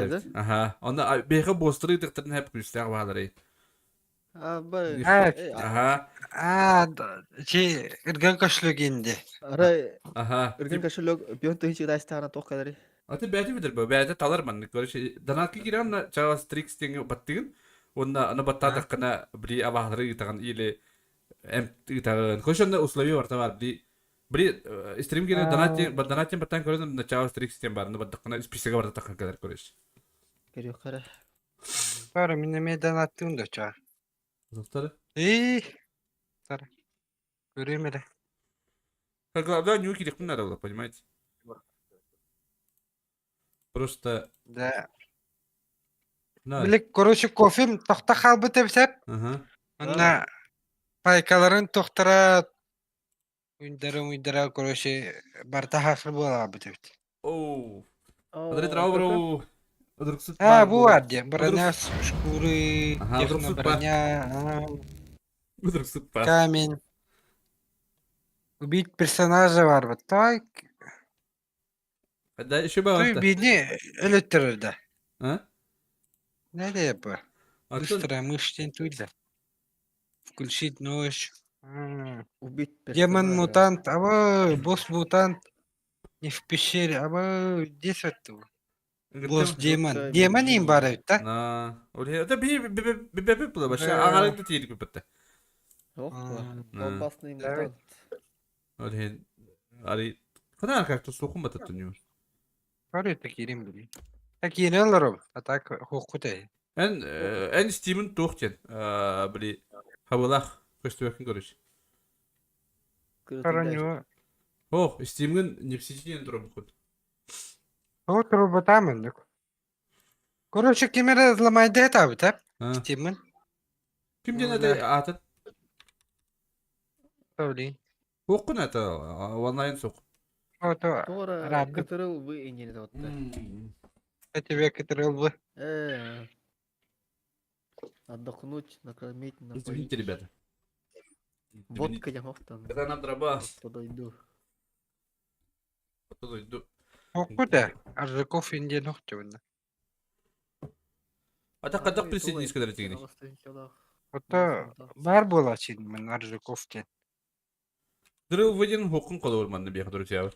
эбит. Аха. Онно биһиэхэ буостары ыытыахтарын хэп күүстээх бааларый. А, Аха. А, чи ырган кошелек инди. Арай Аха. ыргын кошелек бион тыһыынча кытаастаҕына туох кэлэрий? Аты бэйэтэ билэр бу. Бэйэтэ талар маннык. Короче, донатка киирэн на чаас трикс диэҥҥэ баттыгын. Уонна аны баттаатаххына били абаһалары ыытаҕын или эм ыытаҕын. Короче, онно условия барыта бар. Били били стрим киирэн донат донат диэн баттаан көрөн начало трикс диэн бар. Аны баттаххына списока барыта таххан кэлэр короче. Көрүөххэ эрэ. Бары мин эмиэ донаттыым да чаа. Зуктары. Ии, тар. Көрүөм эрэ. Главное, не укидых надо было, понимаете? Просто... Да. На. Били, короче, кофем тохто хаалбыт эбисэп. Ага. Онно пайкаларын тохтора уйдара-уйдара, короче, барта хаахыр буолаабыт эбит. Оу. Смотри, бро. А, бу бар диэн, броня, шкуры, Ага, техноброня, Вдруг камень. Убить персонажа бар вот так. Да, еще Туй баҕаста. бини өлөттөрөр да. А? Не бу? Антон, Быстро мышь день туйда. Включить ночь. Убить Демон персонажа. мутант, аба, босс мутант. Не в пещере, аба, здесь вот. Босс демон. Демон им бар эбит да? На. Это би би би би би була баша. Аҕарыгда тиирик биппетте. Ох, опасный мутант. Ол иһин ари ханаа как-то суохун бататтын Бар это киирин били. Так киирин олором, а так хуохкутай. Эн эн Стивен туох диэн били хабылах көстүбэккин көрүс. Короню. Ох, Стивен не в сети диэн турабыккын. О, турбутаамыннык. Короче, ким эрэ взломайдыа этаабыта, Стивен. Ким диэн это аатын? Блин. Хуоххун это онлайн суох. Ото Тора кытырыл вы иннин отта. Тебе кытырыл бы. Отдохнуть, накормить, напоить. Извините, ребята. Водка я мог там. Когда нам дроба. Подойду. Подойду. Хокку да, Аржаков индиэн охтубунна. А так когда присоединись, когда тигини? Ото баар буолааччы мин Аржаков диэн. Дрыл выден хокун колор манны биэх друзья.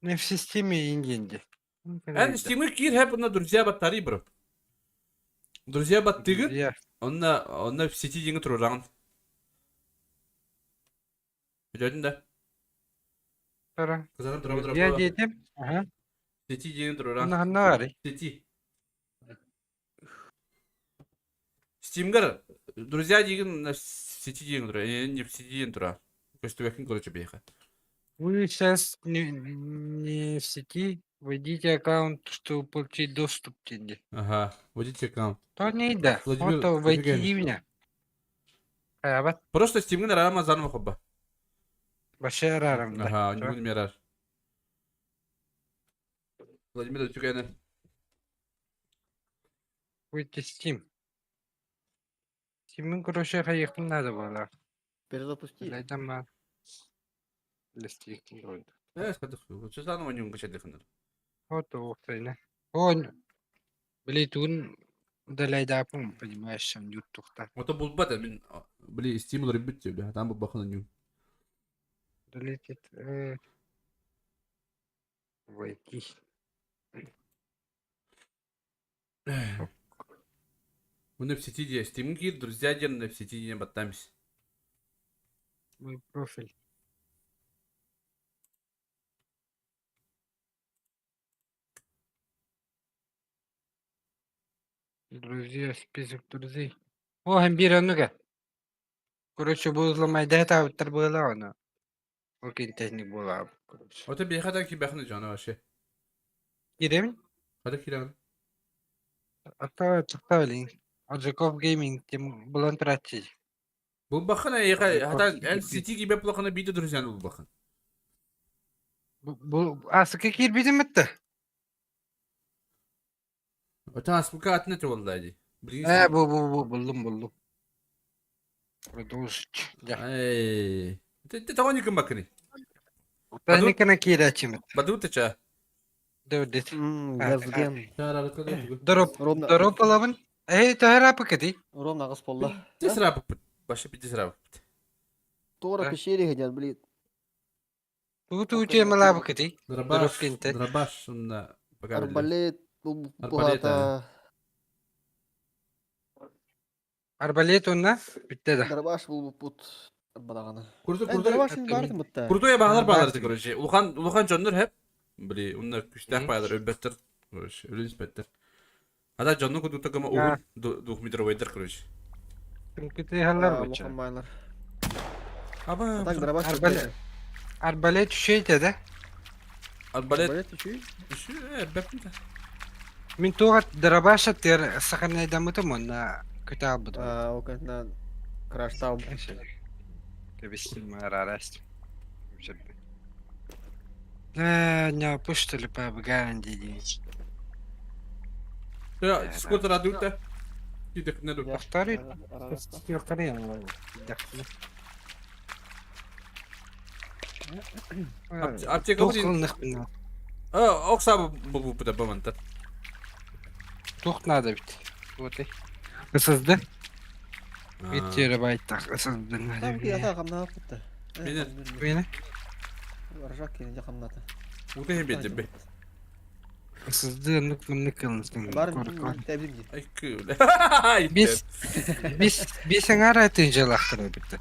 Не в системе индиэн Эн стимы киир хэп онно друзья баттари бро. Друзья баттыгын, онно онно в сети диҥи турураҕын. Өтөтүн да. Тара. Кызарым тура тура. Я диэтим. Аха. Сети диҥи турураҕын. Онно ханна баарый? Сети. Стимгар друзья диигин сети диэн тура, не в сети диэн тура. Көстүбэккин короче биэхэ. Вы сейчас не в сети. Введите аккаунт, чтобы получить доступ тебе. Ага, вводите аккаунт. То не да. Владимир Вот войти Евгеньевич. меня. Хайабат. Просто Стимгин арама заново хобба. Вообще арарам да. Ага, не будем ярар. Владимир Утюгенов. Выйти Steam. Steam'in короче хайыхпын надо было. Перезапусти. Лайдама. Листик вроде. Что заново не умгачать Вот уохтайна. Он, блин, он далайдаапым, понимаешь, он юттухта. Вот булбат мин били Steam рыбит тебе, там бабахна ню. Долетит. Войти. Мы в сети где Steam кир, друзья ден в сети не баттамс. Мой профиль. Друзья, список друзей. О, хамбир оннуга. Короче, бу взломайда таабыттар буола ону. Ол техник буола, короче. Вот тебе хата кибахна жана вообще. Киремин? Хата киран. Ата тахтавлин. Аджаков Гейминг тем булан тратить. Булбахана яха хата эн сети кибе плохана биде друзья булбахан. Бу асыка киирбитим этте. Это аспыка атына те болду Э, бу бу бу буллум буллум. Продолжить. Да. Эй. Ты того не кымбакыны. Техниканы киирээччимит. Бадут ча. Дөдит. Газген. Дороп Ровно. дороп ылабын. Эй, төһө кedi? Ровно аҕыс буолла. Тесрабыппыт. Башы битесрабыппыт. Тора Да. пещере хотят, блин. Туу туу темалаабы кedi. Дробаш. Дроп кинте. Дробаш онна пока билбэт. Арбалет, Арбалет, бугата. Арбалет онна бүтте да. Дробаш булбуппут. Арбадаҕана. Курду Э, курду дробаш мин баартым бутта. Курду баалар Бар. баалар короче. Улахан улахан дьоннор хеп. Били онна күстээх баалар өлбөттөр. Короче, өлөн испэттэр. Ада дьонну кудута гыма угун двухметровойдар короче. Күнкүтэ халлар буча. Улахан байлар. Аба. Так, дробаш. Арбалет. Арбалет түшейте да. Арбалет. Арбалет үчүй. Үшү бэппин. Мин туға дробаша тер сахарнайдамытым онна көтө албытым. А, окна краштал. Кебистим арарастым. Э, не пуштали по Ганди. Скотер адута. Кидек не ду. Повтори. Аптека Тух бу. А, окса бу бу бу баманта. Тух надо бит. Вот и. Ысызды. Бит байттак ысызды. Там ята камна бутта. Менен. Мени Ржак келин жакамната. Ута хем бедебе. ысызды нук мынны кылынсын. Бар тебим. Ай күле. Бис бис бис аңара тынжалактыр битти.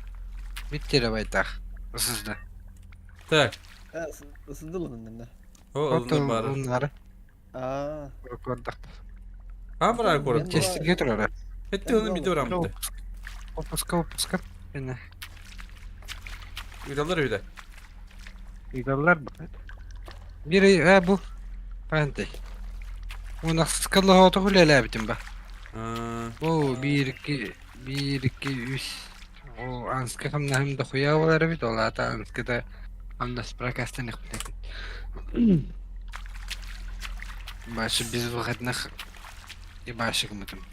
Бит терабайттак. Ысызды. Так. Ысындылын да. О, ылны бар. Оннары. А. Көрдік. А, бара көрөт. Тестиге турар. Хетте оны биде орамды. Опуска, опуска. Эне. Үйдалар үйдө. Үйдалар бар. Бири э бу. Панты. Уна скалы хото хүлээлээбитим ба. Бу 1 2 1 2 3 О анска хамнахым да хуя болар бит ол ата анска да хамнас прокастан ихпитет. Башы без выходных и башы кымытым.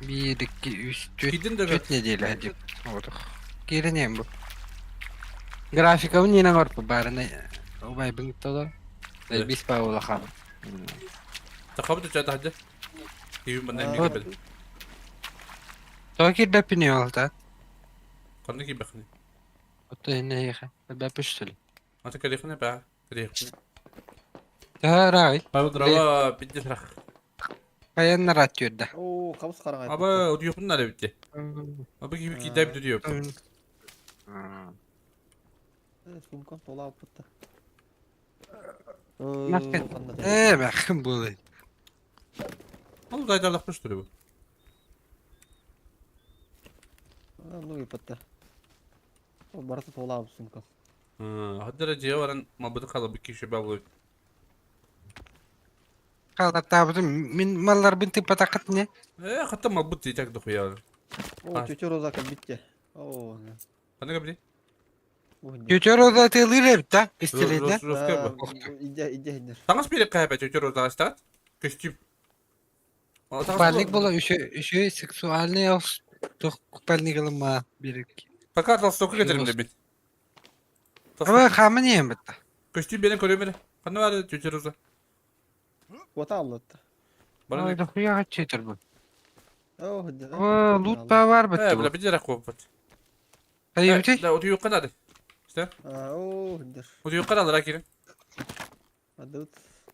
1 2 3 4 Кидин да Төрт неделя деп отух. Киринем бу. Графикабын нинен орпу барына убай быңтоло. Э. Бис па улахан. Тахабы чата хаджа. Кийим банда эмне Вот. бел. Токир бепини олта. Канны ки бахны. Отто инне яха. Бепиштил. Ата калихна ба. Калихна. Тарай. Бабы дрова бидде срах. Каянна рат юрда. О, кабыс карагай. Аба удуюкун нары битте. Аба киби кидай бит диyor. Сумкам тола алып бутта. Нафиг. Э, бахым булы. Ол дайдарлакпыш туру бу. Ну и бутта. О, барысы тола алып сумкам. Хаддара жия баран мабыды калып киши бабы. Калда табы мин маллар бин тип патакат не. Э, хатта мабыт итак дохуя. О, тетя Роза битте. О, Кандай били? Тетер да тылыр да. Пистолет да. Иде, иде, иде. Таңас берек кайба тетер роза астат. Костюм. Купальник было еще еще сексуальный тух купальник алма бирик. Пока толстовка кетерим деп бит. Ама хамы не битта. Костюм берен көрөмөр. Кандай бар тетер роза? Ота алды. Ой, да хуя четер бу. О, О, лут па бар Э, битти. бля, бир жара коп. Кайыбты? Да, утуюк канады. Что? О, иде. Утуюк канады ракирин. Адыт.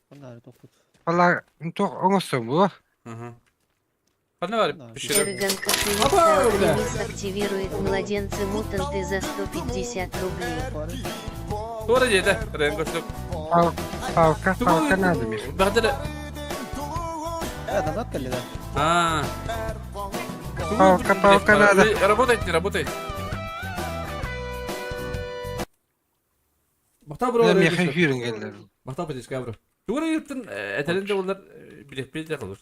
Кандай топут. Вала, тох оңосо бу. Ага. Кандай бар пешере? Эрган Опа, бля. Ремикс активирует младенцы-мутанты за 150 рублей. Тура жеде. Ренгоштук. Палка, палка надо мне. Багдыр. Э, донат келди да. А. Палка, палка надо. Работает, не работает. Мактап бро. Мен мехен хүрін келдер. Мактап бит бро. Тура юттun этелинде олар билет билет кылыр.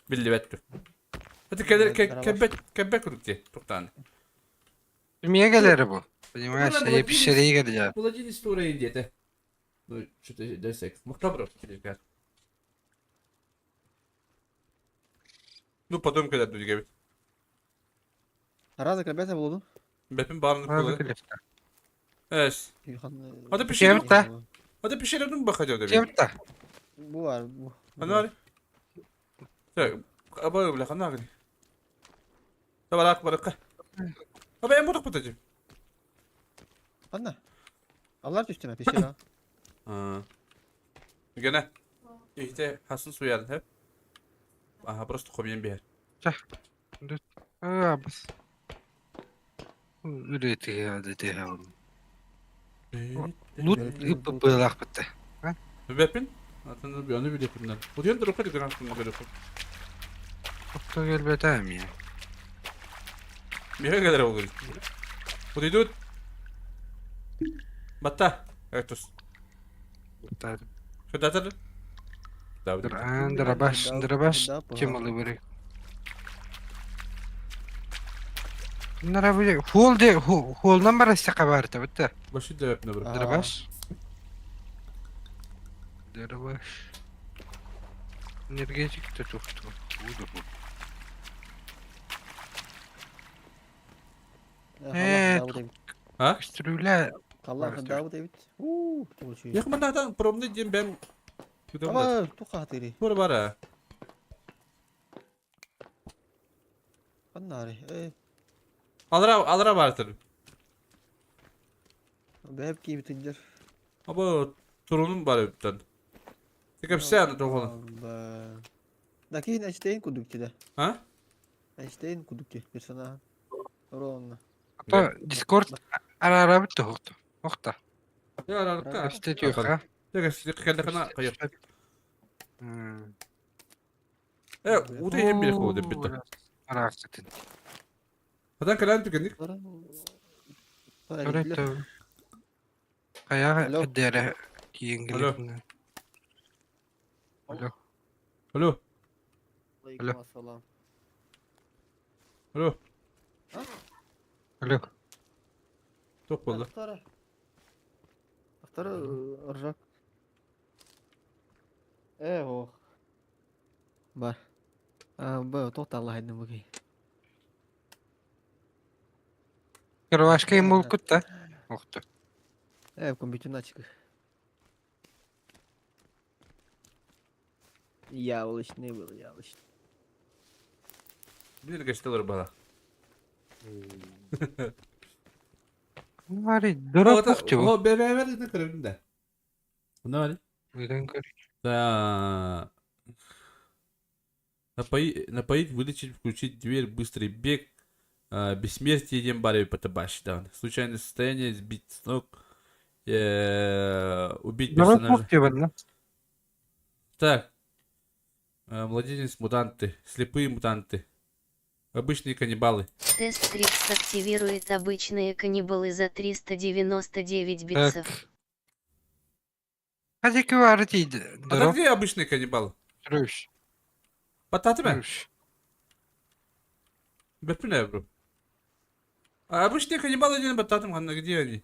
Билбет. Хати келер кебет кебет күрүктü. Токтан. Мие келері бу. Понимаешь, я пещере келді. Владимир история где-то. Ну, что-то десек. Мактап бро. Ну, потом когда дүрге бит. Разы кірбәсә булды. Бепин барын Разы кылы. келефта. Эс. Ата Кемта? Ата пещератын баха деді. Кемта? Бу бар, бу. Ана Так, аба бля хана гри. Табарак баракка. Аба эм будук бутажым. Ханна? Аллар түстүмэ пещера. Аа. Гена. Ихте хасын суярын хеп. Аха, просто хомьен бер. Аа, бас. Үлэтиһэ Лут ыппылаахпыт. Бэппин? Атын аны билеппин. Утуйан турукка дигэн көрөккө. Отто келбетем я. Миха келер ол. Утуйдут. Батта. Этус. Шутатыр. Драбаш, драбаш, чем алыбыры. Нара хол де холнан барася кабарта битте. Башы да бир. Драбаш. Драбаш. Энергетик те тухту. А? Стрүлә. Аллах дабыт эбит. У, Як мандан пробны дем бәм. Ама туха тири. Тур бара. Аннары. Э. Алра алра бартыр. Бәп кийип тиндер. Аба турунун бар өптөн. Текеп сен тоголун. Да кийин Эйнштейн кудук да. А? Эйнштейн кудук персонаж. Ровно. Ата Discord ара битте хокто. Хокта. Я аралыкта. Истетиоха. Текеп келдехана кайыр. Э, уты hem бир хоо деп битте. Араксытын. Адан калан түгенdik. Көрөтө. Кая Алло. дере кийингиле. Алло. Алло. Алейкум ассалам. Алло. Алло. Тоқ болды. Автора ржак. Э, ох. Бар. А, б, тоқта Аллах айдын бүгей. Кырвашка им болкут да. Охто. Э, компьютер начик. Яблочный был, яблочный. Бир гештелер бала. Мари, дурак бухтю. О, бе бе бе не көрдүм да. Мына бар. Уйдан көр. Да. Напоить, напоить, вылечить, включить дверь, быстрый бег, бессмертие дем баре потабаш, да. Случайное состояние, сбить с ног, убить Дурак персонажа. бухтю бана. Так. Младенец мутанты, слепые мутанты, обычные каннибалы. Тест Трикс активирует обычные каннибалы за 399 битсов. Так. Хадики бар дейді. А Дурак где обычные каннибалы? Руш. Бататы ме? Руш. Беппин бро. А обычные каннибалы один бататым, где они?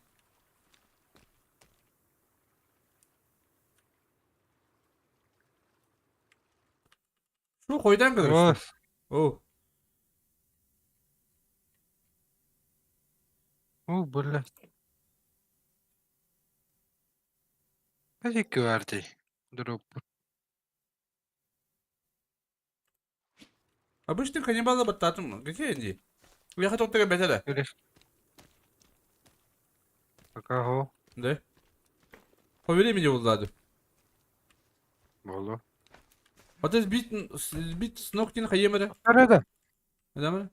Şu койдан kadar. Ос. О, О, бля. Хадики бар дейді. Дурак. обычные каннибалы бататым. Где они? Я хотел тебе бетеле. Пока хо. Да? По времени улады. Болу. А ты сбить с ног тин хаемере. Арада. Да,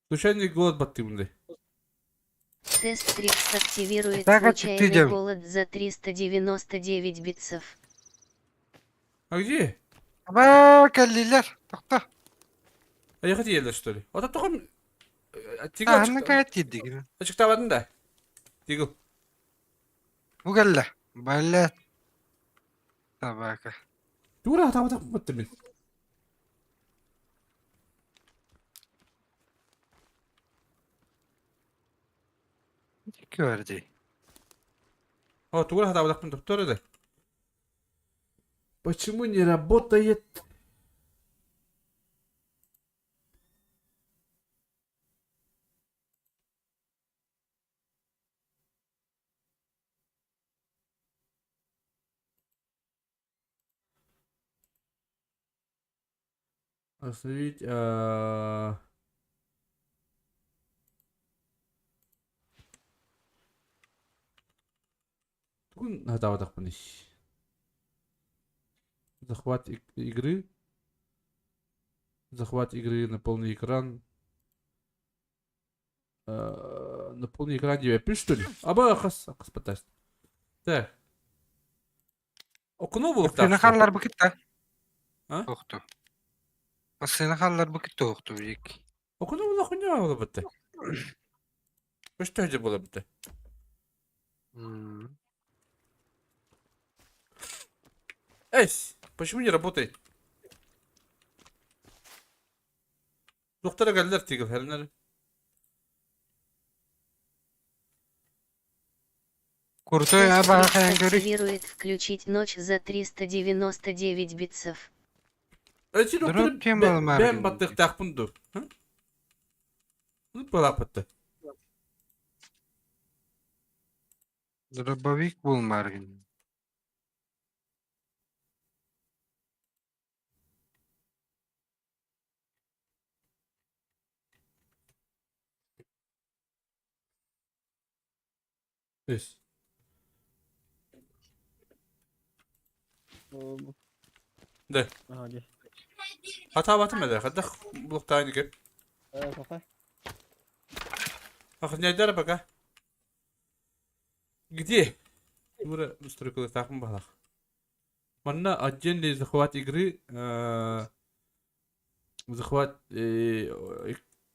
Случайный голод баттымды. Тест Трикс активирует Так, а ты случайный идем. голод за 399 битсов. А где? Аба, каллилер. Токта. А я хотел, что ли? Вот это только... Тигл Аны кайт дейді. Ачыктабадын да. Тигл. Бугалла. Балла. Табака. Тура атабатак баттым мен. Хадики бар дейді. О, тура атабатакпын доктор да. Почему не работает? Остановить. Тугун хатаабатахпыный? Захват игры. Захват игры на полный экран. На полный экран диэбэппин, что ли? Аба хас хас пытасть. Так. Окно Сына буолуохтаах. хаалларбыкыт да? А? Туохту. Сына хаалларбыкыт туохту бик. Окно була хуйня була бытта. Что это было бытта? Эй, почему не работает? Доктора кэллэр тигил хэрнэр. Крутой абаха көрү. Активирует включить ночь за 399 битсов. Эти доктор Дроп тема бэм баттыктаахпын ду. Ну, балапатты. Дробовик булмаргын. Эс. Да. Ага, дии. Хатаабатым эле, хадах булуктаайын кеп. Э, пока. Охраняйдара пока. Где? Юра, настройкалар таахпын баһалах. Манна отдельный захват игры, захват,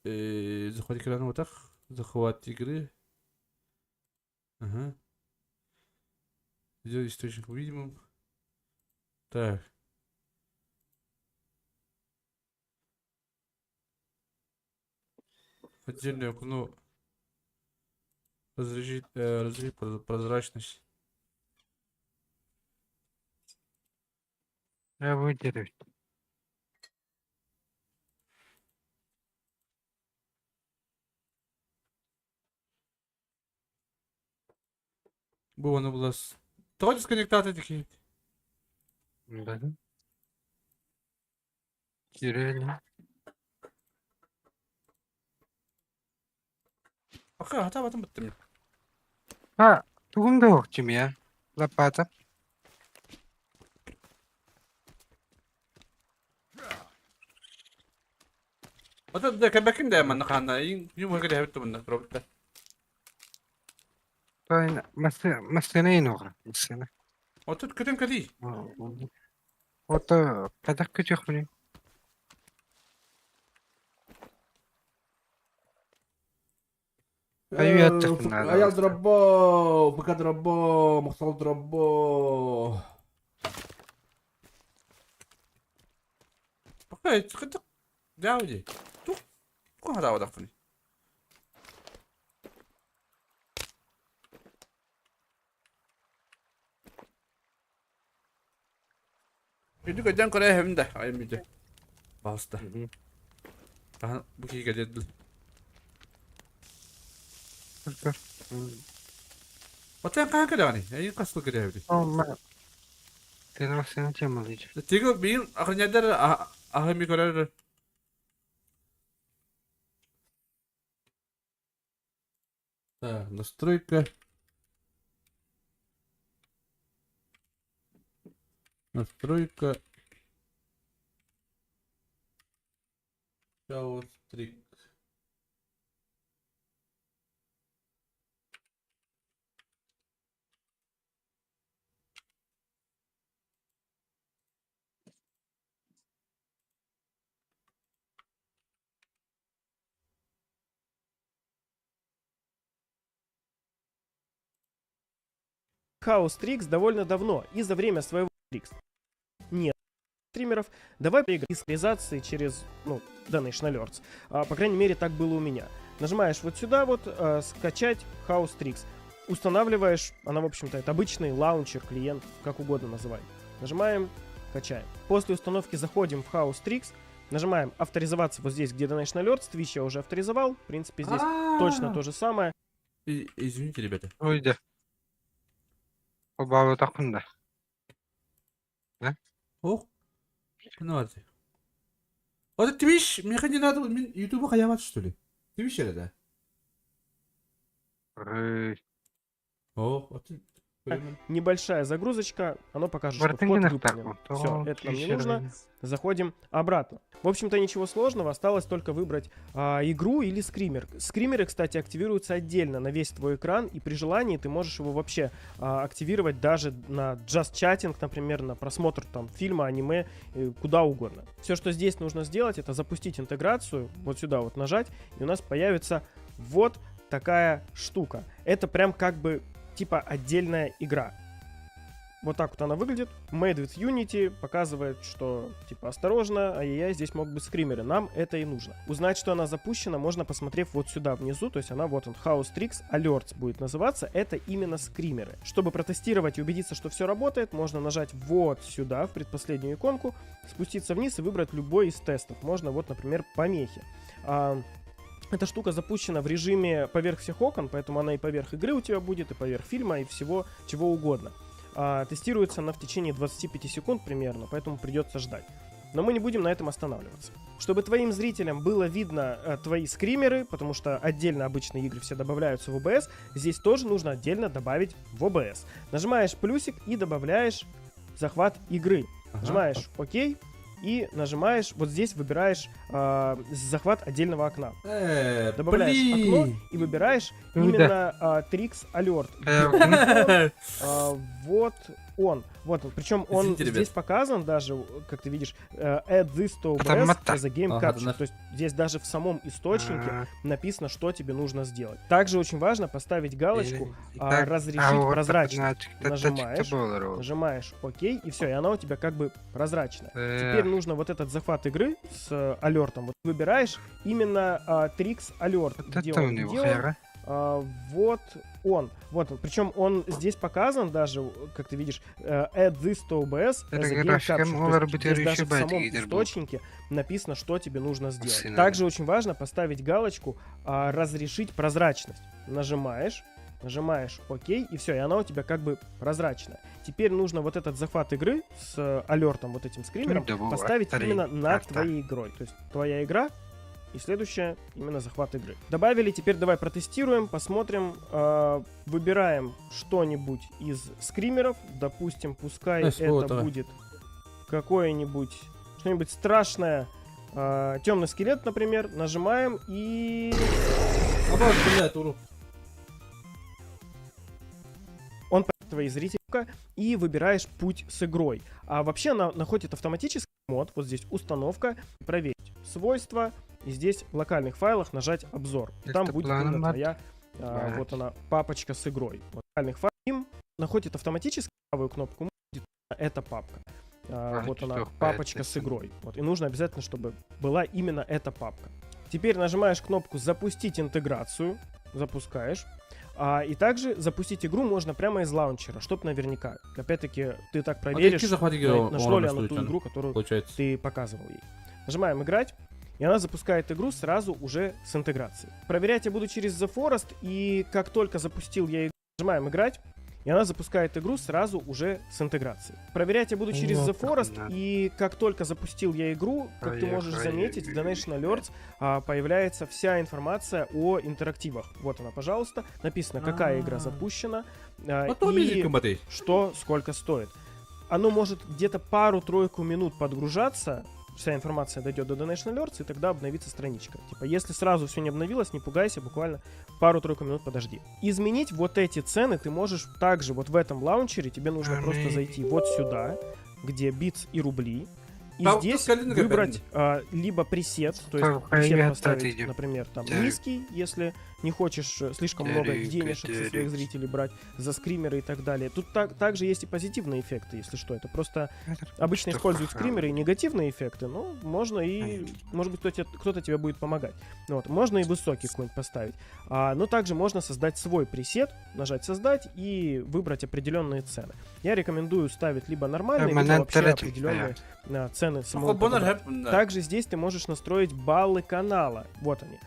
захват экрана вот так, захват игры. Ага. Сделать источник видимым. Так. Отдельное окно. Разрешить прозрачность. Я выдержу. Бу оно было с... Тоҕо дисконнектаты такие? Да. Кирелли. Пока хатаабатым быттым. А, тугум да охчим я. Лопата. Ото да кэбэкин да манна хаана ин юм хэгэр хэвт мунна робта. Тойн масына инуга. Масына. Отут көтөн кэли. Ото кадак күтөх мини. Айы аттахпын Аял дробо, пока дробо, махсал дробо. Пока кытык дауди. Тух. Ку хатаабатахпыный. Үдү көдөн көрө хэвин да. Ай мүдө. Пожалуйста. Ага, бу киһи кэлиэ Отон хаһан кэлэҕиний? Эйигин хас сыл кэлээбитий? Тэн масына темалыйдыр. Тигил биир охраняйдар аһы көрөр. Так, настройка. Настройка. Chaos Trick. Хаус Трикс довольно давно и за время своего Трикс. Нет стримеров, давай регистрации через, ну, Donation Alerts. По крайней мере, так было у меня. Нажимаешь вот сюда вот, скачать House Tricks. Устанавливаешь, она, в общем-то, это обычный лаунчер, клиент, как угодно называй. Нажимаем, качаем. После установки заходим в House Tricks, нажимаем авторизоваться вот здесь, где Donation Alerts, Twitch я уже авторизовал, в принципе, здесь точно то же самое. Извините, ребята. Ой, да. Обаабатахпын да. Ох. Ну, арды. Вот Twitch, миэхэ не надо, мин Ютуба хайаабат что ли? Twitch эрэ да? Ой, О, вот Небольшая загрузочка, оно покажет, что вход выполнен. Все, это нам не нужно. Заходим обратно. В общем-то, ничего сложного, осталось только выбрать игру или скример. Скримеры, кстати, активируются отдельно на весь твой экран, и при желании ты можешь его вообще активировать даже на Just Chatting, например, на просмотр там фильма, аниме, куда угодно. Все, что здесь нужно сделать, это запустить интеграцию, вот сюда вот нажать, и у нас появится вот такая штука. Это прям как бы типа отдельная игра. Вот так вот она выглядит. Made with Unity показывает, что типа осторожно, ай-яй-яй, здесь могут быть скримеры. Нам это и нужно. Узнать, что она запущена, можно, посмотрев вот сюда внизу. То есть она вот он, House Tricks Alerts будет называться. Это именно скримеры. Чтобы протестировать и убедиться, что все работает, можно нажать вот сюда, в предпоследнюю иконку, спуститься вниз и выбрать любой из тестов. Можно вот, например, помехи. Эта штука запущена в режиме поверх всех окон, поэтому она и поверх игры у тебя будет, и поверх фильма, и всего чего угодно. Тестируется она в течение 25 секунд примерно, поэтому придется ждать. Но мы не будем на этом останавливаться. Чтобы твоим зрителям было видно твои скримеры, потому что отдельно обычные игры все добавляются в OBS, здесь тоже нужно отдельно добавить в OBS. Нажимаешь плюсик и добавляешь захват игры. Нажимаешь ОК и нажимаешь, вот здесь выбираешь захват отдельного окна. Добавляешь Блин. окно и выбираешь Ну да. именно Tricks Alert. Вот он. Вот он. Причем он Извините, ребят. здесь показан даже, как ты видишь, add this to OBS Там as a game Ага, capture. да. То есть здесь даже в самом источнике А, написано, что тебе нужно сделать. Также очень важно поставить галочку так, разрешить а вот прозрачность. так, Нажимаешь, так, Нажимаешь ОК, и все, и она у тебя как бы прозрачная. Э. Теперь нужно вот этот захват игры с алертом. Вот выбираешь именно Tricks Alert. Вот Где это у он? него Где он? хера. Вот он. Вот он. Причем он здесь показан даже, как ты видишь, add this to OBS as a game Графика capture. То могла есть быть здесь даже в решебать, самом лидер был. источнике написано, что тебе нужно сделать. Сына. Также очень важно поставить галочку «Разрешить прозрачность». Нажимаешь, нажимаешь ОК, и все, и она у тебя как бы прозрачная. Теперь нужно вот этот захват игры с алертом, вот этим скримером, Да вот, поставить три, именно над карта. твоей игрой. То есть твоя игра и следующая именно захват игры. Добавили, теперь давай протестируем, посмотрим, выбираем что-нибудь из скримеров. Допустим, пускай Эй, это давай. будет какое-нибудь, что-нибудь страшное. Темный скелет, например, нажимаем и Абаз, блядь, уру. он твои зрители и выбираешь путь с игрой. А вообще она находит автоматический мод, вот здесь установка, проверить свойства, и здесь в локальных файлах нажать обзор. И там Это будет планом именно мат. твоя, вот она, папочка с игрой. Вот, локальных файлов находит автоматически правую кнопку, будет эта папка. Вот она, что папочка с игрой. Вот, и нужно обязательно, чтобы была именно эта папка. Теперь нажимаешь кнопку «Запустить интеграцию», запускаешь. И также запустить игру можно прямо из лаунчера, чтоб наверняка. Опять-таки, ты так проверишь, нашло ли оно ту игру, которую Получается. ты показывал ей. Нажимаем «Играть», и она запускает игру сразу уже с интеграцией. Проверять я буду через The Forest, и как только запустил я игру, нажимаем «Играть», и она запускает игру сразу уже с интеграцией. Проверять я буду через The Forest, и как только запустил я игру, как ты можешь заметить, в Donation Alerts появляется вся информация о интерактивах. Вот она, пожалуйста. Написано, какая игра запущена, и что сколько стоит. Оно может где-то пару-тройку минут подгружаться, вся информация дойдет до Donation Alerts, и тогда обновится страничка. Типа, если сразу все не обновилось, не пугайся, буквально пару-тройку минут подожди. Изменить вот эти цены ты можешь также вот в этом лаунчере, тебе нужно просто зайти вот сюда, где bits и рубли, и Там здесь тут калинка выбрать либо пресет, то есть пресет поставить, например, там низкий, если не хочешь слишком много денежек со своих зрителей брать за скримеры и так далее. Тут также есть и позитивные эффекты, если что. Это просто обычно используют скримеры и негативные эффекты, но можно и, может быть, кто-то тебе будет помогать. Вот, можно и высокий какой-нибудь поставить. Но также можно создать свой пресет, нажать «Создать» и выбрать определенные цены. Я рекомендую ставить либо нормальные, либо вообще определенные цены самого подобрать. Также здесь ты можешь настроить баллы канала. Вот они,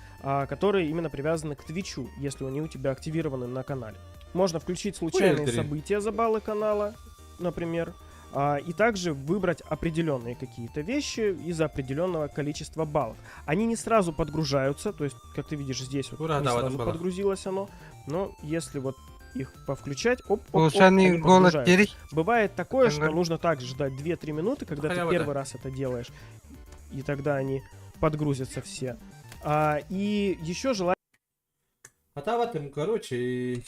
которые именно привязаны к Твичу, если они у тебя активированы на канале. Можно включить случайные события за баллы канала, например. И также выбрать определенные какие-то вещи из определенного количества баллов. Они не сразу подгружаются, то есть, как ты видишь, здесь вот Ура, не да, в сразу этом было. подгрузилось оно, но если вот их повключать, оп, оп, оп, Улучшенный они голод подгружаются. теперь. Бывает такое, что Ага. нужно также ждать 2-3 минуты, когда ты Халява, да. первый раз это делаешь, и тогда они подгрузятся все. И еще желательно Хатаабатым, короче,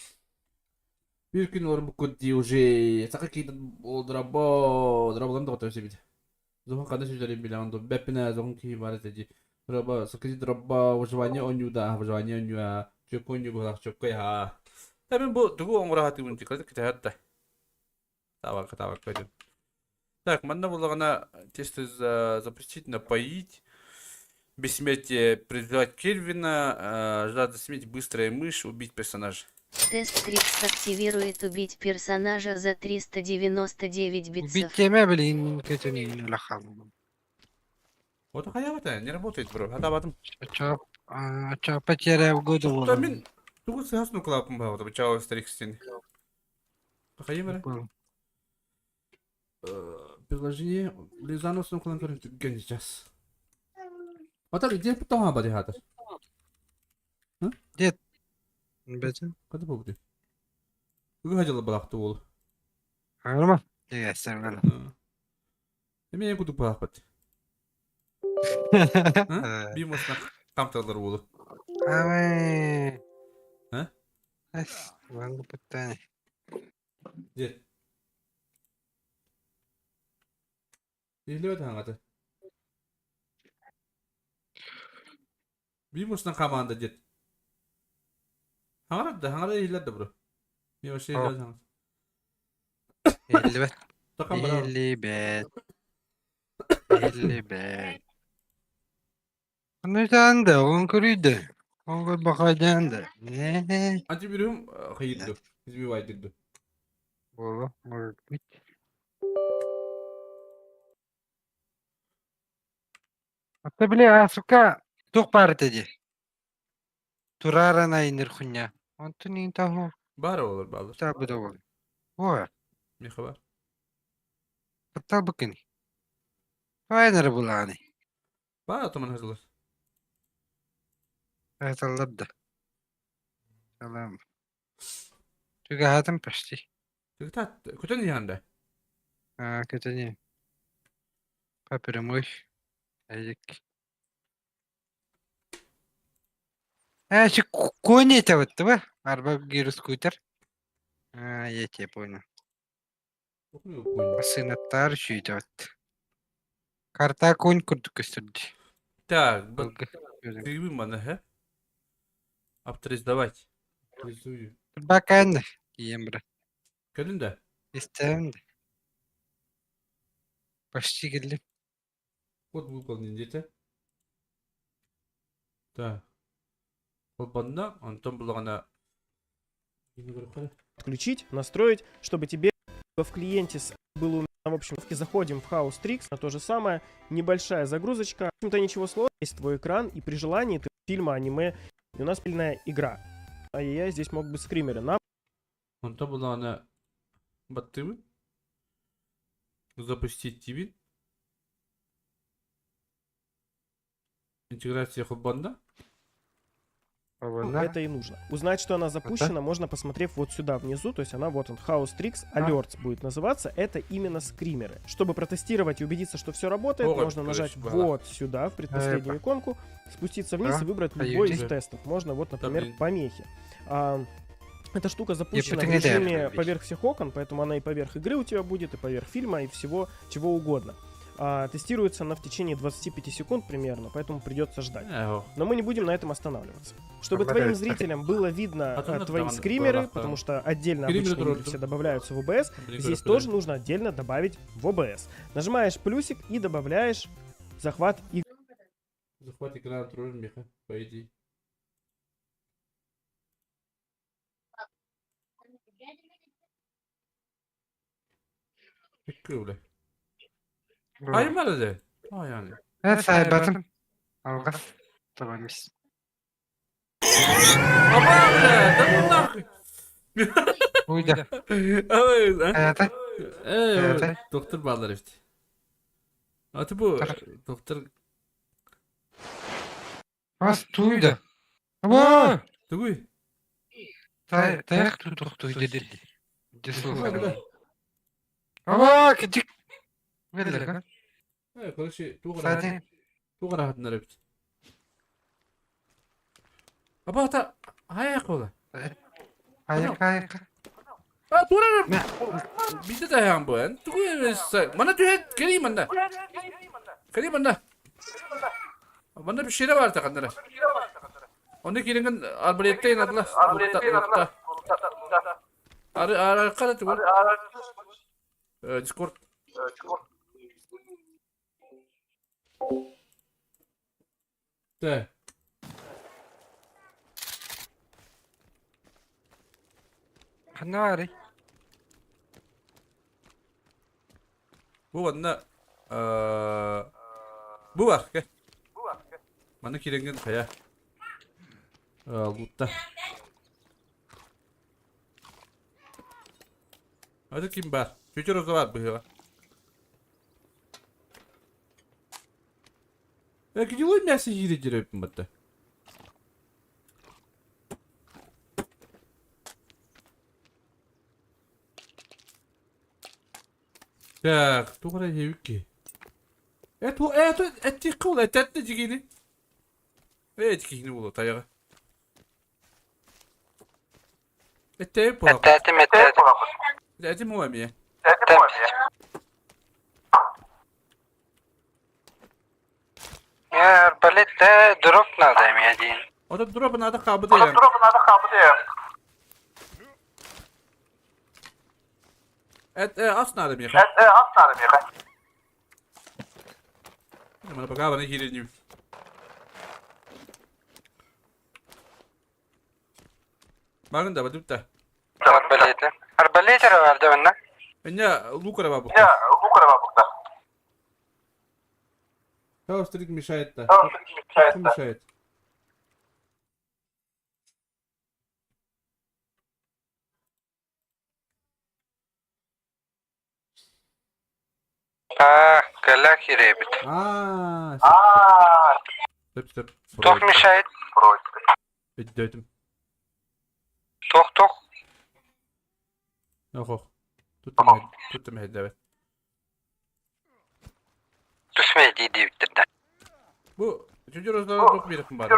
биир күн олорбуккут дии уже саха киһитин ол дорабо дораболан доҕотто сибит. Зохон ханна сүтэрин билэҕин дуо? Бэппинэ зохон киһи баар этэ дии. Дорабо саха дорабо выживание оонньууда выживание оонньуа чөккө оонньуу быһалаах чөккөй аһаа. Та мин бу тугу оҥоро сатыыбын дии кэтэһэр да. Таабакка таабакка диэн. Так, манна буоллаҕына тесто запустить, напоить, бессмертие призвать Кельвина, жажда смерти, быстрая мышь, убить персонажа. Тест Трикс активирует убить персонажа за 399 Убить битсов. темэ билигин көтөнүн улахан. Вот хайаабата, не работает, бро. Хатаабатым. Чап, чапа теря году Да мин тугу сыһас нуклааппын баҕата, бу Стрикстин. Хайым эрэ? Приложение Лизану снукалан көрөн түргэн сейчас. Ата где потом абады хатар? Дед. Бэтин. Када болду? Тугу хажала балакты ол. Арма. Дегәсер бала. Эме кудук балакпат. Би мосна камталар болу. Аме. А? Эс, вангу пытаны. Дед. Илебет хаңата. Би мосна команда дед. Хаңара да, хаңара илер да бро. Ми вообще илебет хаңара. Эллибет. Такам бара. Эллибет. Эллибет. Onu да, он көрүйді. Он көр бақайдан Не. Антибирюм хайырды. Избивайдырды. Болу, может быть. Ата бile сука тух бар dedi. Турарана инер хуйня. Онтун ин таху Бар олар балыр. табы да бол. Ой, Меха бар. табы кини. Вайнер буланы. Бар атаман хазылар. Айталлабда. Салам. Түгәһәтем почти. Тыгтат, көтөн янда. А, көтөне. По прямой. Айдик. А, şu кони это вот, ба? Арба гироскутер. А, я тебя понял. Сынаттар шүйді вот. Карта конь курдук көстөрдү. Так, тыгы мана, хэ? Авториздавать. Авторизую. Бакан. Ием, брат. Кэлин да? Истем. Почти келдим. Код выполнен где-то. Так. Холбанна, Антон булағана. Отключить, настроить, чтобы тебе в клиенте было у меня, в общем, заходим в House Tricks, на то же самое, небольшая загрузочка, в общем-то ничего сложного, есть твой экран, и при желании ты фильма, аниме, и у нас пильная игра. А я здесь мог бы скримеры. Нам Онтон булағана баттыбы. Запустить тебе. Интеграция холбанна. Это и нужно. Узнать, что она запущена, можно, посмотрев вот сюда внизу, то есть она вот он, House Tricks Alerts будет называться, это именно скримеры. Чтобы протестировать и убедиться, что все работает, Ой, можно нажать короче, была. вот сюда, в предпоследнюю иконку, спуститься вниз Да. и выбрать А любой из YouTube? тестов. Можно вот, например, блин. помехи. Эта штука запущена в потому и да, режиме ведь. поверх всех окон, поэтому она и поверх игры у тебя будет, и поверх фильма, и всего чего угодно. Тестируется она в течение 25 секунд примерно, поэтому придется ждать. Эхо. Но мы не будем на этом останавливаться. Чтобы Ага. твоим зрителям было видно А то надо твои там скримеры, было, потому что отдельно Скримеры обычные игры тоже. все добавляются в OBS, здесь тоже нужно отдельно добавить в OBS. Нажимаешь плюсик и добавляешь захват игры. Захват экрана трожь меха, по идее. Бля. Ай, да. А, yani. Evet сайбатым. Алгас. Табамис. Aman бля, да ну нахуй. Уйда. Ай, а? Это. Ээ, доктор бааллар эбит. Аты бу доктор Бас туйда. Аба! Тугуй? Тайах тутух туйда dedi. Десыл. Аба, кичик. Беллер. Э, короче, туга туга рахатынар эбит. Аба ата аяк ола. Аяк аяк. А, тура Биде таян бу эн. Тугу эмес. Мана түһэт кери манна. Кери манна. Манна bir şeyler var takandara. Onu kiringen arbalette inatla. Arbalette Arı arı kada tugu. Discord. Де. Ханна баарый? Бу манна бу бар, кэ. Манна киирэнген хайа. Лутта. Это ким бар? Чуть розоват быһыга. Э, гнилой мясо жири деревья батта. Так, тугара жебикки. Это, это, это кул, это это жигини. Э, жигини болу таяга. Это була. Этэтим, этэтим. Это муа мия. Я арбалетте дроп надо эми один. Ото дроп надо хабы да. Это ас надо мне. Мана пока баны хиреним. Магын да бадыпта. Арбалетте. Арбалетер бар да манна. Меня лукара бабу. Хаос трик мешает-то. Кто мешает? А, кала хиребит. А, стоп, стоп. Тох мешает. Өйдөтүм. Тох тох. Ох, Туттум, туттум хэддэбэт. Түсмей дейді битті. Бу чүчүр розалар тох бирихим бар.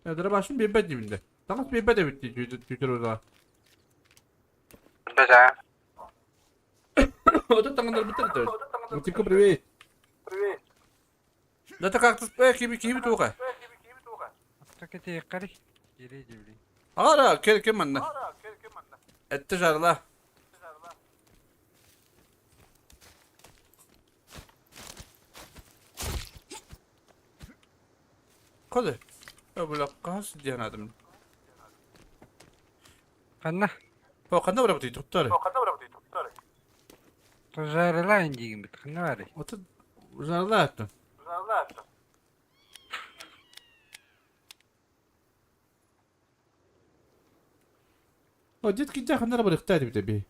Эдere башын бебе дибинде. Таңас бебе де битти чүчүр розалар. Біза. Ото таңдар битти. Мутико привет. Да так как тут киби киби туга. Токете қари. Ере дебли. Ара кел кем манна. Этте жарла. Коды. Я була кас дианадым. Қанна. По канда барап дейт туттары. Тожарылайын деген бит. Қанна бар. Ото жарла атты. О, детки жа хандар бар ихтаа бит би.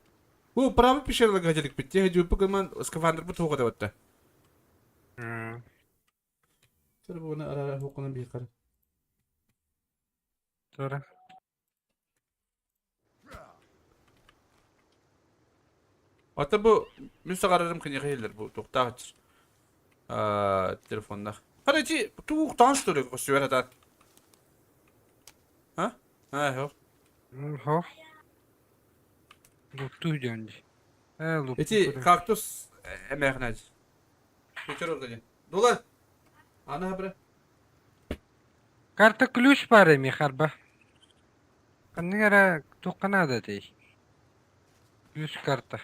Бу право пишерлага хажалык бит. Те жупу кыман скафандр бу туга дабатта. Сыр буна ара хукунан би кар. Тура. Ата бу мен сагарарым кыны хейлер бу туктагыч. А телефонда. Карачи тук танш туры косура та. А? А, хо. Хо. Лупту дönді. Э, лупту. Эти кактус эмехнаж. Көтөр ордоне. Дула. Ана хабра. Карта ключ бар эми харба. Қанныгара тоққанада дей. Ключ карта.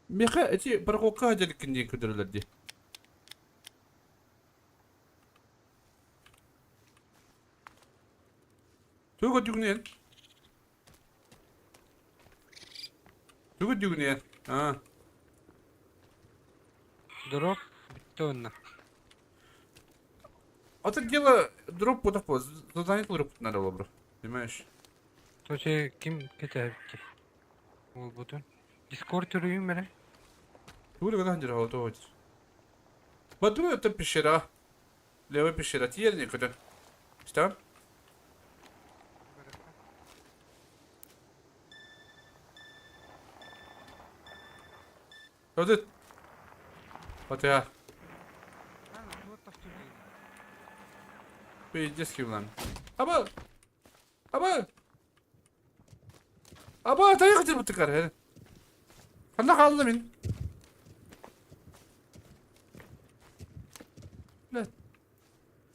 Меха эти паркока хаҗалык кинден көтөрөлөр ди. Туга дүгнен. Туга дүгнен. А. Дроп. Тонна. Это дело дроп вот такой, задание дроп надо было, бро. Понимаешь? Точе ким кэтэһэбит буолбутун. Дискорд өрүйүм эрэ. Тугу гынан дьара вот. Баду это пещера. Левая пещера. Тиерник это. Что? Вот Батя. Пиздец кивлан. Аба! Аба! Аба, тайы хотел бы тыкар. Ханна қалды мен. Бля.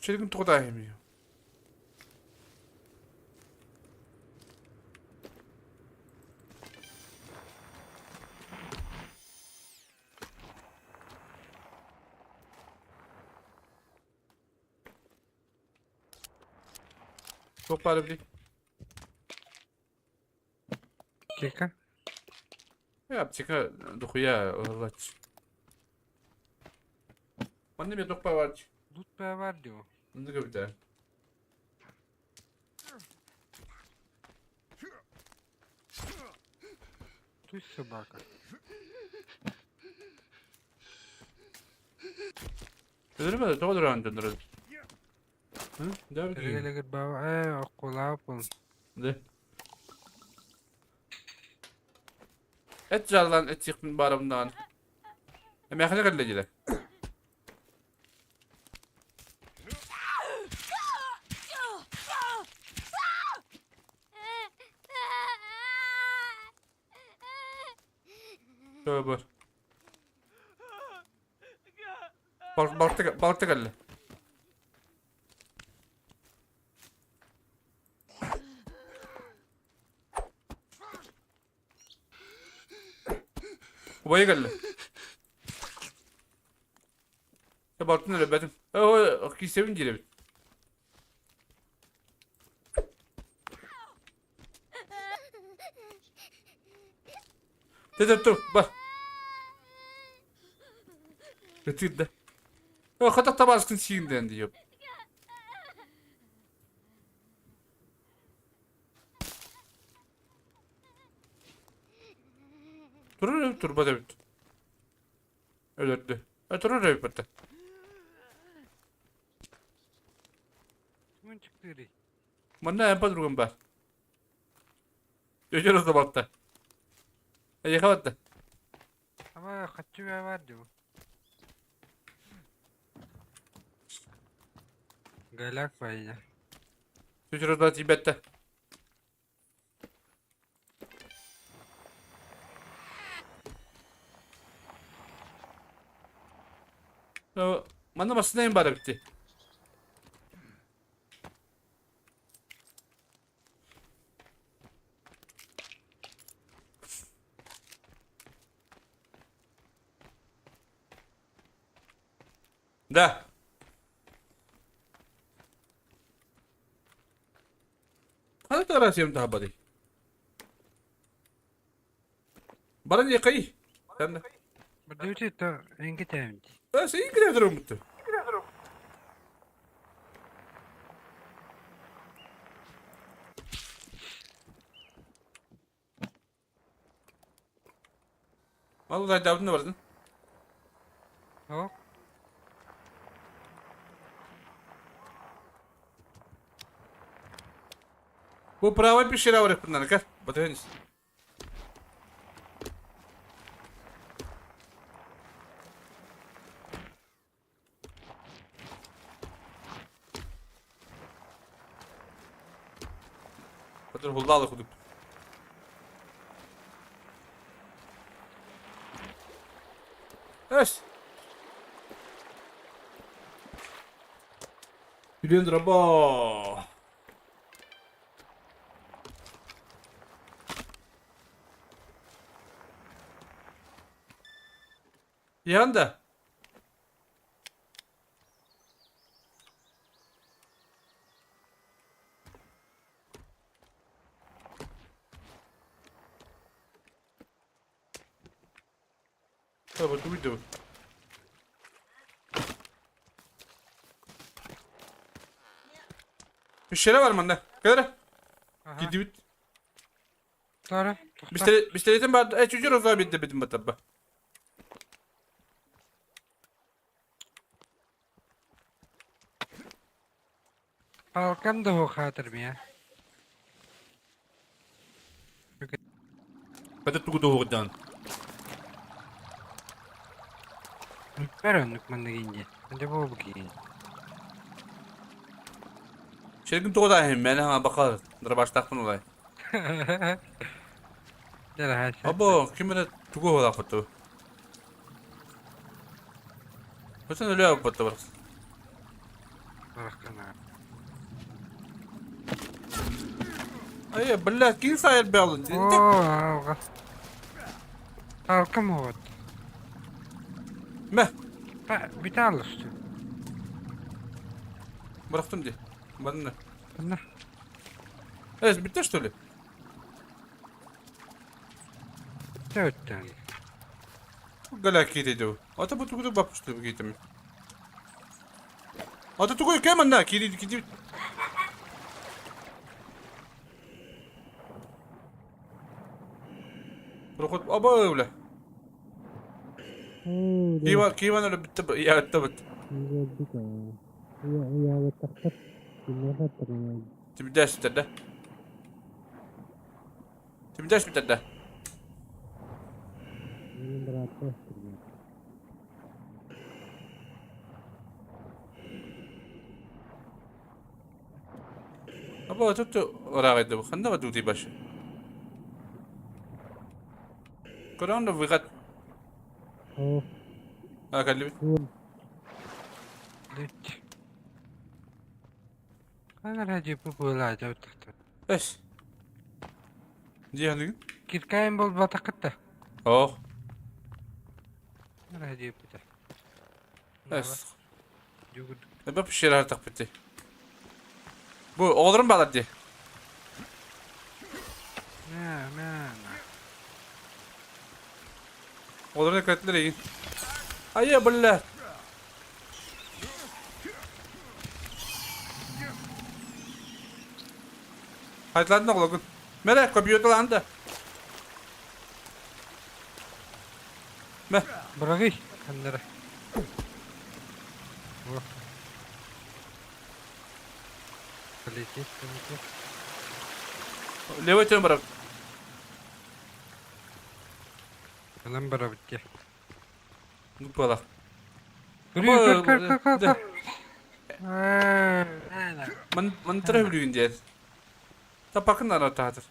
Шерігін тоғда әмей. Çok bari bir. Кека. Я аптека дохуя лач. Манна мен тохпа бар. Лут баа бар дио. Онда көбүтэ. Туй собака. Өлөрмө тоҕо дуран дьоннор. Да бит. Эргэлэгэр баа ээ оккулаапын. Да. Эт жаллан эт сихпин барымдан. Эмээхine кэллэ диле. Tövbe. Балта балта кэллэ. Убайа кэллэ. Балтын өлөбөтүм. Оо, кисебин дирэбит. Тэдэ тур, бар. Ытыыр да. Оо, хатах табаарыскын сиин дээн диэп. Турар эбит, турбат эбит. Өлөрдө. Турар эбит барда. Түгүн чыктыырый. Манна эн подругам бар. Өтөр да балта. Эйиэхэ барда. Аба хаччы баа бар дио. Галак байя. Өтөр да тиийбэттэ. Манна массыына эҥин баар эбит дии. Да. Ханна тараасыйам таһабатый? Баран диэххэй. Танда. Бардыбыт то эҥки тээбит. Син кире туруммут. Ол дайдаабытын бардын. Суох. Бу правай пещера барыппын кэр. Батыһын ис. Батыр хуллаалы кудук. Эс. Билиэн драба. Иһэн да. Тугуй да. Пещера бар манна. Кэлэрэ. Кидибит. Тара. Пистолетин бар. Э, чүчүр озо битте битим батабба. Палкам да хаатыр мия. Ката тугу туһугуттан. Бэр оннук маннык инде. Анда буолбу киин. Шергин тугу да мен ха бакар. Дробаштахпын улай. Або, ким эрэ тугу оһолаахпыт Хотон өлө албатта барахсан. Барахтана. Ай, бля, кин сайыр бэлын. Оо, алга. Алкам вот. Мэ. Бүтэ алысты. Бырахтым ди. Банна. Банна. Э, бүтте что ли? Төрттен. Галя киирди. Ата бу тугу баппышты бу киитим. Ата тугу кем анна киирди киирди. Проход аба бля. Киива киива нөлө бүтте я бүтте бүт. Тимдәш бүтәдә. Тимдәш бүтәдә. Аба тут ыраах бу ханна дути баш. Көрөн да выход. А калли. Дуть. Ханара жипу була жаутахта. Эс. Дии Киркайын болбатакытта. Ох. Ханара жипута. Эс. Эбэ пещера тахпыты. Бу оҕолорум баалар дии. Мэ, мэ, мэ. Оҕолорун эккирэтилэр эйигин. Айа, бля. Хайтлаатын оҕолоргун. Мэрэ, компьютерлаан да. Мэ. Бырагый, ханнара. О. Полететь, полететь. Левой тем бараб. Анан барабыт дии. Глупалах. Көр, көр, көр, көр, көр. Ман мантра бүлүгүн диэн. Тапакын ара таатыр.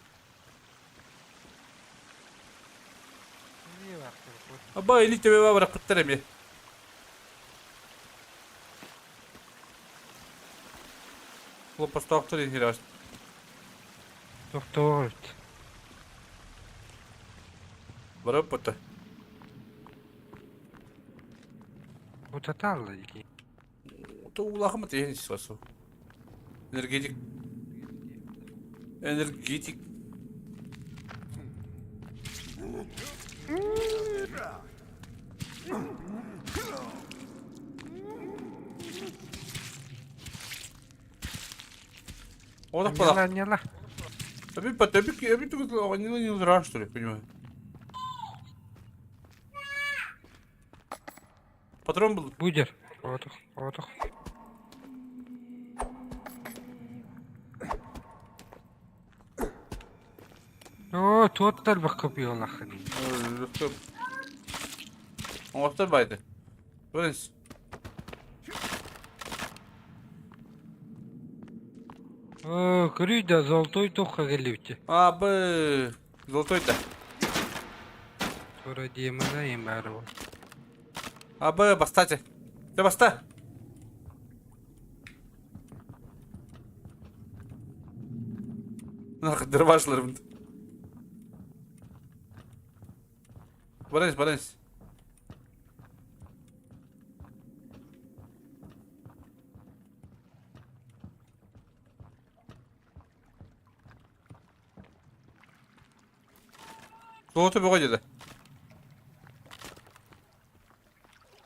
Аба или төбө бараппыттар эмиэ. Лопастаахтар иһирээс. Тохтоот. Бараппыта. Утаталла дии. Улахым тиһин сосу. Энергетик. Энергетик. Олох балах. Ньяла, Эби эби эби тугу оҕонньуну ньылдыраан что ли, понимаю. Патрон был. Будер. Отох, отох. Оо, туоттар бакка пиолахын. Оҥостор байды. Көрүнс. Оо, көрүй да золотой тохха келлибитче. А, бы. Золотой да. Тура демона им бары бол. А, бы, бастате. Ты баста. Нах, дырбашларым. Барайс, барайс. Золото бөҕө диэтэ.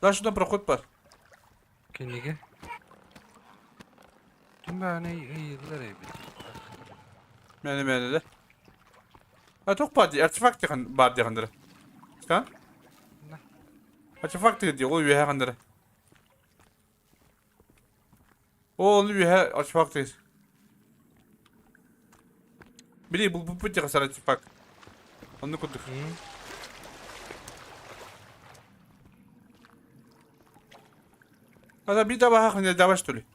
Дальше проход бар. Кинигэ. Бааны ыйыллар эбит. Мээнэ мээнэ да. А туох баар дии? Артефакт диэхин баар диэхин Ха? Артефакт дии, ол үөһэ ханнара. Ол үөһэ артефакт диир. Били булбуппут диэхэ сар артефакт. Оннук курдук. Ата би табаха ханна даваш что ли?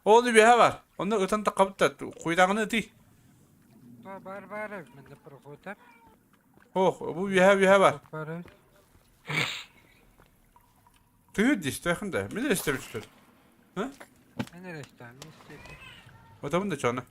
Ол үөһэ бар. Онно ытан таххабыт да куйдаҕына ытый. Бар бар менде проход Ох, бу үөһэ үөһэ бар. Бар. Тыыр дистээхин да. Мин истэбит Ха? Мен эрэ истэм, истэбит. Отабын да чоно.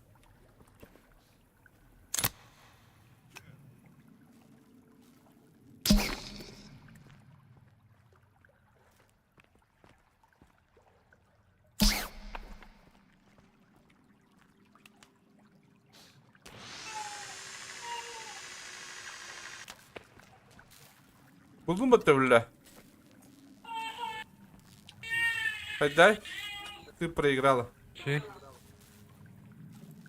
Булдум батта биллэ. Дай. Ты проиграла. Чи?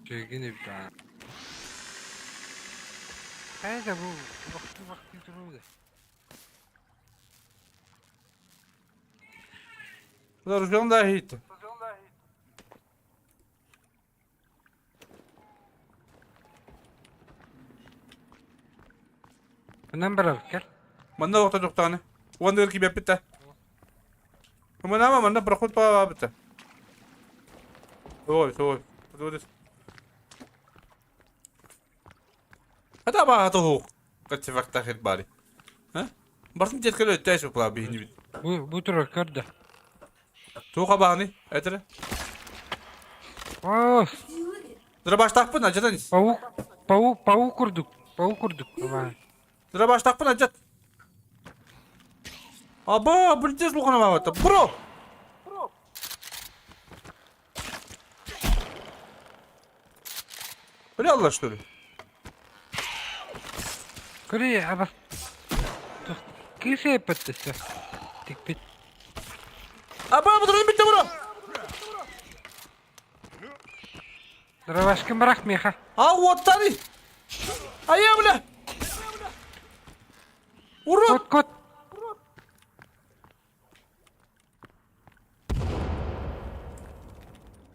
Чэгин эбит Хайда бу вахты вахты туруда. Ружьем да хит. Манан барабыт кэл. Манна оҕото дьохтааны. Уонна өр кибэппит Манама манна проход паабыта. Ой, ой. Хата баата хук. Катсифакта хит бари. Ха? Бартын жеткел өттәй шупла бихини бит. Бу бу турар көрдө. Туха бааны, этре. Оо, Дырабаштаахпын ажатан ис. паук паук паук курдук. Паук курдук. Дырабаштаахпын ажат. Аба, билдес лухана баата. Бро! Бля, Алла, что ли? Көрүй аба. Кисе эппэттэ. Тикпит. Аба, бу битте бро! Дровашкин бырах миэхэ. А, уоттары! Айа, бля! Урод! Кот кот.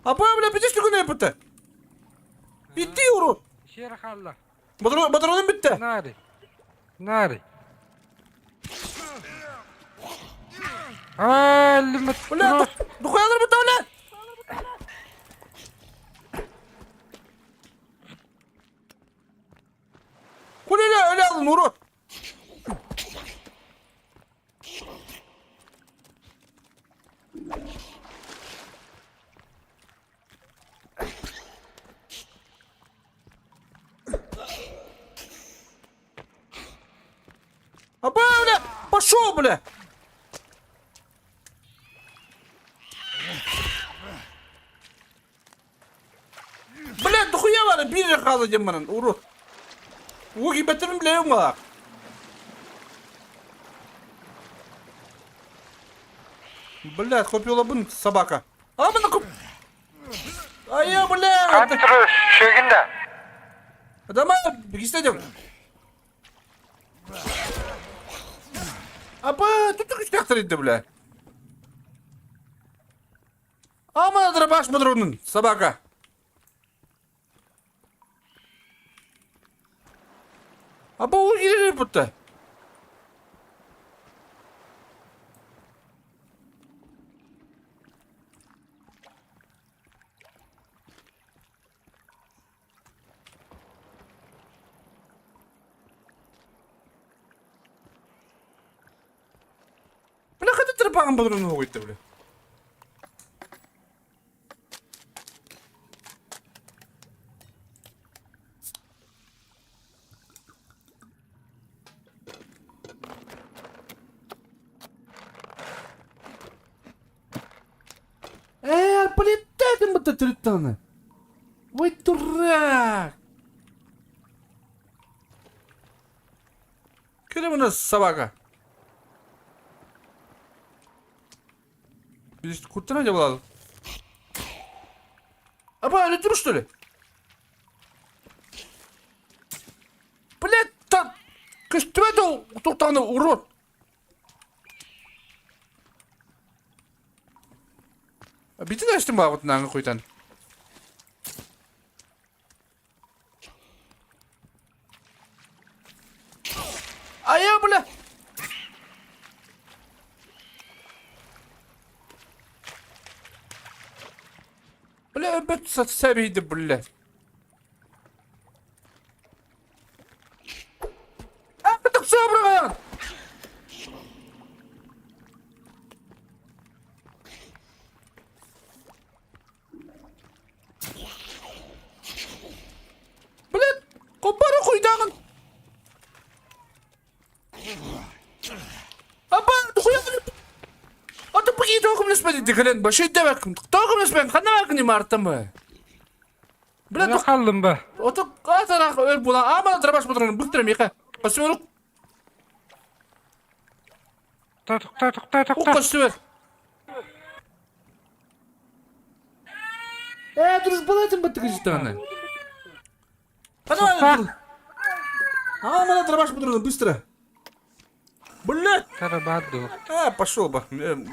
Аба, бля, бүтүс түгүн эппитте. Битти, урод! Сиэр хаалла. Батароным битте. Нари. Нари. Аа, лимит. Бля, духуялар битте, бля! Кулеля, өлө алын, урод! Аба, бля! Пошел, бля! Бля, дохуя бары биир хаала диэн баран, урут. Уу киирбэттэрин билэбин балаах. Блядь, копилабын собака. А, мына коп... Ая, блядь! Компьютер шөгін да. Давай, бегистедем. Апа, тут күчтәхтер инде, бля. Ама дробаш мадронун, собака. Апа, ол кирер бутта. Бля, хата тырпаган патрону хуйта, бля. Э, полетать будто тританы. Ой, дурак! Кэлэ у нас собака. Biz kurttan önce bulalım. Апа, өлөттүм что ли? Блядь, та көстүбэт ол туохтаҕына урод. Бүтүн астым баҕытынааҥы куйтан. Айа, бля! Бля, өлбөт сэбиһийди, бля. Тахса быраҕайаҕын! Блядь, коппары хуйдааҕын! Апа, хуйдааҕын! Аты пыки тоқым леспен дикелен, баши дебеккин. Тоқым леспен, ханна бакын имартым бу. Бля, Бля, халлым ба. Ото катарах өр була, амана драбаш бутран быктыр меха. Костюмер Тоқта, тоқта, Ук тоқта. костюмер. Э, дружбалайтын баттык житаны. Хана. Амана драбаш бутран быстро. Блядь. Тара бадду. А, пошел бы.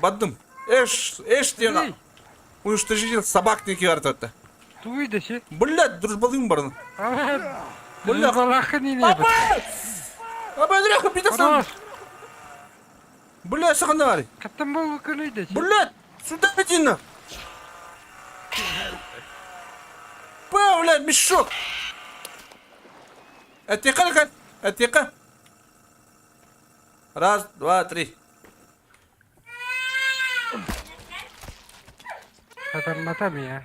Баддым. Эш, эш диэн уничтожитель собак ники артатта. Туй деши. Блядь, дружбалыым барна. Бля, балахын ине. Апа! Апа, Андрюха, питасан. Бля, саханары. Каттан бол күнүй деши. Блядь, сюда иди на. Па, блядь, мешок. Аттика, аттика. Раз, два, три. Хатамматам я.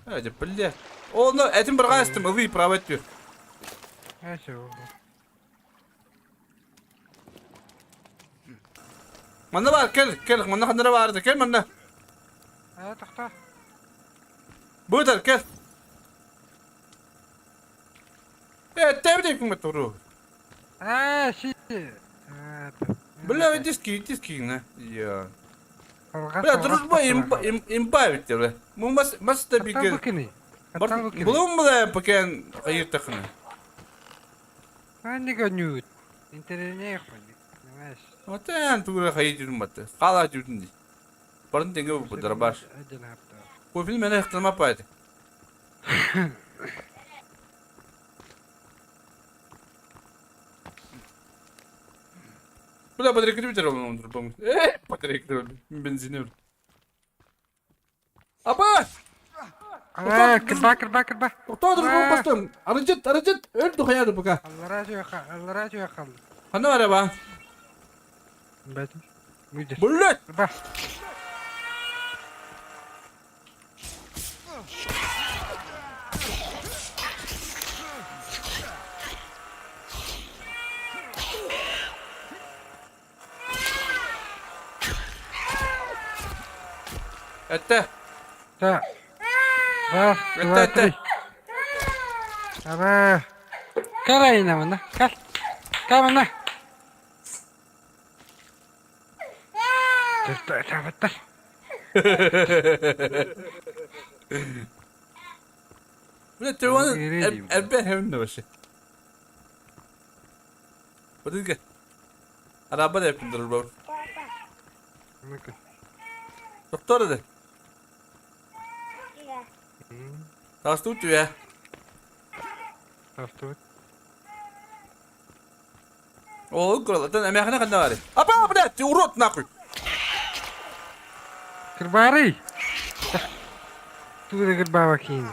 Hadi бля. Оны этим бір қайыстым, ылый право өтпе. Әші. Манда бар, кел, кел, манда қандыра барды, кел манда. А, тоқта. Бұдар, кел. Э, тәбі кім тұру. А, ши. Бля, диски, диски, на. Я. Бля, дружба имба ведь, бля. Мы мас мас та бигел. Булум бля, пока хайыр тахна. Аннига нют. Интернет понимаешь. Вот эн тура хайыр жүрүм батты. Кала жүрүм ди. Барын теңге бу дарбаш. Кофе мене ихтирма пайды. Бля, батарейка битер ол дружбам. Э, батарейка бензин. Апа! А, кырба, кырба, кырба. Тоқтоо дружбам бастым. Арыжыт, арыжыт, өлді хаяды пока. Аллара жуя, аллара жуя қалды. Хана бар ба? Бәтім. Мүдір. Блять! Кырба. Этте. Та. Раз, два, Этте, три. Аба. Карайна мына. Кал. Кал мына. Төрт табаттар. Бля, ты эрбе хевнне вообще. Подига. Араба да yapın дружбам. Доктор да. Тастут я. Тастут. О, горло, да мяхна ханна бари. Апа, блядь, ты урод нахуй. Кырбары. Тура кырбаба кейін.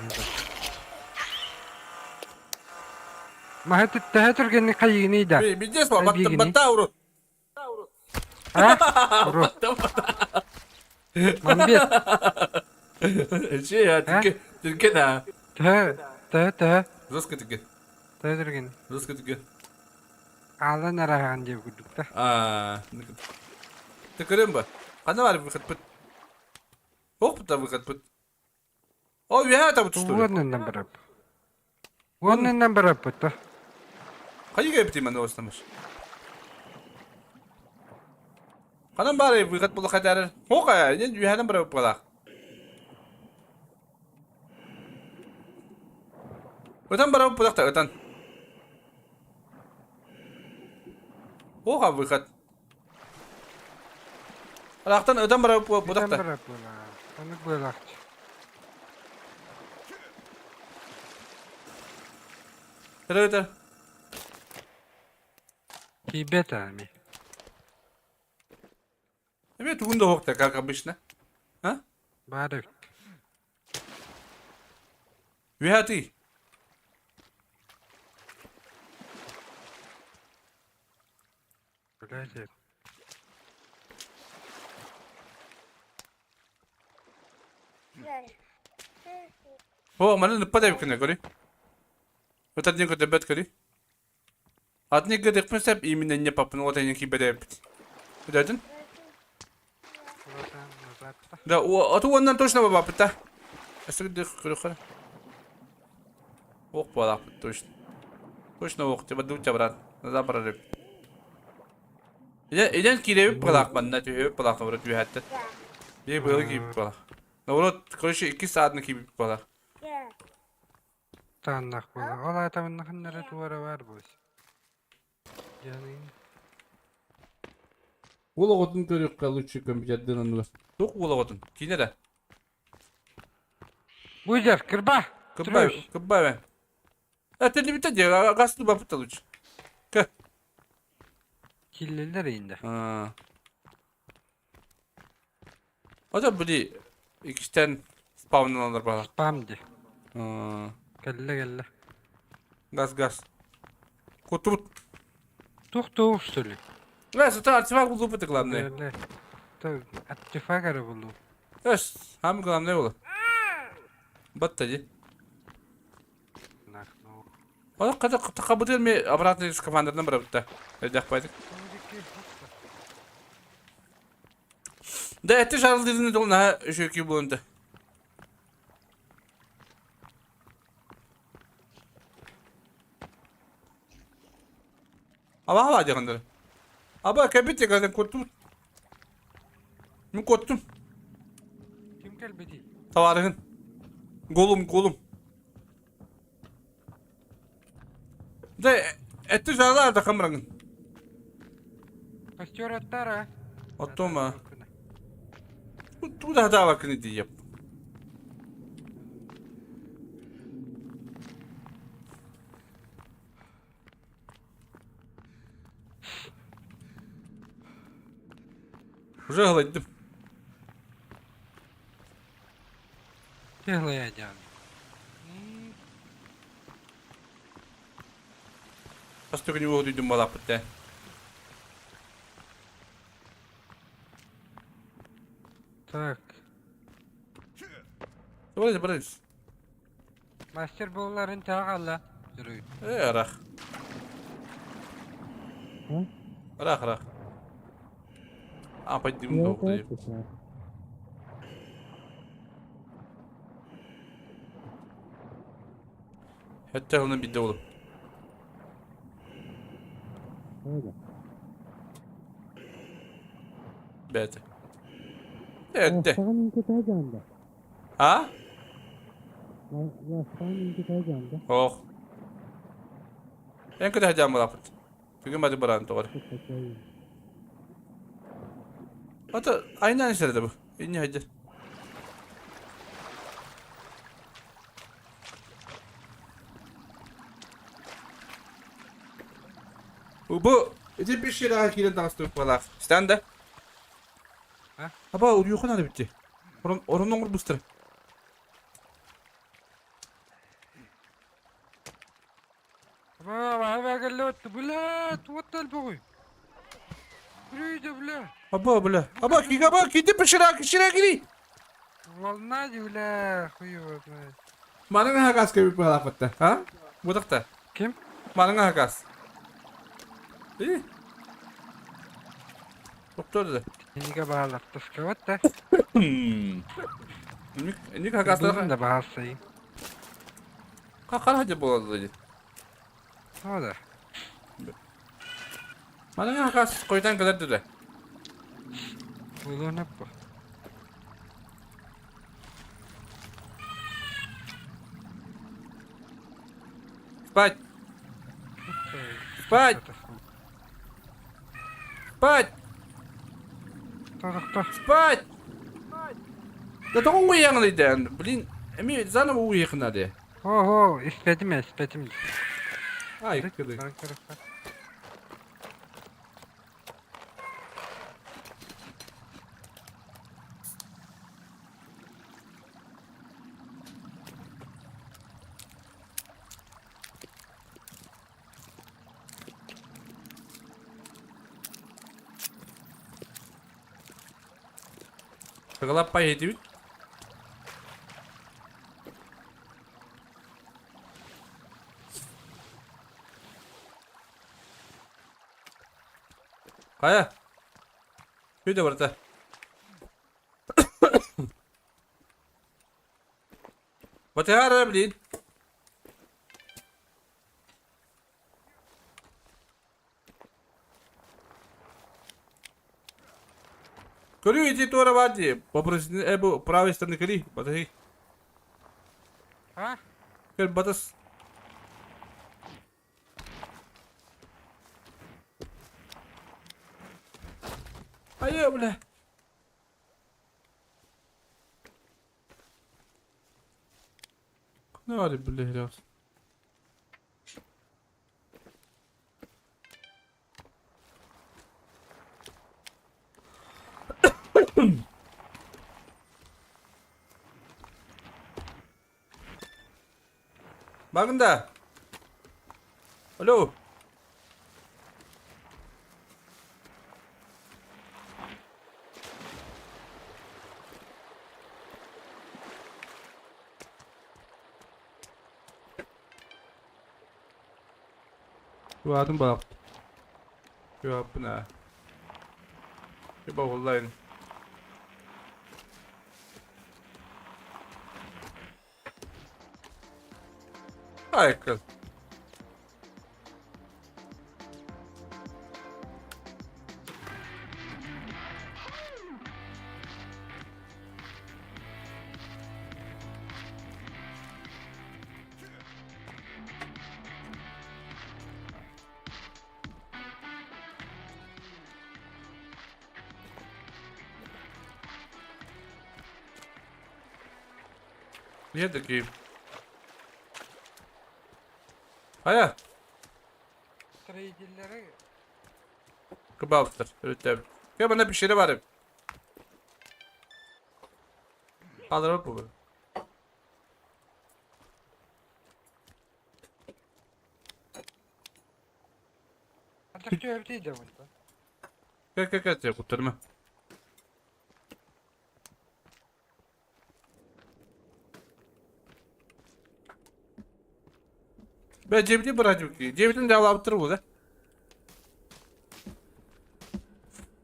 Маһы төһө түргенни хайыгыный да. Бидес ба, батта, батта урод. А? Урод. Мамбет. Че, я, түрке, түрке да. Төһө, төһө, төһө. Жестко түрке. Төһө түрген. Жестко түрке. Алан арахан деп күдүк да. А, Тыкырым ба. Кана бар выход пыт. Ох, да выход пыт. О, я там что ли? Уоннан барап. Уоннан барап бут. Хайга бити мен остамыш. Канан бары выход булы кадар. Хока, не юханан барап балак. Ытан барабыт путахта ытан. Оха выход. Ыраахтан ытан барабыт Ытан путахта. барар буолаа. Оннук буолаахчы. Ыта ыта. Тиийбэт аами. Эмиэ тугун да оһохта, как обычно. А? Баар эбит. Үһэ ты. Блядь. О, маны ныппат эбиккин көрүй. Ытар диэн көрдөбөт көрүй. Атын гыдыкпын сөп именно не папын вот они киберепт. Өдөтүн? Да, оту оннан точно бабапыта. Өссө көрөхөр. Ох буолаахпыт точно. Точно ох, тиба дуча брат. Назад барар Илэн киирэбит балаах манна түһүбүт балаах наоборот түһээттэн. Биир быһыл киирбит балаах. Наоборот, короче, икки саатына киирбит балаах. Тааннах буола. Ол аата манна эрэ туора баар буолуо. Дьаныйын. Уол оҕотун көрүөххэ лучше компьютердын оннугар. Туох уол оҕотун? Киинэ да? Буйдер, кырба! Кырба, кырба бэ. Этиллибитэ дии, газ тубаппыта лучше. Кэ. Киллэллэр инде. Ото били иккистэн спавналанар баҕа. Спам ди. Кэллэ кэллэ. Газ газ. Кутут. Туох туох что ли? Э, зато артефакт буллуппут главное. Артефакт эрэ буллум. Эс, самое главное было. Батта ди. Ол хабытыр ми обратно скафандрынан барабытта. Өйдөх байтык. Да, это жарылдыны дол на үшөкүй буолунда. Аба аба дегендер. Аба кэбит дегендер коттум. Мен коттум. Ким кэлбитий? Табаарыгын. Голум, голум. Да, этти жарылар да камыраңын. Костер аттара. Оттома. Туда дава кини диеп. Уже гладдым. Тыглая дьон. Хас түгүнү уһудуйдум балааппыт дээ. Так. Барыс, барыс. Мастер буолларын таҕалла. Э, арах. Арах, арах. А, пойдем до Хэттэ хылна бидде олу. Бэти. Этте. А? Ох. Эн кыда хадьаан балаппыт. Бүгүн бады баран тоҕор. Ата айнан иштерде бу. Инни хадьар. Бу ити bir şey daha киирэн таҕыстыбыт буолаах. Истэн да? Аба уруйуха надо битти. Орон орон оҥор быстыр. Бля, Аба, бля. Аба, ки, аба, киди пышыра, кишира кири. Волна бля, хуй его знает. Маныңа хагас кебип быһалаахпытта, а? Бутахта. Ким? Маныңа хагас. И? Тоқтор да. Кинигэ баалартаскабат да. Ник хагастар. Да баалсай. Қақар хадя болады дейді. О да. Маныңа хагас қойтан кэлэр да. Буолуон бу. Спать! Спать! Спать! Спать! Да тоҕо уйаҥный дээн, блин, эми заново уехана де. Ого, испэтим, испэтим. Ай, кыды. Сыгылаппай этибит. Хайа? Күйде барда. Батыһаара блин. Көрүү ити туора баар дии. Попросили э бу правой стороны кэри, батыһый. А? Көр батыс. Айа, бля. Ne var бля, Магында. Алло. Туатын балак. Туаппына. Баҕуллайн. Айкыл. Niye dökeyim? Хайа? Строителлэри Кыбаптыр. Өрүттэбит. Кэ манна пещера бар эбит. Хааларбыт бу. Антах түһэбитий да бунта. Кэ кэ кэ куттарма. Бэ дьиэбитин быраатыбыт Дьиэбитин дьаалаабыттар буолла.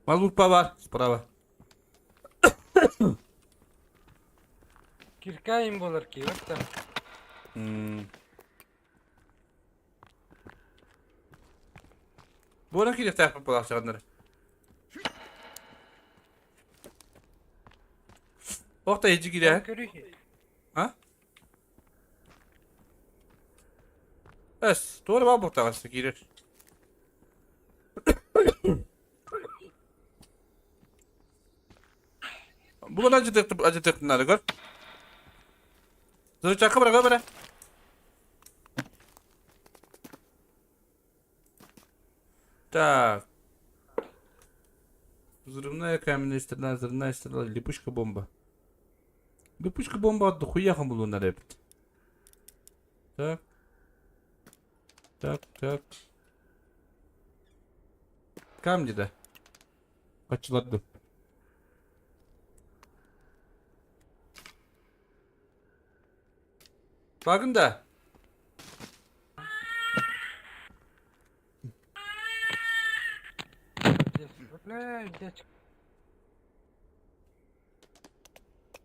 Малупа бар справа. Киркаин буолар киһи да. Буора киириэхтээхпит буолаахчаҕыннар. Ох да иһдьи киирээһин. Көрүһ. А? Эс, туора баар буолтаҕас киирэр. Бугун ажытыктынары көр. Зырычакка бара бара. Так. Взрывная каменная стрела, взрывная стрела, липучка бомба. Липучка бомба дохуяхан булуунар эбит. Так. Так, так. Камни да. Хачылардым. Бакын да.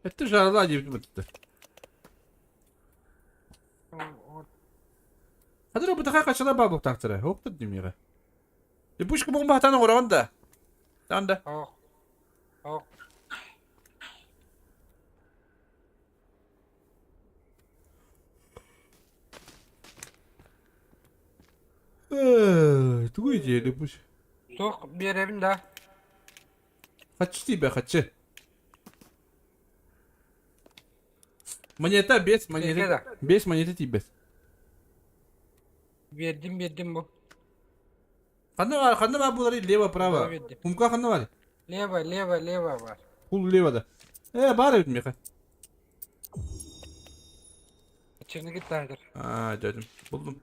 Эттэ жаралаа диэбитим ытта. Хадыр бутаха качала баа буктаахтара. Хоктор димиэҕэ. Липучка бомба хатан оҥороҕун да. Таан да. Ох. Ох. Тугу идеяли бу? Суох биэрэбин да. Хаччы тиийбэ, хаччы. Монета без монеты. Без монеты тиийбэт. Биэрдим, биэрдим бу. Ханна бар, ханна бар булары лево, право. Умка ханна бар? Лево, лево, лево бар. Кул лево да. Э, бар эбит меха. Чернигит тагыр. А, дядим. Булдум.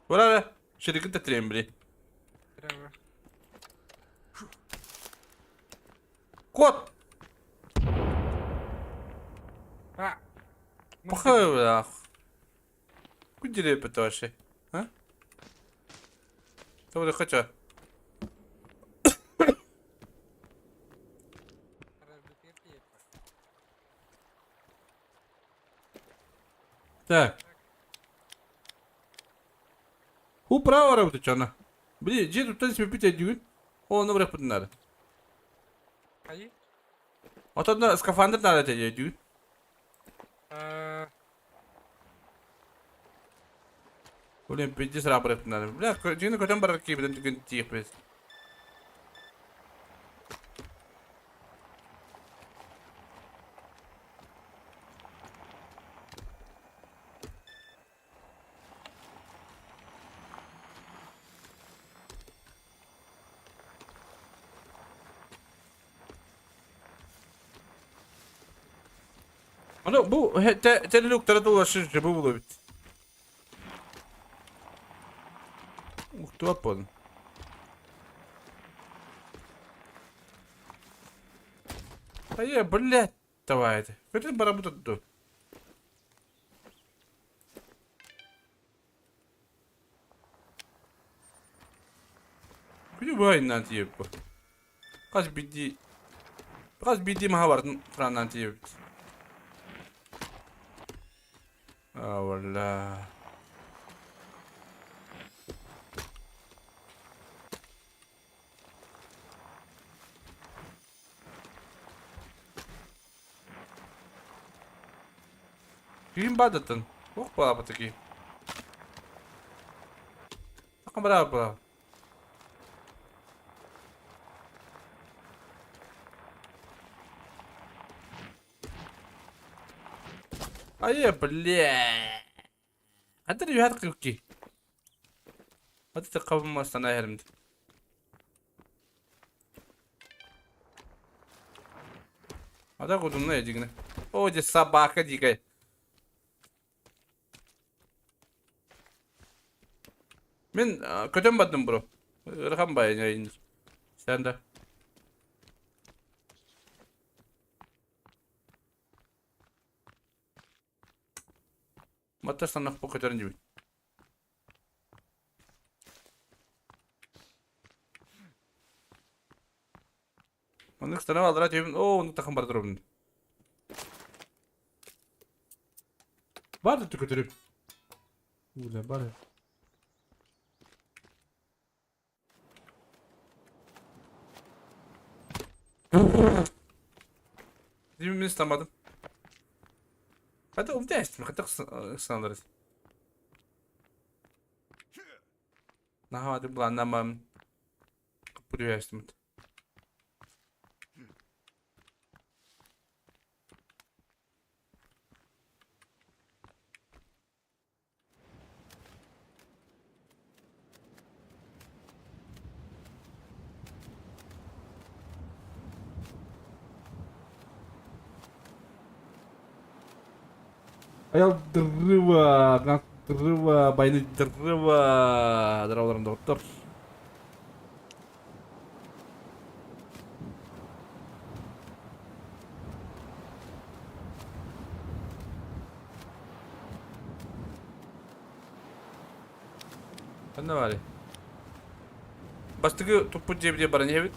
Ура, Шерикин тәтірем били. Кот! Пахай, Кудили вообще? А? Добре, хоча. Так. Управа работа чана. Били, же туттан смепите дүйін. Оны бұрақ бұтын нары. Отодна скафандр надо тебе дүйін. Блин, пиздец рабырых надо. Бля, дүйін көтен барар кейбіден түген тиіп біз. Аны бу телелюктара тулашы жыбы булу бит. Ух, болдum. А я, блядь, давай это. Көтен бара бутатту. Күнү бу тиеп бу. Каз бидди. Каз бидди маха бардын краннан тиеп. А, валла. Ким бадатын? Ох, бала таки. Бара бала. Ай, бля. Хәтер юхат кылки. Хәтер кабым астана хәремде. Ада кудумна едигне. О, здесь собака дикая. Мен көтөн бардым бро. Ырхан бай Sen de. Матарсан бу көтөрүн жибит. Оны кыстана алдыра түйбін. О, оны тақын бар тұрбын. Бар да көтөрүп. Уля, бар. Димин istamadım. Hadi umda эстим, хата сандарыз. Наха планнамам. Капырю эстим. Аял дрыва, дрыва, байны дрыва. Дравларым доктор. Ханна бары. Бастыгы туппут жебде баран ебит.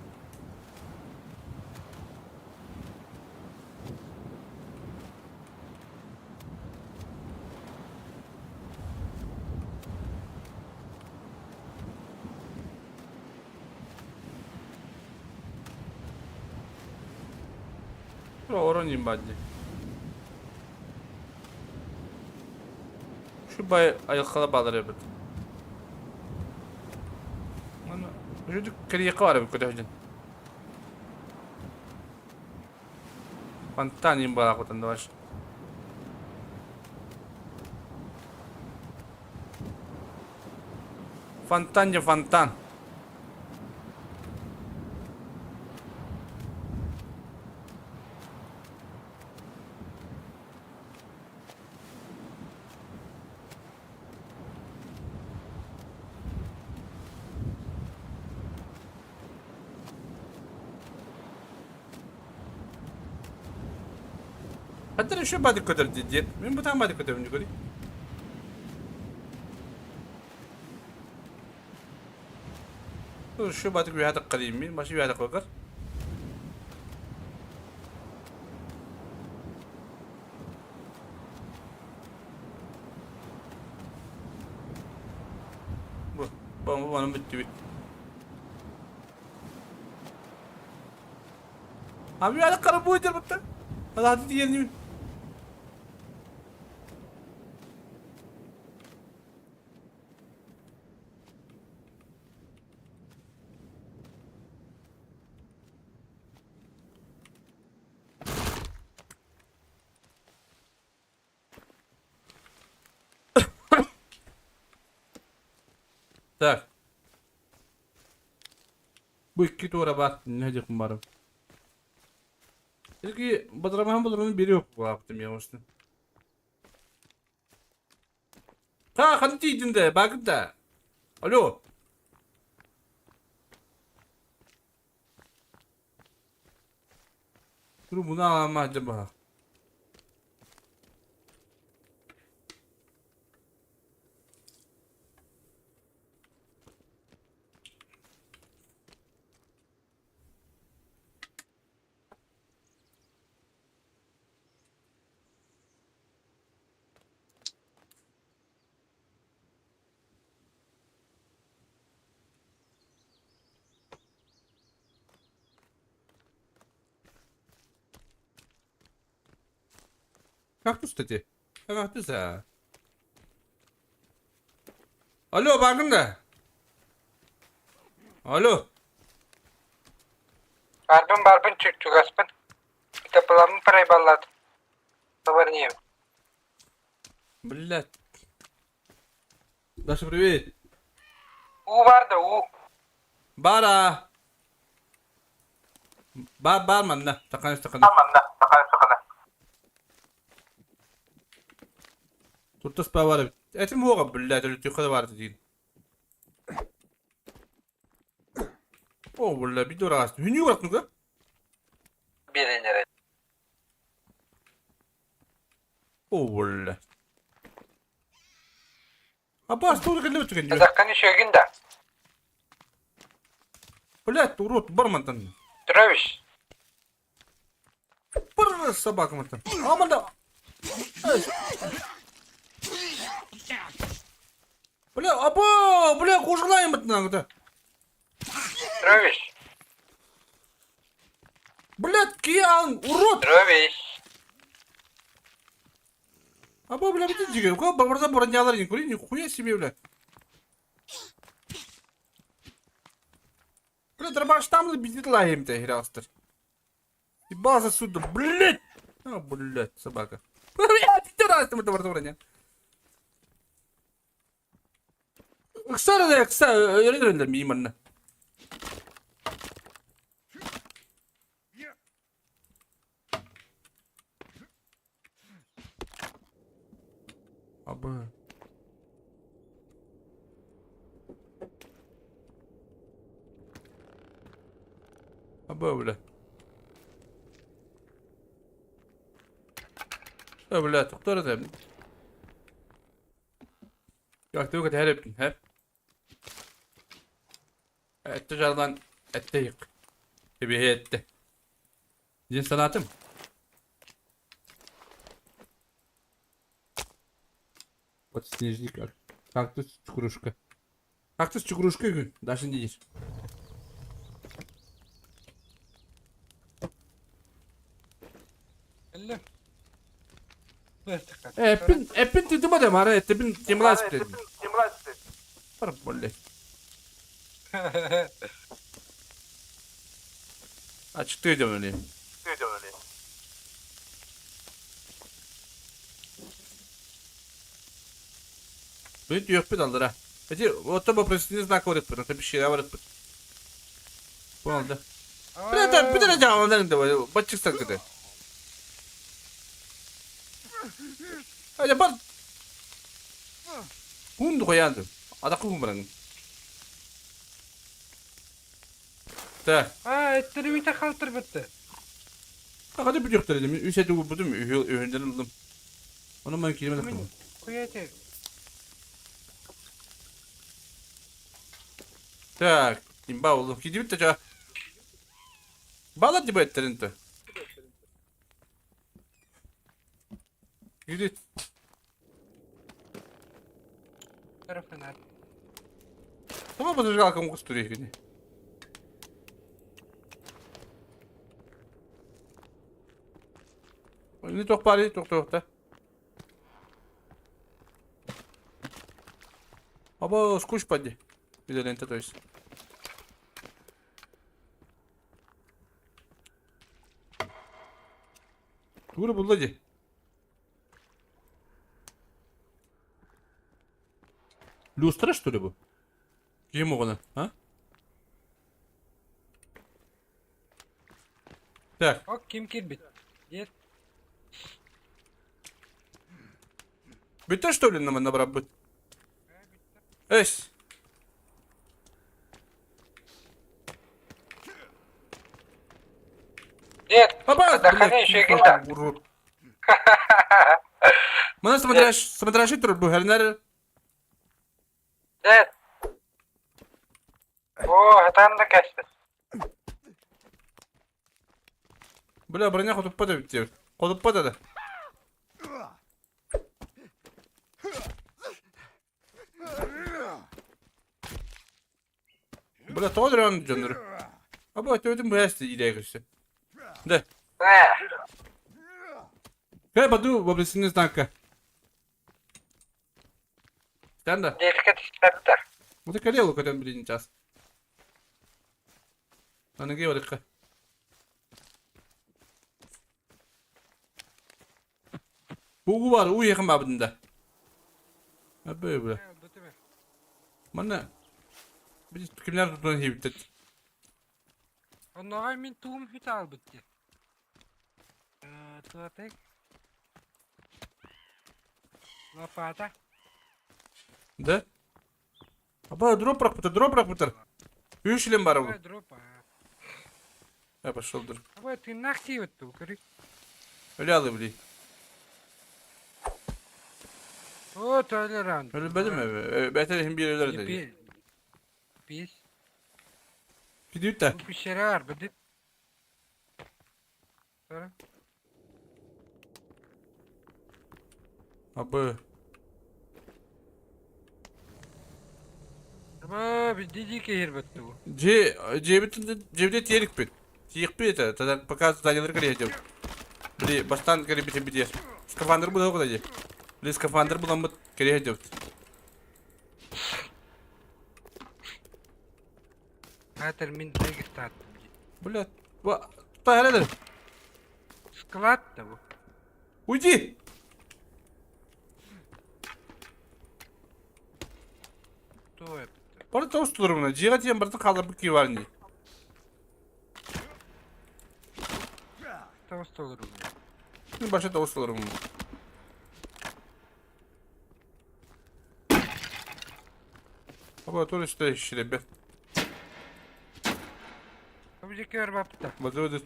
Орон бадди. Şu бай айылҕала баалар эбит. Аны үчүгэй кэриэхэ бар эбит көтөһүдүн. Фонтан им баалаах давай. Фонтан же фонтан. Хаттар еще бадык көтөр диэн. Мен бутаан бадык көтөрүн көрүй. Şu бадык үһэ таққалыйым мин, башы үһэ таққалар. Бу, бу, бу, бу, бүттүбүт. Abi yani karı bu ödül bitti. Hadi hadi diyelim. Так. Бу икки туора баар нэһилиэкпин барым. Ики бадрамаһын булурун бири yok буолаабытым я Ха, ханна тиийдин да, баагын да. Алло. Dur bunu alama acaba. Kaktüs dedi. Kaktüs ha. Alo bakın da. Alo. Барбын барбын чугаспын. Кытапыламмын парайбаллаатым. Сабарнием. Блять. Даша привет. Уу бар да уу. Бара. Бар бар манна. Такана такана. Туртас бар. Этим хуга блять, өлтү бар дейин. О, бля, bir dur ağaç. Hünü bıraktın kız. Биэрэн О, бля. Абас, тур кэллэ түгэн. Казахканы шөгін да. Блять, урод, бар мантан. Петрович. Бар собака мантан. Аманда. Бля, або, бля, кожалайым бытынан. Петрович. Блять, киян, урод. Петрович. Або, бля, бит жиге. Ко барда бронялар не кури, нихуя себе, бля. Бля, дробаш там бизит лаем те, херастер. И база сюда, блять. А, блять, собака. Блять, ты раз там это броня. Ксара да, кса, я мимо. Аба. Аба, бля. Э, бля, тоқтар это. Как ты هرب هب التجارة التيق تبي هي الت زين صنعتم Подснежник кактус чукрушка. Кактус чукрушка gün. Даже не deyir. Элле. Эппин, эппин тыытыма да мара, эттебин темлас дедим. Бар болли. Ачтыы дьон Бүт үөхпүт аллара. Эти оттон вопросительный знак барыппыт, это пещера барыппыт. Бу алда. Бүтэ бүтэ жааланан да баччык сакыты. Айда бар. Хун дугаянды. Адакы хун баран. Так. Аа, эттерибите халтырбытты. Хады бүтүөхтэр дим. Үс эти урбутум, үһүнден ылдым. Оны мен киремен Мин куяте. Так, имба oldu. Gidip de ca. Bala dibe ettirin de. Gidip. Tarafına. Tamam mı kalkım kusturuyor gidi. Не тохпари, тохтохта. Аба, скуч пади. Изолента, то есть. Тура булла ди. Люстра, что ли, бу? Ким оҕону, а? Так. Ок, ким кирбит? Дед. Бүттэ что ли нам набрабыт? Эс. Дед, Папа, Заходи еще гильда. Урод. Мана смотряш, смотряши тур бу хернер. Дед. О, хатан да кәсті. Бля, броня хотуппа да битти. Хотуппа да. Бля, тоҕо дөрөөн дьоннору. Аба, төбөтүн быһаас илээ көрсө. Да. Кай баду вопросительный знака. Станда. Детка тистәптер. Вот и көтөн билин час. Аныгы барыкка. Бугу бар, уу яхан бабында. Абы бля. Манна biz kimler tuttuğunu hibittet. Онноҕой мин туум хүт албыт ди. Туатык. Лопата. Да? Аба, дроп прохпутер, дроп прохпутер. Үш илем бар бу. Дроп. Я пошел дроп. Аба тыннах тиебит ту, көрүй. Өлі бли. О, тойлеран. Өлбөдүм эбе. Бәтер хим бир өлөр dedi. Бис. Gidip de. Бу пещера бар, бит. Sonra. Абы. Аба, бид диди кehir битти бу. Же, жебитин жебде тиерик бит. Тиек бит это. Тогда пока занял кире деп. Бли, бастан кире бит бит. Скафандр бу да же. Бли скафандр булан бит кире деп. Хатер мин тегистат. Бля. Ва, та хәле. Склад да бу. Уйди. Той битти. Бары тоғыз тұрмына. Жиға тиен бірді қалдырып ки бар не. Тоғыз толыр. Баша тоғыз тұрмын. Аба, тур işte işleri Бу жеке бар бапты. Базы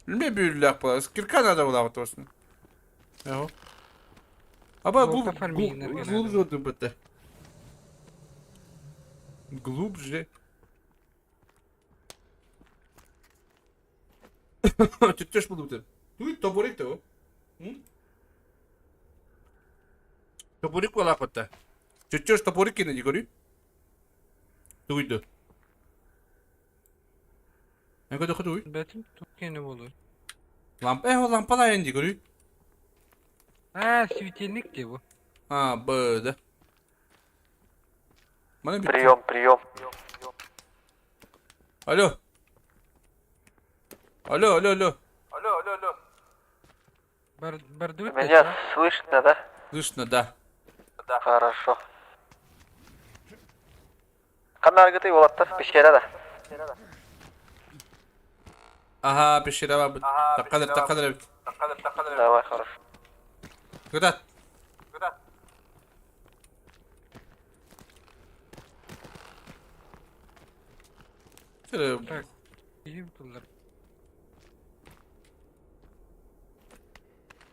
Үлме бүйүллээх буолар. Кирка надо была вот Яго. Аба, Золото фарминг глубже бытты. Глубже. Чөттөш булду бутыр. Туй топорик то. Топорик буолаах батта. Чөттөш топорик кene дигори. Туйду. Эн көтөххө тугуй? Бэтим туох киэнэ буолуой? Лампа, э, ол лампалаайын дии көрүй. Аа, светильник дии бу. А, Б, да. Маны бүттү. Прием, прием. Алло. Алло, алло, алло. Бар, бардыбыт Меня да? слышно, да? Слышно, да. Хорошо. Ханна аргыты уолаттар пещера да. Аха, пещера бабыт. Таккадыр, таккадыр эбит. Давай, хорошо. Кытат. Так. Киһим тыллар.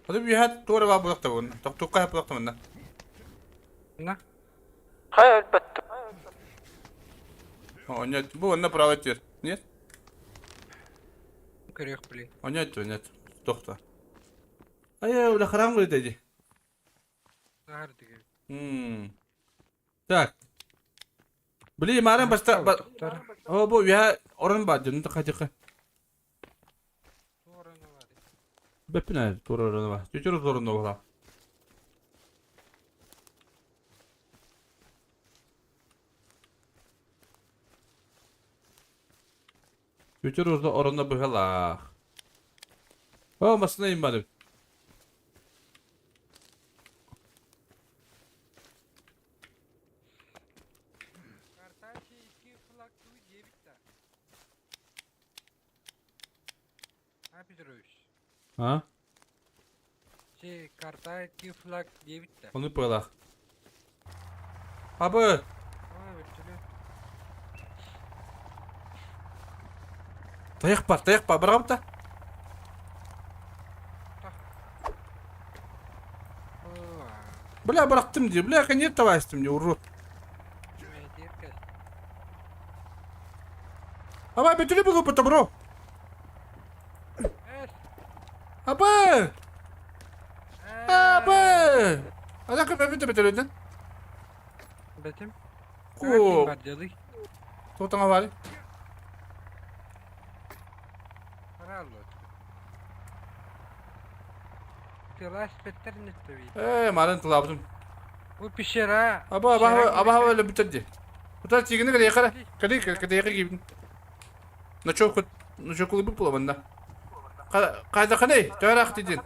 Hadi bir hat туора баа булакта бугун. Тохтукка булакта мында. На. Хай өлбөттүм. О, нет, бу онно право тир. Нет? Көрүөх блин. О, нет, нет. Тохта. Ай, ула харам говорит эди. Сахар деген. М. Так. Били марын баста. О, бу я орын ба дьон тахатыка. Бэппин туора орын ба. Чүчүр орын була. Чүчүр орын быһалаах. О, масына иммадым. А, Петрович? А? Че, карта флаг диэбит да. Ону быһалаах. Абы! А, вертолет. Тайах бар, тайах бар, барабыта. О, Бля, бырахтым дии. Бля, конец товарищ мне, урод. Аба, бөтүлү бүгү бу бро. Аба! Аба! Ана кып бөтү бөтүлүден. Бэтим. Ку. Бар делай. Тотаңа бар. Э, марын тылабдым. Бу пещера. Аба, аба, аба, аба, бөтүрди. Бутар тигини кere кара. Кere кere кere гибин. Ночок ночок кулы була манда. Кайда кане? Төрак дидин.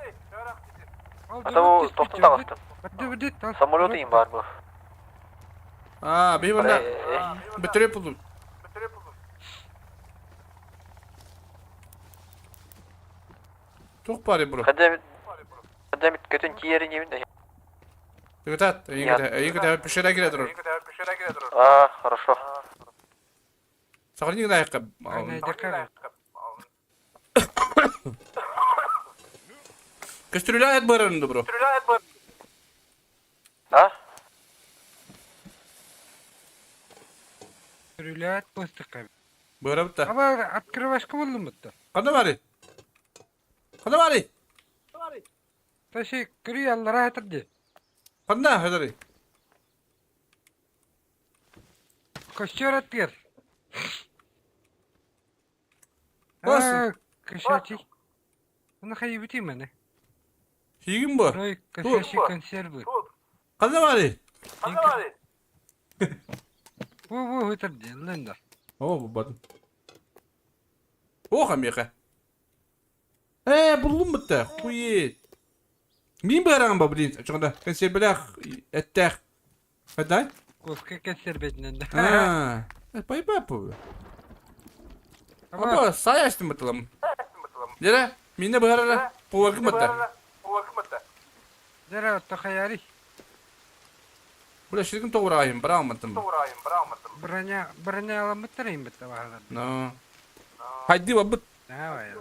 Ата бу тохтун таҕыстым. Самолет иин бар бу. А, бей манда. Бөтүрө булду. Тух бари бро. Хадемит Хадемит көтөн тиерин ебин да. Тыгытат, эйгите пещера кире турur. А, хорошо. Сахарник да якка. Көстүрүлэ эт барырынды бро. А? Рүләт постыка. Бара битта. Аба открывашка булдым битта. Канда бары? Канда бары? Ташы күри аллара хатырды. Канда хадары? Костер аттыр. Бас. Кошачий. Оны хайы бити мені. Хигин бу. Рой кошачий консервы. Канда бары? Бу бу хатырды, лында. О, бу бадым. О, хамеха. Э, булдум битта. Хует. Мин бараган ба, блин. Чоңда консервлях эттэх. Кандай? Кофе консерветинен. А, пайба бу. Аба, саяштым бытылым. Дере, мине барара повар кыматта. Дера тахаяри. Бля, ширкин тоғырайым, бара алматтым. Броня, броня аламыттырайым битта бахалар. Но. Хайди бабыт. Давай.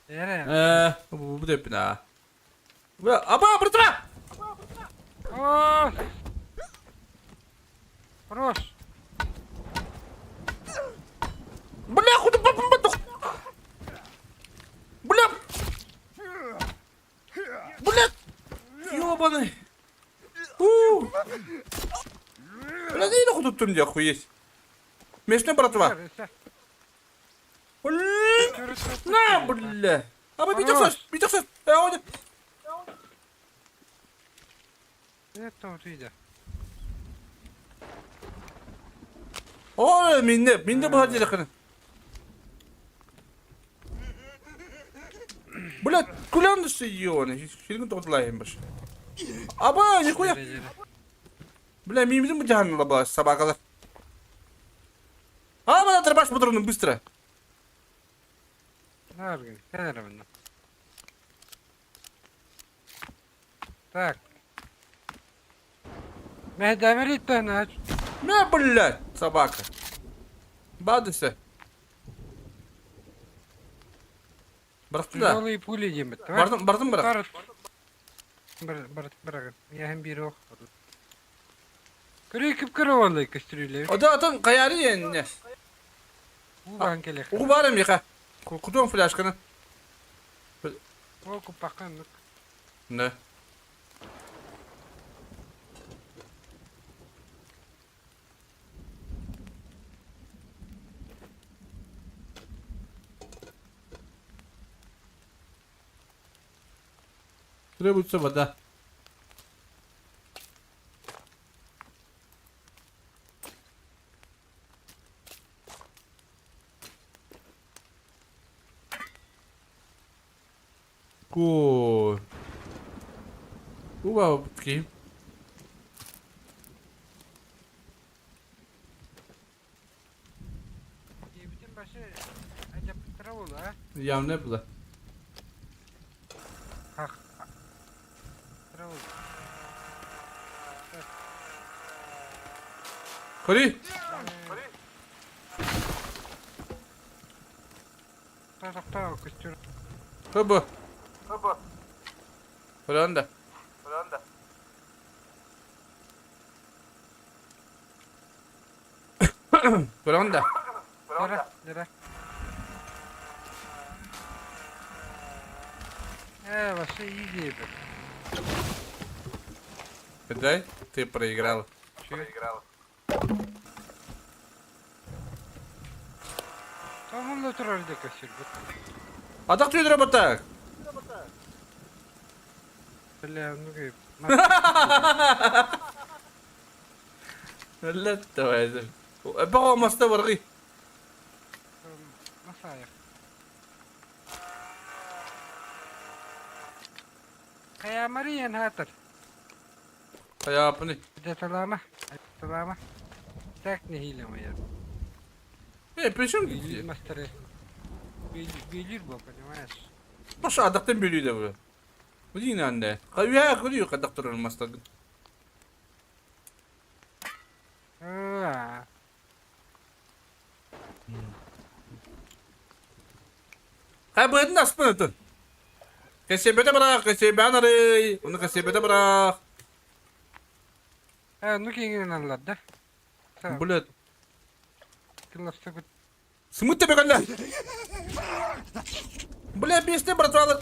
Эре. Э, бу деп на. Бля, аба, братра! О! Хорош. Бля, худы бабым бадық. Бля! Бля! Ёбаный. У! Бля, не худу туттум я охуеть. Местный братва. На, бля. Аба битексас, битексас. О, минне, минне бу хадилакын. Бля, кулан сы ёны. Ширгин тоқтылайым баш. Аба, нихуя. Бля, мимизин бу жаһанныла была собакалар. А, бана дробаш патроны быстро. Так. Мэ Мэ, блядь, собака. Бадыся. Бырахты да. Тяжелые пули диэммит. Бардым, бардым бырах. Бырагын. Яһын биир ох. Көрүй кып көрө олай көстүрүле. Ода атын каяры енне. Уу баһан кэлиэх. Угу барым яха. Кутуом фляжканы. О куппакка Да. Требуется вода. Ко. Уба такие. Диэбитин башы адьаппыттара буолла. Явно было. Хах. Кори. Хыбы. Хыбы. Хөрөнда. Хөрөнда. Хөрөнда. Дөрө. Ээ, вообще изи эбит. Дай, ты проиграл. Проиграл. Томунда турар да көстүрбүт. А так ты работак. Бля, ну кый. Ла давай. Бага маста баргы. Масаев. Хайа Мариян хатыр. Хайапны. Даталама. Даталама. Так нэһиилэ моя. Э, при чем? Мастеры. Билир был, понимаешь? Маша адактан бөлүү да бу. Бу анде. Кайя көрүү кадак турар мастер. Аа. Хай быдын аспын өтөн. Кесебете бырак, кесебе ары, уну кесебете бырак. Э, ну кеңинен аллар да. Блядь. Смыт тебе калла. Бля, бесте, братвалы.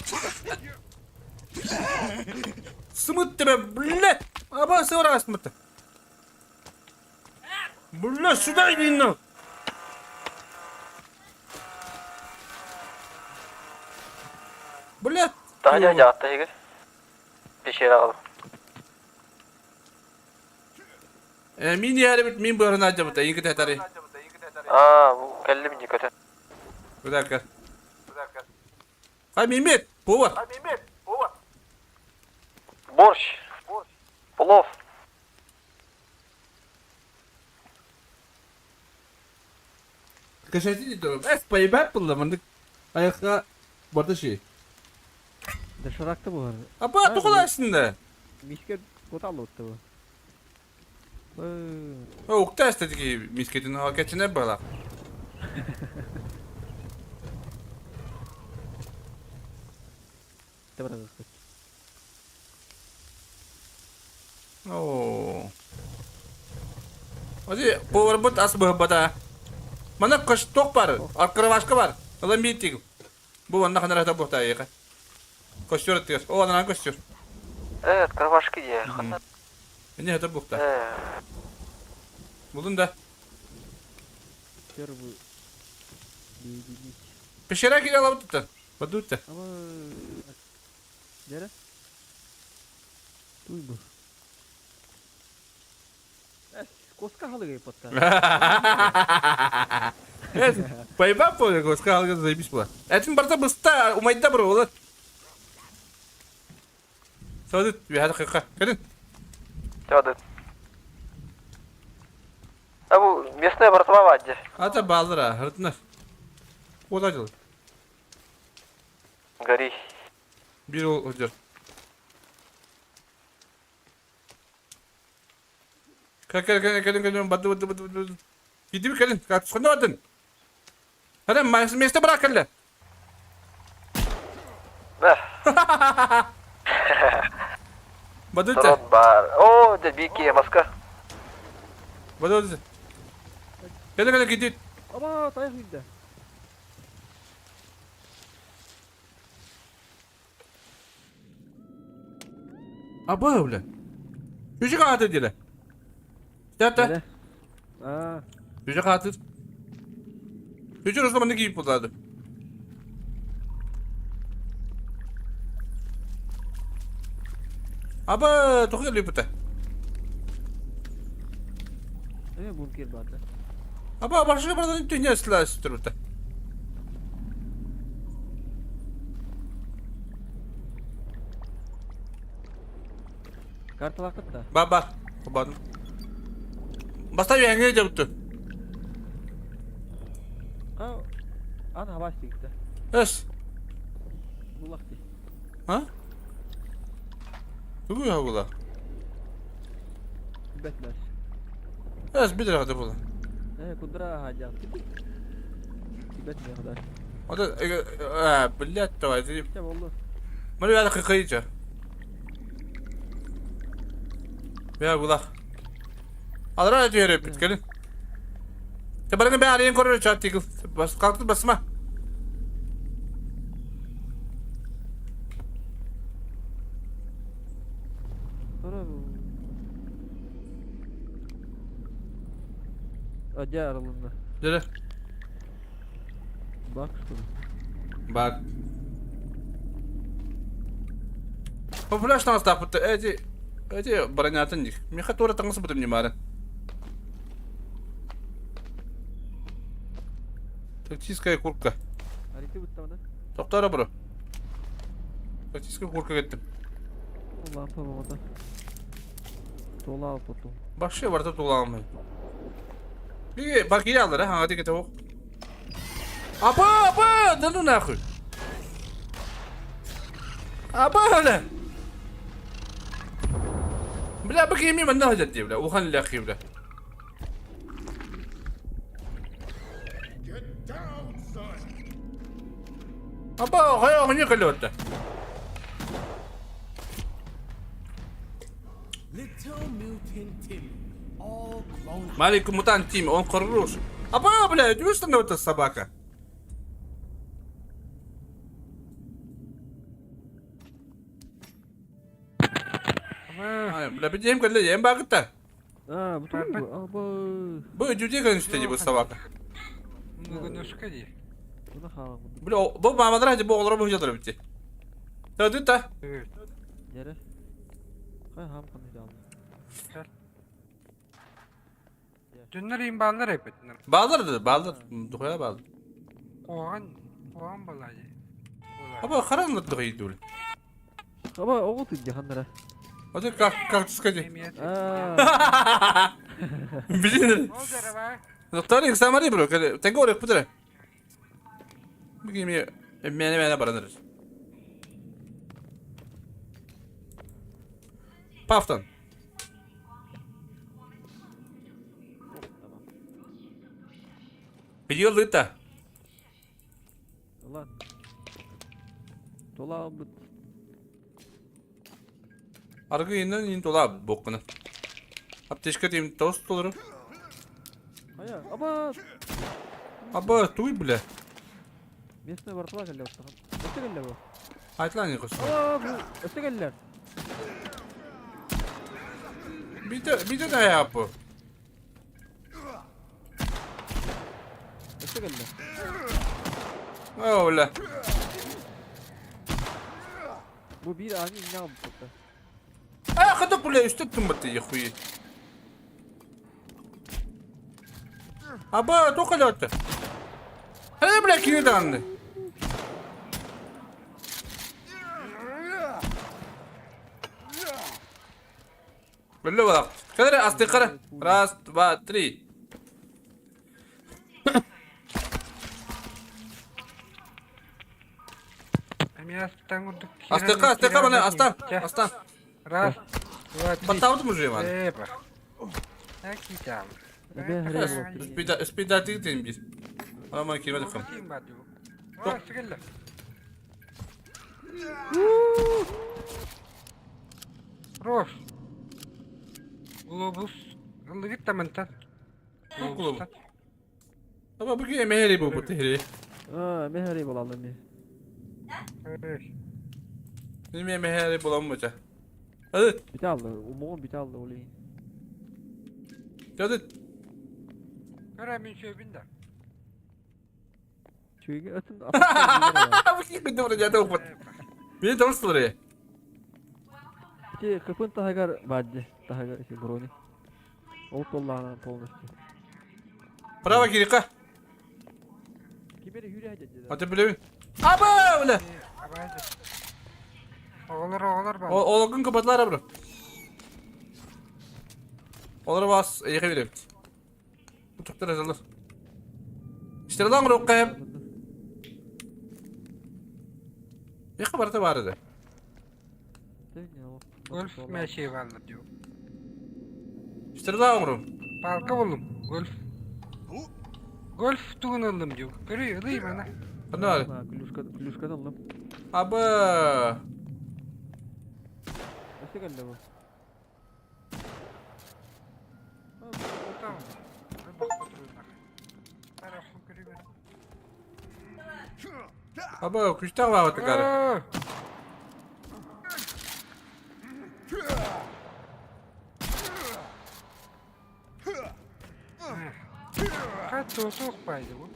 Смыт тебе, блядь. Аба, сыра смыт. Бля, сюда иди на. Блядь. Таһырдьа дьаатта иһигэр. Пещера аҕалым. Мин иһэрибит мин быһарын аадьабыта, иҥки тэтари. Аа, бу кэллим дии көтөн. Куда Хай Мимет, повар. Борщ. Плов. Кэшэти дии Эс поебать было, мандык аяққа барды ши. Доширакты буһар. Апа, тухалайсың да. Мискер куталлы бу. Укта эстетики мискетин хакетине была. Оо. Оди повар бут ас бата. Мана кыш ток бар, открывашка бар. Ылан битик. Бу онна ханара та бухта яка. Костер тигес. О, анан костер. Э, открывашки дии. Эне это бухта. Э, Булдун да. Первый леденить. Пещера кире алабыттан. Бадутта. Ама Дere? Туй бу. Коска халыгай потта. Пайба поле, коска халыгай заебись была. Этин барта быста, умайда бро, олар. Садыт, бихада кыка. Кэлин. Садыт. А бу местная братва вадди. Ата балдыра, хыртынар. Куда дел? Гори. Бир ол жер. Кел кел кел кел кел бады бады бады бады. Иди кэлин, катсына бадын. Hadi место bırak кэллэ. Да. Бадыта. Трон бар. О, дэ бики маска. Бадыта. Кэлин кэлин кидит. Ама таяқ үйді. Аба бля. Жүжі қаты деле. Тәтә. Аа. Жүжі қаты. Жүжі роза мені киіп болады. Аба, тоқы лепіті. Эме бункер барды. Аба, башқа бардан түне сілә үстіріпті. Карта вакытта. Ба, ба. Бадым. Баста яңы жапты. А, ана хабас дигитте. Эс. Булак ди. А? Тугу я була. Бетмеш. Эс бидер хады була. Э, кудра хаджа. Бетме хада. Ода, э, блядь, давай. Че болду? Мына бәрі қиқайынша. Бә була. Алра жері біткелін. Те барыңы бәрі ең көрір чат тигіл. Бас қалты басма. Sonra Acı aralığında. Дері. Bak şunu. Бар. Популяш нас тапыты. Эти эти бронятын них. Меха тура таңысы бітім не марын. Тактическая куртка. Harita bitti bana. Тоқтара бро. Тактическая куртка кеттім. Лампа babada. Dola al потом. Башшы барда тула алмай. Биге бакия алыр, а, аңа деген оқ. Апа, апа, да ну нахуй. Апа, бля. Бля, бакия мимо нахуй деді, бля. Ухан ляхи, бля. Апа, хая, не калётта. Маленький мутант Тим, он хорош. Апа, бля, что на эта собака? Аба. Бля, бедем кэллэ, ем багытта. А, bu tuğ bu. Aba. Бу жүдө көнүстө бу собака. Много ди. Buna hava bu. Бля, бу мамадара бу оҕолоро бу жатыр битти. Тәдү та. Yere. Hay ham kanı aldı. Дьоннор им бааллар эппитинер. Баалар баалар, духая баалар. Куһаҕан, куһаҕан буолаа дии. Аба харан духай дул. Ama oğul tüy hanlara. Ата как как сказать. Aa. Билин. Ол дәрі Доктор самари бро, тенго орек путре. Бигими мене мене бараныр. Пафтан. Tamam. Видео лыта. Ulan. Dola al bu. Аргы иннен ин тула боккуна. Аптечка тим тост толору. Haya ama Аба туй бля. местный братва geldi ortadan. Öte geldi bu. Айтлан не кос. Aa bu öte geldiler. Бите бите да я по. Өссө кэллэ. Оо, бля. Бу биир ааны инньэ аҕалбыттар. А, хата бля, үстэ тыммыт хуй. Аба, тоқ әлі Хэ, бля, кини даҕаны. Биллэ балак. Кэлэр астыкара. Раз, два, три. Эмиэ астан курдук Астыкка, астыкка маны, астан, астан. Раз, два, три. Баттаабытым уже маны. Ээ, ба. Киитам. Спидатык тен бир. Ама кирмедик кым. Рош. Глобус. Ыллыгыт тамантан. Глобус. Аба бүгүн эмэһэри бу бу тэһэри. Аа, эмэһэри булалым ми. Эми эмэһэри буламмыча. Hadi. Бите алды, умугун бите алды ол иһин. Hadi. Көрө мин шөбүн да. Чүгү өтүн аппа. Бу ким да жата укпат. Мени табыстылар. Ити кыпын таһыгар баадды, таһыгар ити брони. Ол толлаана полностью. Право кирика. Кимери хүрэ деді. Аты билебин. Аба, бля. Оҕолор оҕолор бар. Ологун капатлар абра. Олар бас эйхе беребит. Туктар азалар. Иштерлан рукка. Яха барта бар edi. Golf мәши баалар диyor. Иштерлан ру. Палка булдум. Гольф. Гольф тугун ыллым диyor. Көрүй ылый мана. Ана. Клюшка, клюшкадан ыллым. Аба. Өсө келді бу. Tamam. Bak oturun Аба, күчтәк бар тагары. Хат суох байды бу.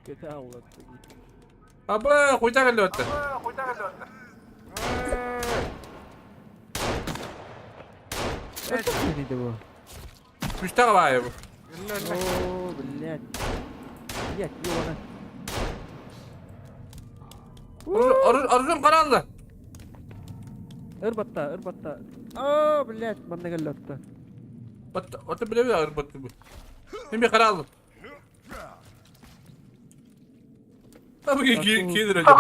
Кете алла. Аба, куйта келди өттө. Өсө бу. Күчтәк бар бу. О, блядь. Блядь, ёбана. Оружие каралды. Ырбатта, ырбатта. О, блядь, манна келди атта. Бат, оты билеби ар бат бу. Эми каралды. Аба ки кидер өтө.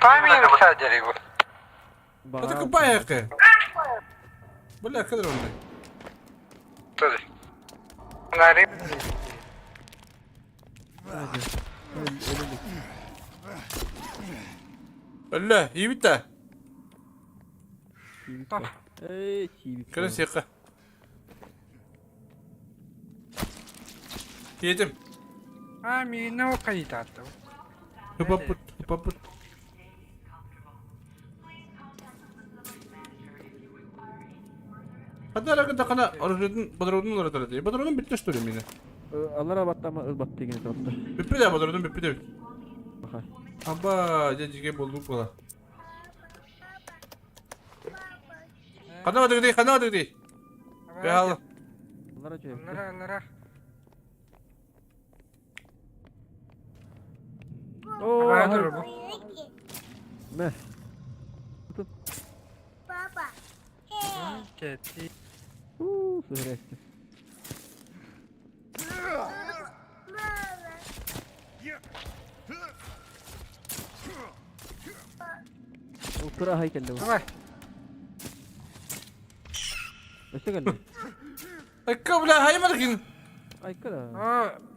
Память садери бу. Аты купая ке. Бля, кадр онны. Tabii. Nari. Өллө, ийбит Эй, чибит. Кырын сиққа. Тиетим. Ами не о кайдатты. Хыпаппыт, хыпаппыт. Хадда ракын тақана оружедин бадрудун оратар дей. Бадрудун битте что ли мені? Аллара баттама ырбатты деген атты. Бүппе де бадрудун бүппе де. Аха. Аба, жеге болду була. Қана бадыр дей, қана бадыр дей. Бәхалы. Аллара чөй. Аллара аллара. О, Абайдыр бу. Мә. Кетти. У, сөрәсті. Тура хайкелді бу. Давай. Өсө келді. Айка, бля, хаймар кин. Айка да. О,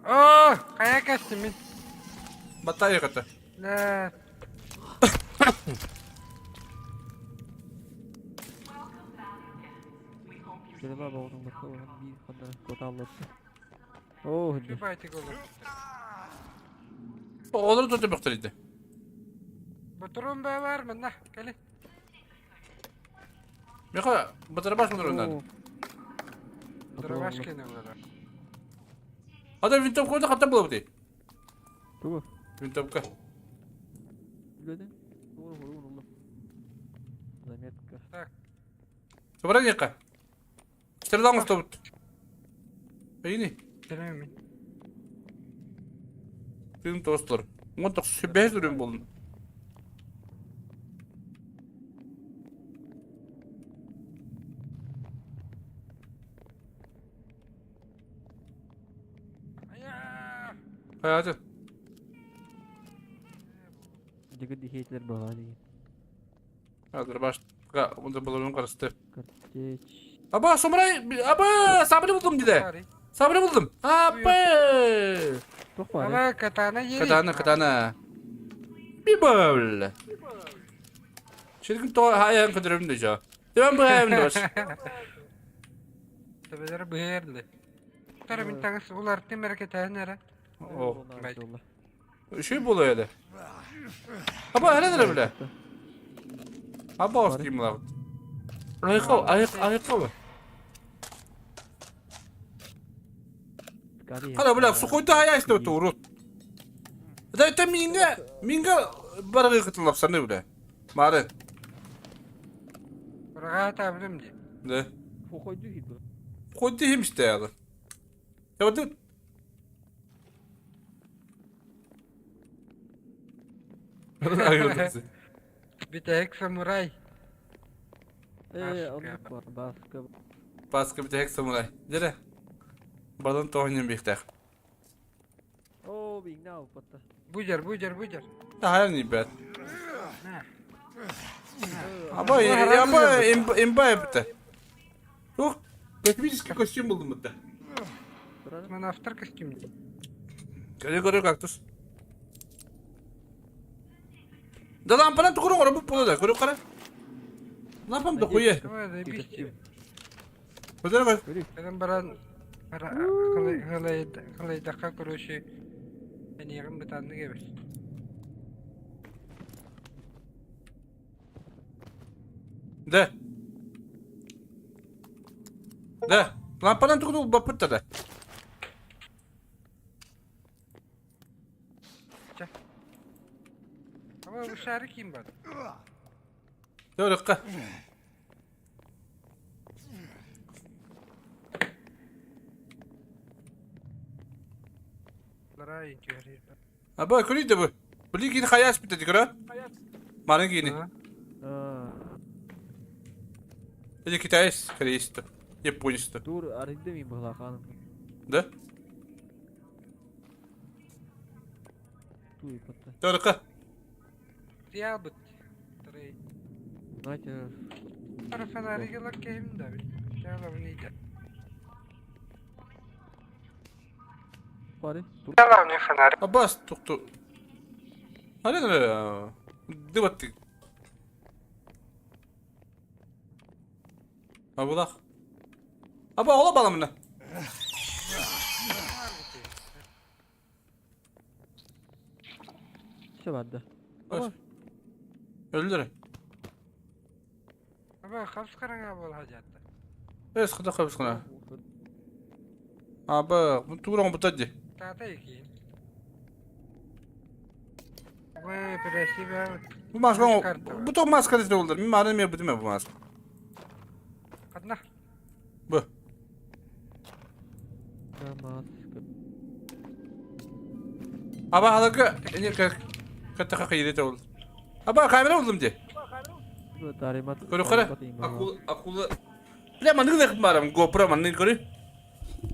о, кая кастым мен. Баттай қата. La. Келе ба оның басқа оған bir қандара кота аллатты. О, хүдді. Байтык olur. Олар туты бақтыр Батырым ба бар мында. Кели. Меха, батырбаш мындыр ондан. Дроваш кене булар. Ата винтовканы хантан булабытый? Тугу? Винтовка. Билбэтим. Тугу хуругун уллум. Заметка. Собран якка. Стрелан оңостобут. Эйини. Билемин. Тыын тоостор. Уон тохсус бэһис үрүм болун. Хайаатын? Дигит дихиэтилер буолаа дии. Хазыр башка онда булуун карасты. Картечь. Аба самурай аба сабры булдум диде. Сабры булдум. Аба. Туох баар? Ама катана ери. Катана катана. Бибол. Çirkin to hayal kötürüm de Dön bu evde baş. Төбөлөрө быһыйар Тара мин таҥас улартым эрэ кэтэһэн эрэ. Oh. Şey buluyor öyle. Аба hele nere bile. Аба oskим лавт. Айқау, айық, айқау. Хара бля, сухойда хая işte урут. Да это минге, минге баргы кытылап саны бля. Мары. Быраҕаа таабылым дии. Да. Хохойду хит бу. Койду хим işte ya. Ya dur. Бүтэһик самурай. Э, Баска. оннук бар, баска. Баска bir tek samuray. Dere. Badan tohunyan bihter. Оо, биҥна упатта. Будьар, будьар, будьар. Daha ne bet. На. Ama ama imba yaptı. Yok. Космический костюм buldum burada. Мана автор костюм дии. Көрө көрө кактус. Да лампанан тугуру көрө бу да көрө кара. Лампам да куе. Ой, заебись тебе. Көрө көрө. Кэлэн баран халайдахха короче эниэҕин бытааннык эбит. Да. Да. Лампанан тугуру баппыт да. Ама бу шары ким бар? Көрө. Лара интиэрир. Аба көрө да бу. Били кини хаяс битти көрө. Марын кини. Аа, Это китайец, корейец, японец. тур арыйда мин быһылааханым. Да? Туу ипатта. Көрө. Тиябыт. Тарай. Знаете, Тара фонарик лаккейм да. Шалавны да. бары. Тур Шалавны фонарик. Абас тукту. Хали дыбатты. Абулах. Аба ола баламына. все бар да. Öldür. Аба хапс караңа бол хажатта. Эс хада кабыс кына. Аба, бу тууран бутадди. Тата ики. Ой, красиво. Бу маска бу то маска десе болду. Мен мары мен бутуме бу маска. Одна. Бу. Маска. Аба халакы эне как катта кайрете болду. Аба камера болдум де. Бу таримат. Көрө кара. Акула акула. Бля, маны да барам GoPro маны көрө.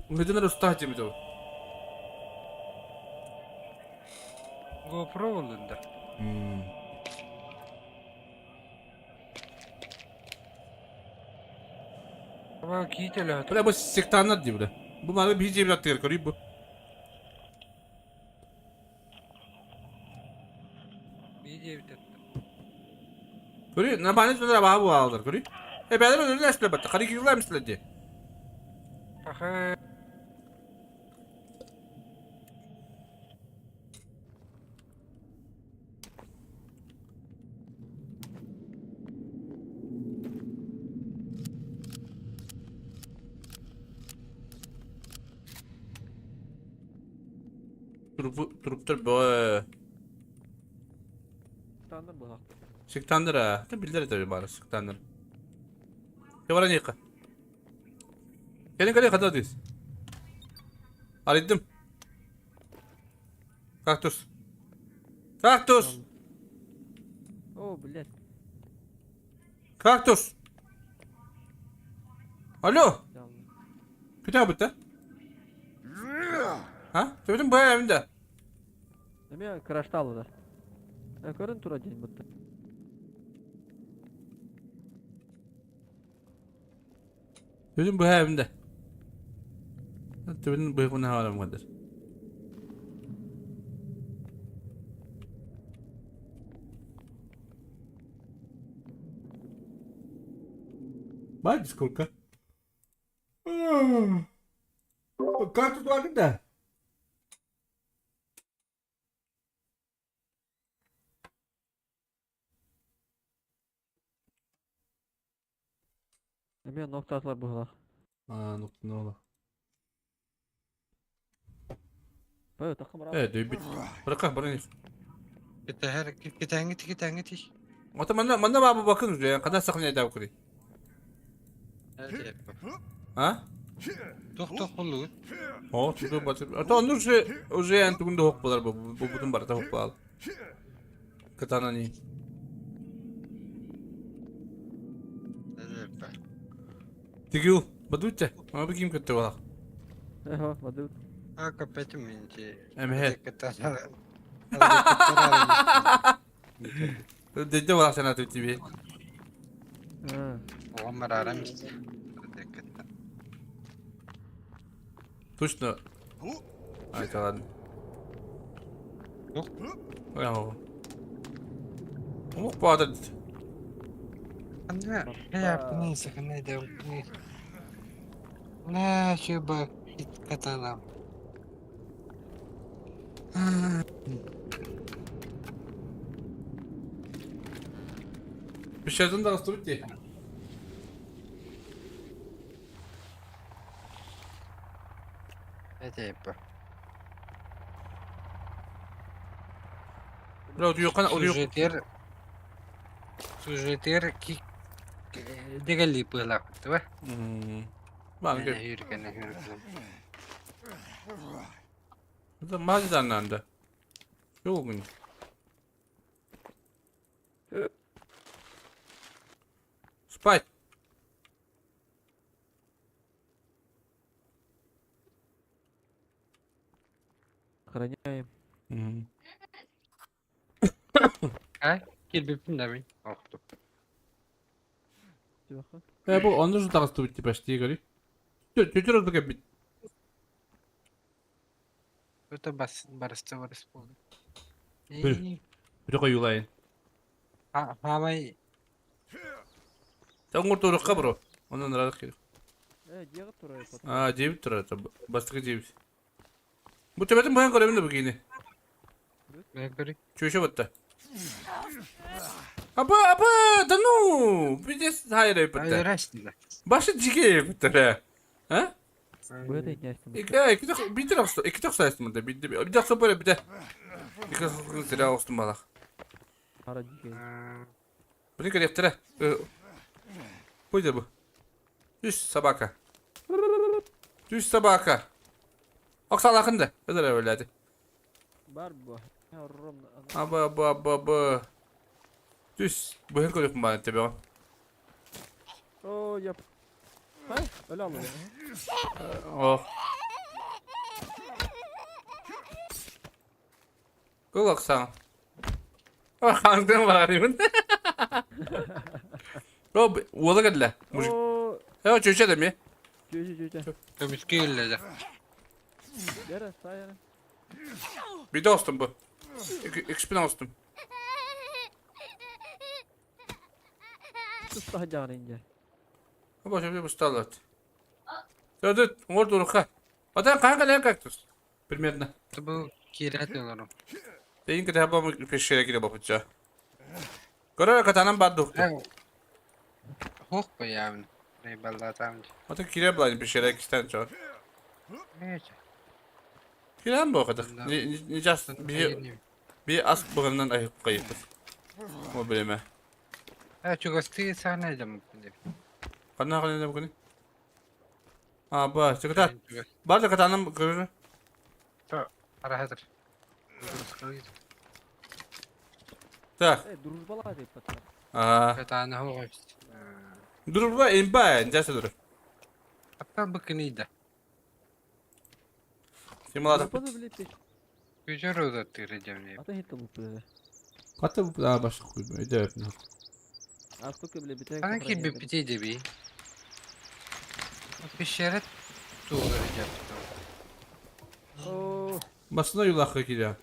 Үһүдүнөр уста жемит ол. GoPro болдун да. Аба киителе. Бля, бу сектаннар ди бля. Бу маны бир жемит аттыгар көрүй бу. Видео битет. Көрүй, нормально сөздөр аба бу алдар көрүй. Э, бәдер өлөр эшле батта. Кары кирлар мисле ди. Паха. Труптар бөҕө. Сыктааннар быһах. Сыктааннар аа. Биллэр этэ баара сыктааннар. Кэ баран иэххэ. Кэлин кэлин хата дыыс. Арыйдым. Кактус. Кактус! О, блядь. Кактус! Алло! Күтэ бутта? А? Төбөтүн быа эбин да. Эмиэ крашталыдар. Көрөн тура диэн бутта. Төбөтүн быа эбин да. Төбөтүн быа куна хаалам кадыр. Бай сколько? Как тут ладно, да? Эмиэ ноктаатылар быһылаах. А, ну, ну, Бö, тахха бара. Э, дөйбүт. Быракка, бары. Кэтэһэр кэтэҥҥит кэтэҥҥит. Ото манна манна баабы бакын уже, кана сахны даа кури. А? Туох туох буллугут? О, туту батып. Ото онну уже уже эн тугунда хоп болар бу бу бутун барыта хоп бал. Катана ни. Тигил, бадутте. Ма бу ким көттө балак. Эхо, бадут. А капец минти. Эмхе. Деде балак сана тебе. Оҕом бараарам Точно. Ай, да ладно. Yok. Ой, Ох, падает. Пещерден да bitti. Бля, uyukan uyuk. Сюжетер Сюжетер ки дегелли пыла тва. Бан gel. Bu mazidanlandı. Yok gün. Спать. Охраняем. Килбиппин да мин. Охту. Э, bu onu da dağıstı bitti başlığı görüyor. Tütür oldu gibi. Это бас барыста барыс болды. Bir. Bir koyulayın. Хамай Sen kurtuluk bro. Ondan rahat gel. Э, дьиэҕэ турар потом. А, жебит турар. Бастыкы жебит. Bu төбөтүн баян көрөмүн да бүгүнү. Бэкери. Чөшө батта. Аба, аба, да ну! Пиздец, хайыр битте. Айрастында. Башы жиге битте. А? Быһыта итнээстим. Iki, iki de bir de iki de sayısın da bir de bir de böyle bir de. İki de silah olsun balak. Хара дьиэ. Bunu gerektire. Buydu bu. Düş sabaka. Düş sabaka. Oksalakın da. Öyle öyle hadi. Бар бу. Ром. Aba aba aba aba. Düş. Bu hen koyup bana tabii o. О, я. А, öyle alıyor. Oh. Кыл оксан. Хангдан барарымын. О, уола кэллэ. Мужик. О, Э, чөчө деми. чүчү чүчү. Көмүскө келле. Бері, сайыры. Bir de olsun bu. İki bin olsun. Тустаха дьаҕан инде. Боже, bir усталат. Сөдөт, оңор дуруха. Одан қанға лән кактус? Примерно. Бу кирәт олорум. Дейін кіде бамы пешере кире бапыча. Көрөр катанан бар дуқты. Хох баявын. Рейбаллатам. Ата кире булайын пешере кистен чор. Киирэн буолбатах. Сейчас би ас быгынан айыппыт. Ол билеме. Э, чугастыы саана дьаммыппын деп. Ханна ханна бүгүн? А, ба, чыгыта. Бар да катанам көрөр. Арахатыр. Так. Э, дружбалаа деп пацан. А. Катана хоҕой. Дружба имба, жаса дур. Аттан быкыныйда. Симулатор. Дружбаны билет Күжөр удаттыыр дьэмни. Ата хитте бу Ката бу да башка куйбу. Өйдөп. А сколько бля битек? Ана кирбиппитий деби. Пещерет туолар дьэптэ. О, Басына юлахка киле.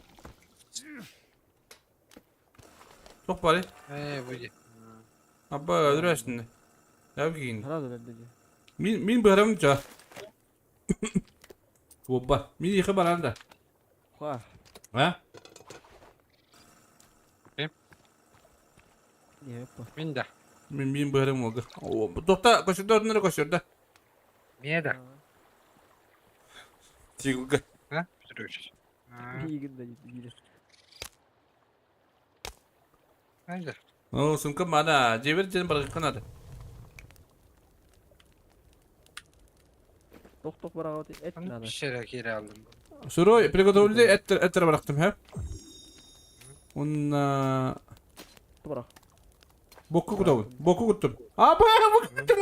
Тох бары. Э, бу ди. Абба өдрөсүн. Яв кийин. сразу бля бля. Мин мин быһарам жа. Опа, мин ихе баран да. Ха, А? не по. Мин да. Мин мин быһарам oldu. Тохта көсөрдө өтүнөр көсөрдө. Мие да. Тигилге. А? Петрович. Игин да билет. Айда. О, сумка мана, жебер жен баргы канады. Тох тох барага эт Аны надо. пещера кире алдым. Сырой приготовили эттер эттер барактым, хэ? Он Барак. Бокку кутабын. Бокку куттум. А, бу бокку куттум.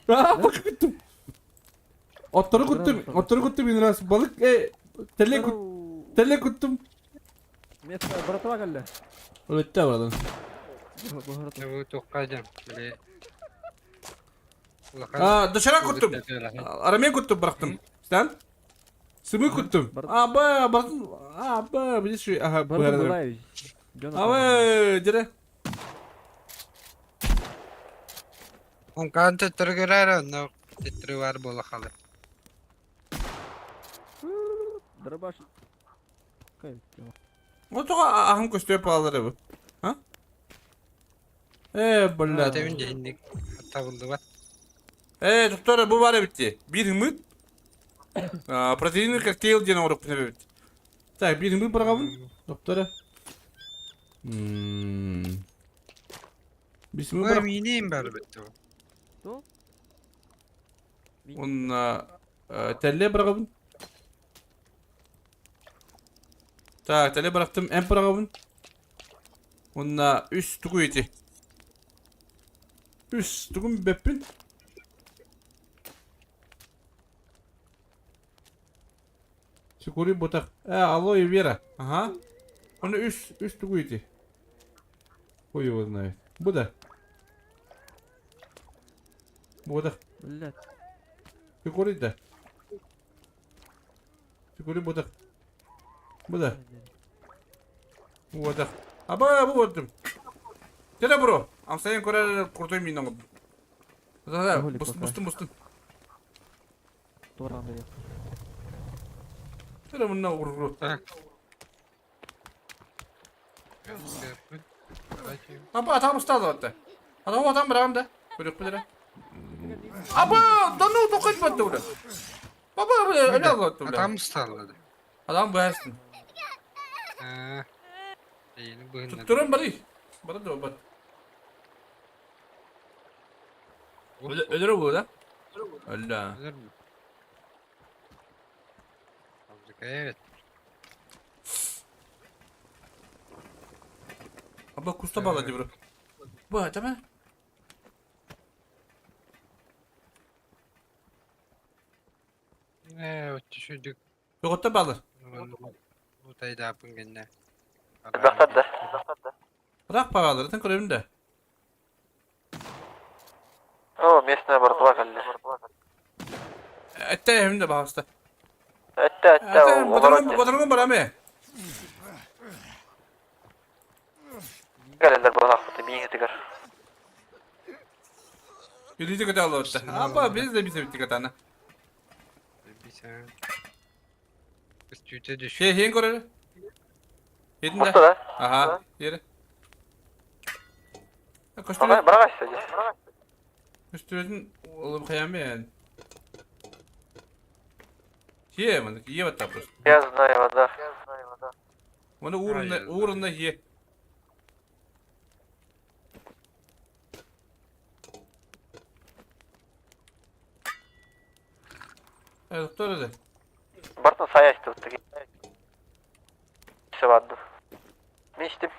А, бокку куттум. Оттору куттум. Оттору куттум мен раз балык э теле кут теле куттум. Место братва галля. Өтте барадан. Братва. Бу тоққа жам. Биле. А, доширак куттум. Арамен куттум барактым. Стан? Сымы куттум. А, ба, бартын. А, ба, видишь, ага, Братва бара. Булаевич. А, ба, дере. Онкан төттөргөрөр онно төттөрү бар бола халы. Дробаш. Кай. Отуга ахым көстөп алар бу. А? Э, бля. Тебин жинник табылды бар. Э, доктор, бу бар битти. Бир мыт. А, протеиновый коктейль ден оруп бит. Так, бир мыт баргабын. Доктор. Мм. Бис мыт Ой, бар. минем бар битти. Он телле баргабын. Так, телле барактым, эм баргабын. Онна үс тугу эти. Үс тугум беппин. Сикури ботак. Э, алоэ вера. Ага. Оны үс, үс тугу эти. Хуй его знает. Бу да. Бу да. Блядь. Сикури да. Сикури ботак. Бу да. Бу да. Аба, бу болдум. Тере бро. Амсайын көрөр крутой мин оңдум. Да, да, Ролик бустун, пока. бустун, бустун. Торан берет. Тере мына уруру. Так. Аба, атам устады атты. Атам атам бирагым да. Көрөк биле. Аба, да ну токойт батты ула. Баба, бля, эле алды ула. Атам усталлады. Адам басын. Аа. Эйни быһыннар. Туттуран бары. Бары да бат. Өлөрө бу да. Өллө. Өлөр mü? Fabrika evet. Аба куста бала ди бро. Бу, тама. Э, түшүдүк. Йоготта бала. Бу тайда апын генне. Бахтар да. Бирак багалар, тен көрөм да. О, местная братва галля. Этте hem de багаста. Этте, этте, Батырган батырган бараме. Галлер балахты миңе тигер. Илизи көтө алып атты. Апа, биз да биз биттик атаны. Бисен. Үстүтө түшү. Şey, хен көрөр. Хедин да. Кусты да. Ага, yeri. Көстөрөт, Барак ашса же. көстөрөтүн олым кыямы yani. Хие, маннык ие баттаппыт. Я знаю, вода. Оны уурунна, уурунна хие. Э, доктор это. Бартын сая içti. İşte vardı. Ne içtim?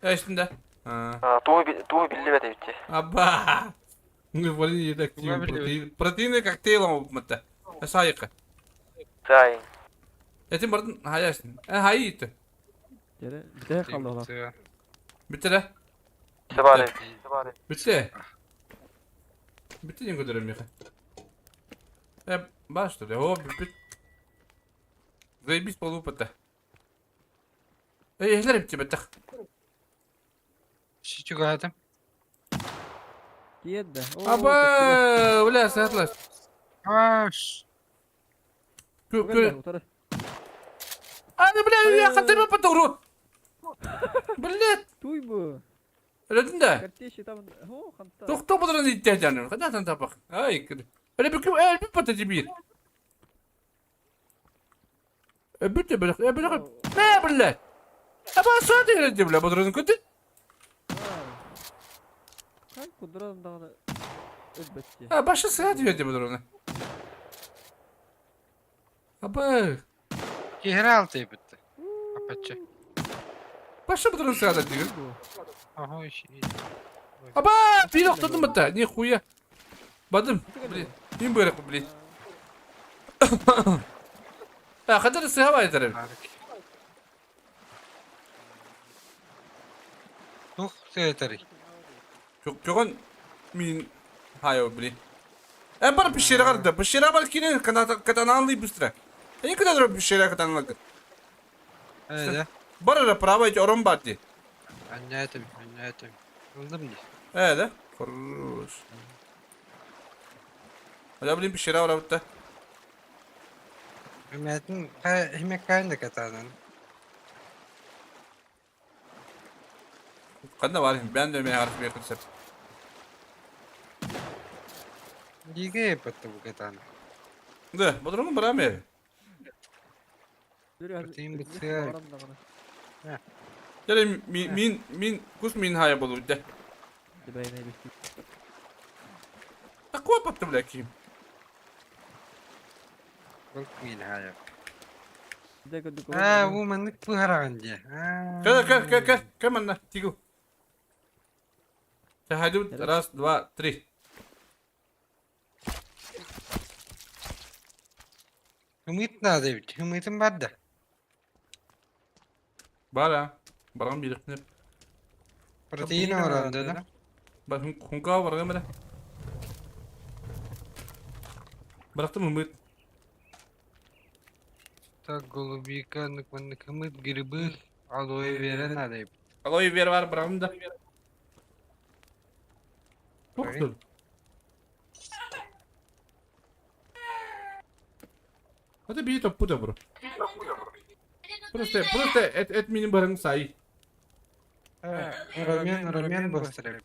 Э, üstünde. Ha. Tuğu bildi ve de bitti. Аба! Ну, блин, я так протеин. Протеинный коктейль он мата. Сайка. Sayın. Этим бардын хаясın. Э, хайы Gene bir de kaldı ola. Bitti de. İşte bari. Bitti. Bitti diye götürüm yaka. Э, баш что ли? О, бит. Заебись полупа-то. Эй, эхлер битти беттах. Чичугатым. Киен de. Аба, бля, сатлас. Аш. Кө кө. Аны, бля, я хотел потуру. Блядь. Туй bu. Öldün de. Kardeşi tam. Ho ханта. Doktor budan ihtiyacını. Kadar tapak. Ay. Öyle bir el bir patacı bir. Öbür de böyle, öbür de ne bile? Ama sonra da bile budanın kötü. Kay kuduralım daha da. Elbette. Ha başka sıra diyor diye budanı. Abi, Kihre altı bitti. Apache. başka budanın sıra da diyor. Aha işi. Aba, bir noktadım mı Niye huya? Badım. Kim böyle bile? Ha kadar sıra var yeter. Тух сетери. Çok çok min hayo bile. E bana bir şeyler vardı. Bir şeyler var ki ne katananlı быстро. E kadar bir şeyler katananlı. Öyle. Bana da prava hiç oran bardı. Anladım, anladım. Buldum diye. Evet. Хорош. Hadi bileyim bir şeyler var burada. Hümetin hümek kayın da katanan. Kanda var ben de harf bir konsept. Giga yaptı bu katana. De, bu durumu bırakmıyor. Protein bitiyor. Yani min min min kus min haya bolu de. Akva pattı bile kim. Bak min haya. Ha bu manlık bu herhalde. Gel gel gel gel. Gel manna tigu. Hadi раз, два, три. Hümit nerede bit? Hümitin var da. Bara. Baran bir ne? Protein oranında da. Bak hunka var mı? Bıraktım mı? Так, голубика, ныкманнык хымыт, грибы, алоэ вера надо. Aloe vera var bıraktım da. Çok güzel. Hadi bir top bu da bro. Просто просто et et minim barın say. Рамен, рамен быстрее.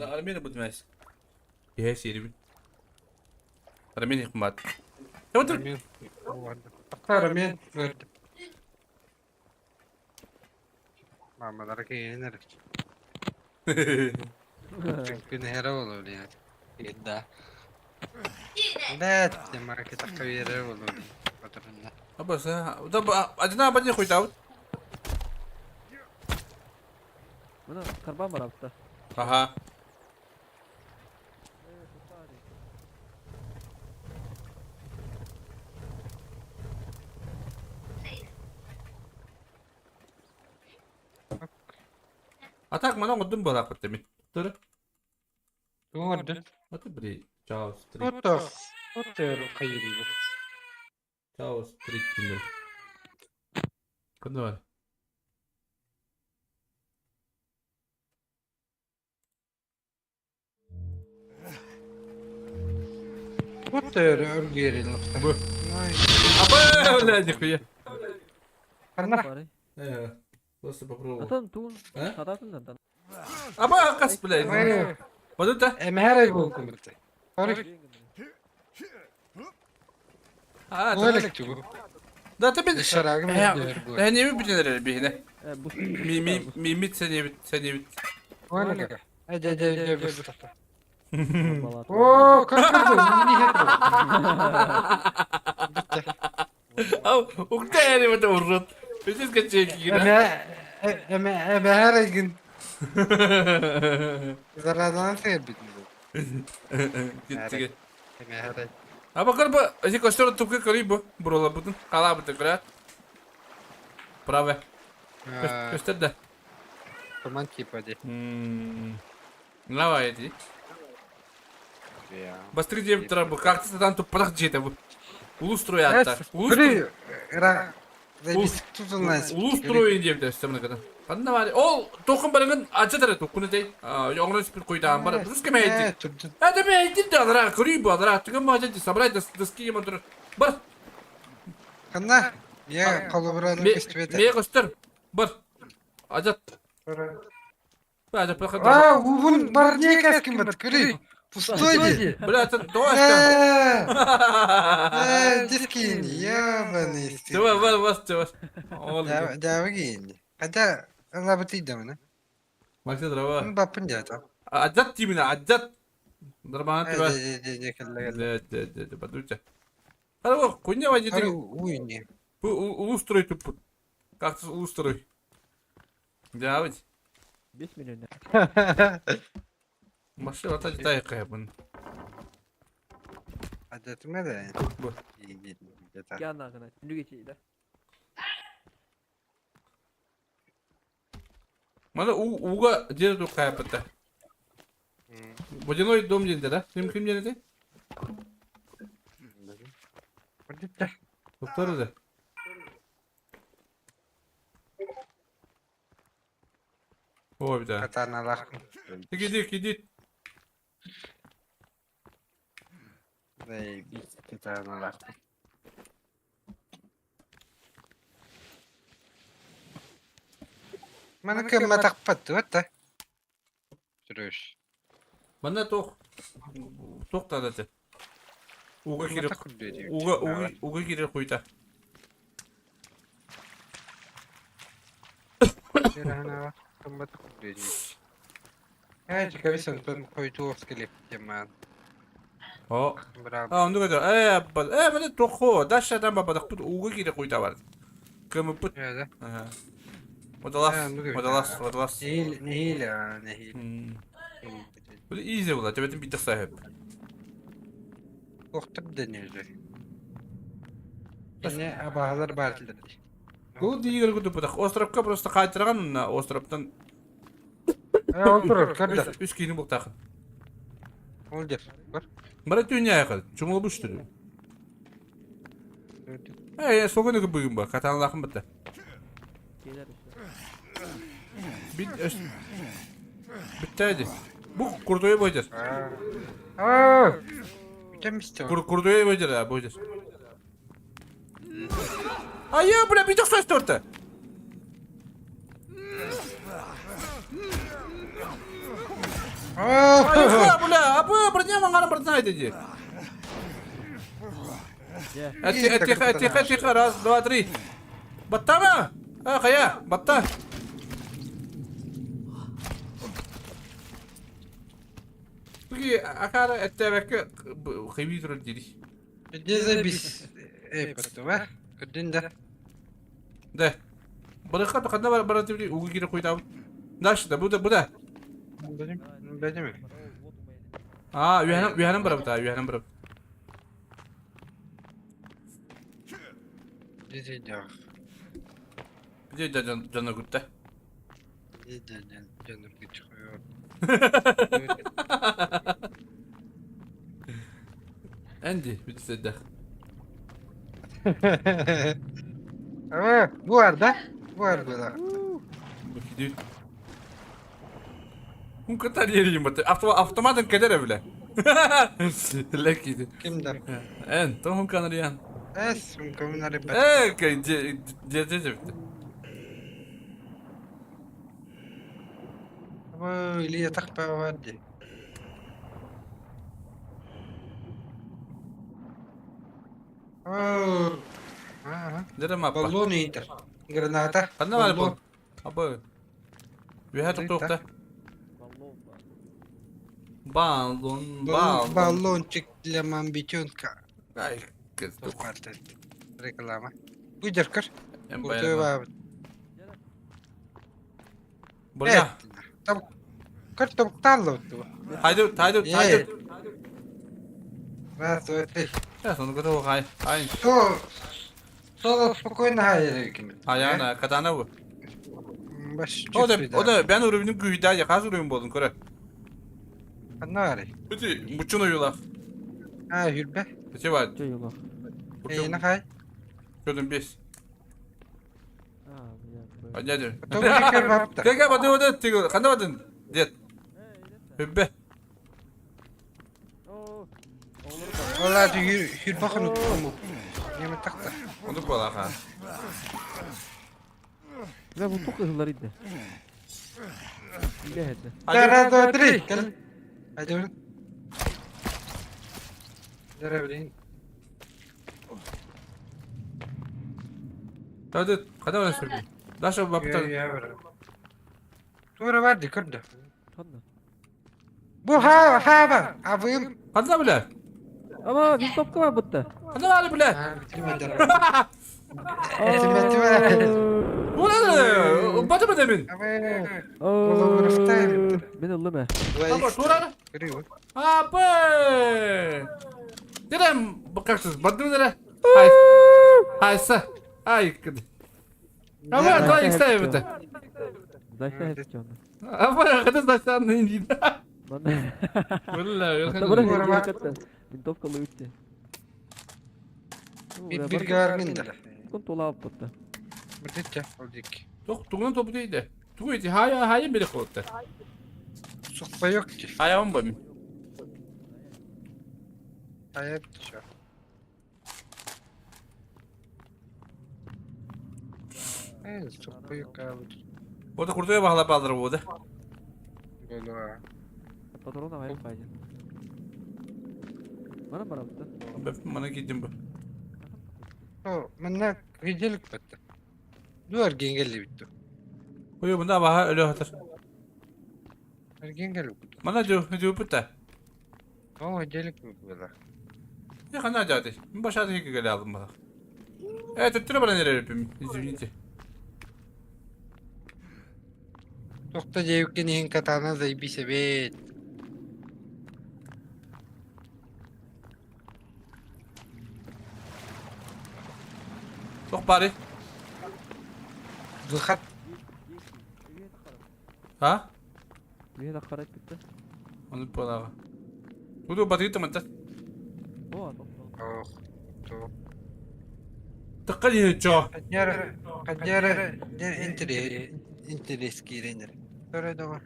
Armeni bu demez. Yes yeri. Armeni hikmat. Otur. Рамен. Рамен. Mamalara kıyınır. Gün hera olur yani. Да. Да, ты маркет ахвера olur. Oturun Abasa, da acına abacı koydu abi. Buna karban var altta. Aha. Atak mana oldum bu rakı demin. Dur. Doğru. Hadi bir Ciao street. Otur. Otur kayırıyor. Ciao street dinler. Kanda var. Otur örgüyerin. Bu. Aba öyle diyor. Karna. Э, просто попробовал. Atan tuğun. А? Hatatın da. Aba kas bile. Вот это. Emhere bu kumurta. А, Туолек бу. Да, ты бин. Шарагым бер бу. Эһэниэби бүтэн эрэр биһине. Бу Ми ми мимит сэниэбит сэниэбит. Туолек. Эдэ дэ дэ бу. Балат. О, как это? Ау, укта эри бата уррут. Бисис кече кигина. Эме эме эме her gün zarardan sebep Киттиге. Эме her А бакар бу, эти костер тупка кори бу. Бурола бутун. Кала бутун кра. Праве. Көстөр да. Туман типа де. Лава эти. Бастыры деп тұра бұл. Как ты там туппадақ жете бұл. Улус строй атта. Улус При ра Заебись тутунас. Улус строй деп де үстеміне када. Қанда бар. Ол тоқын барыңын ача тары тоқыны дей. Оңран спир қойдаған бар. Рус кеме айтты. Әді мен айтты да адыра көрей бұл адыра. Түген ма жа собрать доски ема тұр. Бар. Кана? Я колобраны кестибет. Ме көстөр. Бар. Ажат. Ажат бақы. А, убун бар не каским бат, көрей. Пустой де. Бля, это давай. Э, дискин, ебаный. Давай, бар, бас, давай. Давай гин. Хотя, лабы ты да, Максим, дрова. Ну, бапын дята. Ажат именно, ажат. Нормально тебя. Не, не, не, Да, да, да, да, подуйте. Хорошо, хуйня водитель. Уйни. Устрой тут. Как ты устрой? Да, ведь. 5 миллион. Машина та дай кайбын. Адатыма да. Бу. Яна гына. Түнүгө чейин да. Мана у уга дер ду кайбыта. Водяной дом денде, да? Ким ким денде? Доктор да. Ой, да. Катаналар. Иди, иди. Заебись, катаналар. Мана кем матақпат, вот та. Жүрөш. Мана тох. Тох тадаты. Уга кире. Уга уга уга кире куйта. О. А, онду када. Э, ба, э, мана тохо. Даша там баба пут уга кире куйта бар. Кем пут. Ага. Водолаз, водолаз, водолаз. Нехил, нехил, нехил. Бу изи була, тебетин бит сахып. Тоқтыр денежі. Эне абаһалар бар дилер. Бу дигер күтүп бутак. Островка просто кайтырган, островтан Э, отур, көрдө. үч кийин бултакын. Ол дер. Бар. Бара түнә якын. Чумул буштыр. Э, согоны бүгүн ба, катанлахын битте. Келер. Бит Биттәди. Бу курдуя бойдыр. Аа. Бүтемисте. Кур курдуя бойдыр, а бойдыр. Айы, бля, бит оксас торты. Аа. Айы, бля, абы, броня маңгара броня айды. Тихо, тихо, тихо, тихо, раз, два, три. Баттама! А, хая, батта. Туги, акара, эттебекке хиби турар дири. Дезабис. Э, паттыва. Көрдүн да. Да. Барыка токанда бар бар тибри угу кире куйдам. Дальше да, бу да, бу да. Бәдем, бәдем. А, үйәнем, үйәнем бар бу үйәнем бар. Дезидях. Биде жан жана күттэ. Дезидян, жаныр күч коёр. Энди, биде седде. Аа, бу бар да? Бу бар да. Бу кидит. Hun kadar yeriyim batı. Avtomatın kedere bile. Lekiydi. Кимдер? En, tohum kanıryan. Эс, коммунари бат. Э, же же же битти. Бу Илья тақпа бар ди. Дere маппа. Баллон иитэр. Граната. Ханна баар бу? Абы. Үөһэ тохтуохта. Баллон, баллон. Баллончик для мамбитенка. Ай, Реклама. Выдер көр. Куртуй Бля. Там көр тобуктаалла Хайду, хайду, хайду. Раз, два, три. Сейчас он готов, хай. Хай. Сол, сол спокойно хайыр ким. Ayağına, katana bu. Баш. O da, o da ben ürünün güyda yakaz ürün buldum köre. Ханна бары. Bütün buçun uyular. А, хүрбэ. Şey var. Чё юлах? Эйна хай. Gördüm biz. А, бля. Hadi hadi. Тобук көр бапта. Gel gel hadi hadi. Kanda badın. Diyet. Hübbe. Ола хүрбэ ханук. Неме такта. Onu bu ha. Бля, бу тук ыһыллар иде. Билэ этэ. Hadi. Раз, два, три. Кел. Hadi. Дара блин. Hadi. Kanda badın sürgün. Даша бапта. Тура бар ди көрдө. Ханна. Бу ха ха Абым. Ханна бля. Ама, винтовка бар бутта. Ханна бар бля. Bu ne? Batı mı demin? Мен ыллым э. Ama тура. Апы. Дерем бакарсыз. Барды mı nere? Hay. Haysa. Ay. Ama daha isteyemedi. Дальше это Ama kadar da ne değil. Манна. Vallahi. Бара Винтовка луитте. Bir bir гарминда. Кон тула бутта. Битте олдик. Тох тугун топу дейді. Тугу ити хая хая били холтта. Сукпа yok ki. Хаям бами. Hayat şu. Evet, sukpa yok abi. Orada kurtuya bağla bağlar bu da. Böyle. Патрона вайп пайден. Мана бара бутта. Bana gittim bu. О, манна гиделик битти. Дуар генгелли битти. Huyu bunda baha ölü hatır. Генгелли битти. Bana diyor, ne diyor bu da. О, гиделик битти. Ya kana geldi. Başa da gel aldım bana. Evet, öttürü bana nereye öpeyim. Извините. Тохта жеюккен иһин катана заебись эбит. Çok bari. Выход. Ha? Бие карап битте. Onu bana. Bu da batıyı mı? О, токтоо. Ох, то. Tıkkı yine çok. Кадьяра, кадьяра, интерес, интерес киренер. Второй дома.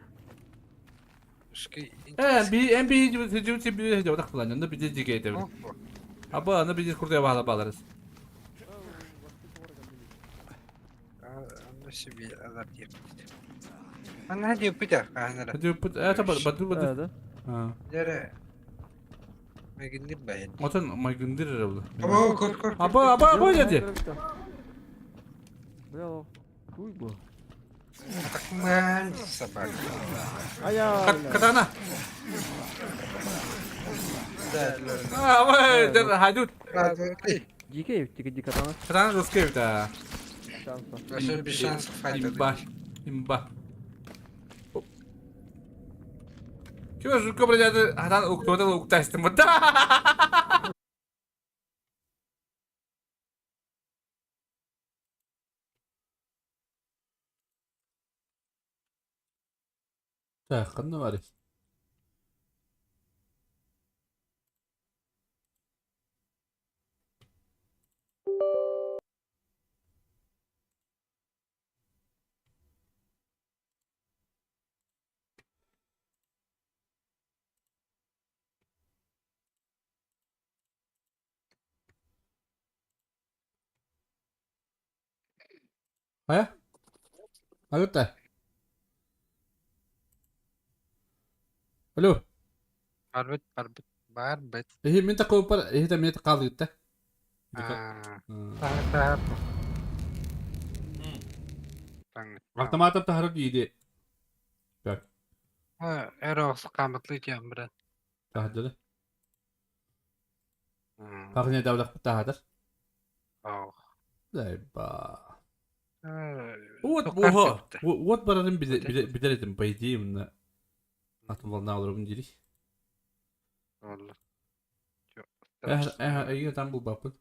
He, bir en bir bir bir bir kullanıyor. Bir de dikey Abi ana bir kurduya bağla bağlarız. Себе алар дип. Ана дип бит анара. Hadi bu evet tabi batı batı. Да. Ha. Дәрі. Мегиндир баян. Otan maygındır herhalde. Аба көр көр. Aba aba aba dedi. Бля, хуй бу. Такман собака. Ая. Katana. Да. Aba der haydut. Дикей, тики дикатана. Katana ruski bir daha. Шанса. Вообще без шансов файта. İmba. İmba. Kim ruski birader hatan uktoda uktaştım. Так, ханна var. Haya? Алло. Алло. Барбит, барбит, барбит. Эһи мин такой пар, эһи та мен қалды та. Аа, Автоматом таһарар дииди. Так. Эр хааматлы тиям брат. Таһардары. Тахне давлах таһадар. Ба. Вот буха. Вот барарын билер этим, по идее, именно. Атын волна алырым дири. Эх, эх, эйге там был бапын.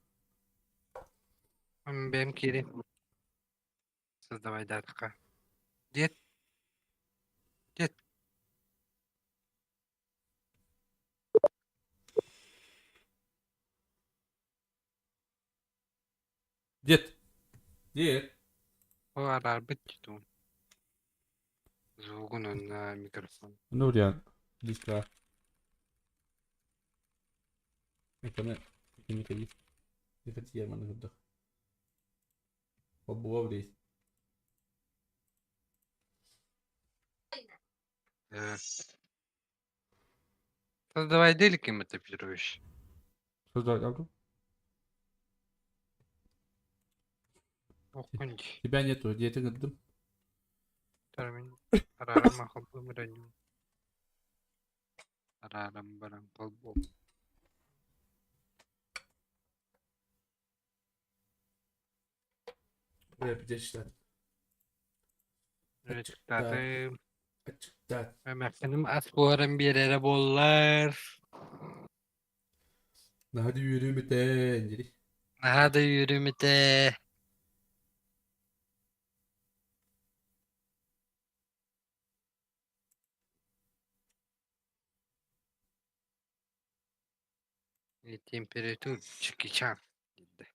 Бэм кири. Создавай датка. Дед. Дед. Дед. Дед. О, арарбыт титун. Звугун на микрофон. Ну, диан. Диска. Это не кадис. Это я маны гудах. Обуав рейс. Создавай делики мотивируешь. Создавай, Тебя нету, где ты гдым? Бля, пиздец, Да. Benim asbuarım bir yere bollar. Hadi yürü müte. Hadi yürü müte. Temperatur çıkacağım. Dedi.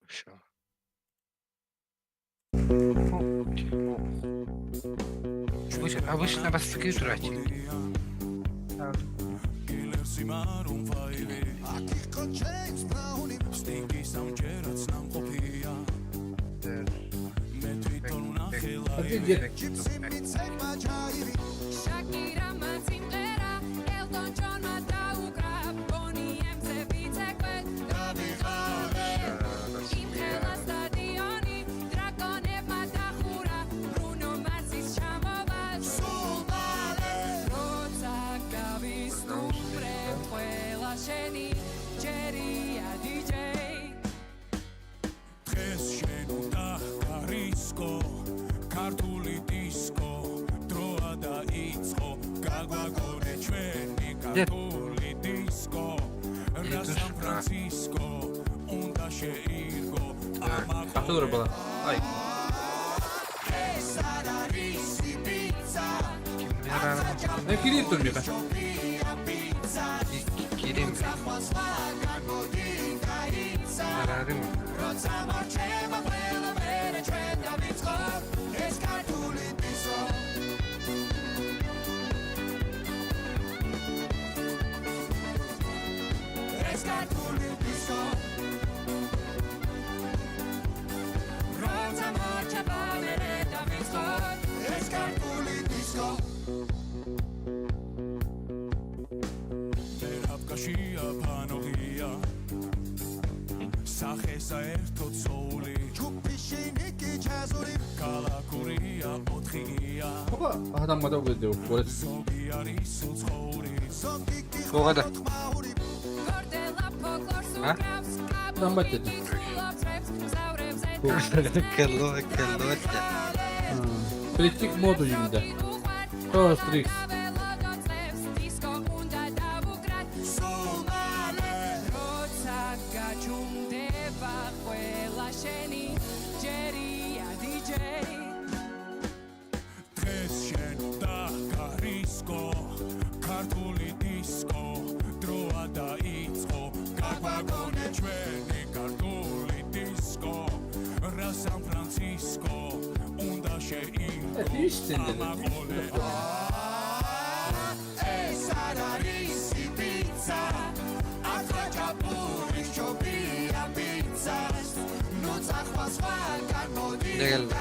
Şu. Обычно бастыки турачи. Hadi gel. Автодор была. Ай. Ne gireyim dur bir. Gireyim. Ararım. Baba adam madam gördü. O kadar. Ha? Там бат dedi. Kello kello. Kritik modu yünde. Tostrix. Değişsin dedi. Ne geldi?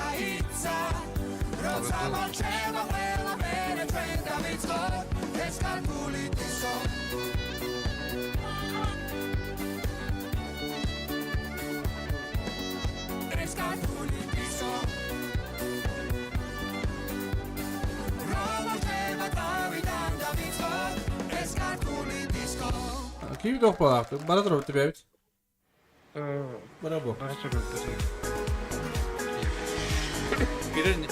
Киви туох буолаахтый? Бара турабыт түбэбит. Бара бу. Бара турабыт. Кирин.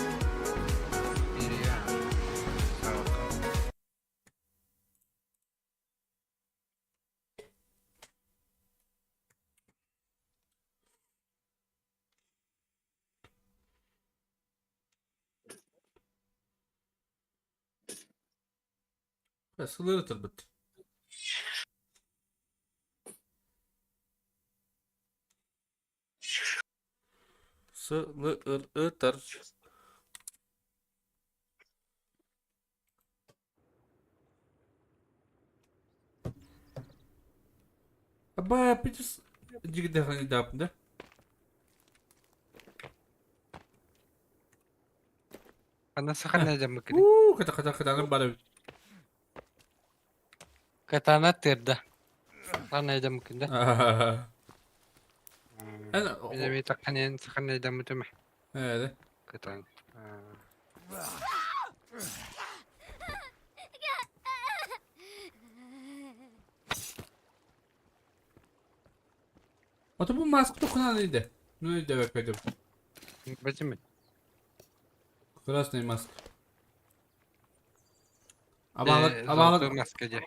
Сылыр ытырбыт. Сылы ытар. Аба, пидес дигдэхани даап да? Ана сахана дьаммыккыный. Уу, ката ката катанан бар эбит. Катана тыырда. Сахана дьаммыккын да. Эн Мин эмиэ тахханен сахана дьаммытым. Ээ. Катан. Ото бу маска тухунан иде. Ну иде бэккэдим. Бачым. Красный маска. Абаалар абаалар маска дьэ.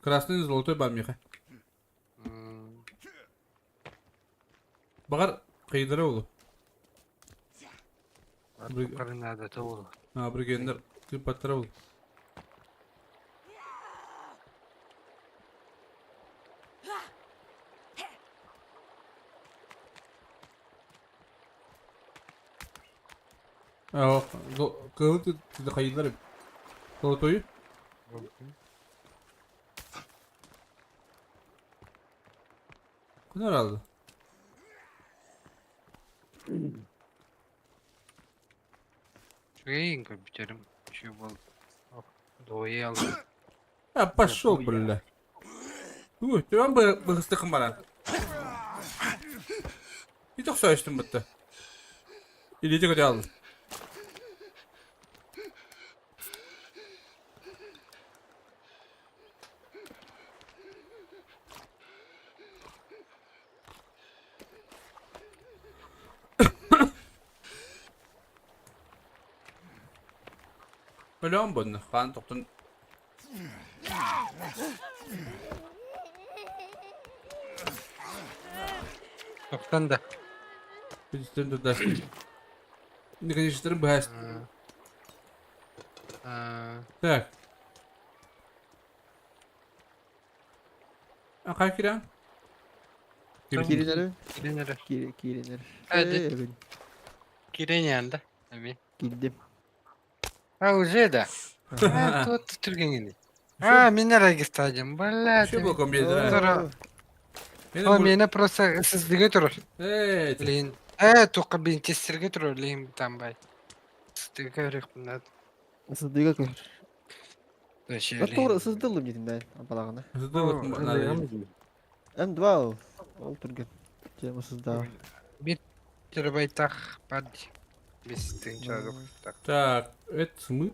Красный золотой бар миэхэ. Баҕар кыйдара улу. Наада улу. Абригеннер тыыппаттара улу. Кыһыл хайыылар Золотойу? Кунар алды. Үчүгэйин көрбүтэрим. Үчүгэй буол. Дуойа алды. А пошел, бля. Уй, түбән быһыстыкын баран. И тохсоостум бытта. Илиити көтө алды. Өлөөн бонна. Хаан тоқтон. Тоқтан да. Бүстен турда. Наконец-то быһаас. Так. А как киран? Кииринэр Кииринэр. Кииринэр. Hadi. Киирин да. Эми. Киирдим. А уже да. А тут түргенгени. А, мен регистрадим. Блядь. Что был компьютер? О, меня просто сиздиге турар. Эй, Блин. Э, тоққа бин тестерге турар, блин, там бай. Сиздиге керек надо. Сыздыга көр. Вообще, Тура сыздылым дедим мен апалагына. М2 ол. Ол түрген. Тема сызда. Бир терабайтах пад. Бес тысяч так. Так, это смыт.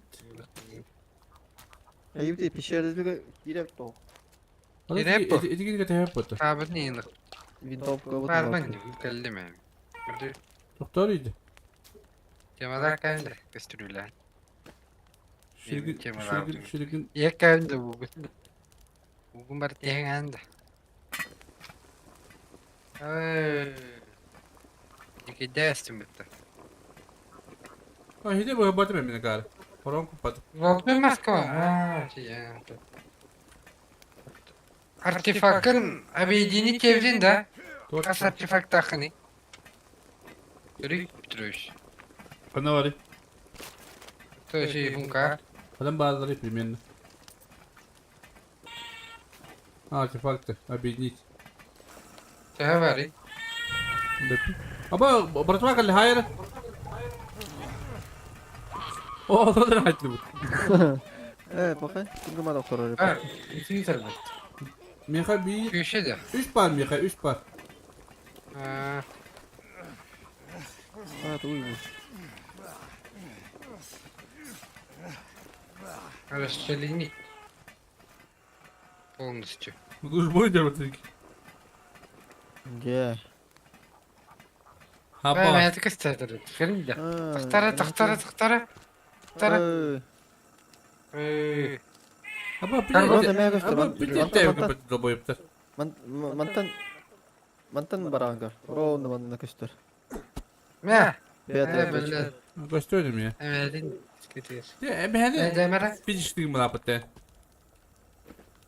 Эй, пещерде киреп то. Киреп бу. Эти кире тәһәп бу. Табы не инде. Винтовка вот. Барбан келди мен. Бирде Токтор иде. темада кәнде кестрүлә. Ширгин, ширгин, ширгин. Екәнде бүгін. Бүгін бар тегәнде. Ай. Икедәстем битте. А, хиде бу баты мен кар. Хорон купат. Золотой Москва. А, Артефактын объединить евдин да? Кас артефакт ахыны. Юрий Петрович. Кана бар. То есть бунка. Адам базары примерно. Артефакты объединить. Говори. Аба, братва, калли хайр. О, да айтты. Э, пока. Кимге мана хорор. А, извините. Меха би. Köşede. 3 пар меха, 3 пар. А, тугуй бу? Расчленить. Полностью. Службой дербатык. Дьэ. Хаба. Бэйэтэ кэстэтэр. Фильм да. Тахтара, тахтара, тахтара. Тахтара. Э. Аба Аба билет. Долбоебтар. Мантан мантан бараангар. Ровно манна көстөр. Мэ. Бэйэтэ. Көстөр ми? Эбэтин кетер. Эбэһэни. Дэмэрэ. Физический мылапыт.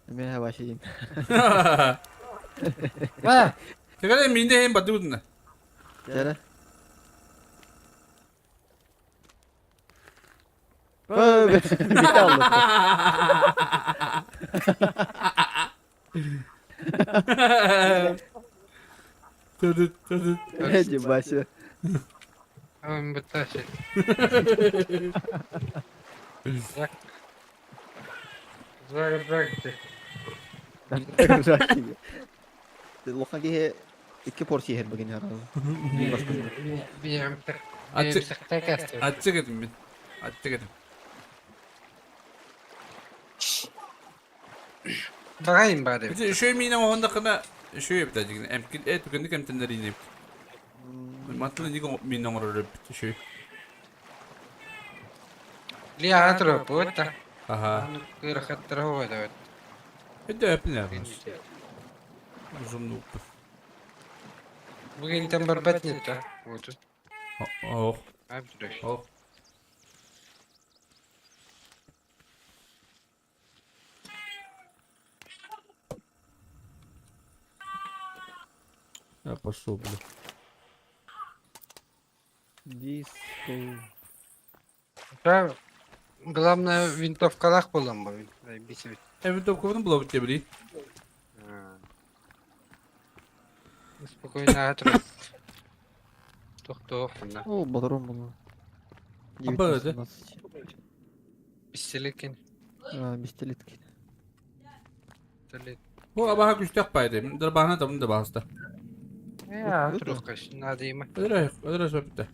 Мен хабашиин. Мэ. Тэгэр минде hem бадудна. Дәрэ. Бите алды. Төдүт, төдүт. Эжи башы. Ам быташы. Зак зак. Лоха киһи икки порция иһэр бэгин хараҕа. Биэм. Аччык этим мин. Аччык этим. Багайым бары. Ити үшөй миинэ оһондахына үшөй эбит дьигин эмкин э түгэнник эмтэннэриини эбит. Мантан ниг миинэ оҥорор эбит үшөй. Лиа тура буотта. Аха. Кырахаттара хуа Это эпнер. Узуннук. Бүгүн там барбат нет да. Вот. Ох. Ох. Я пошел, бля. Диско. Да, главное винтовкалах болан бу. Бисебит. Э, винтовканы было бы тебе, бли. Спокойно атыр. Тохтоо ханна. О, батарон була. Аба, да? Бистелекин. А, бистелетки. Бу абаха күстэх байды. Дарбаһына табын да баһаста. Я атырыккаш надыйма. Өдөрө, өдөрө сөптө.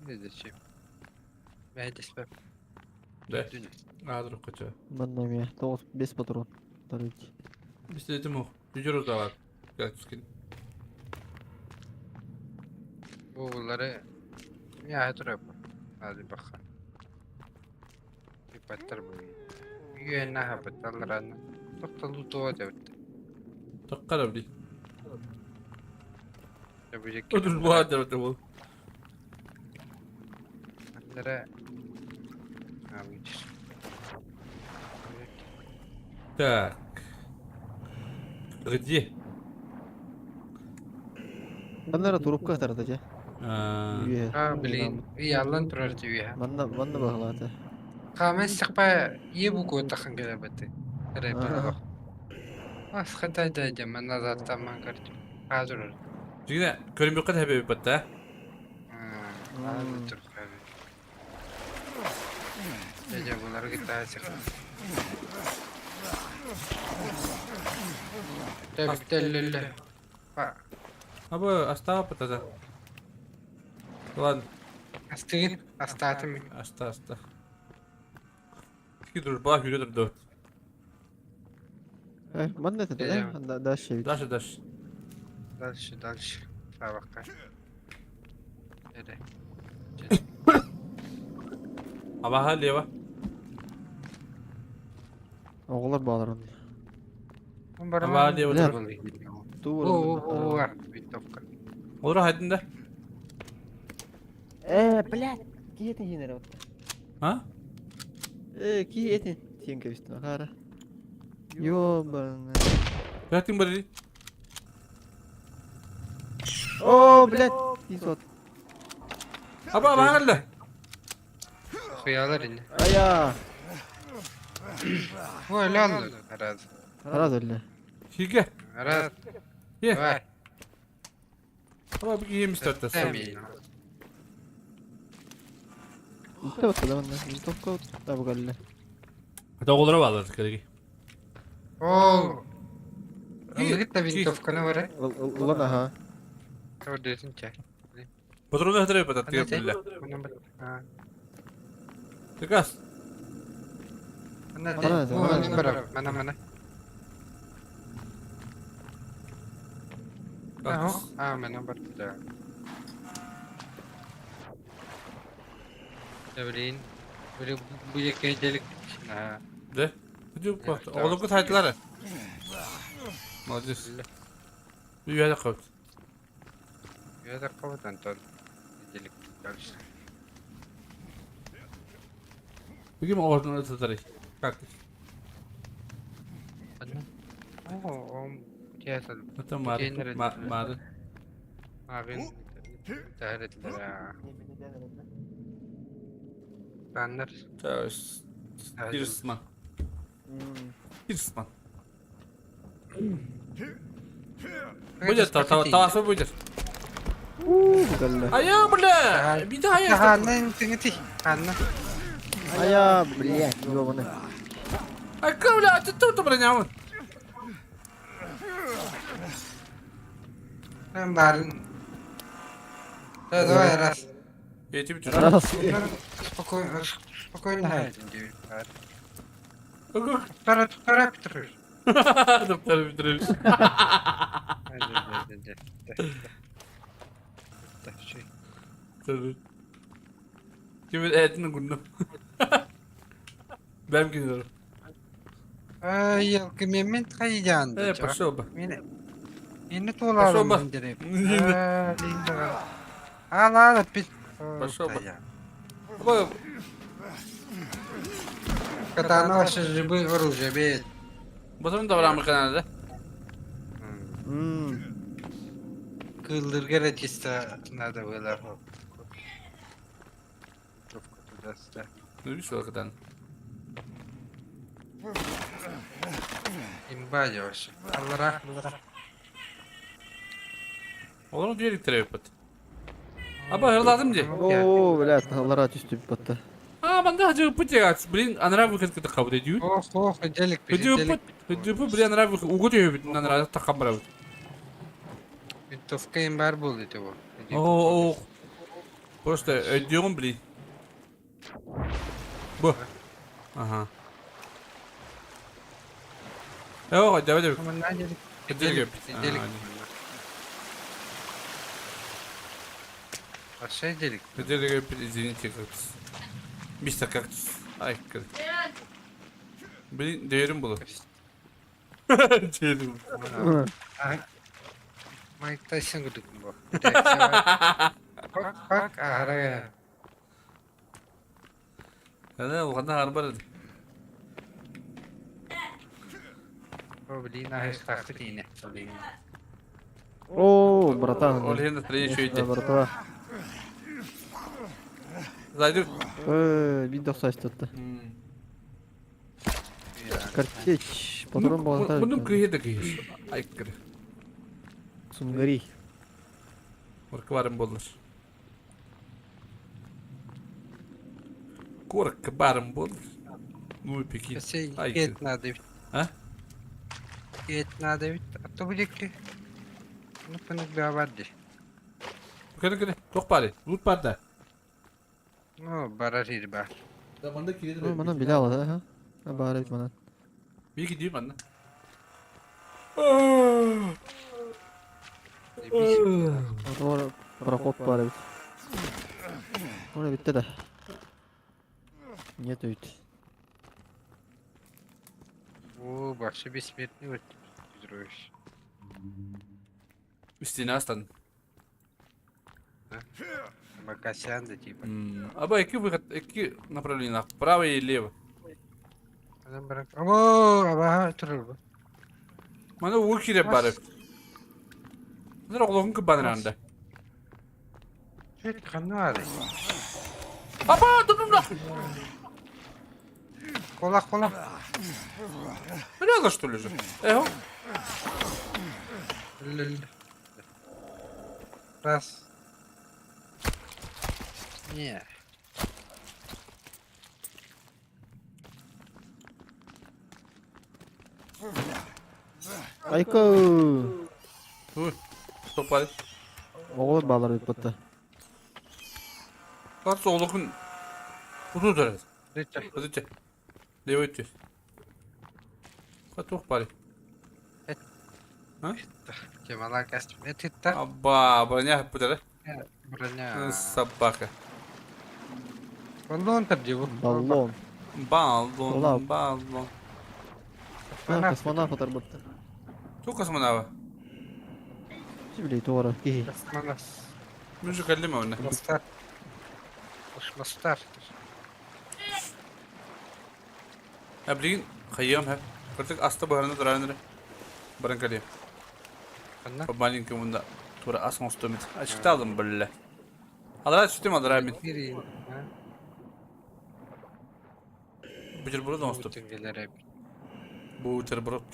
Не зачем? Мәдеспе. Да. Адрыккача. Манна ме, 9 патрон. Дарыч. Бистелетим ох. Жүжөр узалар. Гәтүскин. Булары я атырып. Hadi bakalım. Bir battar bu. Үйәнә хапыталараны. Тоқталу туа деп. Таққара бли. Өтүр Өтүр буа деп бул. Андара. Так. Где? Маннара трубка тарда же. А, блин. Ялан турар түйе. Манна манна баглады. Камен сықпа ебу котахан келебети. Рэпер. Асхата дәдә мен азаттаман көрдүм. Азыр. Жигне көрүнбөй кат хәбе батта. Азыр тур. Дәдә булар гитара сықпа. Тәбтәлле. Абы астаа патата. Ладно. Астыгын, астаатым. Аста, аста. Ки дружба хүрө турду. Э, манна это, да? Дальше. Дальше, дальше. Дальше, дальше. Сабакка. Эре. Абаха лева. Оғлар балар оны. Аба лева. О, винтовка. Олар хайдында. Э, блядь, ки этин хинер вот. А? Э, ки этин тиен кебистин ахара. Ёбаный. Бәтин бар. О, блядь, тиин сот. Аба аба алла. Хуялар инде. Ая. Ой, лалла. Раз. Раз эле. Хиге. Раз. Е. Давай. Аба бу кием истатта. Инте вот да манна. Винтовка да бугалле. Доголора балар кереги. О. Ылгыт та винтовканы бар. Улан аха. Көрдөтүн чай. Патроны хатырай бата тыгар биллэ. Тыкас. Мана мана. А, мана барда. Блин. Бу якка Да? Оҕолоргут хайдылар Молодец. Үйәлі қабыт. Үйәлі қабыт, Антон. Дальше. Бүгін оғырдың өтітірі. Как? Это мары. Мары. Мары. Баннер. Ирсман. Ирсман. Будет, таласы будет. Ая, бля! Бида ая! Ханна, тыңыти. Ханна. Ая, блядь, ёбаный. Айка, бля, ты тут бронявын. Мен барын. Давай, раз. Я тебе Раз. Спокойно, спокойно. Второй, второй, Петрович. Второй Петрович. Kimin etini gundum. Ben gidiyorum. Ай, елки, мен қайдан? Э, пошел бы. Мені толарым мендереп. Ал, ал, пит. Пошел бы. Когда наши живы оружие, бед. Батырым да бар Американада. Кылдыргара чисто надо было. Туда-сюда. Ну, видишь, когда. Имба вообще. Аллара. Олар дверик тереп Аба хырладым де. О, блядь, аллара түстү батта. А, манда хажы путягат. Блин, анара выход кыты кабыл эдүү. Ох, ох, делик. Хөдүпүт, хөдүпүт, блин, анара выход. Угу түйөбүт, анара таккан барабыт. Винтовка им бар был этого. О, о. Просто өдүгүн, блин. Бу. Ага. О, давай, давай. Делик. Делик. Вообще делик. Делик, извините, кактус. Мистер кактус. Ай, Блин, değerim bulu. Değerim. Mike Tyson курдук бу. Бак, бак, ара. Ана, ухана арбар. О, блин, а тахты тине. Блин. О, братан. Ол енді настроение еще Братва. Зайду. Бит тохсайстатты. Картечь. Патрон болата. Бұның күйе де күйе. Айкыр. Сунгари. Корка барым болар. Корка барым болар. Ну и пеки. Кет надо. А? Кет надо. А то будет ки. Ну, панак баварди. Кene кene. Ток бары. Лут бар да. Ну, барар бар. Да манда кире. Мана биле алады, ха. Бар бит мана. Bir gidiyor bana. Doğru. Проход бар бит. Оны битте да. Нет ведь. О, вообще бессмертный вот, Петрович. Üstüne aslan. Макасян да типа. Аба iki выход, iki направление, право и лево. О, аба турur. Мана уу кире бар. Нэр оглоһун кыбаныранда. Чөт ханна ары. Апа, дудум да. Кола, кола. Бля, что ли же? Эхо. Раз. Не. Айко. Топал. Оғлар балар бит батта. Хас олохун уту турар. Подожди. Левой түс. Туох баар? Абба, броня бутара. Броня. Собака. Баллон тардибу. Баллон. Баллон, баллон. Космонавт отарбытта. Ту космонавт? Билей туора киһи. Космонавт. Мин же кэллим онно. Мастар. Мастар. А билигин хайыам һэ. Кырдьык аста быһарына туран эрэ. Баран кэлиэм. Ханна? По маленькому да тура ас оҥостуом этэ. Аччыктаалым биллэ. Алараа түстүм алараа мин. Бутерброд оҥоступ. Бутерброд.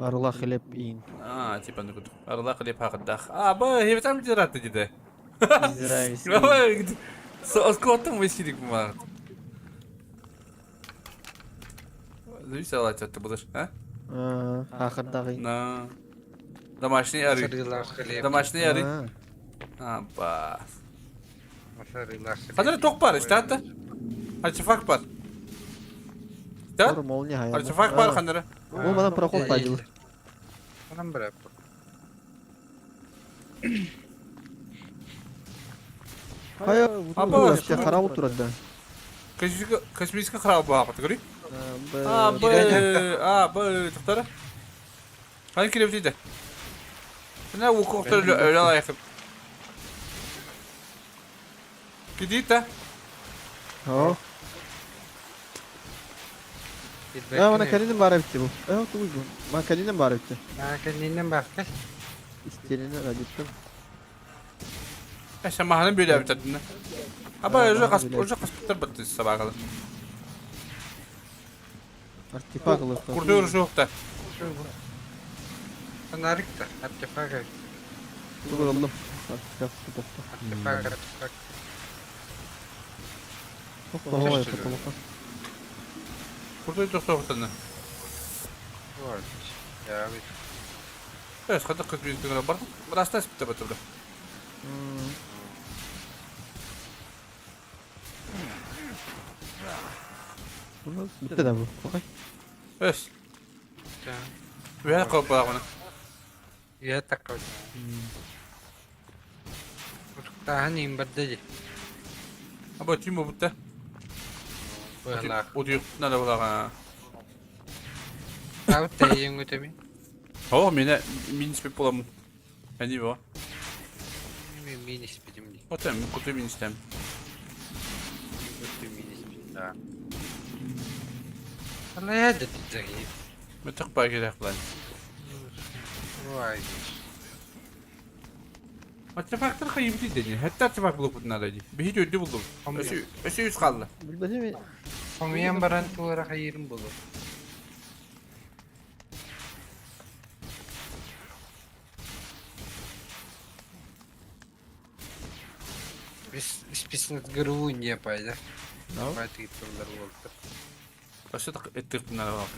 Арыла хлеб иин. А, типа ну кудук. Арыла хлеб хакыдах. А, ба, хебетам жиратты диде. Израиль. Оскоттым весилик маар. Зависит алачатты будешь, а? Хакырдагы. На. Домашний ары. Домашний ары. А, ба. Ханара тох бар, истата. Артефакт бар. Да? Артефакт бар ханара. Бу манан проход пайдыл. Манан бара. Хайа, Аба, харабы турар да. Космический храб баақыт, көрүй? А, Б, А, Б, тоқтары. Қаны келіп дейді. Мына оқу өлі алайық. Кедейді да? О. Я мана калинин бара битти бу. Э, тугуй бу. Мана калинин бара битти. А, калинин бар. Истерини радиттым. Эше маханы бөлө битедин. Аба уже кас уже каспыттар битти сабагалы. Артефакт ылып. Курдур жокта. Фонарик та, артефакт. Тугуй алдым. Артефакт топто. Артефакт, артефакт. Ой, потолка. Курдур токтоктаны. Вот. Я вижу. Эс кадак көтүрүн бар. Раста спитте батырды. Бүтте да бу. Окей. Эс. Да. Үһэ коппа оны. Я такой. Утуктааһын иин барда дии. Аба тим бутта. Быһалаах. Утуйук надо булага. Аут тэйиҥ үтэми. О, мене мин спип буламын. Они бо. Мен мин испитим дии. Отем, куту мин истем. Куту мин испитим да. Алая да тизаги. Мен тыкпай керек булан. Ой. Артефакттар хайым дейді. Хәтта артефакт булып бутына да ди. Бихи өйдө булдум. Өсү өсү үс калды. Билбесем. Хомуйан баран туора хайырым болу. Список ГРУ не пайда. Байтыттылар болду. Өсү эттик бунар бар.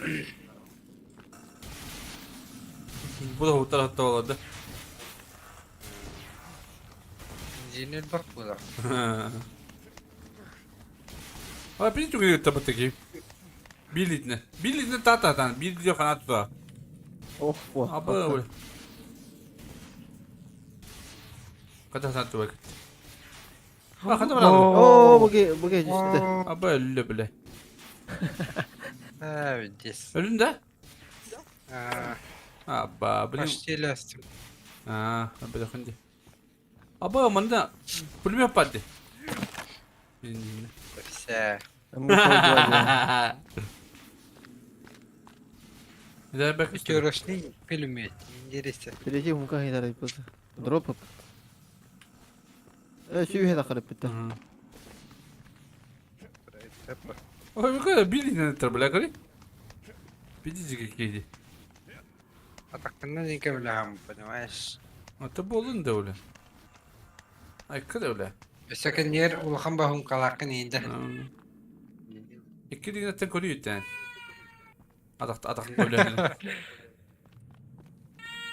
Бу да утар хатта болады. Инженер бар була. А бир түгел табыты Билитне. Билитне тататан, билитне канат тута. Ох, о. Аба ой. Ката сан туба кит. А ката барады. О, буге, буге түстү. Аба өллө биле. А, здесь. Өлүн да? А, Аба, блин. почти лястым. А, аба хынди. Аба манда пулемет барды. Все. Пятерочный пулемет. Интересно. Третий мука хидар бу. Дроп. Э, сүйе да карап битти. Ой, бу билин тер биле кори. Бидиги кейди. А так ты не кавлям, понимаешь? А то болун да уле. Ай, кыда уле. Өсөкөннер улахан баһун калакын инде. Икки дигнеттен көрү үттен. Атак атак бөлө.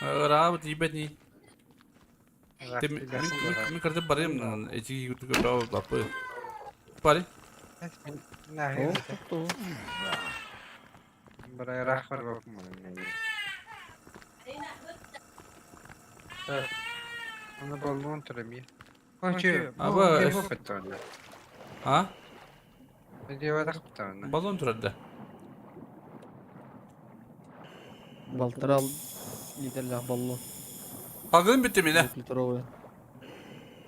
Ра дибетни. Мен кырдып барайм, эчиги күтүгө баа бапы. Пари. О, то. Аба, а? Баллон турар да. Балтарал литрлээх баллон. Хагын бүттү мине. Литровый.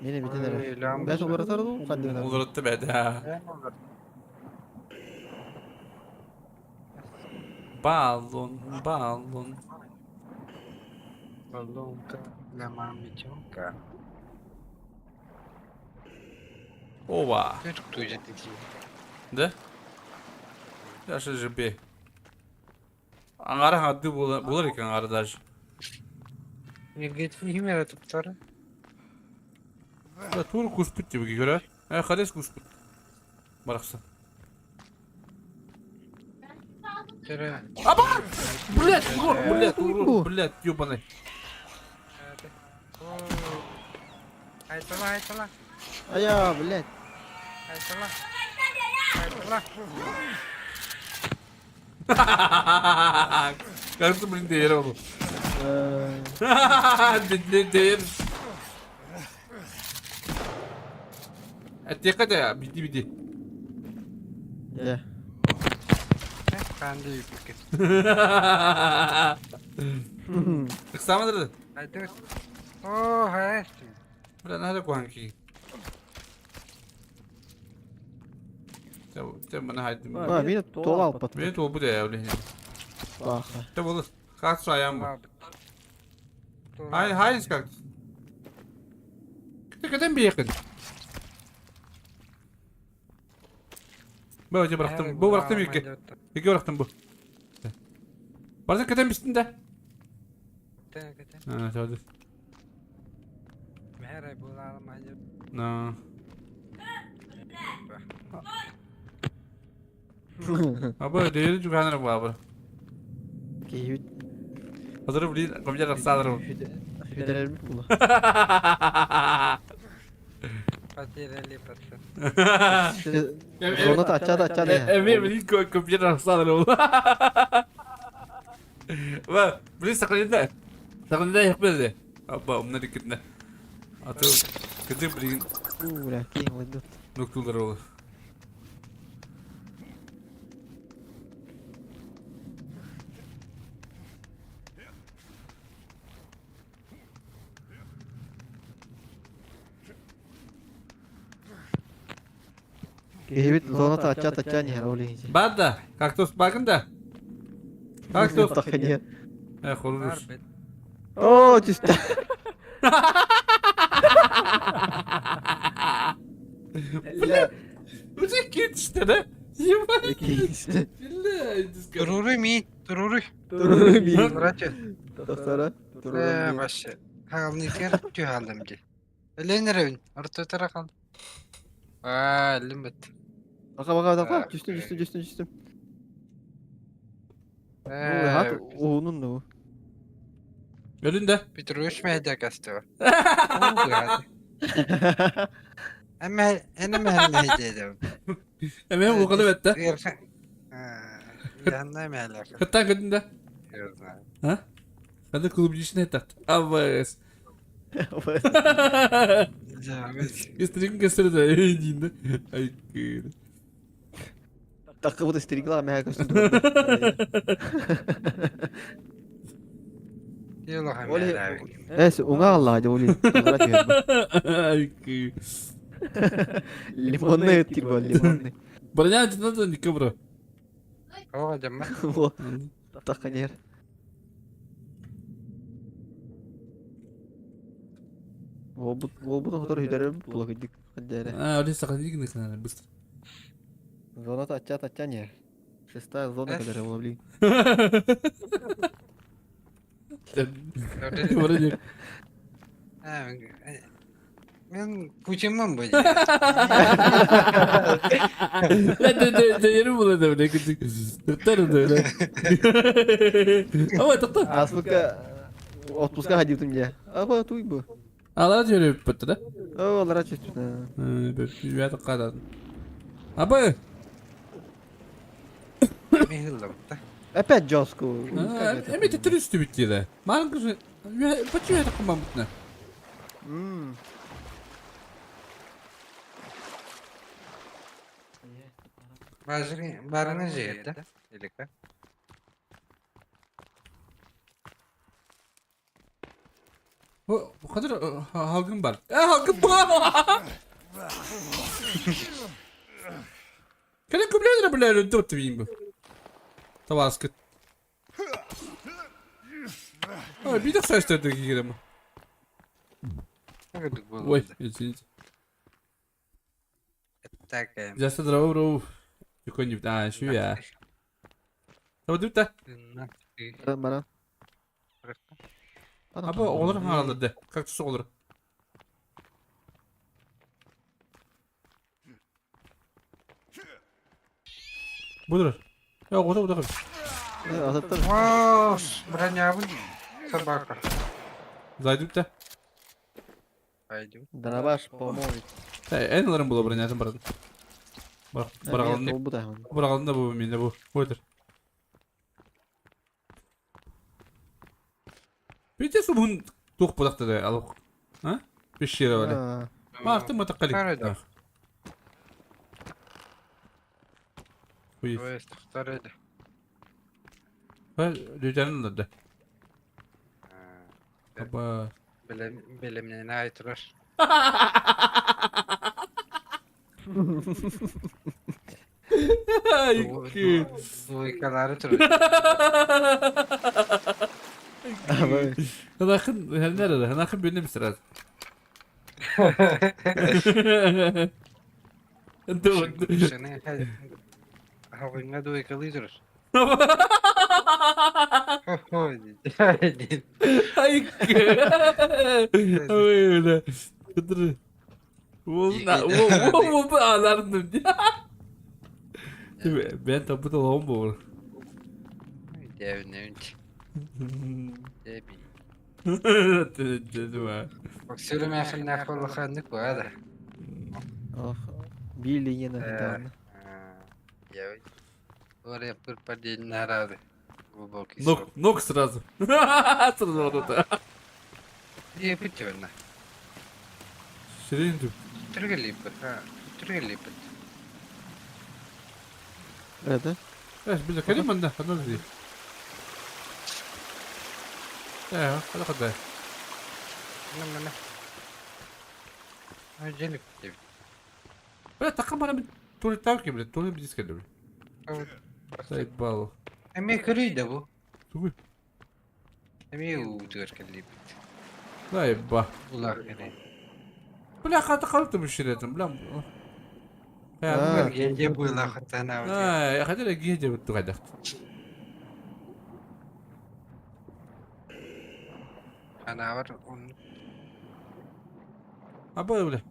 Мені бүтін эрэ. Бэт уларытар дуу, ханныгынан? Уларытты бэт. Баллон, баллон. Ова. Да? Яшы жбе. Аңара хадды булар экен аңара даже. Да тур куспут деп көрө. Э, харес куспут. Барахсан. Аба! Блядь, урод, блядь, урод, блядь, ёбаный. Айа, блядь. Кажется, блин, дейер ол. Э, Дейер. Әттеққа да, биди биди. Дьэ. Ыксамадыр. Бля, надо куанки. Те мына хайдым. А, мені тола алпат. Мени толбу да явли. Баха. Те болы. Как саям бу? Хай, хай, как. Кете кетен бейкин. Бу же бырактым. Бу бырактым екі. Екі бырактым бу. Барса кетен бистин да. А, чалды. На. Абы дейри жуганыр бу абы. Киһибит Hazır блин, компьютер рахсадыр. Федераль була. Зоната аччада аччада. Эми блин компьютер рахсадыр ол. Ва, блин сакалында. Сакалында якпады. Абба, умна дикитне. Аты кыды блин У, бля, киң лыдыт. ноктулар ол. Киһибит зоната аччада аччада нихер ол иһинче. Бада, кактус багында. Кактус. Таханья. Э, хорус. О, түстэ. Бля, уже кетишти да? Ебать. Киһинче. Бля, Туруруй ми, туруруй. Туруруй. Братья, Тохтара. Туруруй. вообще. Хагалникер тюхалдым ди. Эленеревин, ортотара кал. Аа, лимбет. Бака бака бака. Түстүм түстүм түстүм түстүм. Бу хат уунун ну. Өлүн да. Петруш мәйдә касты. Әмма әнә мәйдә. Эме угылы бетте. Янна мәләк. Хаттан көдүн да. А? Хады клубничный тарт. Абыс. Истрин кестерде дейин да. Ай. Такы бу стригла мә көстү. Эс уңа Алла ди оли. Ай. Лимонный тир бу лимонный. Броня надо не кобра. О, дәммә. Во. Таханья. Ол бу хотор хүдәрі була күдік хаддәрі. А, оли саханик не быстро. Зона тача тача не. Шестая зона кадәрі була блин. Вроде. Мен Путинман бу. Değeri buladı bile küçük. Tutarım öyle. Ama tuttu. Аспыка отпуска ходил мне. Аба туй бу. Алар жөрөп бітті да. О, алара чөстү. Bir kadar. Абы! Михилла Опять жестко. Как это? Эми төттөрү үстүбүт диилэ. Маан кыжы почему это командно? М. Барыны жиэт да? Илика. Bu bu kadar halgın var. E halgın var. Кэлэн күблэдэр билэр өттө бийин бу. Табаскыт. Ой, bir de saçları кигерем. Ой, извините. Так. Жаса здорово, бро. Какой-нибудь, а, еще я. Табы да. Бара. Абы олар хааларды. Кактус олар. Budur. Ya o da bu da. Ататтар. Вау, бронябын собака. Зайдут да. Пойдем. Дробаш помоет. Эн аларым була бронятын баратын. Баралын. Ол бу да. Баралын да бу менде бу. Budur. Бите субун тух будакта да алып. А? Пещера бар. Мартын матаккали. Карада. Уй. Ой, второй. Лүтәнен да. Аба. Белемнен айтырар. Икки. Двойкалары турар. Ханахын nerede? Ханахын benim сразу. Хавыңа двойкалы турар. Ой, бля. Ол алардым. Ben tabu da lan bu. Боксерым яхын холоханнык бада. Ох, Билли ена. Я Ора пыр падень нарады. Глубокий Ног, сон. ног сразу. Сразу вот это. Не путевна. Ширин түп. Түргелип. Ha, түргелип. Это? Эш, biz kelim bende. Hadi değil. Э, hadi hadi. Мына мына. Желик деп. Бля, такам бана bir tuvalet tavuk gibi. Tuvalet bir disk ediyor. Заебало. Эме көрүйдө бу. Тугуй. Эме утыр келип. Заеба. Булар келе. Бля, хата қалды bir şey dedim. Бля. А. Генде була хатана. Ай, хата геде бутtu кайдак. Ана бар он Аба бля.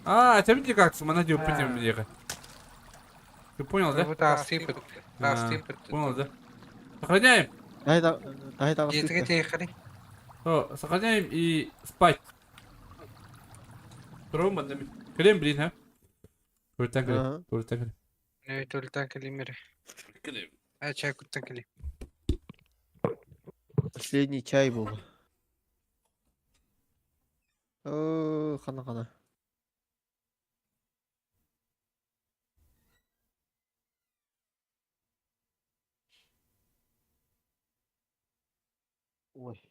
А, это видите как она делает А. путем мне. Ты понял, да? Вот асыпыт. Асыпыт. Понял, да? Сохраняем. Дай дай Жетиге тейхари. О, сохраняем и спать. Рома, Крем, блин, а? Ага. Туртан Не төлтан келимер. крем. А чай куттан кели. Последний чай был. О, хана хана. Ой.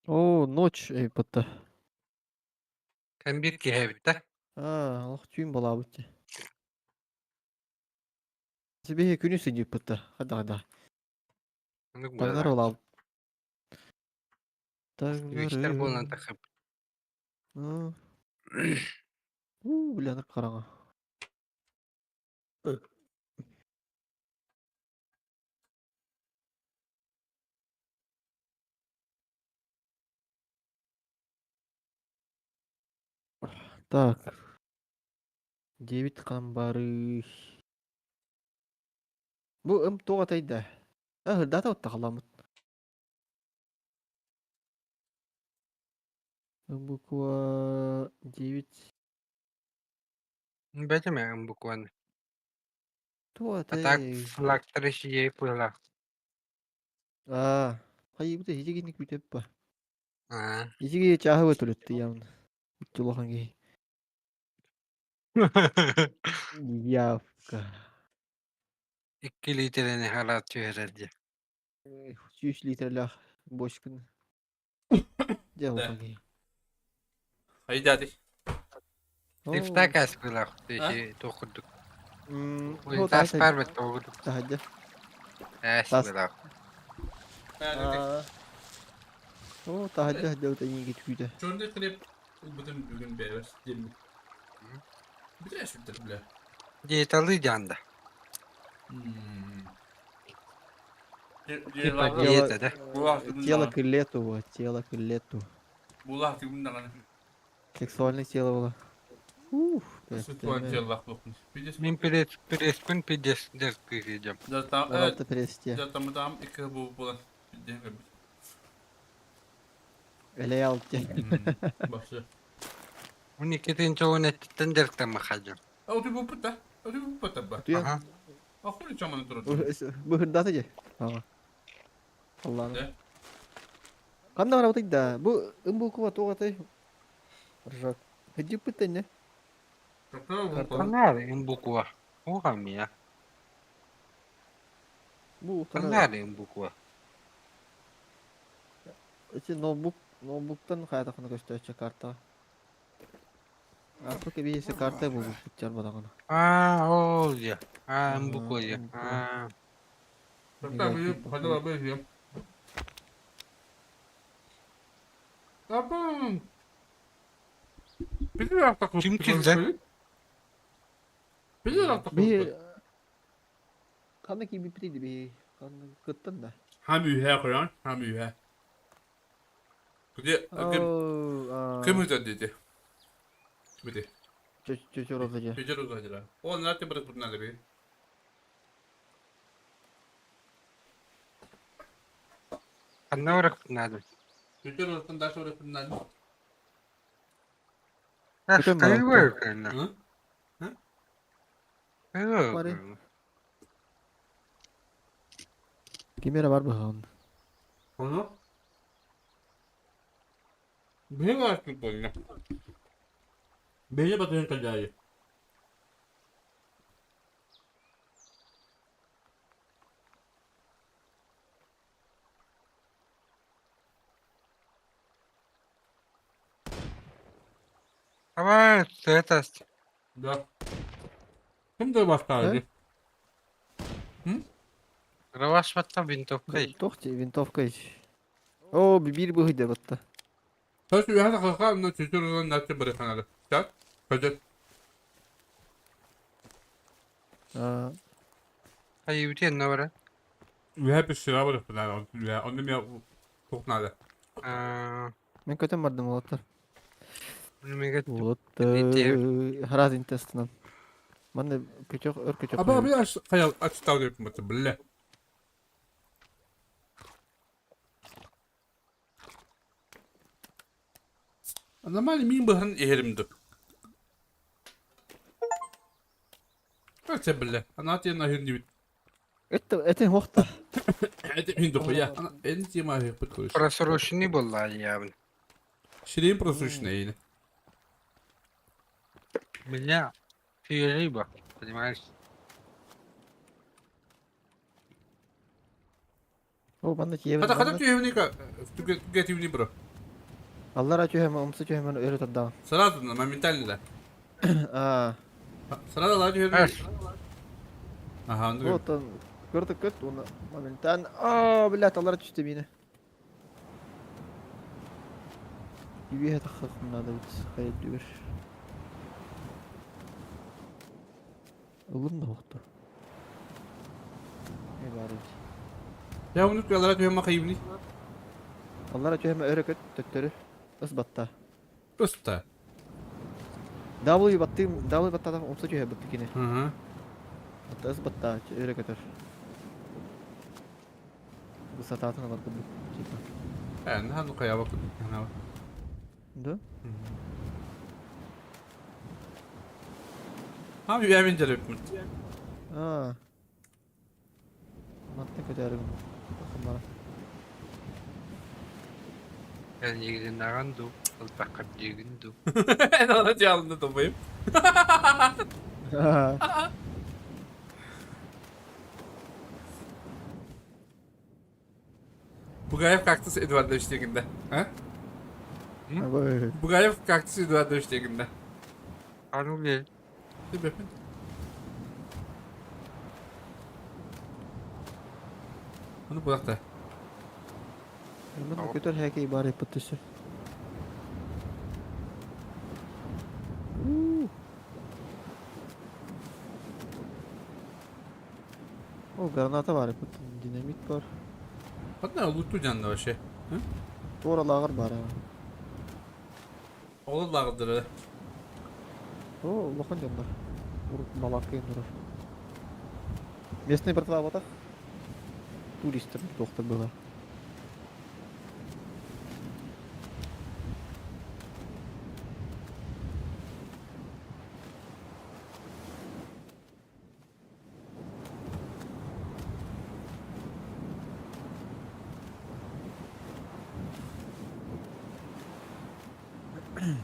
Оо, ночь эйпэтэ. Кэм биир киһи эбит да. Аа, олох түүн балаабыт дии. Сибиһи күнү сынньыппыт да. Хада хада. Оннук Таҥнары буолар. олаабыт. Үгүстэр буолан Таҥнары. тахсып. Аа. Уу, бля, хараҥа. Так. Девять хамбары. Бу ым туох атай да? Аһырдаата оттахаламмыт. Буква 9. Бэтимэ букваны. Туох А так атай? флаг России пыла. Аа, хайыбыта хижигинник бүтеп ба. Аа. Ижиги чааһы өтүлүттү явно. Үттүлахан киһи. Явка. Икки литерени халаат түһэрэр дии. 100 литрлээх бочканы. Дьэ улахан киһи. Айдади. Лифта каас пылах туох курдук. Оо, Тас баар бит курдук. Таһырдьа. Ээс Тас. пылах. Оо, таһырдьа сылдьабыт эйиги күүтэ. Черный хлеб ылбытым бүгүн бэйэбэр диэммит. Бүтэ сүрдэр бля. Диеталыы дьаанда. Типа диета да. Тело к лету, вот, тело к лету. Булах тигүн даҕаны. Сексуальное тело было. Ух, Сексуальное тело лохпун. Мин пресс пресспин пиздец деркыйдым. Алта престе. Там икки бу буолан диэн көрбүт. Элей алты. Башы. Уни китин чоун эттен дерктен махадым. А ты буппута? А ты буппута ба? Ага. А хули чаманы турат? Быһырдаата же. Ага. Алланы. Ханна барабытый да? Бу ымбукуба туох атай? Ржак. Хыдьыппыт не? Канар имбуква. Уга мия. Бу Канар имбуква. Эти ноутбук, ноутбуктан хайатахына көстөөччү карта. Аспыт кэбиһиэсэ карта булбуппут чарбатаҕына. Аа, ол же. Аа, имбуква же. Аа. Хотела бы съем. Апа. Ким килдэ? Би ханна киирбиппитий би ханна кыттан да. Хам үһэ қойан, хам үһэ. Где ким ким дети? Бити. Чөчө же. Чөчө роза О, нате бір курналы би. Ханна барахпын Чөчө розадан даш орак курналы. Көтөн Бары. Ким эрэ бар быһаҕын. Ону? Бэйэ астык болна. Бэйэ батыһын калдаайы. Давай, это... Да. Ким да бастаады? Раваш батта винтовкой. Туох винтовка Оо, биир быһыйда батта. Тас үһэ тахаха онно чөчө розадан нате барыханады. Так? Көжөт. Аа, Айыбыты энне бара. Үһэ писсера барыхпынаа. Үһэ онно мия тухнада. Аа, мен көтөн бардым уолаттар. меге Уолаттар хараас интестынан. Манна көтөх өр көтөх. Аба би аш хаял ачтау деп мыты биле. Нормально мин быһын иһеримди. Как биле. Ана тен ахин дибит. Это это хохта. Это мин дохуя. Ана эн тема хепет короче. Просроченный была явно. Ширин просроченный. Меня рыба, понимаешь? О, манна тиэбин. Хата хата түйүника түгетивни бро. Аллара түһэм, умса түһэмэн өрө тардаҕын. Сразу моментально да. Аа. Сразу аллара түһэм. Аха, оннук. Оттон көрдө көт уонна моментально аа, блядь, аллара түстэ миэнэ. Үөһэ тахсыахпын наада эбит, хайа үрдүгэр. Ыллым да охто. Не баар эбит. Я оннук аллара түһэм махайыбыный. Аллара түһэм өрө көт, төттөрү. Ыс батта. Ыста. W баттыым, W баттаатах умса түһэ бытты кини. Ага. Ыс батта өрө көтөр. Высотатын ылар курдук, типа. Э, наһаа хайаба курдук. Да? Ha үөмин дьарыппыт. Аа. Мантан көтөөрү гынным. Эн дуу, ылбакка диигин дуу. Эн ана дьаалында тупайым. Бугаев кактус Эдуардович дегенде. А? Бугаев кактус Эдуардович дегенде. Аны билэр. Себеппин. Ону булакта. Мин көтөр хәкей бар иппит төсө. О, граната бар иппит, динамит бар. Хатна луту жанна вообще. Туора лааҕыр бар. Ол лағдыры. О, улахан дьоннор. Урут балаакка турар. Местный братва батах. Туристер доктор была.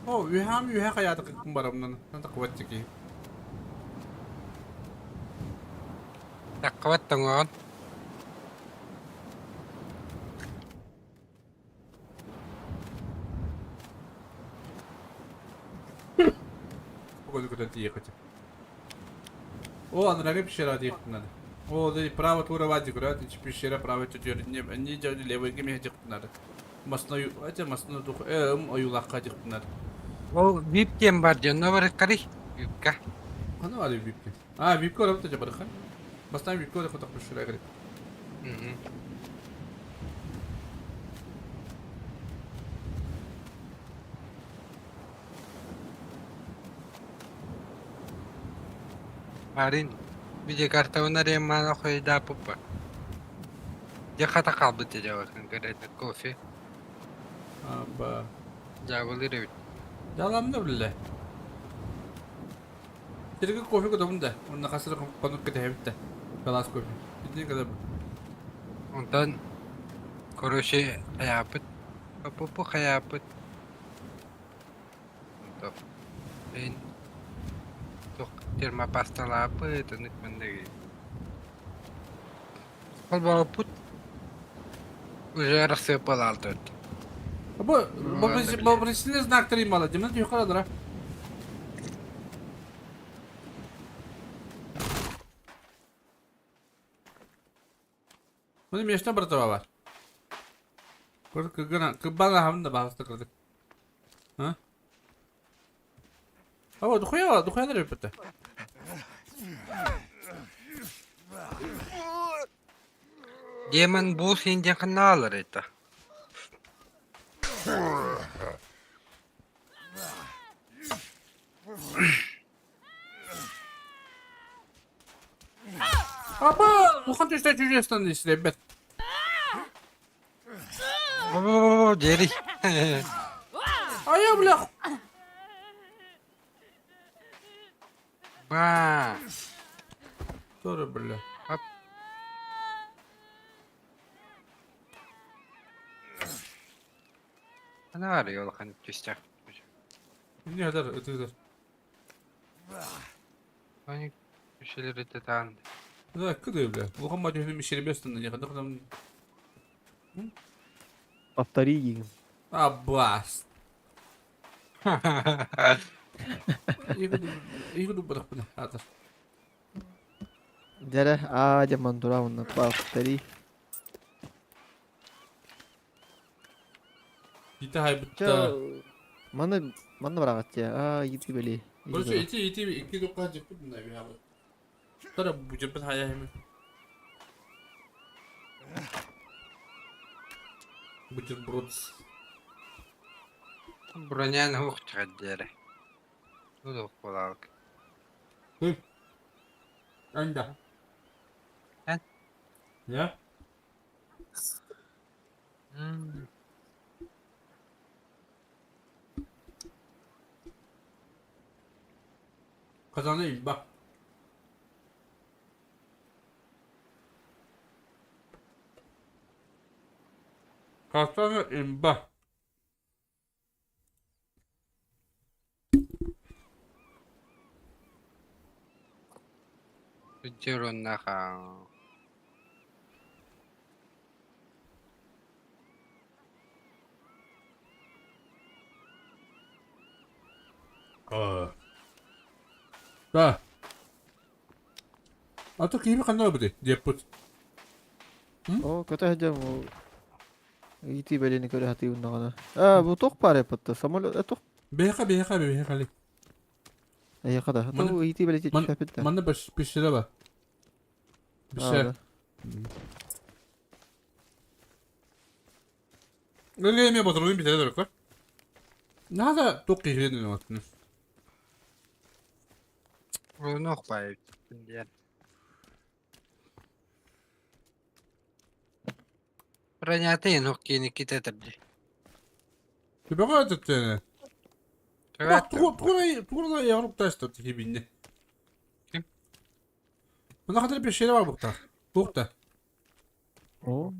О, үһәм үһә хаятык барамнан. Анда кубатчики. Таккабат тоҥоон. Погоду куда ты ехать. О, анрага пещера диэхтинады. О, да право тура вади курат, ичи пещера право чөтөр не не жауды левый кеме диэхтинады. Масна ате масна дух эм оюлакка диэхтинады. Ол вип диэн бар дьонно барыккарый. Випка. Аны али випке. А, випке орап та барыха. Бастан випке орап та пещера говорит. Барин. Видеокартабын арыйаммаана хойдааппыппа. Дьэ хата хаалбыт дьэ көрөтө кофе. Аба. Дьаабылыыр эбит. Жаламны биле. Сирге кофе көтөбүн да. Онна хасыр конук кетебит да. Галас кофе. Итини када. Онтон короче хайааппыт. Папупу хайааппыт. Онтон эн туох термопасталааппыт оннук маннык Холбооппут уже арахсыаппалаалтыбыт. Бу вопросительный знак тримала. Димна түйқарадыра. Bunu меште братва бар. Кыр кыгына кыбана хамда басты кырдык. А? Ава духуя духуя репете. Демон бу син диэн ханнаалар это. Аба, ухан түштә чужестан ислебет. О, дери. Ая бля. Ба. Sorry бля. Оп. Ана улахан түстэх. Не хәдәр өтүдер. Они үшелер это таан. Да, кыды бля. Улхан ма түһүн мишеребестан не хәдәр там. Повтори егин. Абас. Игу дуббатахпына аата. Дьэрэ, аа дьэ мандура уонна повтори. Ити хайбытта. Маны манна бараҕат дьэ. Аа ити били. Короче, ити ити икки дукка дьиппит мына биһабы. Тара бу дьиппит хая хеми. Бутерброд. Бронян хух чыгаддere. Тудук булалык. Анда. Эн? Я? Казаны илба. Казаны имба. Дьороннаха. Да. А то киһи ханна барбытый диэппит. Оо, көтө сылдьан ол ити бэлиэни көрө сатыыбын даҕаны. Аа, бу туох баар эппит самолет туох Биһиэхэ биһиэхэ биһиэхэ ли. эйиэхэ да. Маны Ту ити бэлиэти ман түспэппит да. манна пещера бар. Аа Пещера. да. Өлгө эмиэ ботуругун бүтэрэ дөрөккө. Наада туох киһилин оҥоттун. Ону бай диэн. Бронята енох киини китетэрди. Түбэҕэ өтөттөөнө. Тугуна Европа таста тихибинне. Мына хатыр пещера бар букта. Букта. Оо.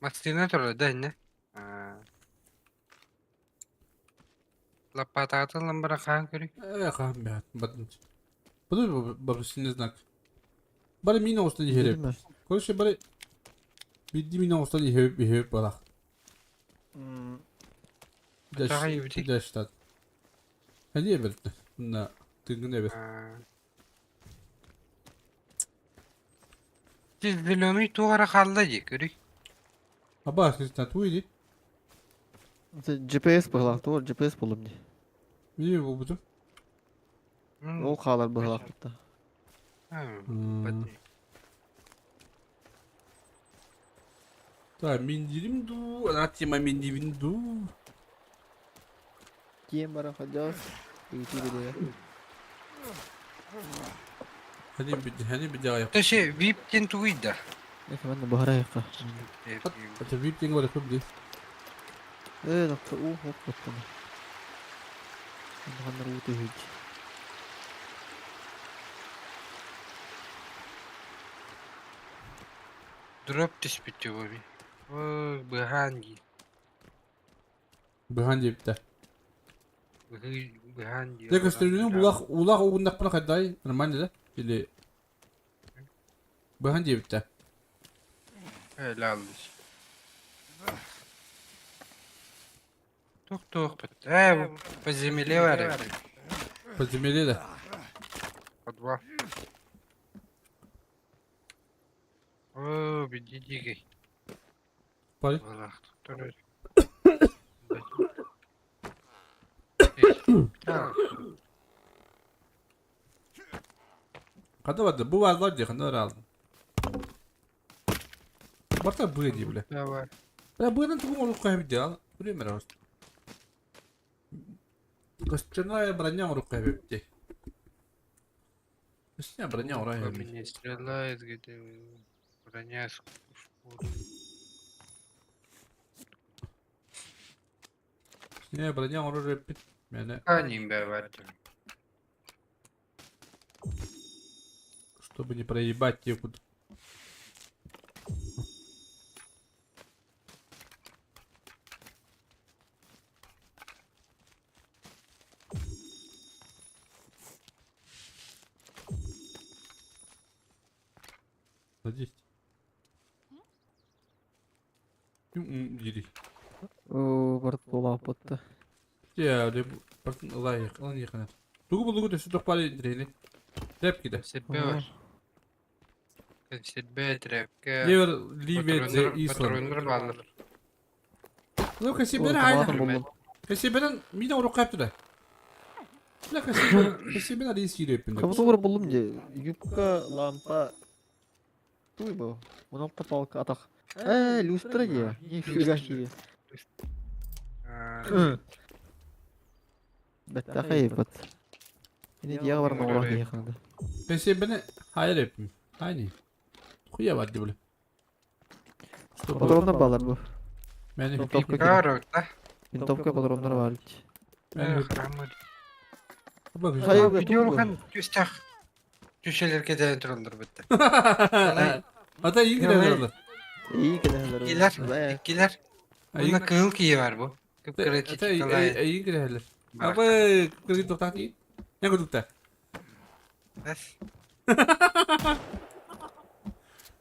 Массыына турар да инне. Лаппатаатын ламбара хаан көрүй. Э, хаан бят. Батын. Буду бабысыны знак. Бары мин оҕустан иһэреп. Билимэ. Короче, бары бидди мин оҕустан иһэреп иһэреп балах. Таҕа ибити. Дэштат. Хәни эберт. На тыгын эбер. Зеленый тугара хаалла дии көрүй. Аба, христна туиди. GPS быһылаах туох GPS буллум дии. Мин булбутум. Ол хаалар быһылаахпыт да. Та миндирим ду, ана тема миндибин ду. Киэн баран ходьоос. Ити бэлиэ. Хани бид хани бид Тэши вип диэн тугуй да. Эки манна баһарайыкка. Это вип диэн бар көп ди. Ээ, доктор уу хоп боттон. Ханнар уу түһүж. Дроп түспүт буби. Ой, быһаан дии. Быхан диэбитэ. Быһаан дии. Дэ көстөрүнүн улах улах угуннахпына хайдай нормально да? Или быхан диэбитэ. Элаллыс. Тух-тух бит. Э, по земле бар. Подземелье да. Подвал. О, биди дигей. Пари. Балах, тур. Хада барды бу барлар дии ханда алдым. Барта бу дии биле. Давай. Бля быынан тугун олук кайбит дии ал. Билем эрэ. Костяная броня орук кайбит дии. Костяная броня орай. Меня стреляет, где броня с Костяная броня орор эппит. Мене Каним бывает. чтобы не проебать ее куда. Садись. Дири. Оо, барт буолаах ботта. Дьэ, бартын ылайык, ылан иэхэнэр. Тугу булугу өссө туох баар интэриэһинэй. Тэп киде. Сирбэ бар. Сирбэ, тряпка. Ливер, Ливер, Исланд. Патроннар бааллар. Ну, кэсибер О, айна. томатом буллум. Кэсиберен миин орук каптыра. Бля, кэсибер, кэсибер али сииреппин. Кабытугар буллум дии. Юбка, лампа. Туй бу. 16 палка атах. Э, люстра дии. Нифига себе. Бэттээхэй ебать. Ини дьиэҕэ баран оҕолоох киһиэхэ наада. Кэсибене хайыр эппин. Хайни. Хуя бар дии бля. Патроннар баалар бу. Мени. Винтовка Кар да. Винтовка патроннар баар ич. Мени. Храмы. Хайа бу Видео түстэх. Түшелерге дәйін тураллар бітті. Ата iyi girer Iyi кэлэһэлэр. Иккилэр, иккилэр. Уна кыыл кийи бар бу. Кыпкыра Ата чичикалай. iyi girerler. Абы кыргыз токтат. Не кудукта? Бас.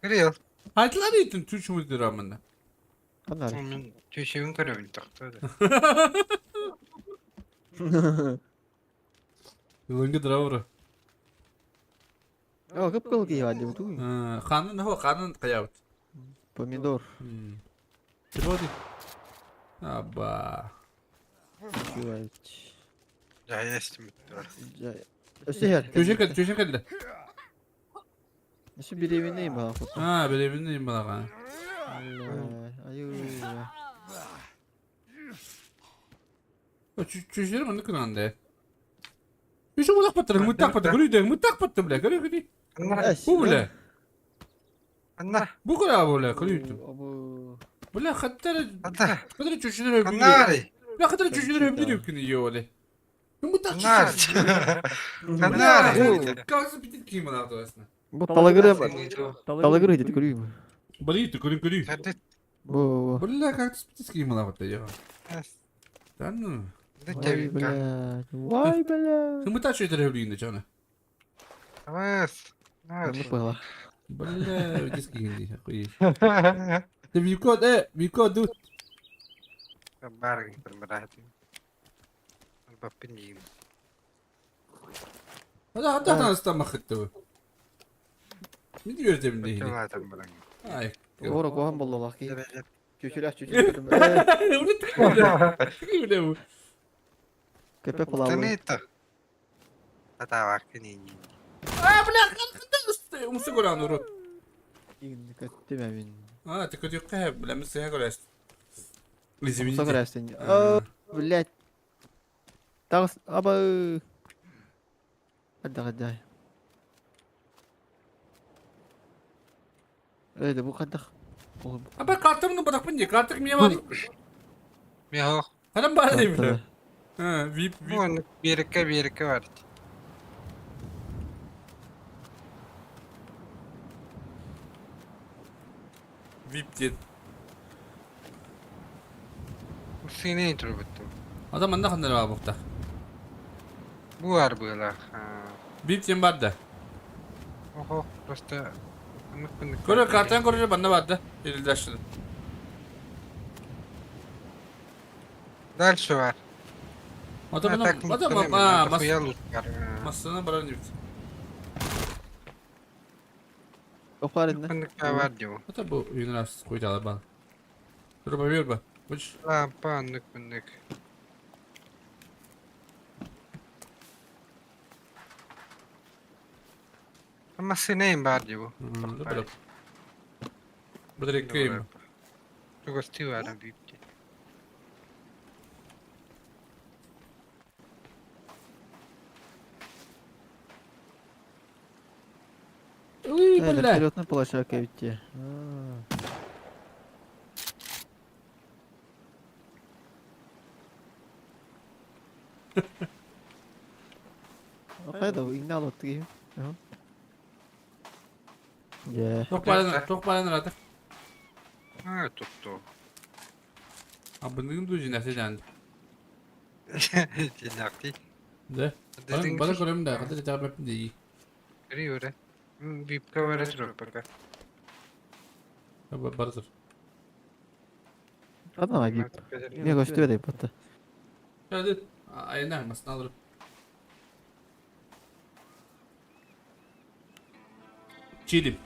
Кырыл. Айтылар итин түшүмүз рамында. Ханар. Мен төшегін көрөбүн тоқтады. Ылыңгы дравра. О, кып-кыл киһи баар дии бу тугуй. Ханын хо ханын каябыт. Помидор. Тибоди. Аба. Чувайч. Жайастым. Өссө иһэр. Төшө кел, төшө келди. Өссө бириэбинэй баҕа хоту. А, беребин балага. Аю. Чүчүлөр мында кынанды. Үчү булак баттыр, мыттак баттыр, көрүйдө, мыттак баттыр биле, көрүй көрүй. Бу биле. Анна. Бу кыра биле, көрүйдү. Абы. Биле хаттар, Ата. хаттар чүчүлөр Анна. Биле хаттар чүчүлөр өбүлөр күнү йооле. Мыттак Анна. Казы битит кийим алады асына. Бу талагыры талагыры диэти көрүйм. Барыйты көрүн көрүй. Бу. Бля, как битит кийим алады я. Да ну. Ой, блядь. Ой, блядь. Мыттак чүчүлөр өбүлөр жана. Бас. Маннык быһала. Бля, битит кийим ди. Охуеть. Ты Вико, Вико, ду. Бар бір Баппын деймін. Hadi hatta tanısı mахытты бу. Не диyor demin değil. Бачалатым баран. Ay. Ора куһаҕан буоллалаах киһи. Чүчүлээх чүчүлээх. Э, Onu tıkıyor. Tıkıyor bu. Көпө палабы. Танито. Атавакын ини. Aa бля, kalkın Umsu koran uru. Көттүм мин. Ha tıkıyor yok he, бля, мы сыya koras. Умса көрөстүн. О, блядь. Тагыс аба. Хадда хадда. Э, бу хаддах. Аба картымны bırakın diye. Kartık mı var? Михо. Adam bana değil mi? Ha, VIP VIP. Бу берекке берекке бар. VIP diye. Сине интро бітті. Adam anne kadar var bukta. Бу бар была. VIP diye var da. Охо, просто Көрө karttan көрө bana var da. Eldaşın. Дальше бар. Adam adam adam mas бар. masasına baran diyor. Опар инне. Пандыка бар дио. Ата bu üniversite koydalar bana. Dur bak bak. Uç. Лампа, нык пындык. Масына бар дио. Dur bak. Bu direkt kıyım. Тугасты бар бипти. Uy Э, бля. вертолетный площадка ведь. Кайда игнал отты. Е. Ток баран, ток баран artık. А, тут-то. Abının duyu nefse dendi. Жинақти. De. Bana bana görüm de kadar cevap yapın diye. Кіре Бипка бара тұр пока. Барdır. Кадна вип. Не көстүбө деп атты. Hadi айна масна алырым. Чилим.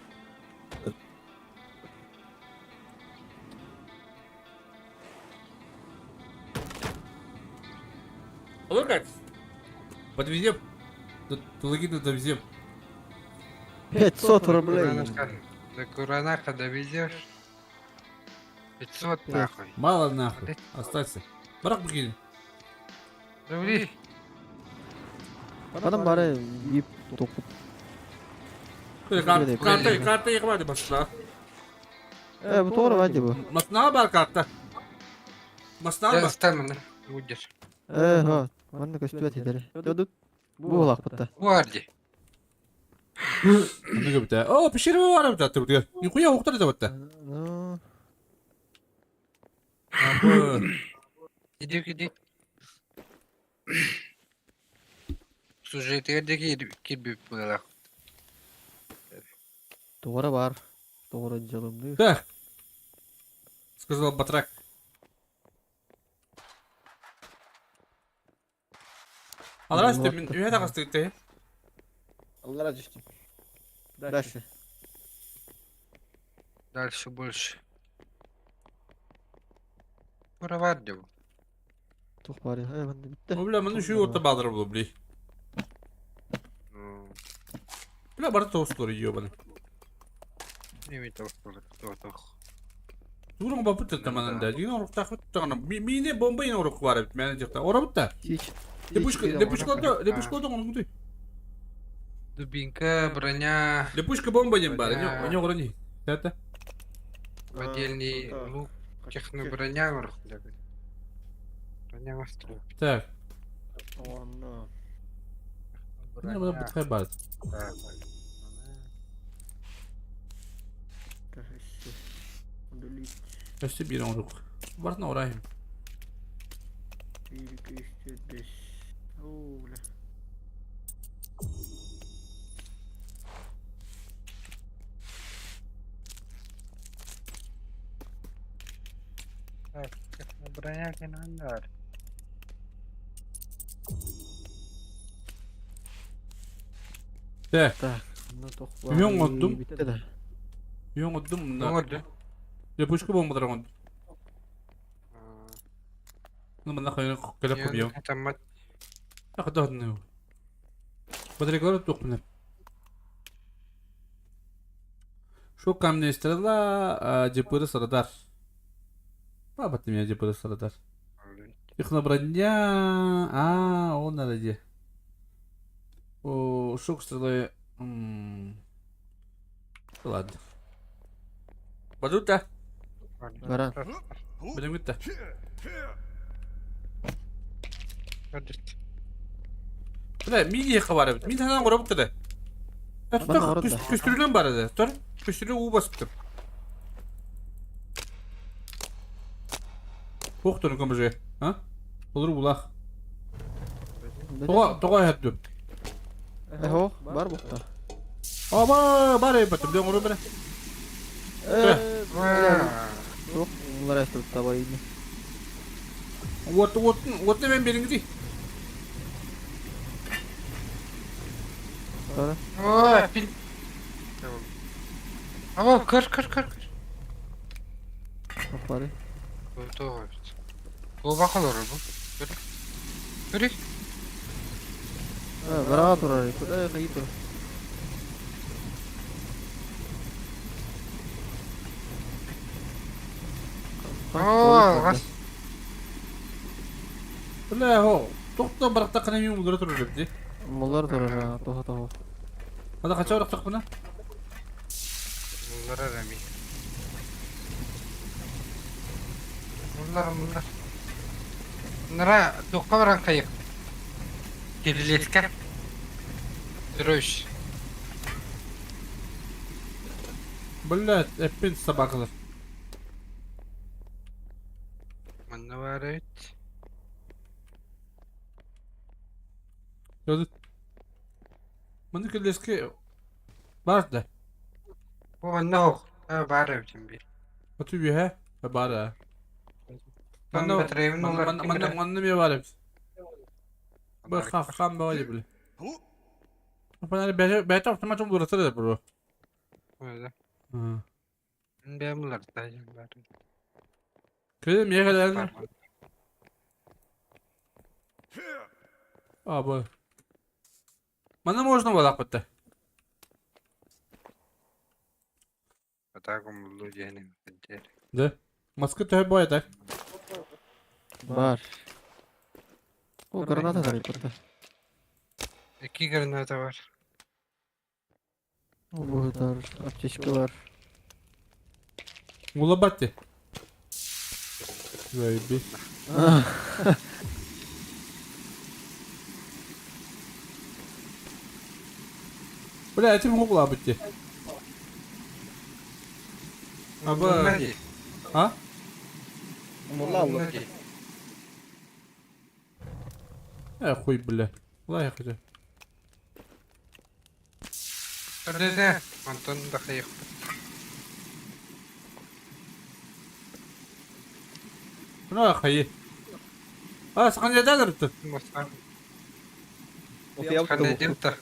Olur как? Подвезем. Тулагина довезем. 500 рублей. До Куранаха довезешь? 500 нахуй. Мало нахуй. Оставься. Барак букини. Довли. Адам бары бип токуп. Карта, карта yakamadı masna. Э, бу тоҕо баар бу. Masna бар карта. Masna Да, бар. стамина будешь. Э, ха. Манна көстүбэт этэр. Додут. Бу улаахпытта. Гварди. Ne gibi О, пişirme var mı tatlı diyor. Yukarıya oktar da batta. Ну, Иди, иди. Слушай, ты где кирби была? тоҕо бар. Тоҕо дьалымны. Да. Сказал батрак. Алрас ты мен үйе тағасты те. Аллара түштүм. Дальше. Дальше больше. Кураварди. Тух бар. Э, манна битте. Бля, мен şu orta bağdır bu бли. Бля, бар тост yiyor bana. Не видел, кто то. Турың бапыт таманында. Дин орук тахыт тагына. Мине бомба ин орук бар бит. Мен жакта. Ора бит. Тич. Лепушка, лепушка да, лепушка да оның ды. Дубинка, броня, Лепушка бомба дем бар. Не, не орыни. Это. отдельный лук, техноброня вверху. Броня остров. Так. Онно. Не, бу бит бар. Өстө бир орук. Бартына орайым. 1, 2, 3, 4, 5. Оо, бля. Так, техноброня кинандар. Так. Так, ну тух бар. Үйөн оттум. Битте да. Үйөн оттум. Оңорду. Лепушка бомба драгон. Ну, мына хайры келеп кубьем. Там Акаданы. Батарейкалар тоқпын. Шо камне стрела, ДПРС радар. Баба ты меня ДПРС радар. Их на броня. А, он надо где. О, шок стрелы. Ладно. Бадута. Баран. Будем гитта. Бля, мини хабары бит. Мин танан горап тады. Бана орын да. Көстүрүлөн бар эди. Тор, көстүрүлө уу басып тур. Ох, турун көмөжө. А? Олар улах. Тога, тога хәттү. Э, хо, бар букта. Аба, бар эбит, бден горы бер. Э, бля. Тух, булар эстеп бар иди. Вот, вот, вот мен бериңди. Тора. Ой, пил. Ава, көр, көр, көр, көр. Тух бар. Тоҕо. Куба колор бу. Көр. Көрү. Э, бара турар. Э, кый тур. Оо, гас. Бля, хо. Токто баракта кана мен мулар турар бит. Булар турар, тохо тохо. Ада кача барак такпына? Муллар арами. Муллар, муллар. Нара, тоққа баран қайық. Кириллетка. Трөш. Бля, эппин собакалар. Манна бар эбит. Gördün. Маны келеске бар да. Бу манна ох. Бар эбит би. Ату бе, бар. Манна Манна батарейм манна манна манна ме бар эбит. Бу хаххан бөҕө били. Бэйэтэ автомат уларытар да бро. Öyle. Бэйэм уларытаайым баар. Кыым миэхэ А, бу. Манна можно буолаахпытта. Атаак умуллуу диэн эбит. Да. Маска төһө буойата? Бар. О, граната тарыйбыта. Икки граната бар. О, быһытар, аптечка бар. Улабатти. Заеби. Бля, этим угла бытти. Аба. А? Мулла Э, хуй, бля. Лай хотя. Көрдө Онтон да хайыхпыт. Ну, хайы. А, саханьядан рыты. Ханедилта.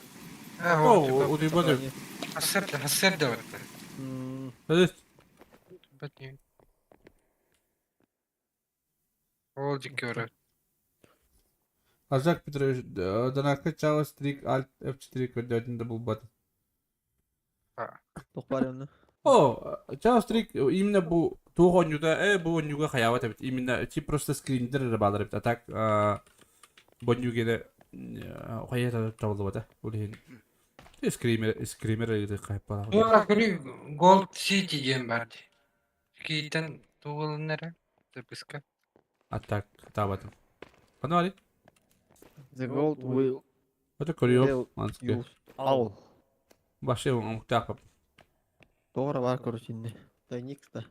О, удибады. Хассерда, хассерда барда. Evet. Ол дикки өрө. Азак Петрович, Донака Чао Стрик Альт F4 көрдөтүн да булбат. Туох баар онно? О, Чао Стрик именно бу туох оонньуута, бу оонньууга хайаабат эбит. Именно ти просто скриндер эрэ баалар эбит. А так бу оонньууга хайа табыллыбата. Ол иһин скример скример хайппалаах. Туора көрүй Gold City диэн бар дии. Кийтен тугулун эрэ. Записка. А так табатым. Ханна барый? The gold will Это көрүөм. will Манска. use all. Баше омуктаах. Туора бар короче инне. Тайник да.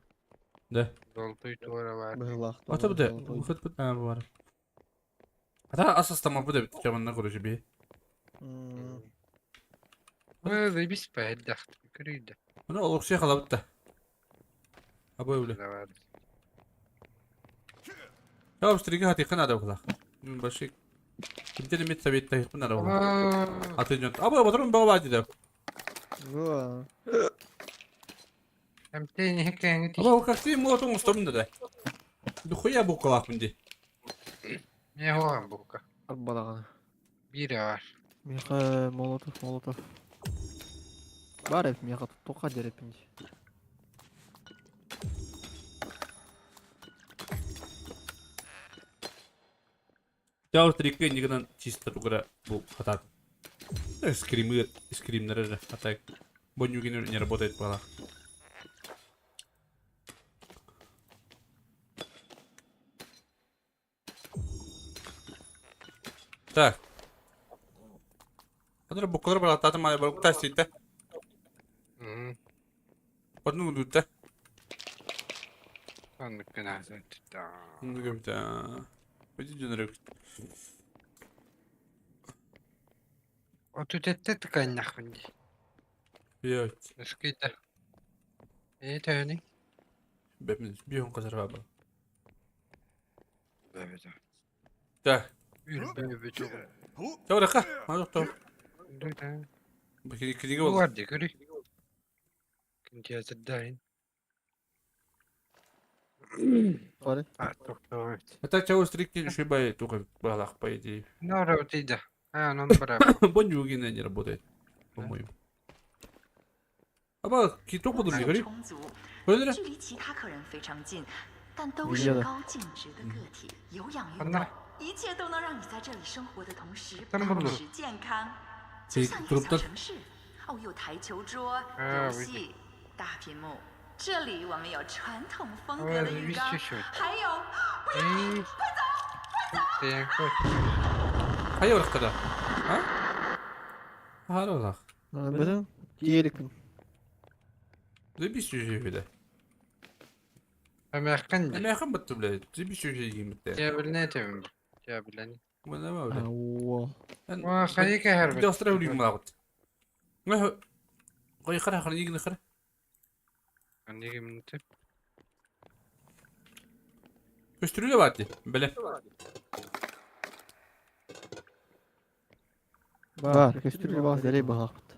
Да. Золотой туора бар. Быһылаах. Ата бу да. Выход бут а бар. Ата асастама бу да бит. Чаманна короче би. Ой, заебись поэддах. Көрүй да. Аны олохсуйа халабыт да. Абой үле. Давай. Я устрига хатыйкын ада булах. Баши. Кимтен эмит совет тайыкпын ада булах. Атын жон. Абой батырым баба диде. Буа. Эмтен хекеңи Абой как ты молотом устомун да. Духуя бу калакмын ди. Не хоан бука. Арбалагана. Бире бар. Миха молотов молотов. Бар эп миха тока дерепин. Я устрига нигынан чисто тугара бу хатат. Скримы, скримнер же. А так Бонюгин не работает пала. Так. Адыр букалар бар ататы май бар тасита. Одну дутта. Оннук гына. Ну гөмтә. Өйдө жөнөрөк. Отутетте тыканнахпын дии. Йот. Өскөйдө. Ээ төөнү. Бэбин бион казар баба. Бэбэ. Так. Үр бэбэ чугу. Таврака. Мазок тав. Дүтэ. Бу кириге бол. Бар ди көрүй. Кинтиазырдайын. Бар. А, токтоо. Это чау стрикти шибай тука балах по идее. Нора утида. А, онон бара. Бонюгин не работает, по-моему. Аба, кито 物 подумай, 质 говори. 充足， Көрдүрэ? 距离其他客人非常近，但都理解是的高净值的个体，有氧运那动，一切都能让你在这里生活的同时咱们不录保持健康，就这像一个小这城市。哦，有台球桌、啊游戏、大屏幕。这里我们有传统风格的浴缸，还有 Ээ. Тэн кой. Хайа барахтара. А? Харалах. Бүтүн тиэрикпин. Заебись чужие вида. Эмээххэн ди. Эмээхэн баттı блядь. Заебись чужие геймитте. Жабилне тэм. Жабилен. Мына ба блядь. Ауа. Ва хайка хэрбэ. Достар үлүм магат. Мэ гой хара хара игне хара. Аниги минут. Көстүрүлө баати. Беле. Баар, көстүрү баҕас дэлэй баһаахпыт.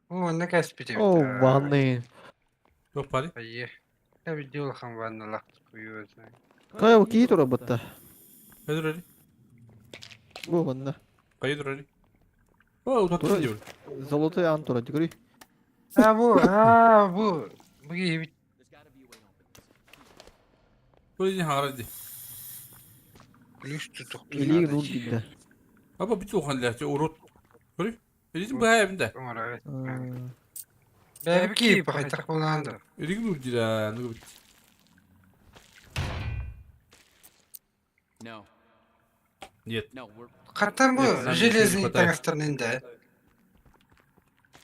Бу манна кэспит эбит. Оо, ванны. Туох баарый? Айе. Эбит улахан ванналаах куйуо. Хайа бу киһи турар бытта. Хайа турарый? Бу манна. Хайа турарый? О, утаттым Турар. диэбит. Золотой аан турар, көрүй. А бу, а бу. Бу киһи Бу иһин хаҥарар дии. ключ тутуктун Илиигин наада уун дии. диидэ. Аба бит улахан лээччи урут. Көрүй? Илиитин быһа эбин да. Оҥоро. Аа, Бэйэбит киһи бахайтах буолаан да. Илигин уун диир аныгы бит. Нет. Хаттан бу Нет, нам железный не хватает. таҥастарынан да.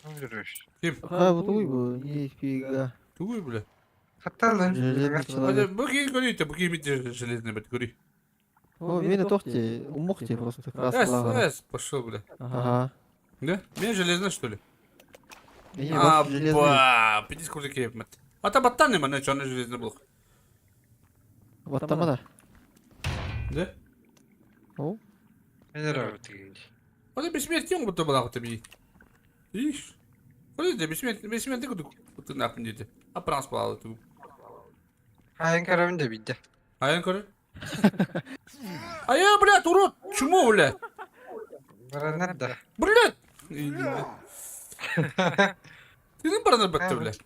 Өлөрөш. Ким? Хайа бу тугуй бу? Нифига. Тугуй бля? Хаттан лан. Железный Ада бу киһи көрүй бу киһи мит железный бит көрүй. О, мені тох те, умох те просто Эс, краскалаҕа. эс, пошел, бля. Ага. Да? Меня железно, что ли? Не, А, ваш железный. ба, пиздец, сколько киһи мат. Ата баттан не чоны железный был. Баттама да. Да? О, Ата бессмертие будто была вот тебе. Ишь. Подожди, бессмертие, бессмертие куда ты нахуй диде. А пранс палал ты. Хайын карабын да бидде. Аян көрө. А я, блядь, урод, чмо, блядь. Баранар да. Блядь. Ты не баранар батты, блядь.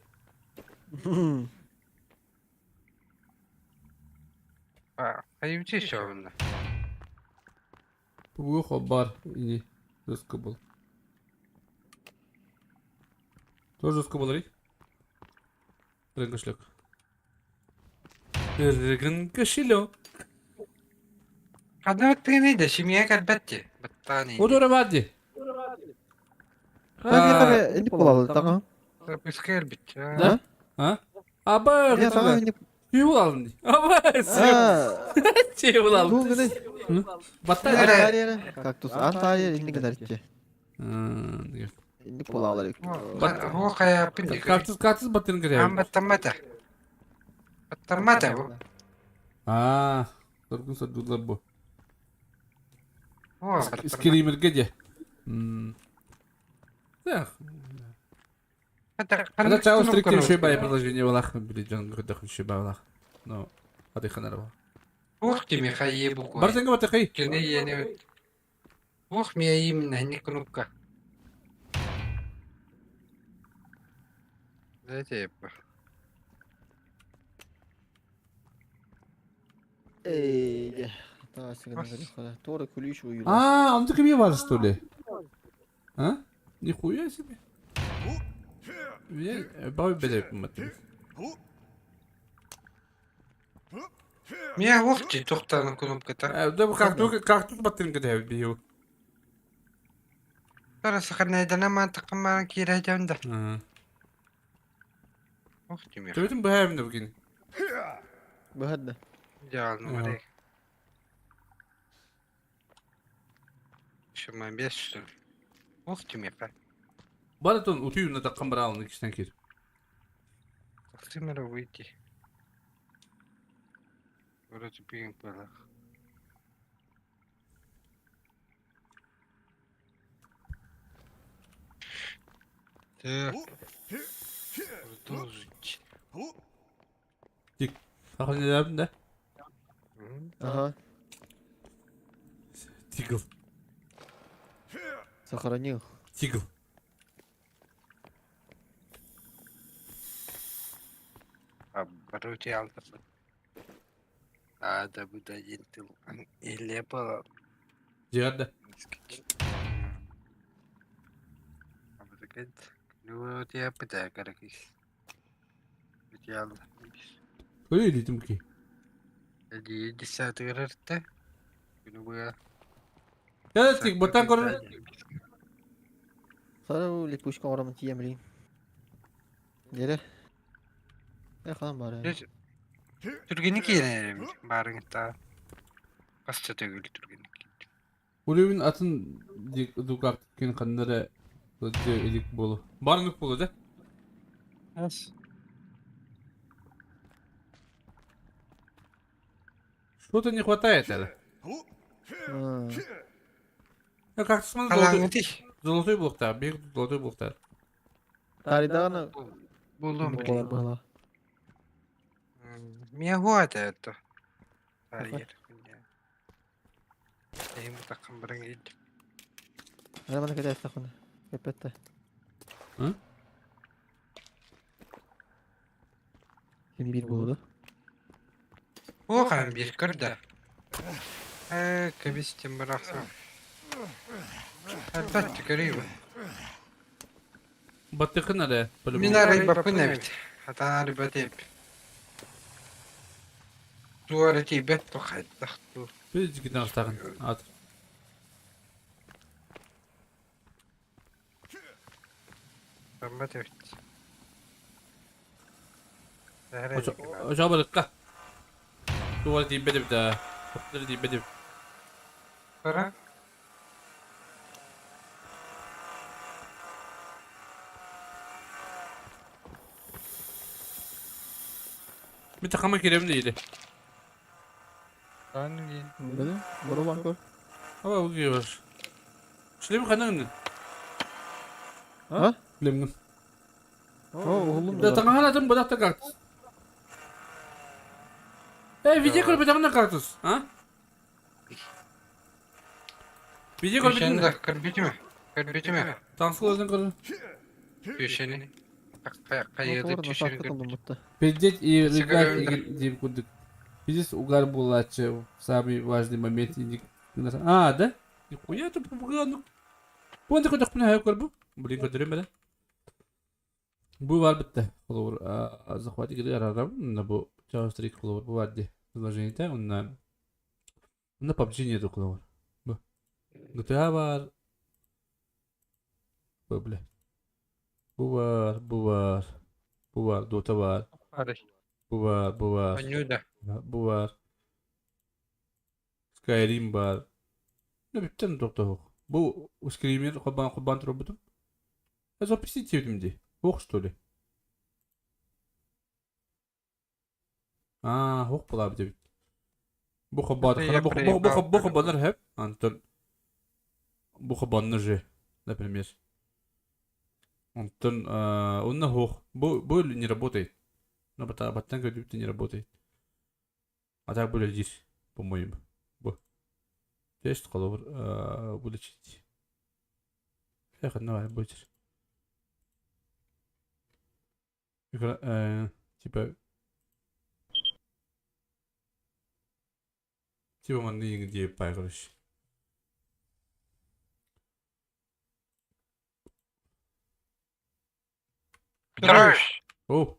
Айымчы шоғында. Бүгүн хабар ини жестко был. Тоже жестко был, рей? Рын кошелек. Рын кошелек. Хадна баттыгын да шимия калбатти. Баттааны. Одора вади. Ханни хара инник буолалар таҥа. Пускай бит. Да? А? Аба, Не, таҥа инник. Чего алдың? Аба, Аа, чего алдың? тугун гынай. Баттай. Ан таарыйа Кактус ан таарыйа инник гынар иччи. Инник буолалар. Хоо каяппын ди. Кактус, кактус баттырын Ан кирек. баттамата. Баттамата бу. А, соргун соргулар бу. Оо баттамата. Скримерге де. Да. Когда чао стрикти еще бай предложение валах, блин, гдах еще бай валах. Но, ады ханарва. Ух ти михай бу. Бартенге батакай. Кене ене. Ух ми именно не кнопка. Дайте Эй, таҥа сыгына хара. Туора күлүүш уйула. А, он такие бар, что ли? А? Нихуя себе. Я бабы беде мат. Мия ух ти тухтан кнопката. Да как тут как тут баттырын кирек бию. Тара сахарнайдана ма тақыман кире жамда. Ух ти мия. Төбөтүн быһаабын да бүгүн. Быһадда. Жаалны барай. Шуман бес что ли? Ух ти мия. Баратон утуюна таккан бар алын кичтен кир. Тақсымара выйти. Вроде бигин палах. Так. Продолжить. Сахарнайдабын да. Ага. Тигл. Сохранил. Тигл. Обороте алты. А, да будет один тыл. Или было. Жигарда. Ой, дитим ки. Я тик баттан көр. Сара бу липучка орамын тием билин. Дере. Э хаан бар. Түргені кейін барыңыта. Қасча төгілі түргені кейін. Улюбин атын дукак кен каннары элик болу. Барнык болу да? Ас. Что-то не хватает это. Кактус маны золотой, Халаҥытый. золотой буолуохтаах, биир золотой буолуохтаах. Таарыйдаҕына Булуом буолар билигин. быһалаах. Миэ хуата это. Тарыйар. Эһим бутаккан баран киирдим. Ана маны кэтэстэххинэ. Кэппэттэ. Ы? Ким биир буолуо? Охан биир көрдө. Ээ, кэбистим бырахсан. Элбэт көрүү. Баттыкын эрэ, Мин по-любому. арыйбаппын эбит. Хатан арыйбат эбит. Туора тиийбэт ту хайдах ту. Біз жігіттен ақтағын. Ат. Барбат эбит. Оча барыкка. Туора тиийбэт эбит аа. Туора тиийбэт эбит. Бара. Мин тахама кирэбин диили. Били, боро бар көр. Аба бу киһи Шлем ханан А? Шлемгин. О, уһуллум Да да. таҥаһан атын бадахта кактус. Э, видео көрбөтөҕүнэ кактус, а? Видео Күшені көрбүтүн да көрбүтүмэ. Көрбүтүмэ. Таҥсыларын көрүн. Күшені. Хайыды түшерин көрбүт. Пиздеть и Сигарета. рыгать игр диэн курдук. Пиздец угар буолааччы в самый важный момент. А, да? Нихуя ты ну. Бу көрдөхпүнэ хайа көрбү. Блин көрдөрүм эрэ. Бу бар битте. Холобур, захват игры арарам. Онно бу JavaScript холобур бу бар ди. Приложениете онно онно PUBG нету холобур. Бу. GTA бар. Бу бля. Бу бар, бу бар. Бу бар, Dota бар. Арый. Бу бар, бу бар. Анюда. Бу бар. Skyrim бар. Ne биттен тоқтоқ. Бу скример хобан хобан турбутум. Я запустить диэбитим дии. Ох, что ли? Аа, ох буолаабыт эбит. Бу хоббаат Это я бу бу бу проебал. бу хоббанар хэп. Антон. Бу хоббанна же, например. Онтон онно хуох. Бу бу не работает. Но баттан көрдүбүт не работает. А так бу диир, по-моему. Бу. Тест холобур вылечить. Эх, давай, будет. Типа типа манны где пай, короче. Петрович. О!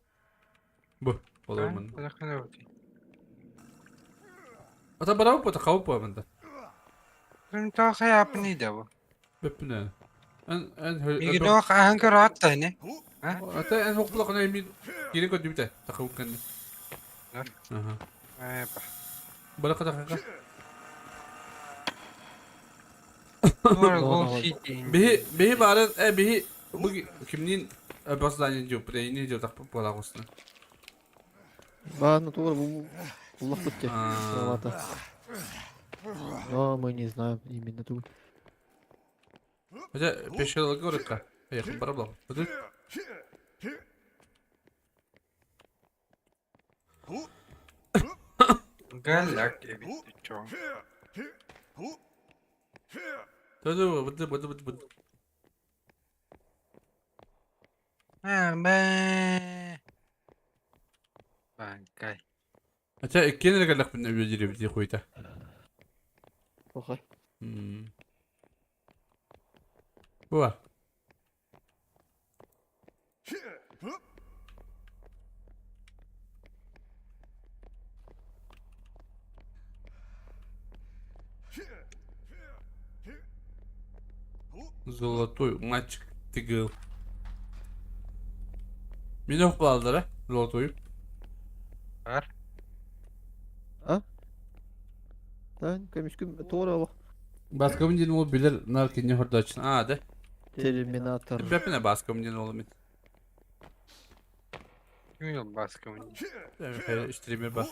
Бу, холобур манна. Ата барабы бу тахабы бу манда. Тоох хайапын бу. Бөппүнэ. Эн эн Миги тоох ахан көрөт тани. Ата эн хокпулак мен кирин көрдүбүтэ тахабы кэннэ. Аха. Айба. Барака тахака. Туора гол сити. Биһи биһи баарын э биһи бу кимнин бас здание жок бре не жок так буола косна. Бааны тугар бу уллах бутте. А. Но мы не знаем именно тугу. Хотя пешелага городка. Поехал барабла. Подожди. Галяк эбит чоң. Да-да, быды быды быды быды. Аа бэ. Банкай. Хотя иккиэн эрэ үөдире бити хуйта. Охай. Буа. Золотой мальчик тигл. Мин охпалдара золотой. Бар. Да, көмүскүм тугар олох. Баскабын ден ол билер нар кине хордачин. А, да. Терминатор. Бепине баскабын ден ол мен. Ким ол баскабын? Стример бар.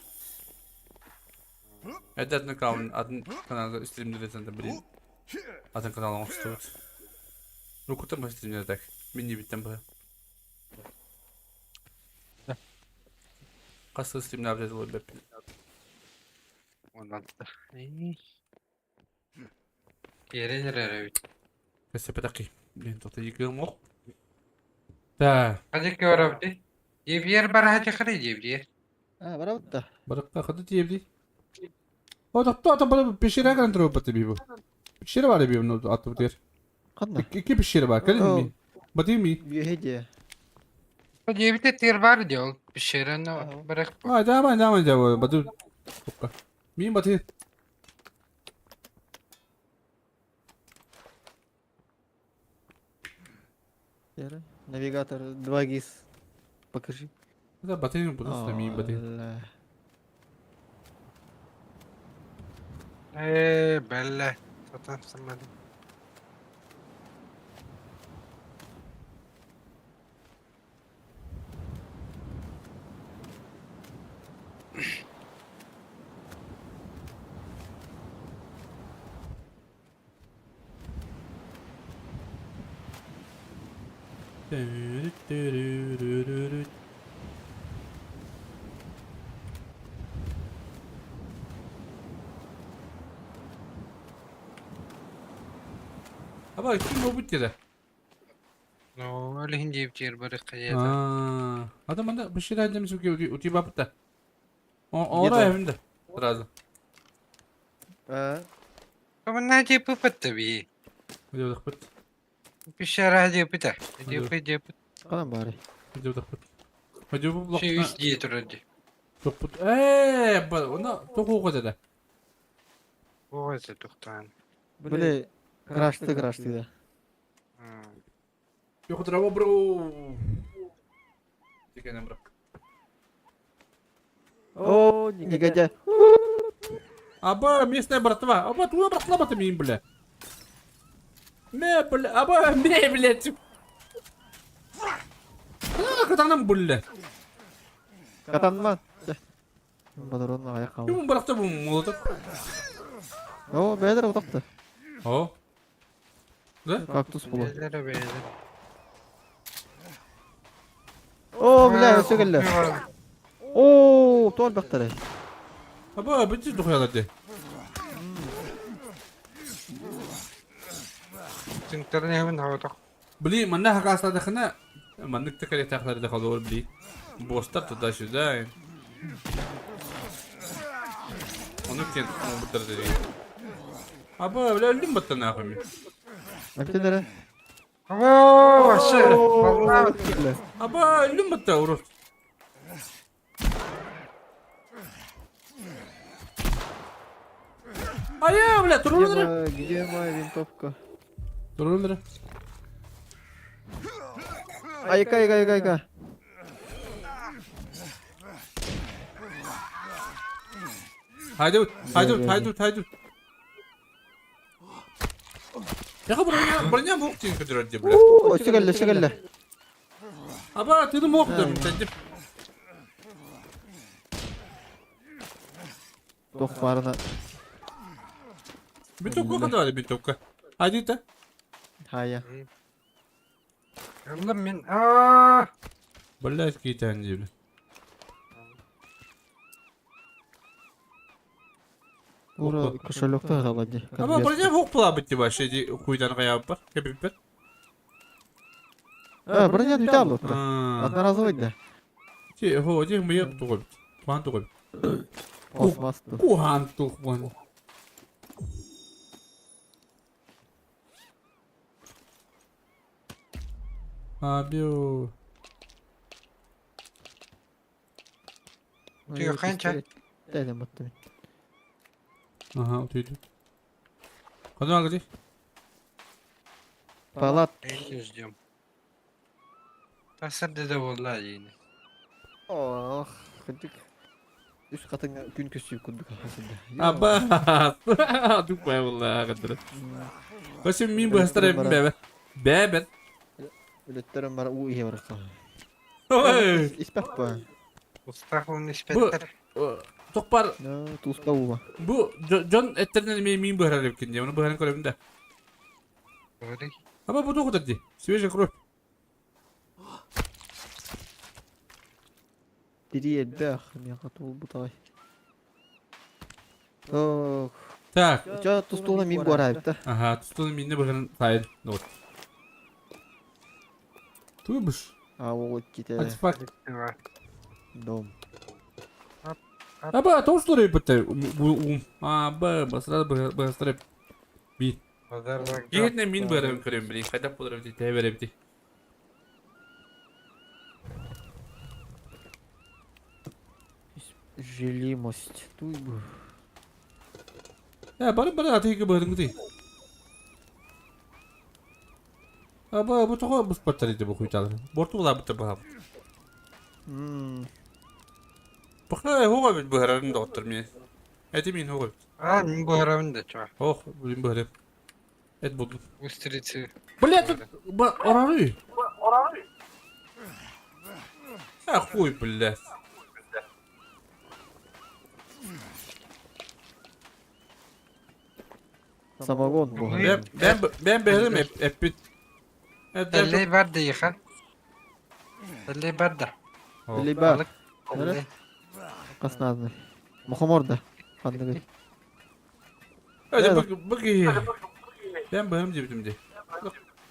Эдәтне каун атын каналда стримдер етенде билин. Атын канал оҥостубут. Рукутан быһа так. Миннибиттэн быһа. Хас сыл стримнаабыт этэ буолбаппын. Онон. Киэрэн эрэр эбит. Кэсэпэтэхи. Блин, тотайыгым ох. Да. Хадик көрөбүт. Дебиер бараһа тихри дебиер. А, барабыт да. Барыкка хады тиэбди. О, тохто, ата бары пещера кэлэн турбат бу. Пещера бар эби ну атып дер. Ханна? Икки пещера бар. Кэлин ми. Бати ми. Үөһэ дии. Дебите тир бар дел. Пещераны барах. А, давай, давай, давай. Бати. Мин бати. Навигатор 2GIS. Покажи. Да, бати буду мин бати. Ээ, бэллэ. Сатан самады. Аба, ким бу бит Ну, ол иһин диэбитигэр барыахха Аа, адам анда бышыр айдам сүрге ути бапта. Ора эвинде. Сразу. А, Коммуна диэппыт би. Видео дахпыт. Пещера диэппитэ. Диэппит диэппит. Ханан баарый? Видео дахпыт. Видео бу Ши үс дии турар дии. Тохпут. Ээ, ба, она тоху да. Оҕо тухтаан. Били, крашты крашты да. Йох драво бро. Тикенем бро. О, негодяй. Аба, местная братва. Аба, туя братва бата мин, бля. Ме, бля, аба, ме, блядь. А, катанам, бля. Катанман. Бадрон аяқ қалды. Ким быракты бу молотов? О, бәдір отақты. О. Да? Кактус болу. Бээлere бээлere. О, бля, өсө келді. О, тол бақтары. Аба, бити духуяла де. Түнтерне хаватах. Бли, манна хакасладахына. Маннык текere тахлары халор бли. Бостар туда-сюда. Onu кен бутар dedi. Аба, бля, өлдүм баттан нахуй. Әптелері. Оо, вообще. Аба, өлдүм батта урут. Ая, бля, турулар. Где моя винтовка? Турулар. Айка, айка, айка, айка. Haydut, haydut, haydut, haydut. Я броня, броня мог тин көтөрөр бля. Өсө келді, өсө келді. Аба, ты мог да, тәдип. Тоқ барына. Битокка кадar битокка. Hadi та. Хая. Аллам мен. Аа. Блядь, кейтән дип. Ура, кошелекті қалады. Аба, броня мог була бит вообще ди хуйдан каябып бар. Кебип бар. А, броня нүтә алды. Аа. Одноразовый да. Ти, хо, ти мыйык тугып. Куан тугып. Пластмасс. Куан тугып. Абио. Түйе қанша? Дәдем баттым. Аха, утуйду. Кана алгы Палат. Ждем. Тасырды да болла дейін. Ох, кырдык. Үс катыңа күн көсүп курдук хасында. Аба. Тупая булла кадыр. Косим мин бу хастар бәбә. Бәбә. Үлеттерим бар у ие бар. Ой. Испак па. Устах он испеттер. Тохпар Туспа уума. Бу дьон эттэринэн эмиэ миин быһарар эбиккин дии, ону быһаран көрөбүн да. Аба бу туох дии? Свежая кровь. Тирии элбэх, миэхэ туолбут аҕай. Так. Так. Ча тустууна мин буораабыт да. Ага, тустууна минне быһарын сайын. Вот. Тугу А ол ките. Артефакт. Дом. Аба, то что рыбы-то? А, б, сразу быстро. Би. Киһитинэн мин быарабын көрөм били, хайдах буолар эбитий, тэбэр эбитий. Желимость. Туй бу. Э, бары бары атыйга быарыҥгытый. Аба, бу тоҕо буспаттар ити бу хуйталар. Борту улаабыттар баһам. Баха, хоҕо бит быһарарын доҕоттор мин. Эти мин хоҕо бит. А, мин быһарабын да чума. Ох, блин быһарым. Эт булдум. Устрицы. Бля, тут орары. А хуй, блядь. Самогон бу. Бэм бэм бэм бэһэрим эппит. Эллей бар дейха. Эллей бар да. Эллей бар. Қаснаадны. Мухомор да. Ханныгы. Hadi bak bak iyi. Ben bağırım diyordum de.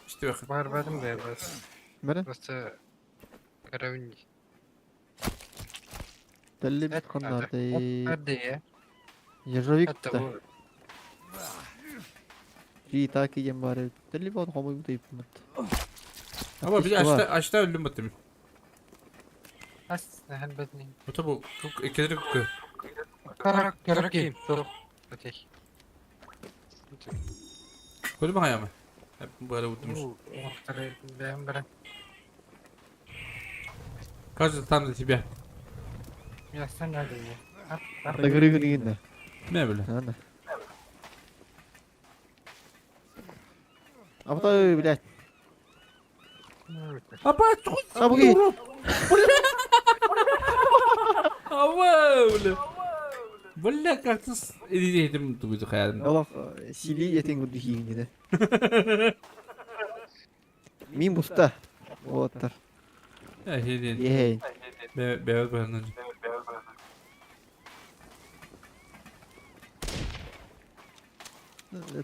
İşte bakın. Барбадым да бас. Бere. Просто каравин. Телли ханнарды. Бар Ежовик да. Жи так ием бар. Телли бар хомой бутайып. Ama bir açta açta öldüm batım. Ас хәлбәтни. Bu tabu ikileri kukku. Карак караки. Окей. Koydum ayağımı. Hep böyle vurdumuş. Кажется, там за тебя. Я сам надо мне. Тагыры Ne böyle? Ана. А потом, блядь. Апа, Абы. Ава, бля. Бля, как ты идея тугу хаялым. Аллах, сили этең гүрдү хийгин Мин буста. Оттар. Ya şey değil. Ей. Be beyaz bayanlar.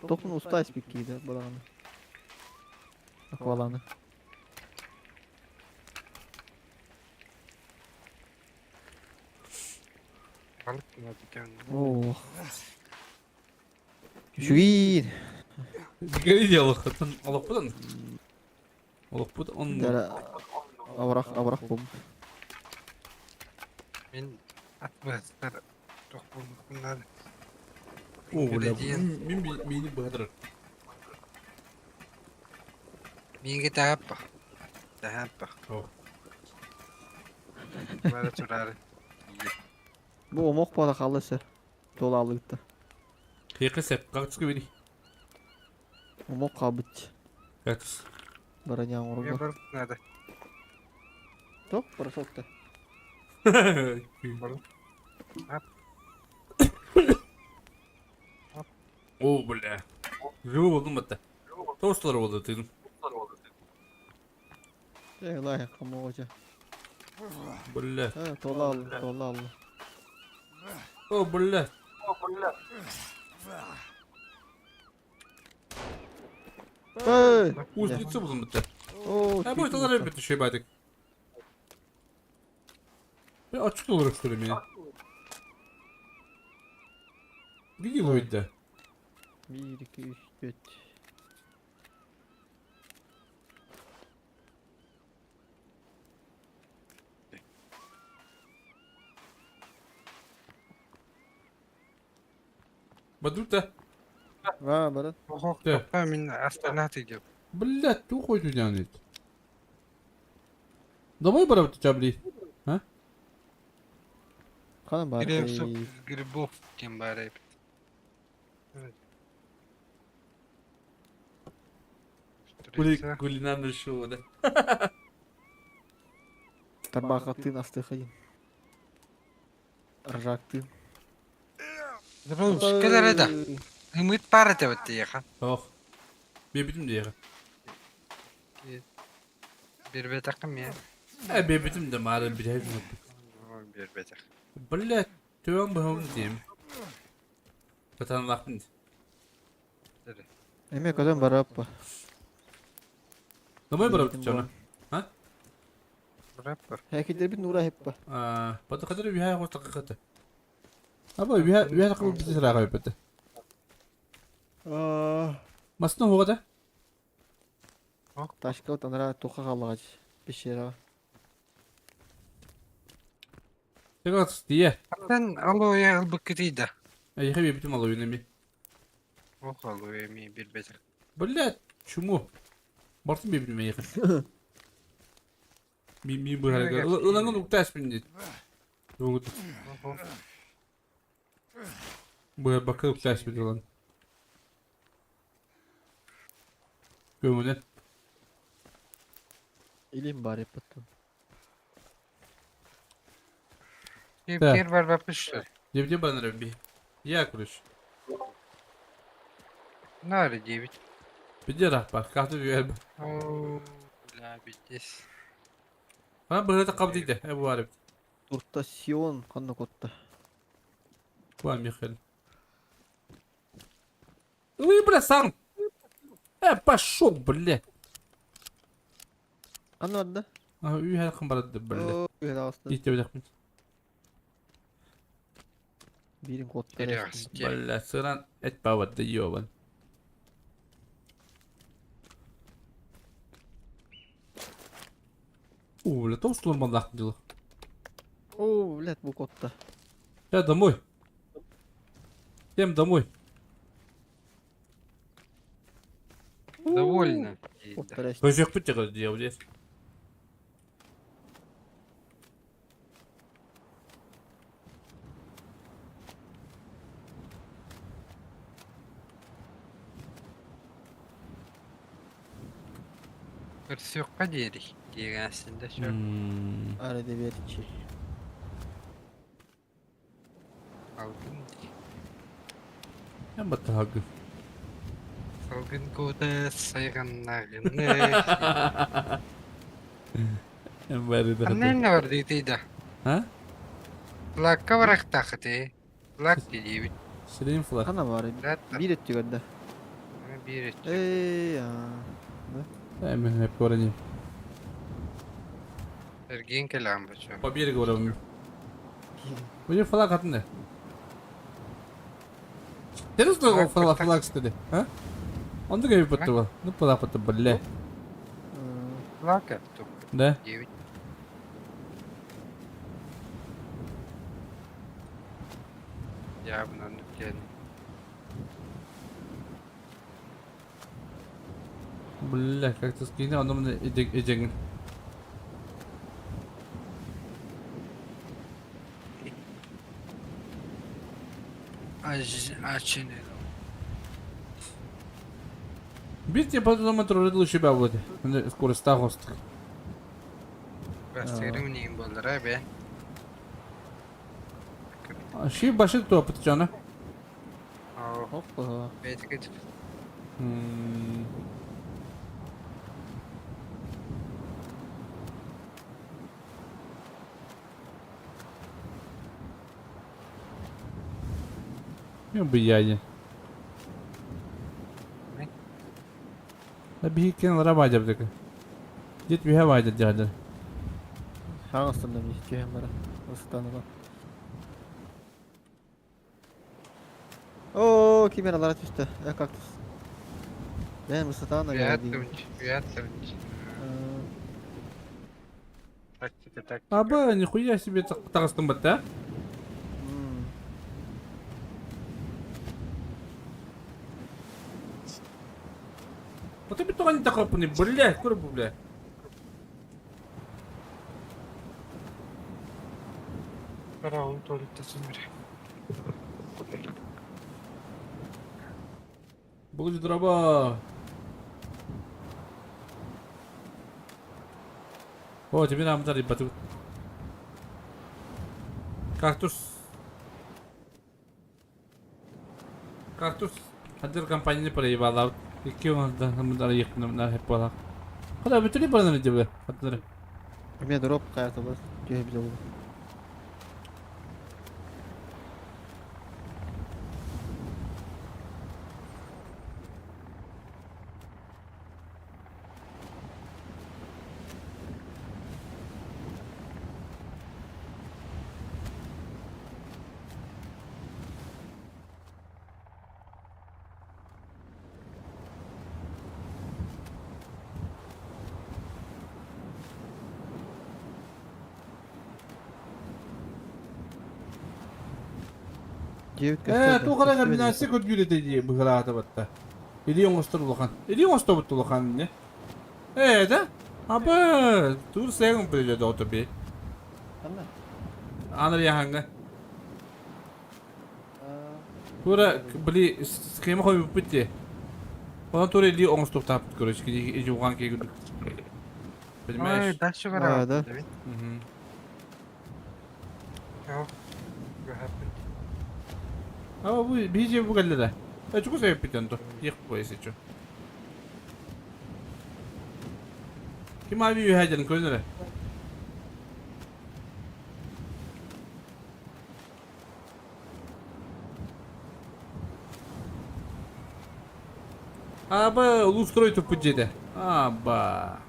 Тохун уста испекки да балаганы. Акваланы. Ох. Үчүгейин. Гридел хатын олохпутан. Олохпут он. Абрах, абрах бом. Мин атмастар тохпулмуннар. О, бля. Мин мини бадыр. Минге тааппа. Тааппа. О. Бара турары. Бу омок бала калысы. Тола алыгытта. Хейқы сәп, қағытсыз көбеді. Омок кабыт. Кактус. Броня Мне орга. надо. Топ, бросок-то. О, бля. Живы болдым батта. Тостылар болды тыдым. Эй, лай, камооча. Бля. Тола алды, тола алды. О, бля. Эй! Устрица болдым батта. О, Ha bu italar elbette şey baydık. Ve açık olarak söyleyeyim yani. Bir boyutta. 1, 2, 3, 4. Бадута. Ва, барат. Охо, Да. мин Астана идет. Блядь, ты уходишь тянет. Давай брат чабли. А? Канам бар. Грибов, грибов кем барып. Кули кулинарное шоу, да. Тарбаха ты настыхайын. Ржак ты. Кэлэрэ да. Ымыт паар этэ баттыйаха. Ох. Биэбитим диэҕэ. Биэрбэтэххин миэ. Э биэбитим да маары билэһит Биэрбэтэх. Блядь, төбөм быһабын диэм. Сатаналаахпын. Эмиэ көтөн бараппа. Домой барабыт чона. А? Бараппар. Хэкидербит нура хеппа. А, патакатыр үһэ хостакката. Аба үһэ үһэ такыл битирага өпөтө. Аа, Масны хугата? Ташка танара туха халагач пещера. Тегат тие. Аттан алоэ ылбыккытый да. Эйхэ бибитим алуйун эми. Ох алоэ эми билбэтэх. Блядь, чуму. Бартын бибитим эйхэ. Ми ми быһарга. Ылаңын уктаспин дейт. Быһар бакка уктаспин ылан. Көҥүлэн. Илим бар еппаттан. Кир бар бапыш. Дебде банар би. Я короче. Нары девять. Биде рах бар. Кахты үйер. О, бля, битес. Ha быһыта кап дейdi. Э бу арып. Туртасион ханна котта. Бу Михаил. Ой, бля, сам. Э, пошел, бля. Ханна барда? А, үй хакын барады, бля. Үйе алысты. Дите билек. Бирин котта. Бля, сыран эт бавады, ёбан. О, бля, тоғыз нормалдақ дело. О, блядь, бу котта. Я домой. Всем домой. Довольно. Котта Көжек бітті ғой, дия, Көрсөккө диэри диэгээсинде шо. Ара деверчи. Алгын Hem батты хагы. салгын кута сайганнагыны. Hem бәрі де. Аннен бар дейти да. А? Флагка барактахты. Флаг дейбит. Сирен флаг. Ханна бар. Бир өттү көрдө. Бир Эй, Hemen hep көрәнем. Эрген келам бачо. По берегу барамын. Бұл флаг атын не? Терес ғой флаг флаг істеді. А? Онды кеп бітті бұл. Ну флаг бітті, бля. Флаг атты. Да? Девять. Я мынаны білемін. Бля, как ты скинь, оно мне эдеген. Ачын. Бир те потом лучше бы вот. Скорость тагостық. Бастырым нейін болдыра бе. Ши башы топыт жана. Опа. Бетігі Мен бияне. Да бихикен рабадя бдык. Дет бихе вайда дядя. Хаңыстында ми түйем бара. Ыстаныга. О, кимералар түштү. Э, кактус. Мен высотаны Вятович. Тактика, тактика. Аба, нихуя себе тағыстың бат, да? Вот ты тоған не тақапыны, бля, көріп, бля. Караул туалетте сүмір. Бұл дроба. О, тебе нам дали батут. Кактус. Кактус хадыр компанияны проебалаабыт. Икки оҥордон арыйыахпын хэп буолаах. Хата бүтүрүй баран дебе. Хатылары. Эмиэ дроп каятылар түһэ билэ буолу. Дьиэбит Ээ, көстөр да, туох эрэ көстүбэт комбинация эбит. көрдүүр этэ дии быһыраата батта. Илии оҥостор улахан. Илии оҥостобут улахан не. Ээ, да? Аба, тур сэгин придет ото би. Ханна? Анар яханга. Тура, били, схема хойбуппут дии. Онон тура илии оҥостуохтаахпыт, короче, кини ижуган киһи курдук. Ой, Понимаешь? дальше А, барабат да. эбит. Мгм. Joo. What happened? А бу биһиги бу кэллэ да. Чугу сэппитен то. Ех бойсычу. Ким аби үһәден көнөрө. Аба улустрой туппут дьиэтэ. Аба.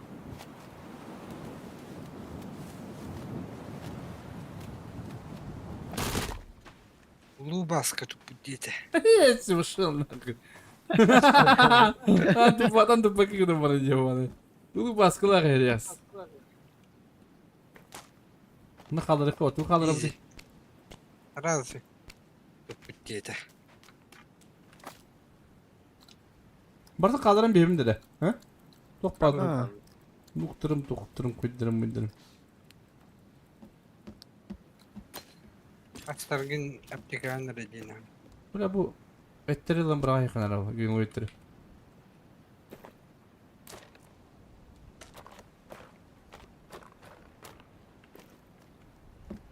Улуу Бааска туппут диэтэ. Вышел нахуй. А тупатан тупаки гына баран дьэ Улуу Бааскалаах эриас. На хааларыкка оту хааларабыт. Разве туппут диэтэ. Барда хааларан биһим дede. Ha? Туох баалын. А, Нуктырым, тухтырым, куйдырым, муйдырым. Астаргын аптекаҕын эрэ диэн Бля бу эттери ылан быраҕайханара гүн өттери.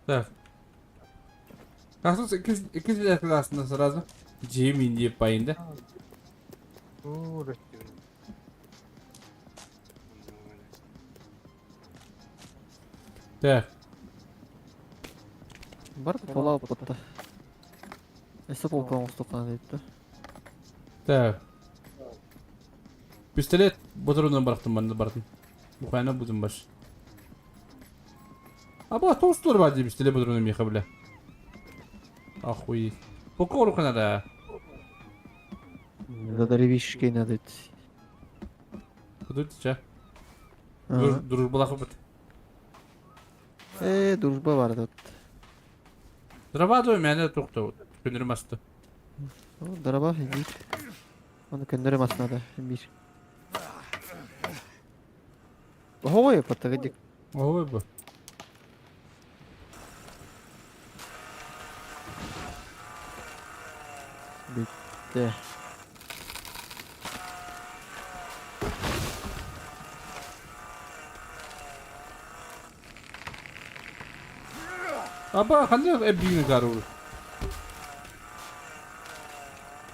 Так. Касус иккис иккис классына сразу Джимин дип байында. Уур өттүн. Так. Бар пола батта. Эссе полка оҥостуоххана диэбит Так. Пистолет ботурунан барахтым манна бардым. Буквально будем баш. А бу тоғыз бар дии пистолет ботурунан миэхэ бля. Охуеть. Пока рука надо. Да надо идти. Куда ты че? Ага. Дружбалах бит. Э, дружба бар тут. Драба мәне тоқты. Күндірім асты. Драба бир. Оны көннөрүм астына бир. Ой, паттагы Ой, бу. Битте. Аба, қандай эббиini карур?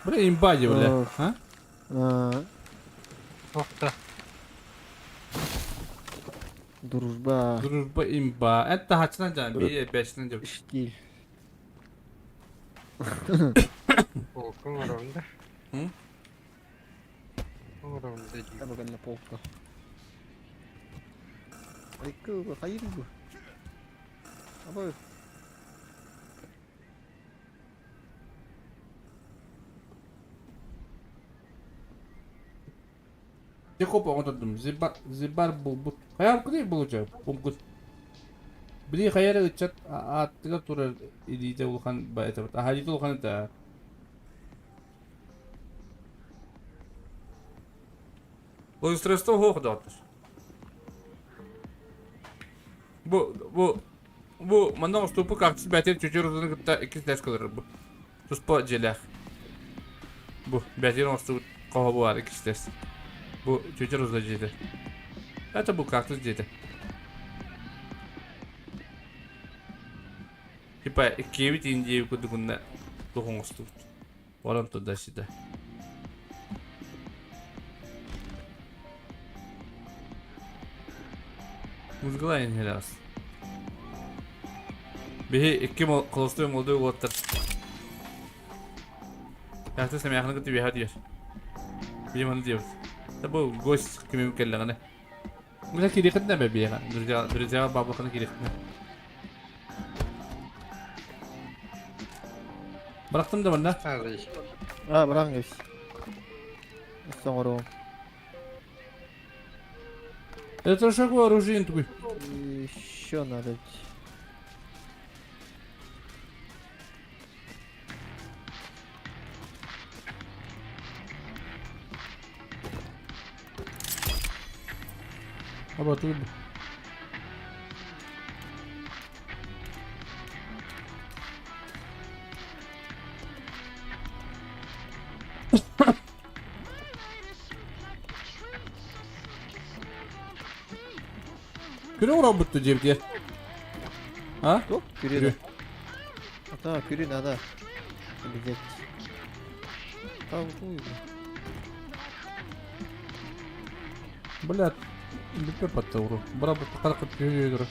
Бля, имба дии, бля. А? А, Туохта. Дружба. Дружба имба. Это хачынан жан, би бешинен жан. Штиль. Полка оҥоробун да. М? Оҥоробун да дии. Табаган полка. Айкы, хайыр бу. Аба. Декоп оҥотодум. Зибар зибар булбут. Хайар куди булуча. Пункт. Били хайар ыччат ааттыга турар илиитэ улахан ба это. Ахалита улахан это. Устройство хоох доҕоттор. Бу бу бу манна уступу кактус бээтин чүчүр узуну кытта иккис лэс кылырыр бу. Туспа дьиэлээх. Бу бээтин оҥостубут хоһо бу баар иккис лэс. Бу чүчүр узуна дьиэтэ. Это бу кактус дьиэтэ. Типа иккиэбит иин диэбит курдук уонна туох оҥостубут. Валом туда-сюда. Музгылайын хелас. Биһи икки холостой молодой уолаттар. Яхта сэмэханы кытты биһа диэр. Биһи маны диэбит. Да бу гость кимим келлэҕинэ. Мына кириэхитинэ бэ биэҕэ. Друзья, друзья бабылханы кириэхитинэ. Бырахтым да манна. А, бырах кэбис. Соҥоруом. Это шаговое оружие тугуй. Еще надо. Аба тугуй. Күрэ урабытты диэбитигэр. А? Туох? Күрүө. Күрүө. Ата, күрүө надо. Взять. Там хуй. Бля, бүппэ патта уру. Бара бу қарақы күрүө.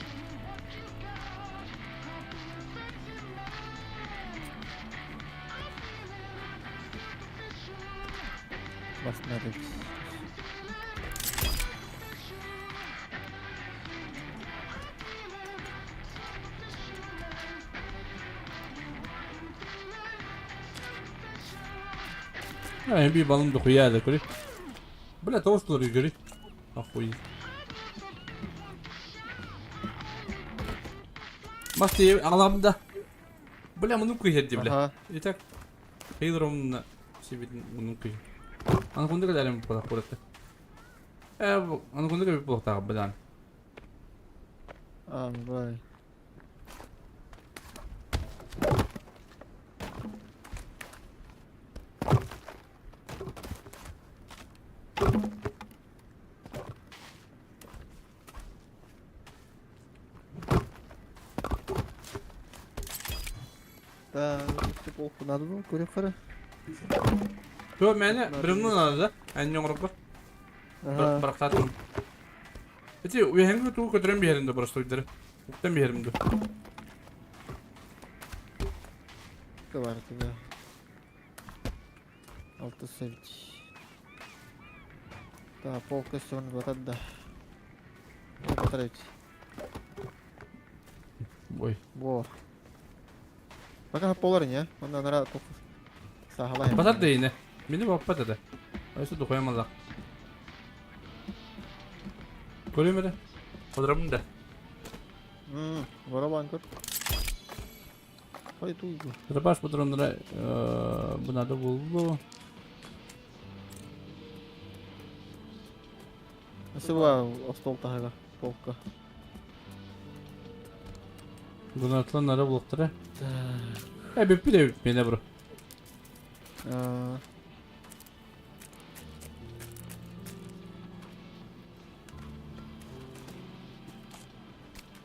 Бас надо. А, би балым дохуя да көрі. Бля, тоғыз тұр көрі. Охуй. Масты алам да. Бля, мұны көйхетті, бля. Ага. Итак, Хейлромна себетін мұны көй. Аны күнді кәләрім бұлақ көрді. Э, аны күнді кәлі бұлақ тағы бұдан. А, бай. Да, полку надо было, көріп қара. Тө, мәне бірімнің надо да. Әннен ұрып бар. Ага. Бірақтатын. Эти, уехенгі туы көтірен бейерімді просто өйдері. Уқтан бейерімді. Бар тебя. Алты совет. Да, полка сегодня батат да. Батарейки. Ой. Во. Пока полар не, он на нара только сахалай. Батат дейіне. Мені баппат еді. Айсы духуям алла. Көрем еді. Қодырамын да. Барабан көр. Ой, туйгу. Рыбаш патроннары бунада булду. Асыба остол тахага, полка. Гранатлар булуктары. Так. Э, биппи де мене бро. А,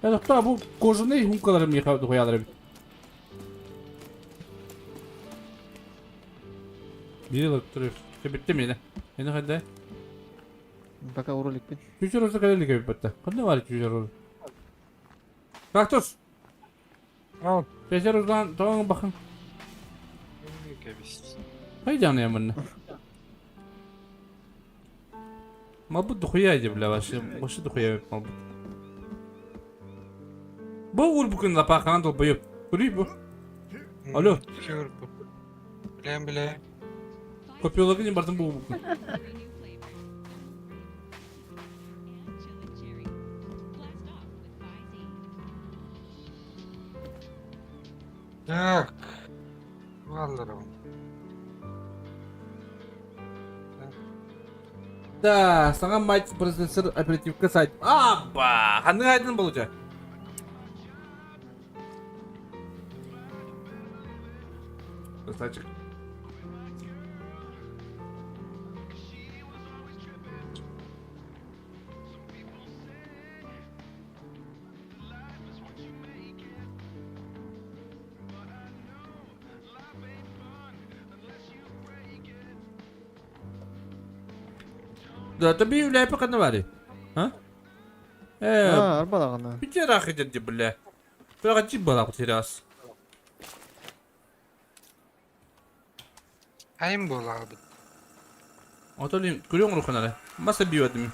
Э, тоқта, бу кожаный хумкалары миха духуялары. Бири лыктырыр. Битти мене. Мени кайда? Пока уролик пин. Чүчөр орса калели кебип батта. Кандай бар чүчөр орса? Кактус. Ал. Чүчөр орсан тоң бакын. Кебис. Хайдан ямын. Малбут духуя иди, бля, вообще, вообще духуя малбут. Бу урбукун лапа долбоёб. Кури бу. Алло. Көр. Билем биле. Копиологы бардым бу урбукун. Так. Алларым. Да, саңа мать процессор оперативка сайт. Абба, ханы айдын болуча. Красавчик. Да, таби үлэпи ханна бары? А? Э, А, арбалагана. бите рахы деді бля. Бірақ жип бала терас. Хайым буолаабыт. Отолин көрүөҥ руханары. Маса биодым.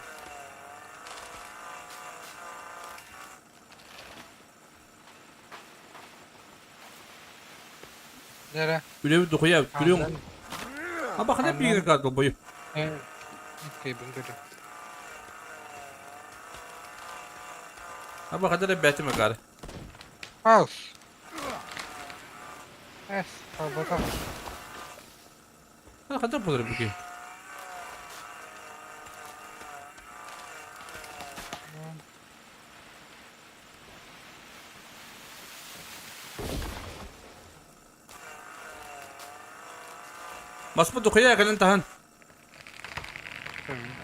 Нere? Үлэбит духуя көрүөҥ. Аба хана пиир кадыл бою. Окей, бун көрө. Аба хадара бәтим акары. Хаус. Эс, албата. Хада болар бүки. Маспа духуя кэлэн таһан.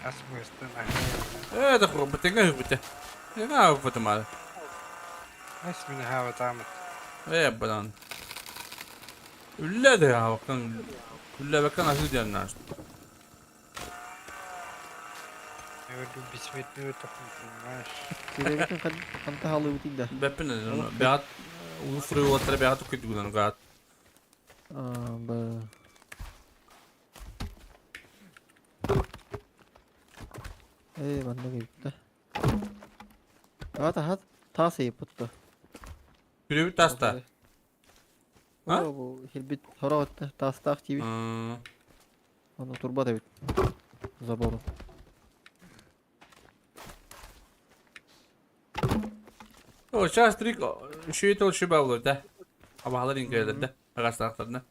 Ас быстан. Э, да бутенга бутэ. Эга бутамар. Эс мин хава таамат. Э, балан. Үллэ да хаваккан. Үллэ баккан асы диэн наш. Эвду бисметни тохун. Сирэбитин ханта халыбытын да. Бэппин бэҕат улус уоттара бэҕат уккутугунан гаат. А, ба. Э, манна кэлбитэ. Аата хат таас ыйыппытта. Күрүбүт таста. А? О, бу хилбит хороҕотта таастаах тиибит. Ону турбат эбит. Забору. О, сейчас трик шүйет ол шүбә olur да. Абаһалар иңкелер да. Агастаахтарына.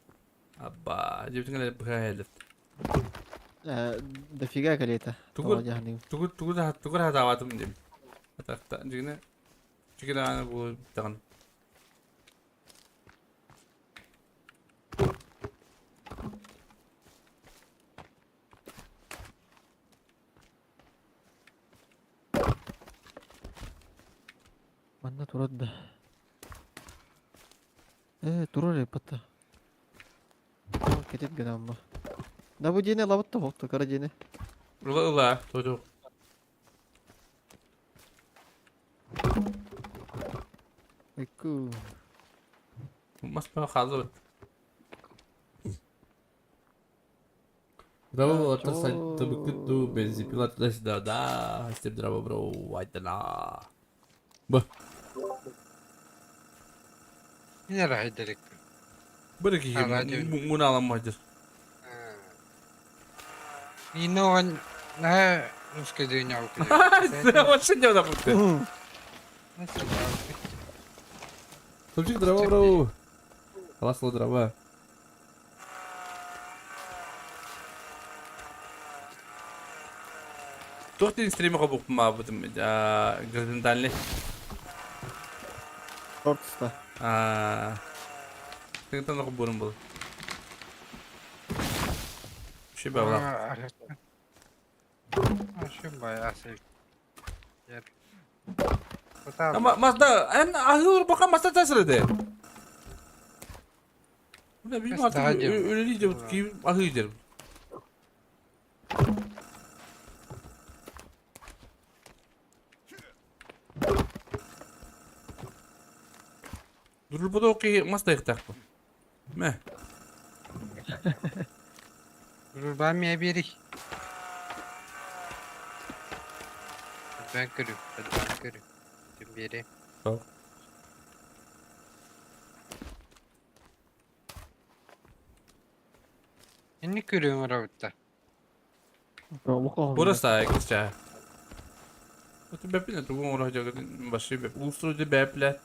Абба, дебитиңер быһа Э, дофига калета. Тугур тугур тугур тугур хатаабатым дим. Атакта жигине жигине аны бу тагын. Манна турар да. Э, турар эппата. Кетет гынамма. Да бу диэни лабытта хоқты, кара диэни. Ыла ыла, тоту. Экку. Маспа хаалбыт. Браво, оттар табыкыт ду бензопила туда-сюда, да, степ драво, бро, вайтана. Б. Нere haydelik. Бір кихи муна аламайдыр. Иноан на русской дыня Вообще не надо Топчик дрова, бро. Классно дрова. Туох стрим хобук ма бутум горизонтальный. Шортста. А. Тыңтан бурун был. Шиба бла. Ама масда эн ахыр бака масда тасырды. Бля, бим artık öyle değil ki ahır giderim. Дурбуда окей масда ихтак. Мэ. Dur ben mi biri. Ben körüm. Ben körüm. Biri. Tamam. Ne körüyorum orada? Burası kızca. Бэппин тугун оро баши бэп. Улустуру бэпле.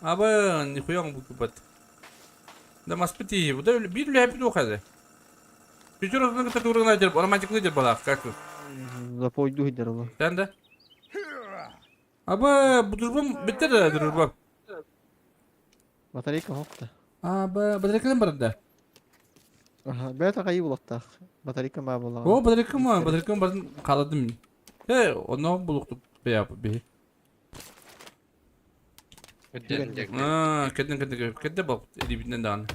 Аба нихуя бу кубат. Да маспити, бу да бир лэпи духады. Пичур кыта тургана дер, романтиклы дер балак, как тут. Запойду хидер Сен де? Аба бу дружбам биттер да дружбам. Батарейка хокта. Аба батарейкадан барда. Аха, бэта кайы булаттах. Батарейка ма була. О, батарейка ма, батарейка барын каладым. Э, оно булукту бя би. А, кеден кеден кеден бак, дибинен дан.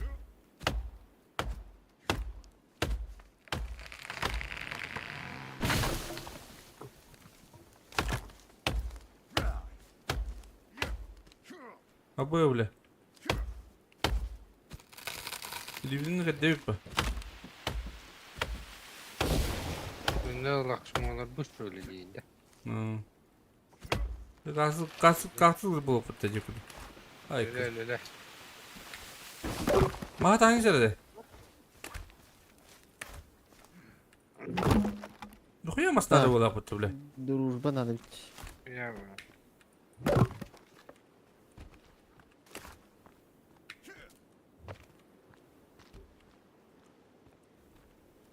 Абы бля. Телевидение кэрдэбит ба? Өнө лакшмалар бу сөйлейді. Касы касы касы буолбут да дьэ Ай. Үлэ үлэ. Маха таһын сэрде. Духуя мас надо буолаахпыт бля. Дружба надо ведь. Я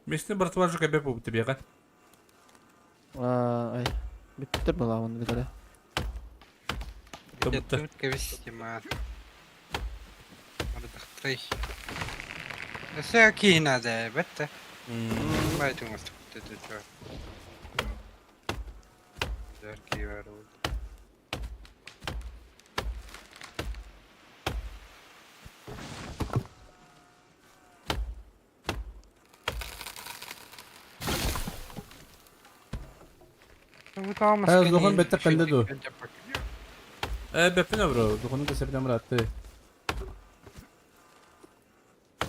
Местный братва же кэбэ буолбут биэҕэ. Ай. Бүттэр балаҕан бүтэрэ. Тобутта. Тут кэбистим Ардахтрай. Өссө киһи надо бэтте. Байтың астык Дәрки бар ол. Э, духун бэтте кэллэ дуу? Э, бэппин бро, духуну да сэбинэ мыратты.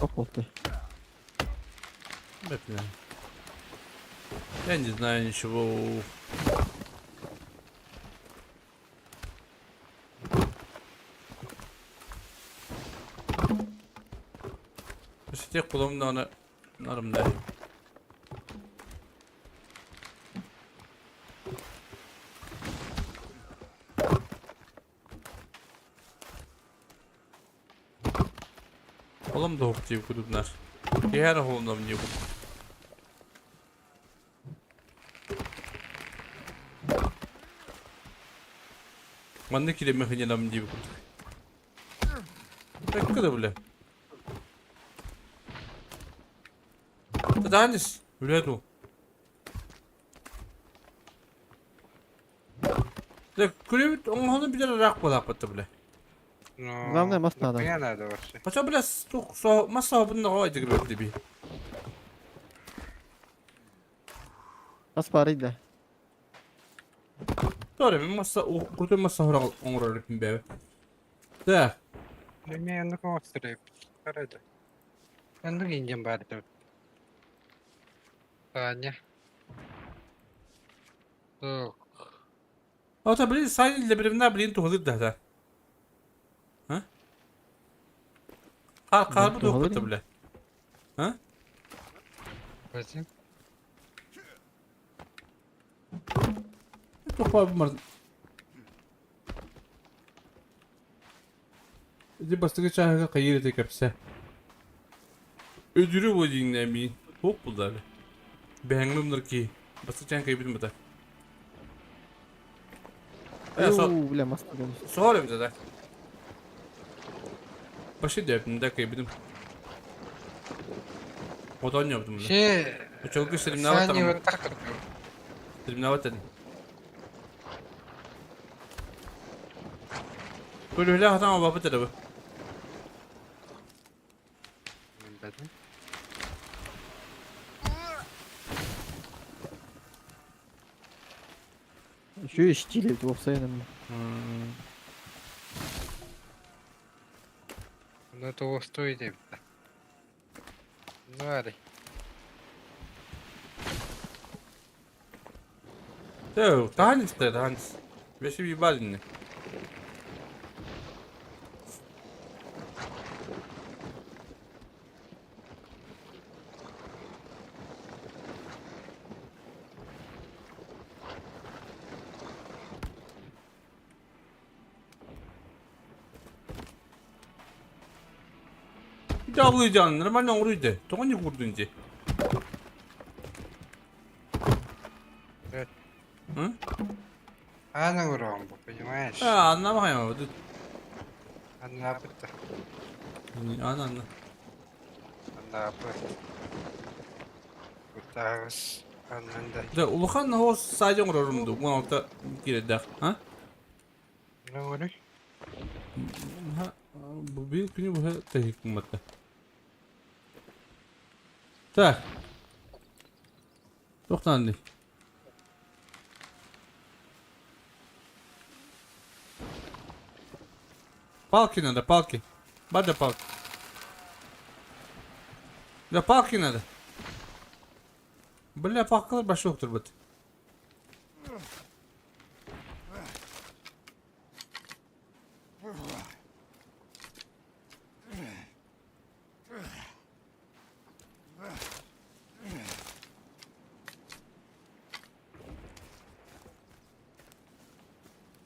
Оп болду. Бэппин. Я не знаю ничего. Өсөтек кулумда аны нарымда. Олом да хоп кудубнар. Киһэр холундам не куд. Манны килеме хынянам дип кудук. Тэккэ да бля. Таданис, үлэту. Да күлүбүт оҥоһону билэр ыраах буолаахпыт бля. Главное, мас надо. Я надо вообще. Хотя бля тух со масса бунна ой дигбет диби. Мас бар иде. Doğru bir massa крутой масса оҥорор бэбэ. Так, Неме энник оҥостор Карады. Энник индиан бар деп. Таня. Так. Ата блин сайн ile birimler блин туһалыр да да. Ха? Қар қар bu Туһалыр туһалыр бля. Ха? Базин. Тухпа бумар. Иди бастыгы чаһыга кайыр ете кепсе. Ödürü bu dinlemeyin. Hop buldu abi. Beğenmemdir ki. Bastık чан кайбидим бата. Э, со Uu, бля, мас надо. Соғар эбит да. Башы деп, да кайбидим. Отон yaptım bunu. Ше. Чолгу стримнават Сани там. вот так. Стримнават dedim. Көлүлэ хатан бапыт эдэ бу. Şu işçiyle опсайным. Ну того стоит деп. Ну ари. Төө, таанис тэ таанис. Беши би балинне. Жабылыйжан, нормально оңоруйду. Тоҕо не курдун дии? Э. М? Ана уромбу, понимаешь? А, анна махайма. Анна апыта. Анна, анна. Анна апы. Кутагыс. Аннанда. Да, улахан хос саадьон оҥорорум дуу, 16 киирэрдээх. А? Ну уруй. Ха, бу биир күнү быһа тэһиккимматта. Так. Тохтаан дии. Палки надо, палки. Бар да палки. Да палки надо. Бля, палкалар башы турбут.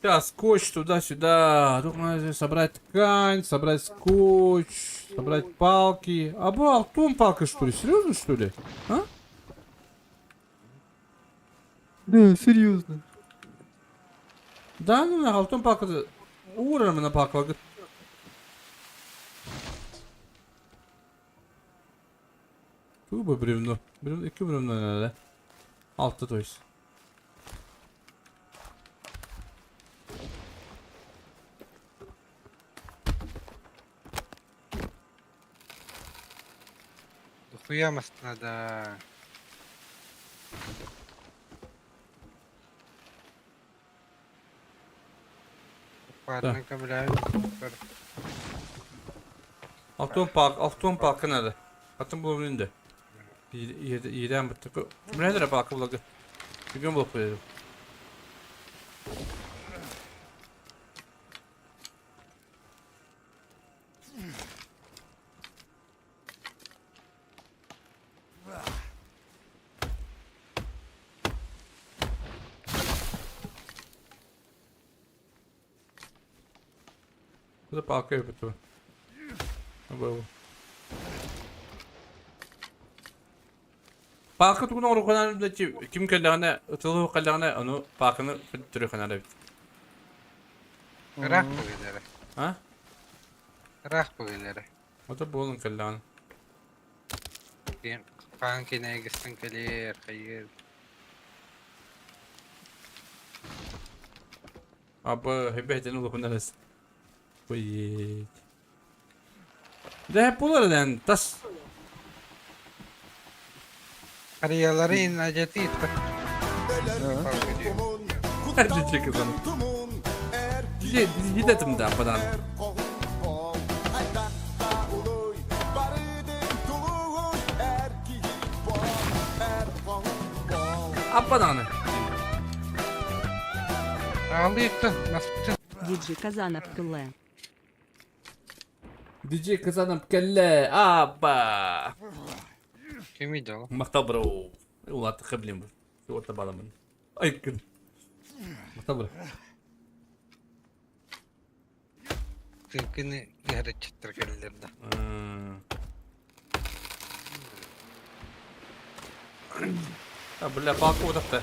Сейчас скотч туда-сюда. Тут надо собрать ткань, собрать скотч, собрать палки. А был алтон палка, что ли? Серьезно, что ли? А? Да, серьезно. Да, ну на алтон палка. Уровень на палка. Тугу бревно. Бревно, iki бревно надо. Алта, то есть. Дохуя мас надо. Парника, бля. Алтон палка, алтон палка надо. Атын булабын инде. Иирэн быттык. Кимнээдэр палка буларга. Бүгүн булып куйдум. Bu da палка өпөтү. Бу. Палка тугун оҥоруоххун ким кэллэҕинэ, ытылыы кэллэҕинэ, ону палканы бүтүрүөххүн эбит. Ыраах быһыылара. А? Ыраах быһыылара. Ото буолун кэллэҕинэ. Диэн хаан кинээгистэн кэлиэр, хайыыр. Абы хэбэтин улахунарас. Ой. Дэ булар тас. Харыйалары иннажаты итта. Диджей кызым. Диджей да ападан. Ападан. Алыйты, маспытын. Диджи Казанов КЛ. Диджей Казанов кэллэ. Аба. Кимий доо? Махтал бро. Улааты хеблим бу. Орта баламын. Айкын. Махтал бро. Тыыкыны иһэриччиттэр кэллэр да. А, бля, палка утахта.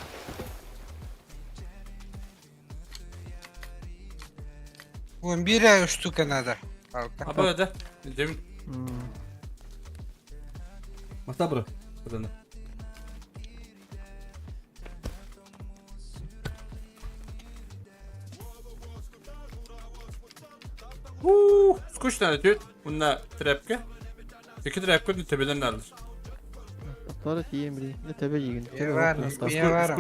Вон биир штука надо. Палка. А да. Дем. Махтал бро. Кадана. Ууу, скучно түт. Мунна тряпка. Iki тряпка төбөдөн алыр. Аттары тиийэн били. Не төбө жигин. Бие бар, бие бар.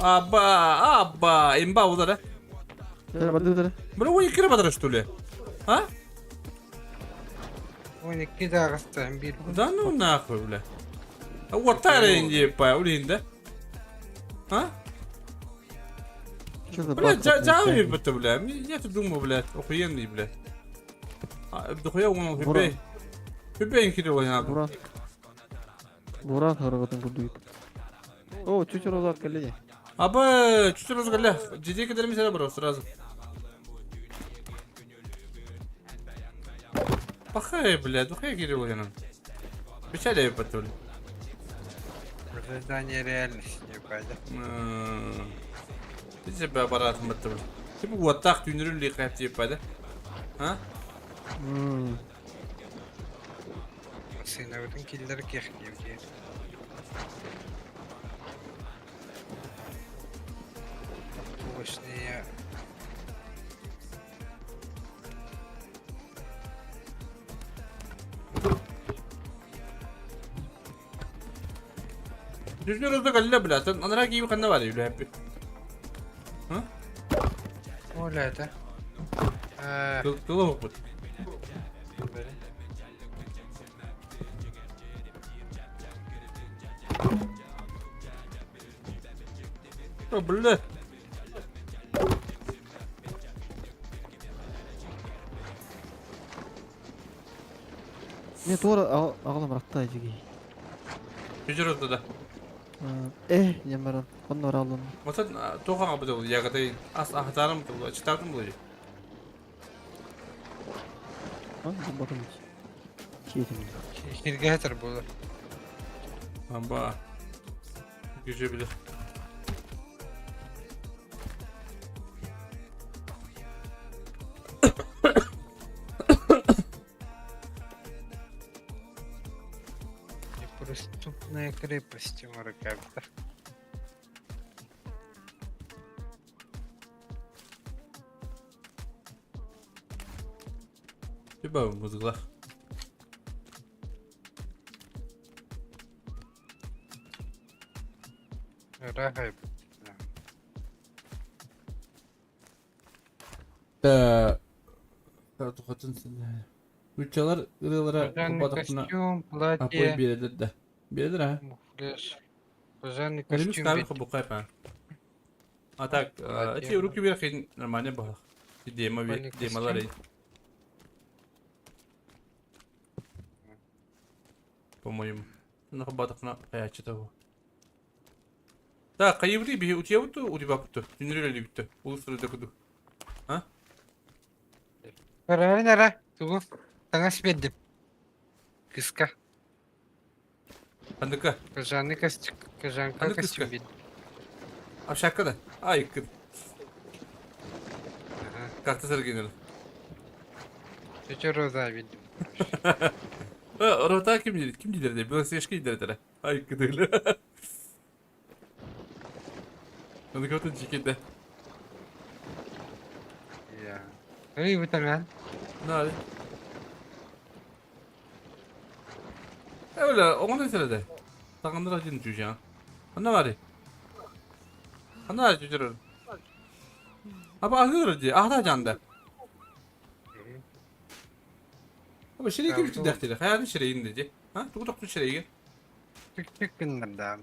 Аба, аба, имба улара. Бро, ой, кире бадара что ли? А? Он икки дагыстан бир. Да ну нахуй, бля. А вот тара инди па, улинда. А? Бля, джами бата, бля. Я тут думаю, бля, охуенный, бля. А, дохуя он хюбей. Хюбей кире ойнады. Буран. Буран хороготун курдук. О, чуть розат кэллэ. Аба, чуть разгаля. Диди кедерми бро, сразу. Пахай, бля, дохуя кире ойнады. Печали бата, бля. Создание реальности не пойдет. Ты себя аппарат бата, бля. Типа вот так түнүрүн ликап типа, да? А? Сыновытын киллер кех диye. Овощные. Түнүр роза калла, бля. Анара киби канна бар, бля. Оля это. Тыл оһукпут. О, бля. Не туора аҕалам ратта дьиги. Жүжөр да. Э, ньамаран, онно оралын. Масан туох аҕабыт ол ягодай ас ахтарым тыл, читатым булы. Ан батым. Киетим. Сиргэ буолар. Амба. Gücü bilir. Неприступная крепость Маракабта. Типа музыка. Рахай. Да. Учалар ырыалара Пожарный кубатахтына костюм, апой платье, биэрэлэр да. Биэрэлэр а. муфляж. Пожарный Элемис костюм. каабы хобукай па. А так, эти руки вверх и нормально было. Дема Пожарный демалар. костюм. По-моему. Ну хобатахна хаячы того. Так, кайыбри би утиябыту, удибапыту. Түнүрөлі бүтті. Улус куду. Правильно, ра. Тугу. Таҥас биэрдим. Кыска. Андыка. Пожарный костюм. Кожанка Ханнык костюм кыска? биэрдим. Апшакка да. Ай, кыд. Ага. Карта сергенер. Чөчө роза биэрдим. Рота ким дейді? Ким дейді? Белоснежка дейді. Ай, кыдылы. Аны кого-то жекеде. Я. Эй, бу таҥан. На. Öyle, оңон эсереде. Тагындыр один жүжа. Ана бар. Ана жүжөр. Аба ахыр ди, ахта жанда. Аба ширек бит дәхтеле. Хаягы ширегин диди. Ха? Тугу токту ширеги. Түк-түк гыннар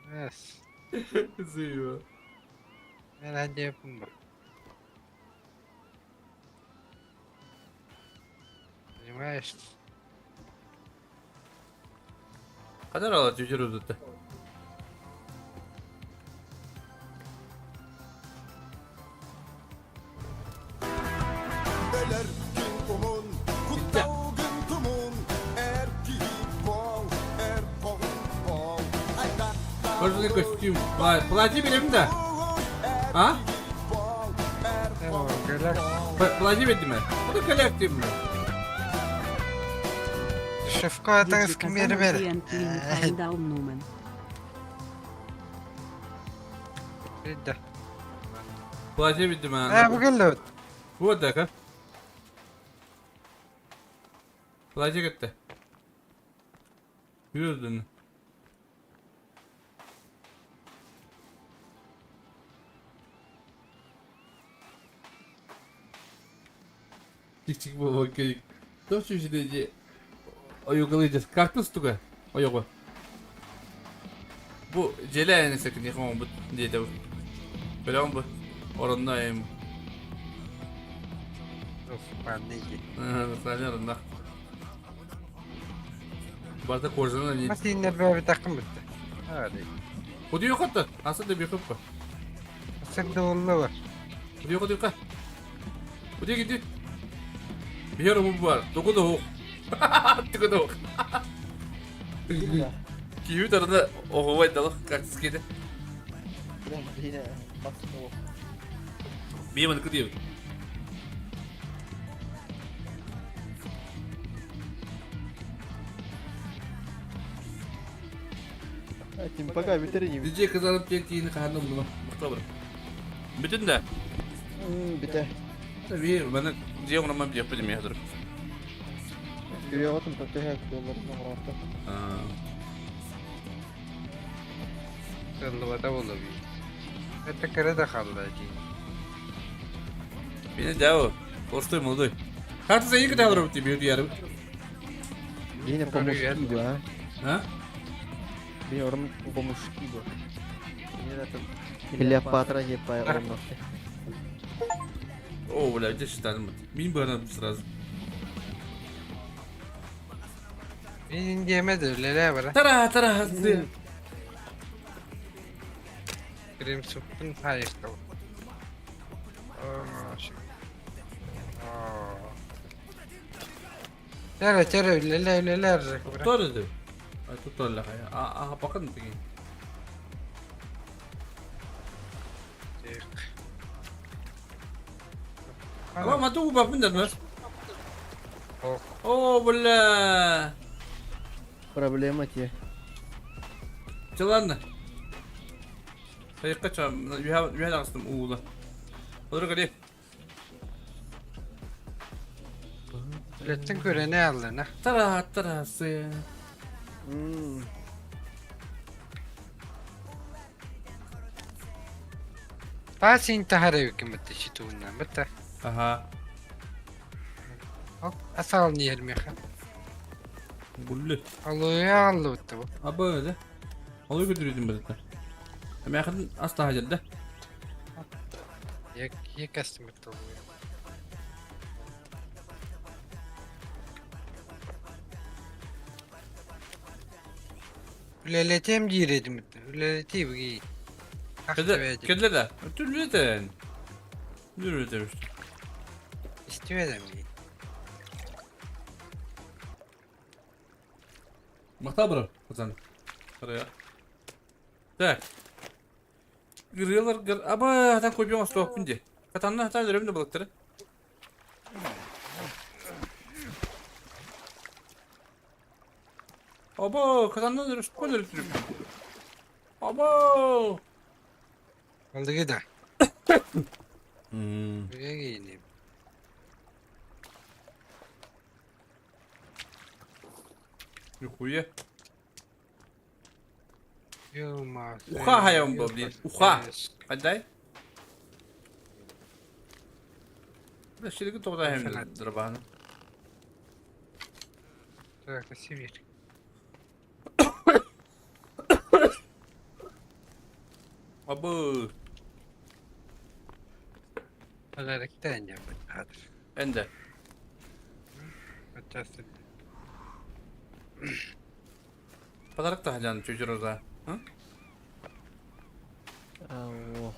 Yes. Зыва. Мен әдеппін бұл. Понимаешь? Кадар ала жүжөр өтті. Кожаный костюм. Плати берем да. А? Плати бердим. Bunu коллектив mi? Шефка атаңыз кім бері бері? Беді. Плати бердим. Ә, бұл келді өт. Вот да, как? Плати кетті. Yürüdün. Чик-чик болуы керек. Тоқ жерде ойоғылы кактус туга ойоғы. Бу желе әнесі күні қоң бұт дейді. Білем бұ. Орында эм. Орында. Барда коржана не. Масинер бәрі тақым бітті. Hadi. Куди yok Аса да бекіп па. Сен де бар. Куди yok yok. Куди gidiyor? Bir bu var. Doku da ok. Doku da ok. Киви тарында оғыбай далық кактус кейді. Беймін күдейбі. Тим пока битерини. Диджей казанып тен тиini қағанды бұны. Мықты бір. Бүтін да. Бите. Би, мені же оңрамам деп білмей жатыр. Күрөҕөтүн төһө долларын оҥорорто. Сыллыбата болу бит. Это кыра да қалды. Меня дяо. Простой молодой. Как ты заехать алров тебе ярым? Бене по-мужски бы, а? А? Бене орм по-мужски бы. Клеопатра не по орм О, бля, где считали? Мин бы сразу. Мин диэмэ үлэлээ бара. Тара, тара. Крем суппун хаайыстал. Чара чара үлэлээ үлэлээ аржак бара. Тоже. А тут тоже хая. А, а, пока не такие. А, ма ту ба пиндар нас. О, бля. Проблема те. Че ладно. Хайыкка үһэ ағыстым уула. Олар кали. Үлэттэн көрөнө аллана. Тара тара сы. Таас интахара үким битте читуунна битте. Ага. Асал не ермеха. Гуллы. Аллоя аллы битте бу. Аба да. Олар көтүрүдүм битте. Мяхын аста хажады. Як якастым битте бу. Үлэлэтем диир этим битте. Үлэлетей буги. Кедле да. Түрлетен. Түрлетен. Истибедем ги. Махтабр, пацан. Қарая. Так. Гырылар гыр. Аба, там койбен стоп күнде. Катанна та өрөмдө балыктары. Аба, катанна өрөс көл өрөп. Аба. Алдыгы да. Мм. Үлэ Нихуя. Юма. Уха хаям был, блин. Уха. Отдай. Да, шелеги тоғда хем дробаны. Так, Сибирь. Абы. Аларыктан я бит. Энде. Ачасы. Подарок та хаджан чучуруза. А? Алло.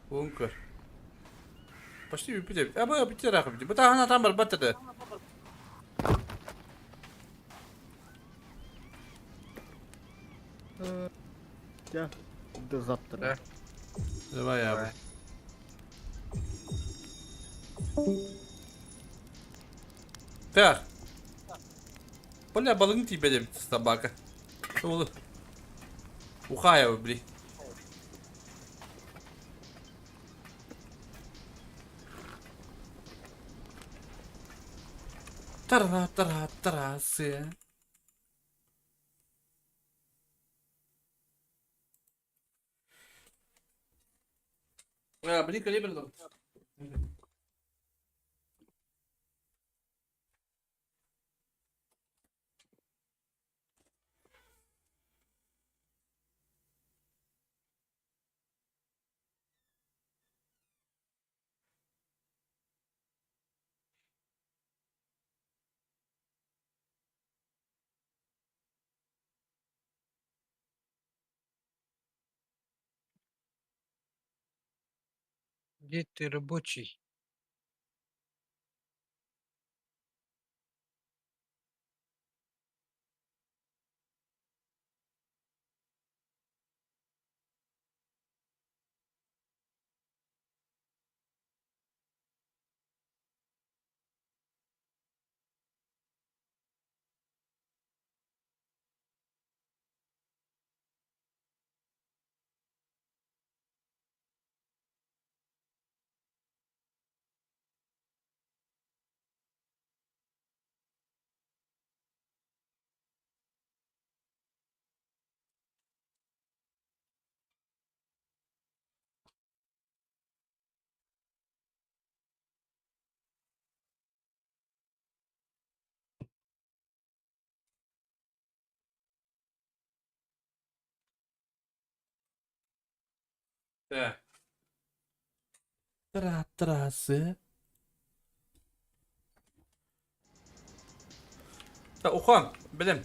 Ункер. Почти бите. Аба бите рах бите. Бата хана там бар баттады. Я. До завтра. Да. Давай я. Так. Бля, балыгын тибедем собака. Ол. Ухая, бли. Тара тара тара сы. А, блин, калибр. Где ты рабочий? Да. Тра-трасы. Та ухан, билем.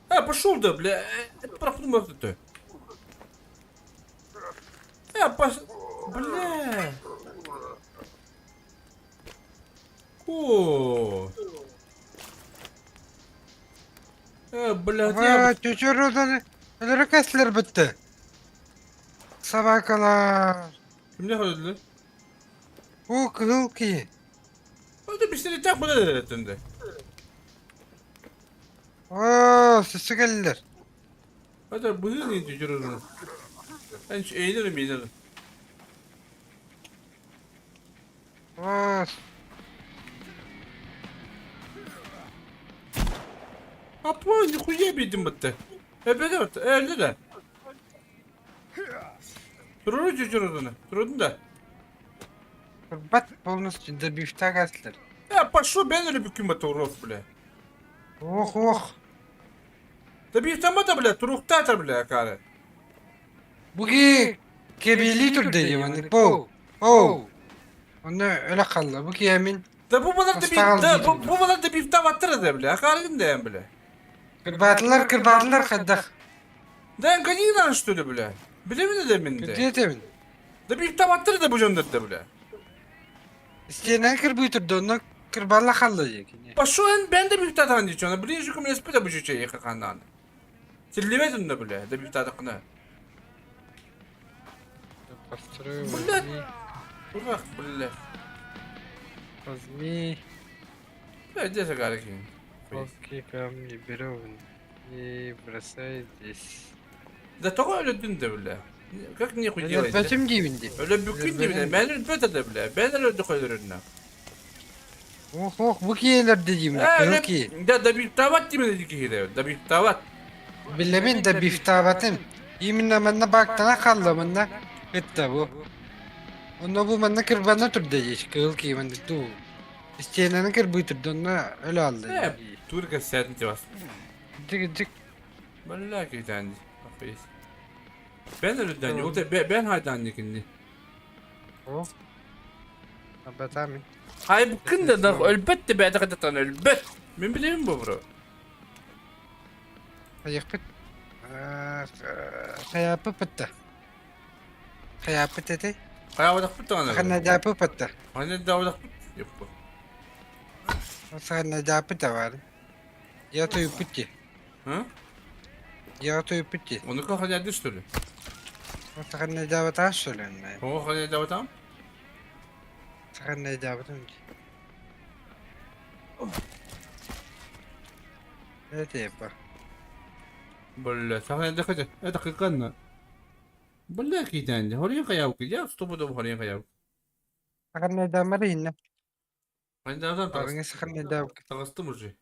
Э, пошел да, бля, это прохнул ты. Э, пош... Бля. О. Э, блядь, я... Чөчөр отаны өлөрө кэслер бітті. Собакалар. Кимнех өлдүлэр? Бу кыһыл киһи. Öldü bir seni tak bunu öğretindi. Оо, сысы кэллилэр. Hadi bunu niye düşürürüm? Ben şu eğilirim eğilirim. Оо, Апа, нихуя бидим бытты. Эбеде бытты, элди да. Туруру жүжүрүнү. Турудун да. Бат полностью до бифта кэслер. Я пошел бен эле бүкүн бытты урок, бля. Ох, ох. Да бифтама да, бля, турукта бля, кары. Буги кебили турда дии Оу. Оу. Онно өлө халла. Бу киэмин Да бу балар да биф, да бу бу балар да бифта баттыр да, бля. Кары да, бля. кырбаатылар кырбаатылар хайдах. Да гони что ли, бля. Билемин да мен де. Диэтебин. Да бифта баттыр да бу жондар да, бля. Истиэнэн кырбыы турда онно кырбаалла халла дии кини. Пошел ben de бифта тан дичона. Блин, же кум леспе да бу чече хаканан. Силлебедин да, бля, да бифта дакна. Построю, Бля. возьми, Урах, бля. возьми Бля, где же гарики? палки, камни, бревна и бросай здесь. Да того өлөдүн да, бля. Как нехуй делать? Өлөрбөтүм диибин дии. Өлө бүкүн дии, бля. Мен өлбөтө да, бля. Мен өлөдү койдурунна. Ох, ох, бу киэлэр да диибин. Кыһыл кии. Да, да бифтават димен дики да бифтават. Билэмин да бифтаабатым. Именно манна баактана халла манна ытта бу. Онно бу манна кырбана турда дии. Кыһыл кии манна туу. Истиэнэни кырбыы турда онно өлө алла Э, дии. турка сәтин бас. Дик дик. Бля, китәнди. Ахуйс. Ben өлөдөн, ол ben haydan дикинди. Ох. Абатамин. Hay bu kın da өлбөт де бәді қадатан өлбөт. Мен білемін бұл бро. Хайыппыт. Хайаппыт. Хайаппыт этэй. Хайабадақ бұт ана. Ханадаппыт. Ханадабадақ бұт. Yok bu. Ханадаппыт бар. Я то юппут. Hı? Я то юппут. Onu kafa что ли? Ханадабата шөлөнмө. О, ханадабатам? Ханадабатым. Это ба. Бля, сахна даха. Это кыканна. Бля, китәнди. Хорин хаяб ки. Я стопудов хорин хаяб. Ханадамарина. Ханадабатам Барыңыз ханадаб. тагыстым уже.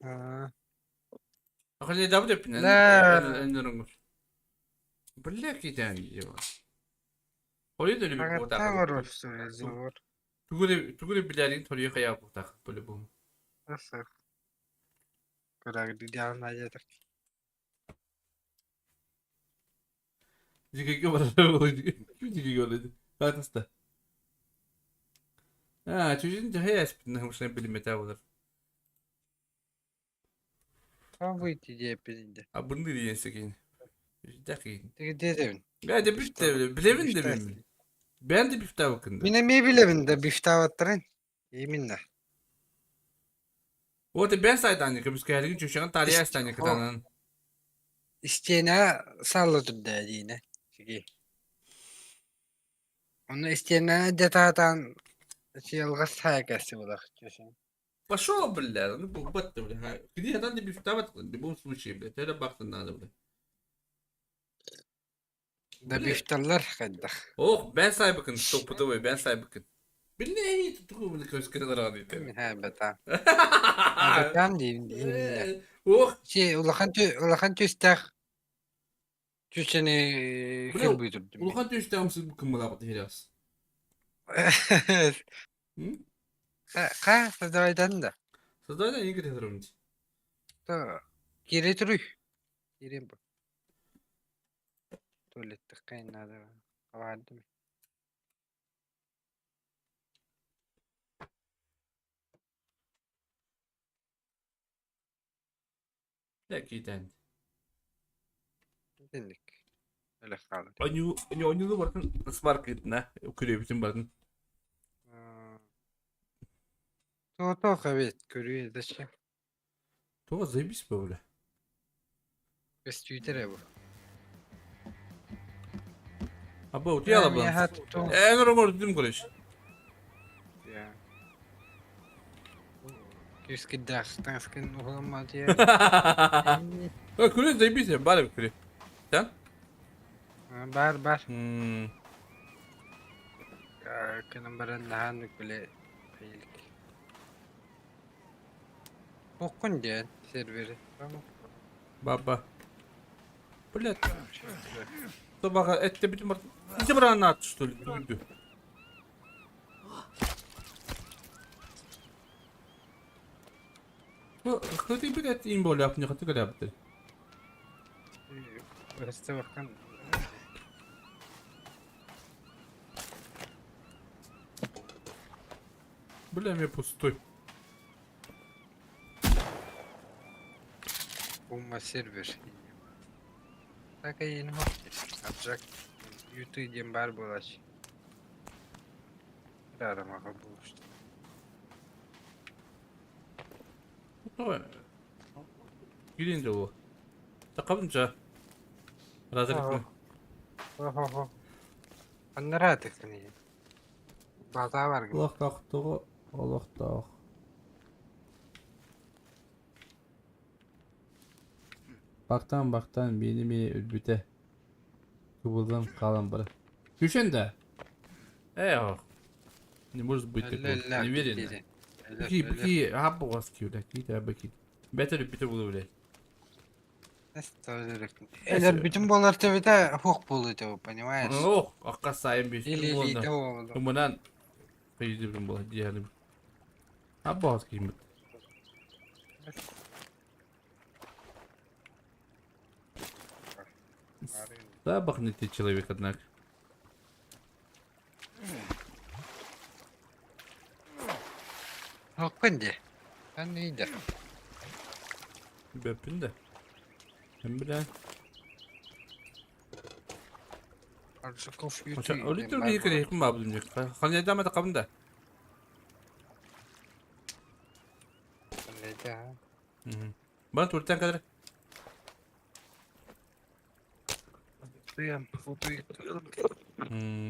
Аа. Ханадаб деп. Да. Бля, китәнди. Хорин дөлү бу Хагатта тагы. бар зор. Тугуре тугуре биләрин хорин хаяб бу тагы. Бу. Асыр. Көрәгди диан аятак. Дикеге барар. Дикеге барар. Хатыста. А, чужин жахая спин хушна билмете болар. Та выйти диэппин А bunu diyen sekin. Дәки. Тиги диэтэбин. Ben de bifte bilemin de ben. Ben de bifte bakındı. Мин эмиэ билэбин да бифтаабаттарын. Именно. O da ben saydan yıkı biz geldiğin çocuğun tarihi astan yıkıdanın. Истиэнэ салла турда диинэ. Сиги. Онно истиэнэ дэтаатаан сиалгас хаякасы булах чөсөн. Пошел, бля, ну бу батты, бля. Где я там не бифта в любом случае, бля. Ты бахты надо, бля. Да бифталлар хайдах. Ох, ben saybıkın, стопудовый, ben saybıkın. Бля, тут такой көз рады. Мин хаабатаан. Хаабатаан диибин именно. Ох, Си улахан тü улахан түстэх чүчэни Бля, кырбыы турдум. улахан төштә амсыз бу кым була херас. М? Ха, создавайдан да. Создавай Игорь Федорович. То кире туруй. Кирем бу. Туалеттахха наада баардым. Киитэн. Итинник. Өлөх хаалар. Оньуу бартын смаркытына күрүөбүтүн бартын. Туотох эбит көрүү зачем? Туга заебись бу бля. Көстүүтэ эрэ бу. Аба утуйала бу. Эн оҥордум короче. Күүскүддээх таҥаскын уһуламмаатыйа. Күрү заебись бар күрү. Sen? Бар бар. Кынан баран наһааннык биле Боккун диэн сервери. Баба. Блядь. Собака, это бит Иди бранат, что ли, дуйду. Ну, хаты блядь, им более не хаты говорят. Өстө баккан. Бля, мне пустой. Умма сервер. Так и не Абжак YouTube диэн баар буолааччы. Арамаҕа буолушту. Киирин дьолу. Такабынча. Разрыв. Хо-хо-хо. Аннараа тыккын База бар. Олохтоохтугу олохтоох. Бактан бактан биини ми өлбүтэ. Кыбыллан хаалан бара. Күшен да? Э, не может быть такого. Не верен. Бики, бики, аббоҕас киулэ, киитэ бики. Бэтэ өлбүтэ буолу блядь. Өлөрбүтүн буолар төбөтө хуох буолуо этэ, понимаешь? Ох, акка сайын бистим Или буолна. илиитэ буолуо. Умунан кыйдыбын буола диэхэлим. Аббоҕас кииммит. Забахнутый человек, однако. Хуохпун дии. Эн да. Бөппүн да. Ким билэр? Аржаков Оча YouTube өлүтүр диэн баар киһи буолар. кэлиэхпин баабытым дьэ. Ханьайдаама да хабын да. Ханьайда. Бана туртан кадыр. Тыам, фото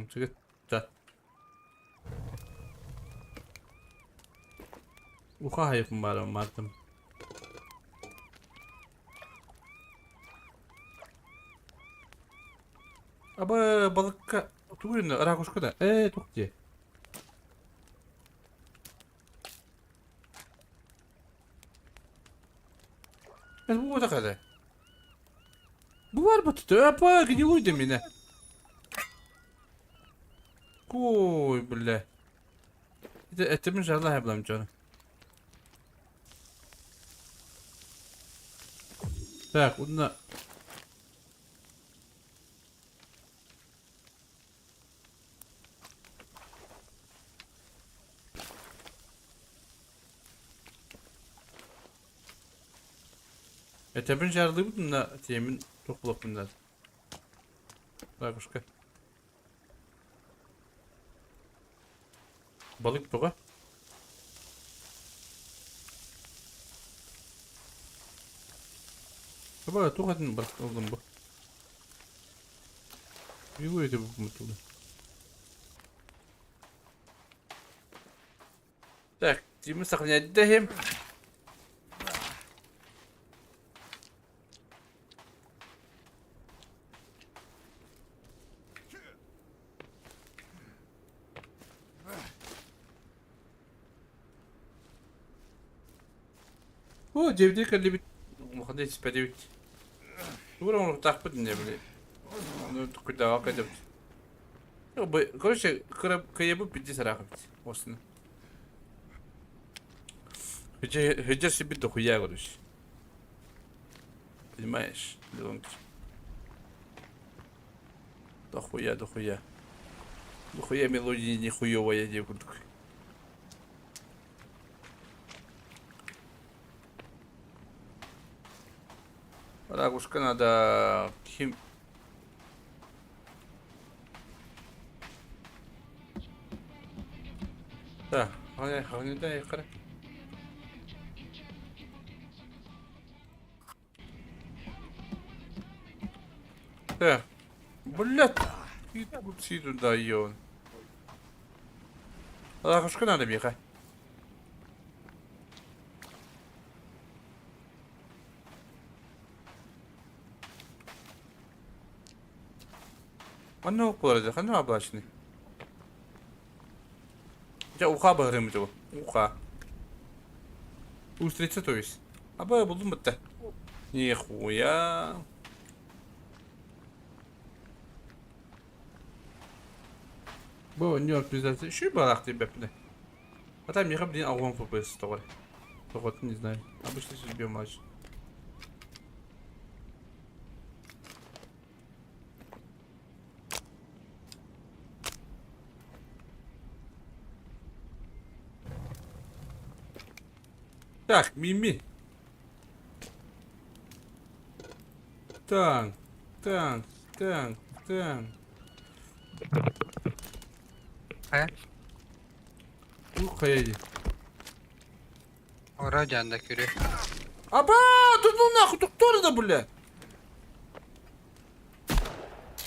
Чыгыт. Да. Уха хайыппын баарым мартым. Аба балыкка тугу ракушка да. Э, тух дии. Это бу такая. Бу бар бу Апа, гнилуй да меня. Ой, бля. Это, это мы же Аллах блам чё. Так, уна. Этебин жарлыбытын да темин тух булаппын да. Ракушка. Балык тоҕо? Таба туох этин бар ылдым бу. Его эти бу Так, Тимир сохранять даем. О, DVD кэллибит. Улахан испэдибит. Тугура оҥоруохтаахпыт инньэ били. Ону куйдааҕа кэтэбит. Короче, кыайабыт бидди сараах эбит. Осуна. Хыдьар сибит дохуя, короче. Понимаешь, Леонки. Дохуя, дохуя. Дохуя мелодии нихуевая диэ курдук. Ракушка надо хим... Да, да, Э, блядь, иди туда, ё. Ракушка надо миэхэ. Ханна буолар ханна облачный? Дьэ уха баһырыым дьэ уха. Устрица то есть. Аба булдум бытта. Нихуя. Бу Нью-Йорк пиздец. Еще барах тебе бля. А там миэхэ блин огонь ФПС тоҕо. Тоҕо не знаю. Обычно себе матч. Так, Мими. Так, так, так, так. Хайа? Бу хайа дии. Ора дьаанда күрү. Аба, да ну нахуй, кто да, бля?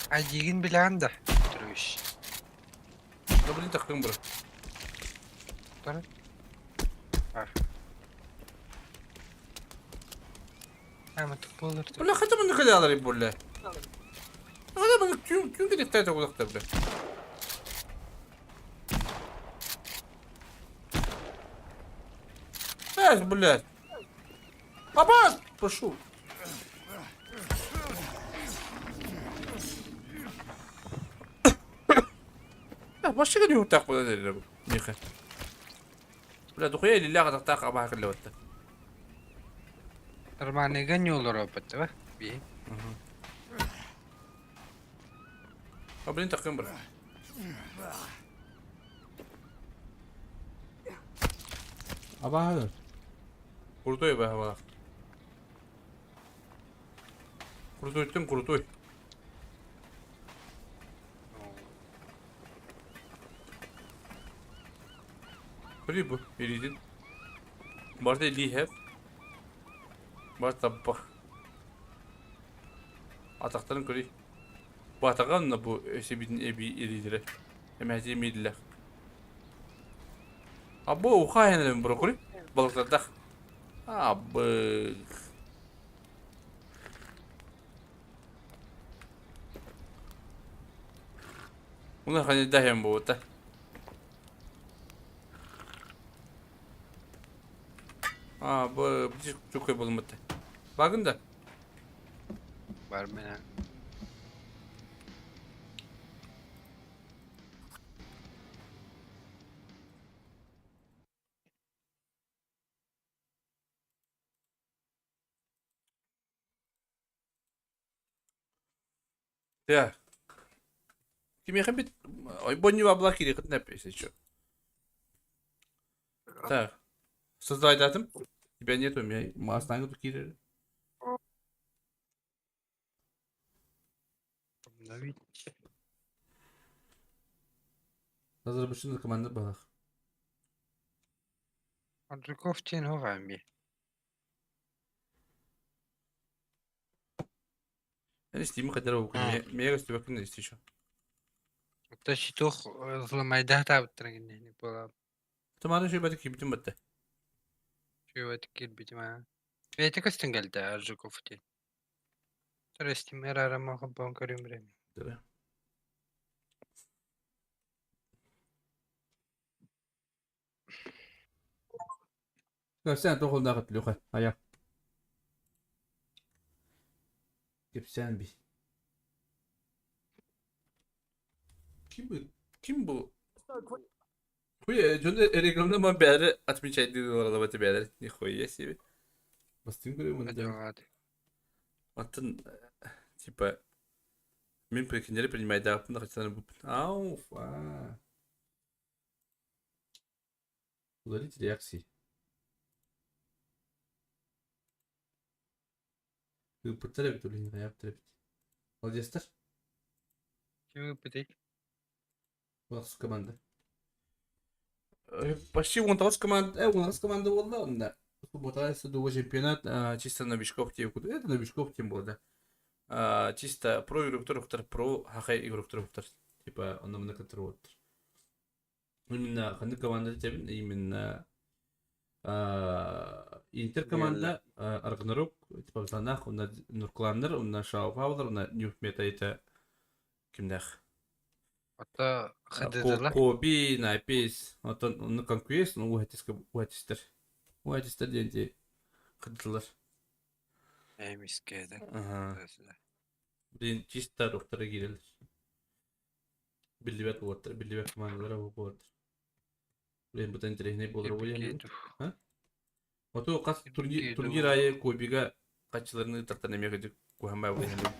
Айдиигин билэҕин да, Петрович? Да блин, тахтым бро. Тара. Бар. Ама буолар Бля, хотя бы накалялар бля. Хотя бы күн күн кедектай тоғылақтар бля. Эх, блядь. Аба, пошел. Вообще не так куда Миха. Бля, духуя или ляга так абаа кыллыбатта. Нормальныйга ньолоро баттыба. Би. А блин, такым бар. Абаа. Крутой баа. Крутой тым крутой. Көрүй бу, илиитин. Барыта илии иһэр. Бар табах. Атахтарын көрүй. Бу атаҕа онно бу өсөбүтүн эбии илиилэрэ. Эмээти эмииллэх. А бу ухаайан бро көрүй. Балыктардах. Абы. Уна хани даһем буота. А, бу чукай болматы. Багын да? Бар менен. Да. Кимиэхэ бит ойбонньу абла кириэхитин эп если чё. Так. Создай датым. Тебя нету, у меня масна тут киирэр. Обновить. Разработчик команда балах. Аржаков диэн оҕо би. Я Steam хотел бы мега стебекин есть еще. Оттон щитух взломайдаатаабыттара кинини буолан Туманы шөйбөтө киирбитим батта. Чүөбэт киирбитим аа. Бэйэтэ көстөн кэлдэ Аржаков диэн. Стимер арама холбоон көрүүм эрэ. Да. Кэпсээн тоҕулнаахыт Люха айа. Кэпсээн би. Ким bu? Ким bu? Хуя, дьон рекламда бәрі отмечать олоролобати бээлэр. Нихуя себе. Бастыҥ көрүм Адьаҕаат. Атын типа Мин кинилэри принимайдаабыппын да хаччаларын буппун. Ау, аа. Удалить реакции. Ыыппыттар эбит улиһин хайаабыттар эбит. Молодецтар. Ким ыыппытый? Улахс команда. Почти 19 команда, 19 команда буолла онно. Суббота дуба чемпионат чисто новичков тем куда это новичков тем было да. Чисто про игроктар уктар, про хакай игроктар уктар. Типа онно мына кытыр уоттар. Именно ханнык команда тебин именно Интер команда Аргнарук типа Занах, уна Нуркланнар, уна Шауфаулар, уна Нюхмета это кимнэх. Ото хадыдыла. Коби, Найпис, оттон онно конквест, ну уһатиска уһатистер. Уһатистер диэн дии кыдылар. Эмискеде. Аха. Блин, чисто рухтара киирэллэр. Биллибэт уоттар, биллибэт командалара буолар. Блин, бу интэриэһинэй буолар буолуо. А? Оту хас турнир, турнир аайы Кобига хаччыларын ыытартан эмиэ кыдык куһаммай буолуо.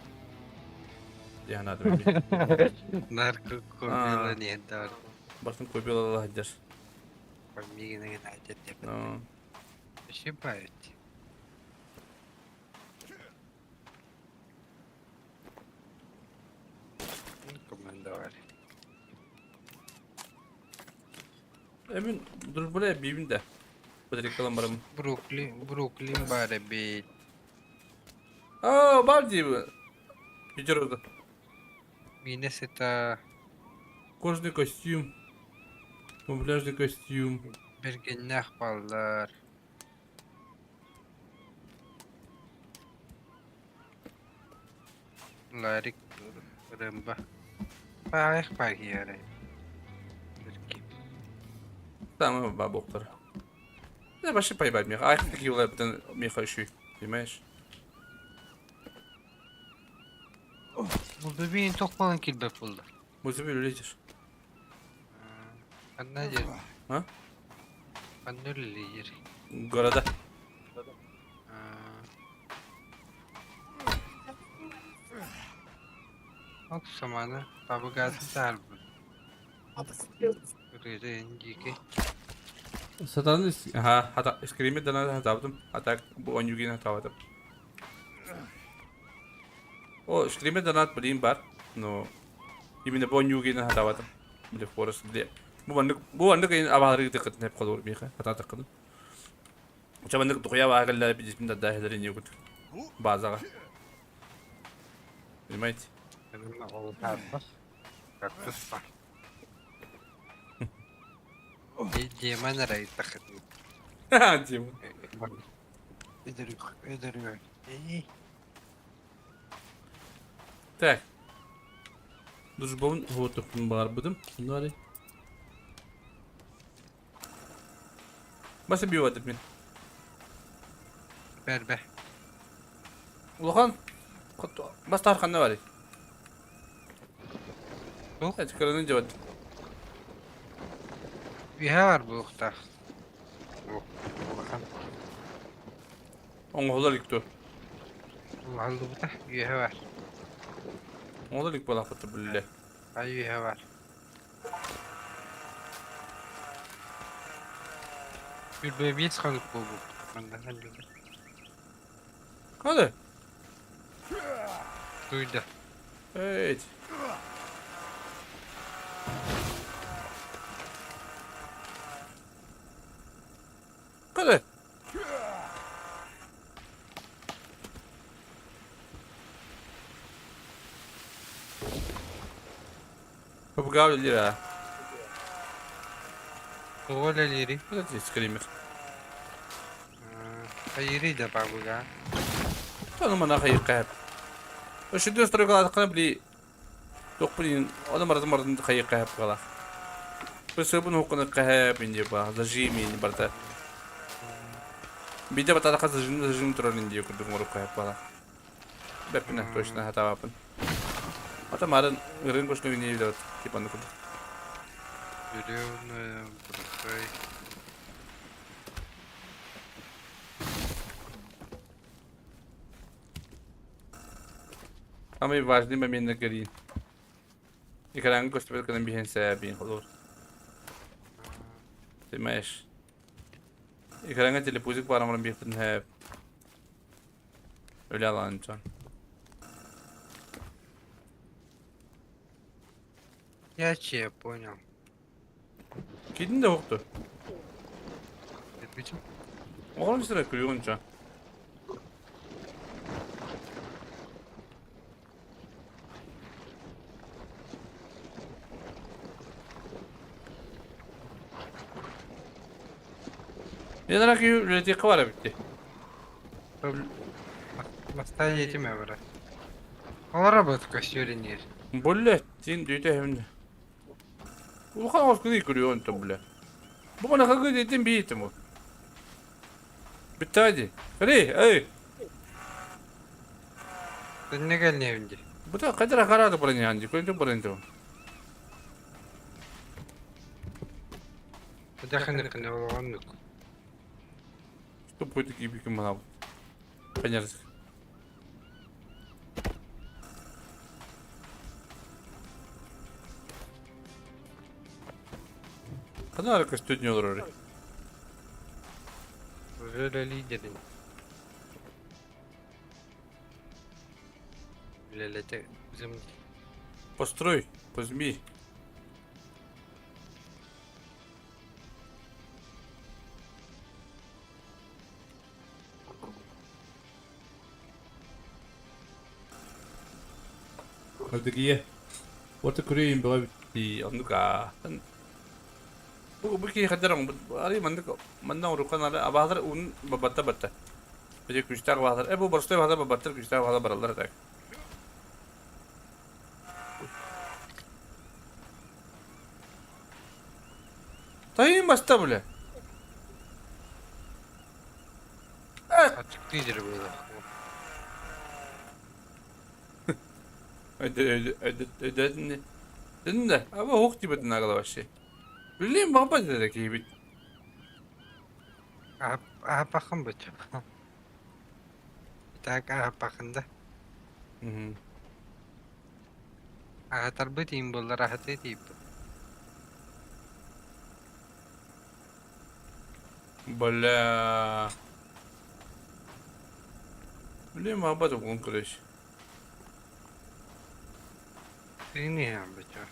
Дии санаатым эмиэ. Нар Кобила ниэнтэр. Бартын Кобила сылдьар. Мигин айтет деп. Ошибаюсь. Командовали. Эмин дружбалай бибин да. Батарейкалан барам. Бруклин, Бруклин баар эбит. Аа, бар дии Петерода. Миинэ сыта Кожный костюм. Камуфляжный костюм. бэргэннээх бааллар. Ларик Рымба. Паах пахиярай. Самый бабоктор. Да вообще поебать меха. Ах, такие улыбки, меха еще, понимаешь? Булдубин тохмалан килбэт булла. Музыку летишь. Ханна дьэ? А? Ханна үлэлиир? Города. Ол саманы табыгатын таарбыт. Ырыырын диэки. Сатан ага, хата скриме дана хатабытым. А так бу онюгин хатабатым. О, скриме донат блин бар. Но именно бу онюгин хатабатым. Били форест били. Бу маннык бу маннык абаһары тыккытын хеп холур миха хата тыккытын. Чабаннык тухуя баарыллар бидиспин да дахелер не базаға. Понимаете? Кактус бар. Демон эрэ ыттахытын. Демон. Өдөрү. Так. Дружбабын уотукпун баҕарбытым. Онно арай. Баса биоватып мин. Бэрбэ. Улахан бастар ханна барый? Туох? Кыраны дьабат. Үһэ бар буолуохтаах. Улахан. Оҥоһулар илик дуо? Улахан үөһэ бар. Оҥоһулар илик буолаахпыт биллэ. Ай үөһэ бар. Үрбэ биэс хонук буолбут. Манна билэр. Hadi. Дуйда. Evet. Hadi. Попугай лира. Тоҕо үлэлиирий? Вот это скример. Хайыырый да бабыга. Тону мана хайыкка. Өшүдү стройкалаатаххына били тохпун ону барытын барытын хайыкка хапкалаах. Бу хуккуна каһэ инди ба зажим инди барыта. Биде батараха зажим зажим турар инди курдук морук хапкалаах. Бэппинэ точно хатаабаппын. Ата марын ырын кошну инди билебит типа аны курдук. Зеленая, бросай. Самый важный момент на горе. Экраҥҥа көстүбэт гынан биһэн сээбиин холобур. Понимаешь? Экраҥҥа телепузик баар оҥорон биэхпин һээп. Өлө алаан дьон. Я че, понял. Кидин да укту. Бүтүн. Оҕолор сыра күлүгүн дьон. Yanara ki үлэтиэххэ бара битти. Бастаан этим бара. Олора бут көстүөрүнүөр. Булле, тин дүйте хэмне. Улахан оскуны күрүөн то бля. Бу мана хагы дедим биитим. Бүттээди. Хри, эй. Төннө кэлниэбин дии. Бу та кадра карады броня анди, көндү броню. Дахын олоҕоннук. Что будет кибиким мана. Понятно. Ханна көстүдүн олорор. Уже лидерин. Үлэлэтэ зым. Построй, возьми. Кырдыгия. Ота күрейин бөҕө битти оннук аа. Бу бу киһи хаддар ари маннык манна урухан ары абаалар уун бабатта батта. Били күстээх абаалар. Э бу боростой абаалар бабаттар күстээх абаалар бараллар так. Тайын баста бля. Ачыктыы дьири буолар. Өйдөөтүн да, аба ох тибетин агала вообще. Билим баба деді кейбит. Аһаппахын быча. Так аһаппахын да. Аһатарбыт иин буоллар аһатыы тиийбит. Бля. Билим баба да он короче. Тыын иһэн быча.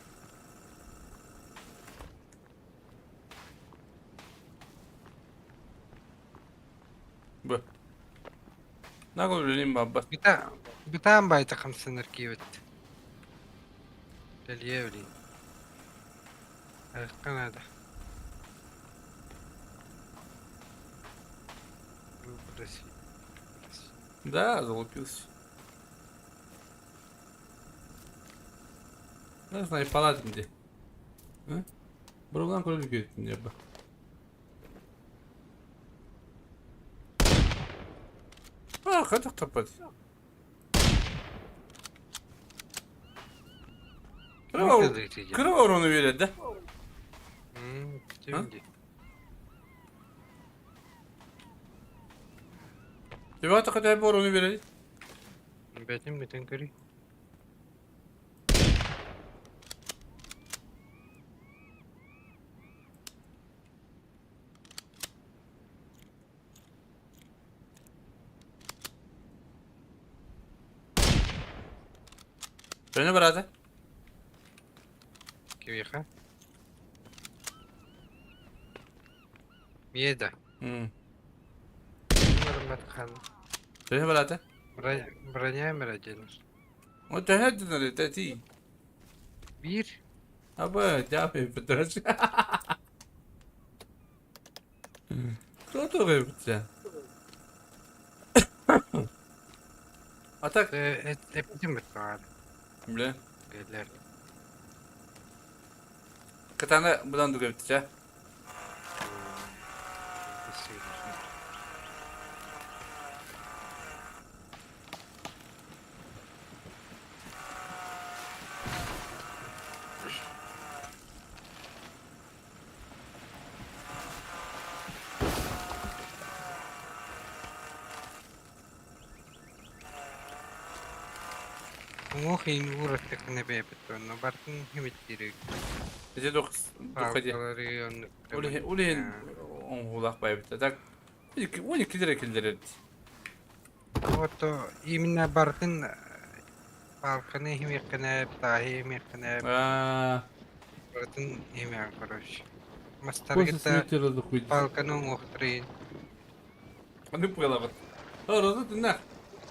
Б. Нагол билим баба. Быта бытаан байта хамсанар киэбит. Дэлиэ билин. Айыкка наада. Выброси. Да, залупился. Не знаю, палат где. Бұрылған көріп кеттім деп. А, қайтақ таппады. Кыра орону береді да? Девата қайта орону береді. Бэтим бүтэн көрүй. Dönü brother. Кимиэхэ? Миэ да. Төһө барата? Броня мэрэ О төһө дэнэр тати. Биир. Аба, дяпе петраш. Кто то битсе? А так, Эппитим бит баар. бля. Гэллэр. Катана будан дуга битсе. Уҥуох иин уураттаххына бэйэбит онно барытын химиттиир Ити туох туохха диэ? палкалары оннук Ол иһин ол иһин оҥоһуулаах байбыта. Так 12 лире киллэрэр дии. Ото именно барытын палканы иһимиэххинэ, тааһы иһимиэххинэ, Аа, барытын иһимиэххин короче. Мастары После кытта смерти разухуйдись. палканы уҥуохтарын Аны пыалабыт. Роза тыннах.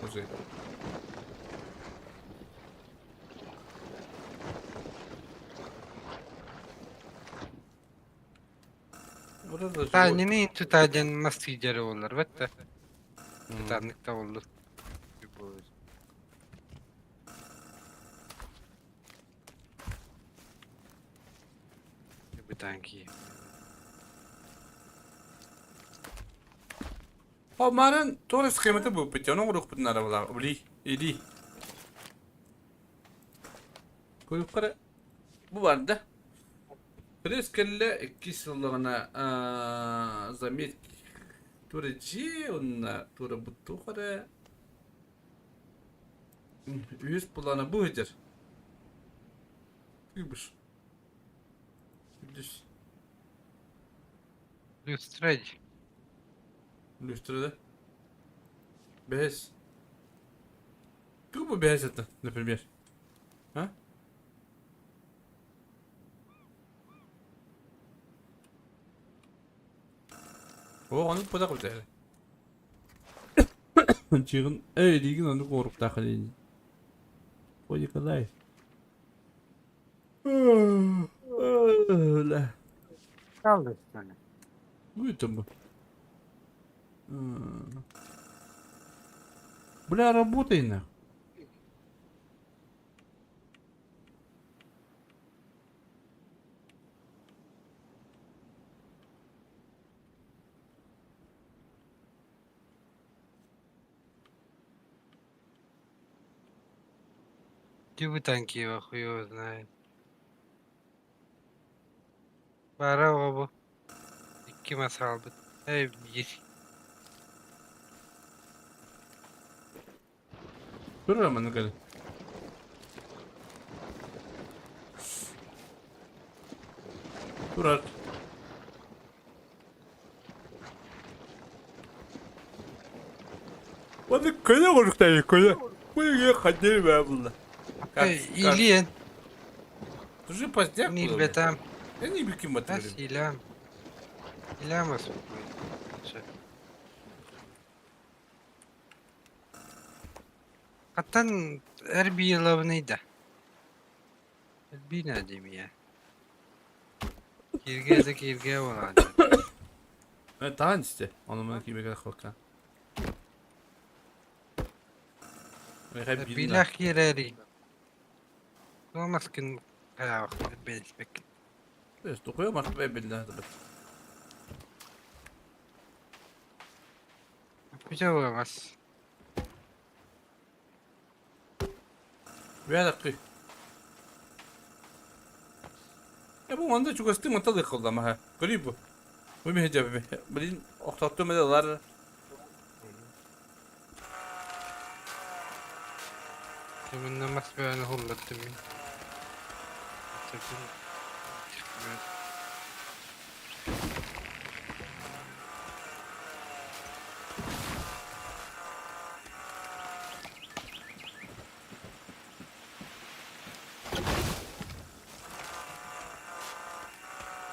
Уже. Вот это же. Таанньаны тутаа диэн мас сыдьары буоллар бэтте. Тутааннык да буоллун. Бытаан кии. О, марын туора схемата бууппут, ону оҥоруохпутун наада Бли, иди. Куйуккара бу бар да. Пресс кэллэ иккис сыллаҕына заметь туора дьиэ уонна туора буттуох эрэ үһүс плана бу сылдьар. Кыыбыш. Үрдүс. Люстра Люстра да? Бэһис. Тугу бу бэһис это, например? А? О, ону пытах битэр. Чыгын, эй, дигин ону коруктаах дии. Ой, Николай. Ла. Kaldı. Uyutum bu. Бля, работай нах. Где вы танки его хуй его знает. Бара оҕо бу. Икки мас хаалбыт. Эй, биир. Тур манна кэлин. Турар. Оны көнө оҥоруктаайы көнө. Бу үйэ ханньары баа булла. Илиэн. Тужи поздняк Не было. бетам. Я не биким Тас илям. Илям Хаттан эрбиилабыный да. Эрбиина димия. Кирге да кирге болан. Таан исте. Ону маны кимеге хокка. Билах кирэри. Туомаскын хаавах бэлспек. Тухуя март биллә бит. Күтә Бәләкки. Я бу манда чугасты мантал кылдама ха. Көрүй бу. Бу меһе жабы. Блин, охтотту медалар. Мин мас бөөнү хуллаттым мин.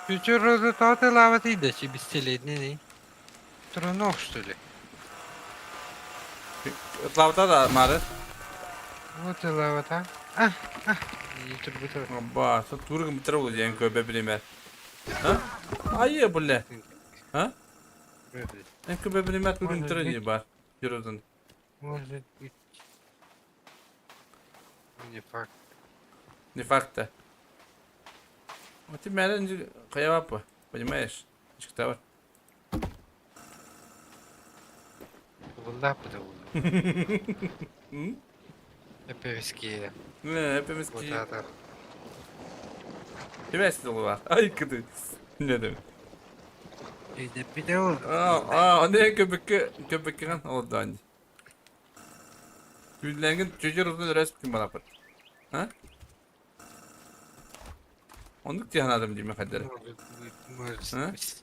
Future таатылаабат идэчи бистеледни Трунов что ли? Лавта да мары. Вот и лавата. А, а. Ютуб Ба, тургым битер диэн көбө билимэр. А? Айы булле. А? Эн көбө билимэр тургым битер не бар. Юродон. Может быть. Не факт. Не факт. Вот ты мэрен каябапа, понимаешь? Чиктавар. Буллап да булла. Эпевски. Не, эпевски. Вот это. Хибэс бар. Ай кыды. Не дем. Иде бидео. А, а, не көбөккө көбөккөн олдан. Күнләнгин чөжөр узун рәсп ким балапыр. А? Оннук дии санаатым дии хайдары. Может быть, может А? быть.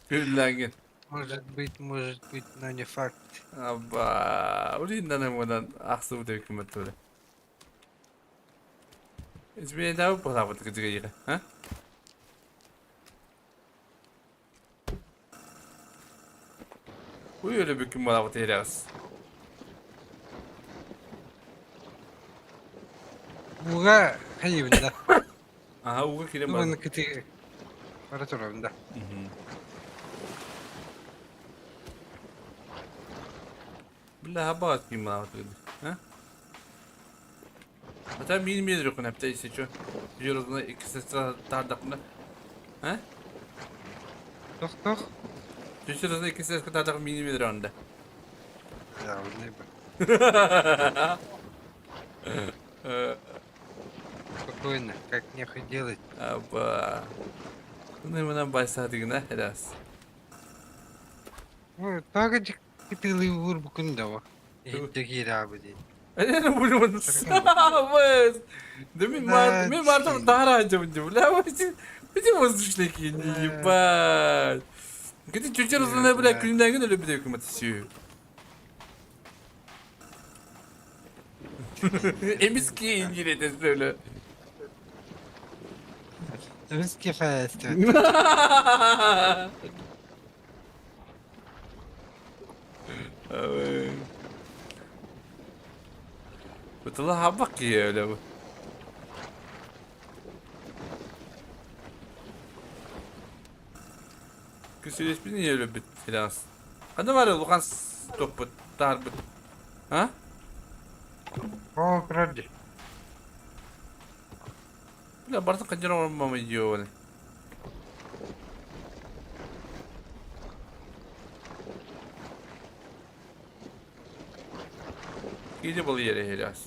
Күллэҥҥин. Может быть, может быть, но не факт. Абба, уриннан мунан ахсыбыт өкүмэт тула. Изменяю пора кытыгайга, а? Уй өлө бүкүн балабыт эрээс. Ууга хайыбын да. Аха, ууга кирен Тугун бар. кыты бара турабын да. Бля, хабаат ким балабыт А? Ата мин мен рөхүн әпте ise чө. Жөрөзүнө икки сестра тардакына. А? Тох тох. Жөрөзүнө икки сестра тардак мини мен рөхүндө. Явный бы. Спокойно, как нехуй делать. Аба. Ну мына байса дигина эрээс. Ну, тага кытылы уур букун да во. Иһитте дии. Эне булмун. Быз. Да мен бар, мен бардым дара жабын жабын. Ла бити воздушный кийин ебать. Кити чүчөр узуна бля күнүнөн өлө бит өкүмөт сүү. Эмис кийин кирет өлө. Эмис кефаст. Бытыла хабак кие өлө бу. Күсүлеспин өлө бит филас. Канда бар улухан топпут тарбыт. А? О, кради. Бля, бартын канжара мама идионы. Киде был ере хеляс.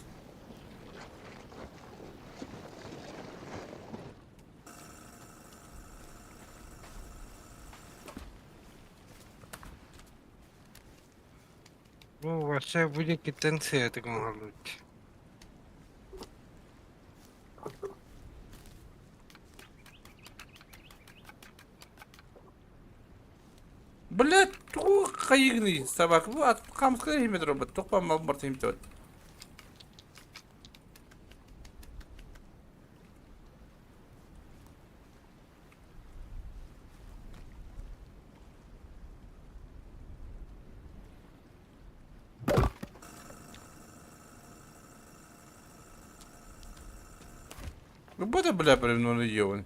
Ну, вообще будет китенция такого халут. Бля, тугу кайыгны собака. Бу ат камска химет робот. Токпа мал бар химет. Ну буде, бля, перевнули йован.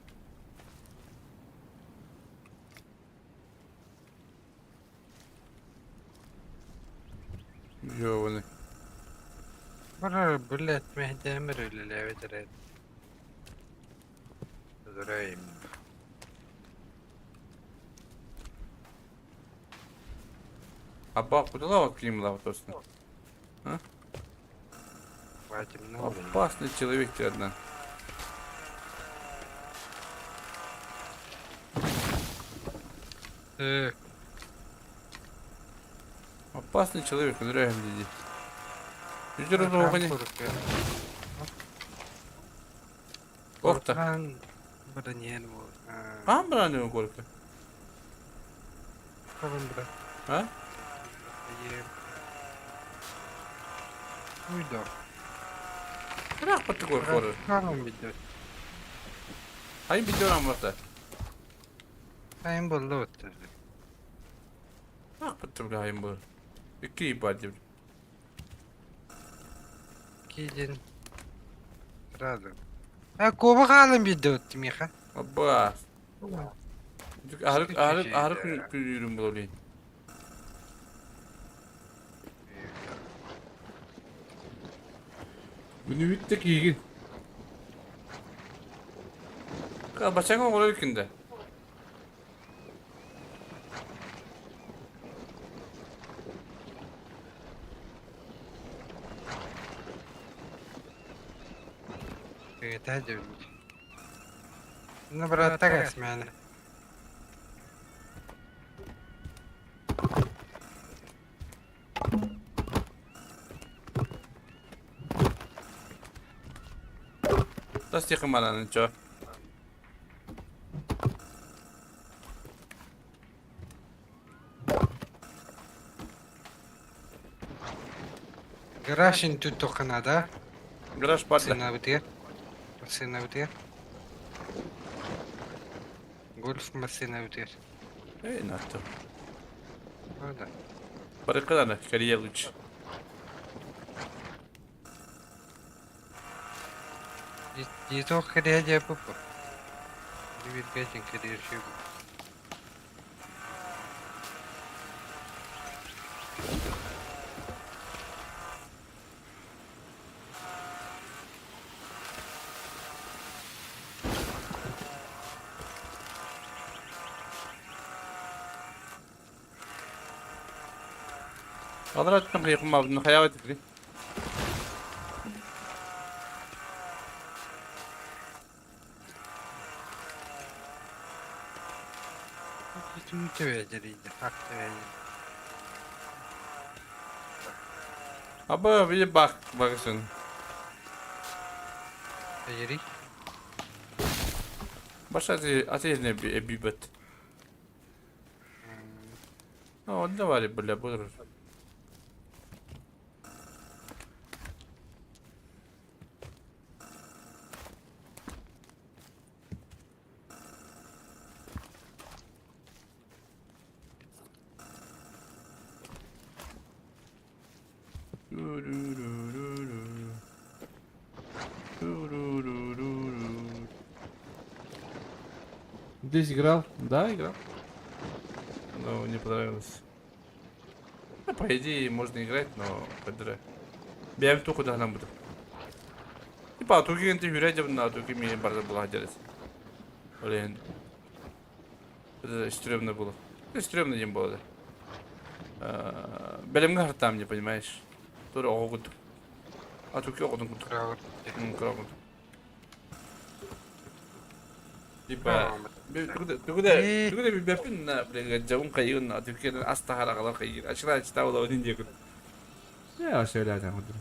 Йованы. Бара, блядь, мехдемир үлелээбит эрэ. Зурайым. Аба, куда лава клим лава точно. Хватит много. Опасный человек ты одна. Так, Опасный человек, нрягам диди. Жүзір Орта. Кам браны горка? А? Уйда. Бірақ бітті көр коры. Калым бидет. Айын бидет амырта. Айын болды өттү. Бірақ бітті бля айын бұл. Икки ебать деп. Кейден. Сразу. А коба қалым бидет өттү миха. Абба. Арык арык арык күнүрүм бұл олейін. Күнү бүтті кийгин. Бачаңа оңор күндө. Это Ну, брат, так смена. Тас тихо манан чё. Гараж интүт Канада. Гараж бар да. Сыанабытыгар. Сыанабытыгар. Гольф массыынабытыгар. Эй, нахуй. Ну да. Барыкка Корея лучше. Дитох Корея диэппит. Бииргэ Корея үчүгэй. Алара өттүн кыйкыммабын хайаабат ити. Аба били бак багысын. Баша ати не эбибет. Ну, давай, бля, буду. Здесь играл? Да, играл. Но не понравилось. Ну, по идее, можно играть, но подра. Бэйэм туох кудаһынан буду. Типа, тугин ты хүрэ дьабына, туги миин барда була дерес. Блин. Это стрёмно было. Это стрёмно не было, да. Бэлэмҥэ хартаам не понимаешь. Тура оҕо курдук. А туки оҕотун курдук. Кыра курдук. Типа, тугу да тугу да билбэппин на, блин, дьабын хайыын на, түккенен ас таһар аҕалар хайыыр. Ачыла ачта олабын диэкин. Я сөйләтән курдук.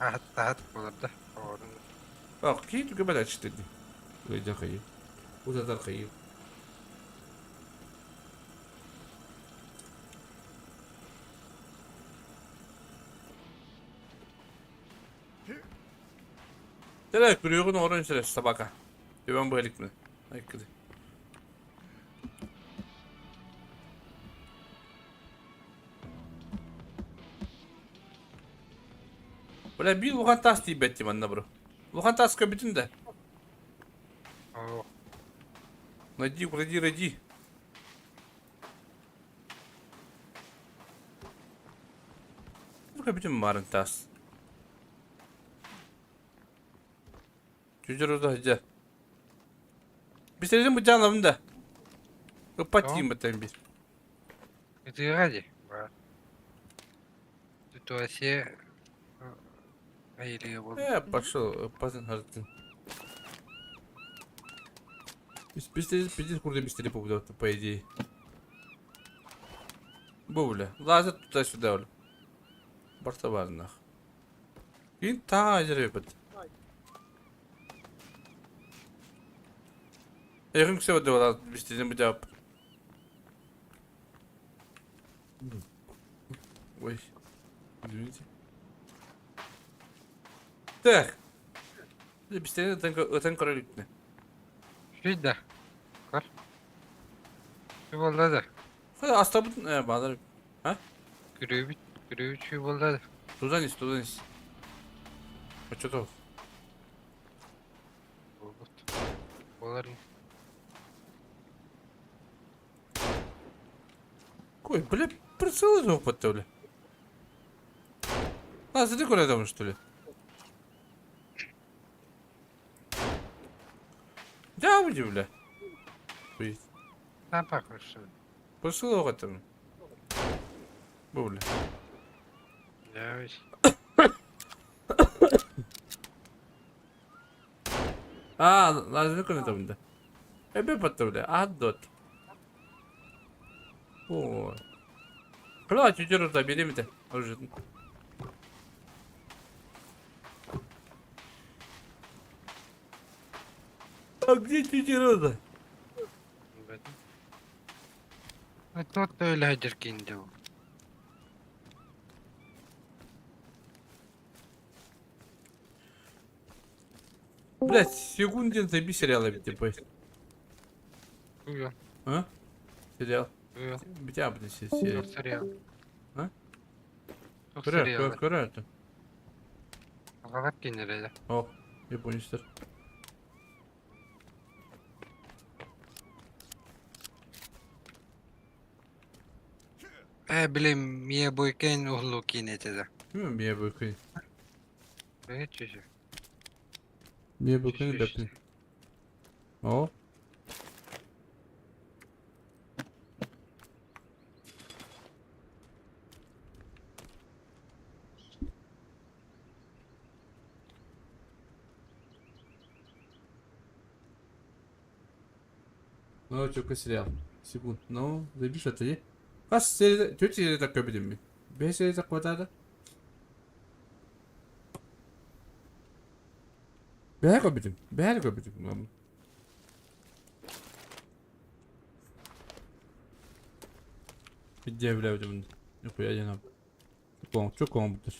Аһат буолар да. Ах, кии түгэ бэл ачты ди. Ыйда хайыр. Узатар хайыр. Теле күрүгүн орон сире собака. Төбөн бу эликмин. Айкыды. Бля, биир улахан таас тиийбэт дии манна бро. Улахан таас көбүтүн да. Найди, укради, ради. Көбүтүн баарын таас. Чүжөр уда сылдьар. Бисэрин быдьаалабын да. Ыппат тиийин баттан биир. Ытыаҕа дии. Ситуация айылыга буолла. Э, пошел, ыппатын хартын. Пиздец курда бистэри побудовать, по идее. Бу бля. Лазит туда-сюда, бля. Барта барынах. Кин таа жеребит. Эйгин күсэ бада бистиден бу Ой, извините. Так. Бистиден ытан көрө иликпинэ. Үчүгэй да. Көр. Үчүгэй буолла да. Астабыт баалар. А? Күрүөбүт, күрүөбүт үчүгэй буолла да. Туда низ, туда низ. Оччото. Буолбут. Буолар Ой, бля, прицелы суох батта, бля. А, сиди көрөтөмүн, что ли? Дьаабы бля. Ой, Напа көрсөбүн. прицелы суох этим. Бу, бля. Дьэ, А, лазеры көрөтөмүн да. Эбэ батта, бля. Ад дот. О. Бля, чүчөр да беремите. Уже. А где тетя Роза? Тот өлөдür кинди бу. Блять, секундин заби сериал эбит типа. Уйа, А? Сериал. уйа. Битя блин сериал. Туох сериал? А? Туох Көрө, сериал? көрө это. Аҕалар кинилэрэ. О, японецтар. Ээ, били Мия Бойкейн уһулуу киинэтэ да. Ким Мия Бойкейн? Ээ, чүчү. Мия Бойкейн бэппин. О. Ну, чөкө сериал. Секунд. Ну, заебись это е. Хас серия, төрт серия так көрбүтүм мин. Бэс серия так кватада. Бэһэ көрбүтүм. Бэһэ көрбүтүм. Видео билэбитим. Нихуя диэн Чукон, чукон бутыр.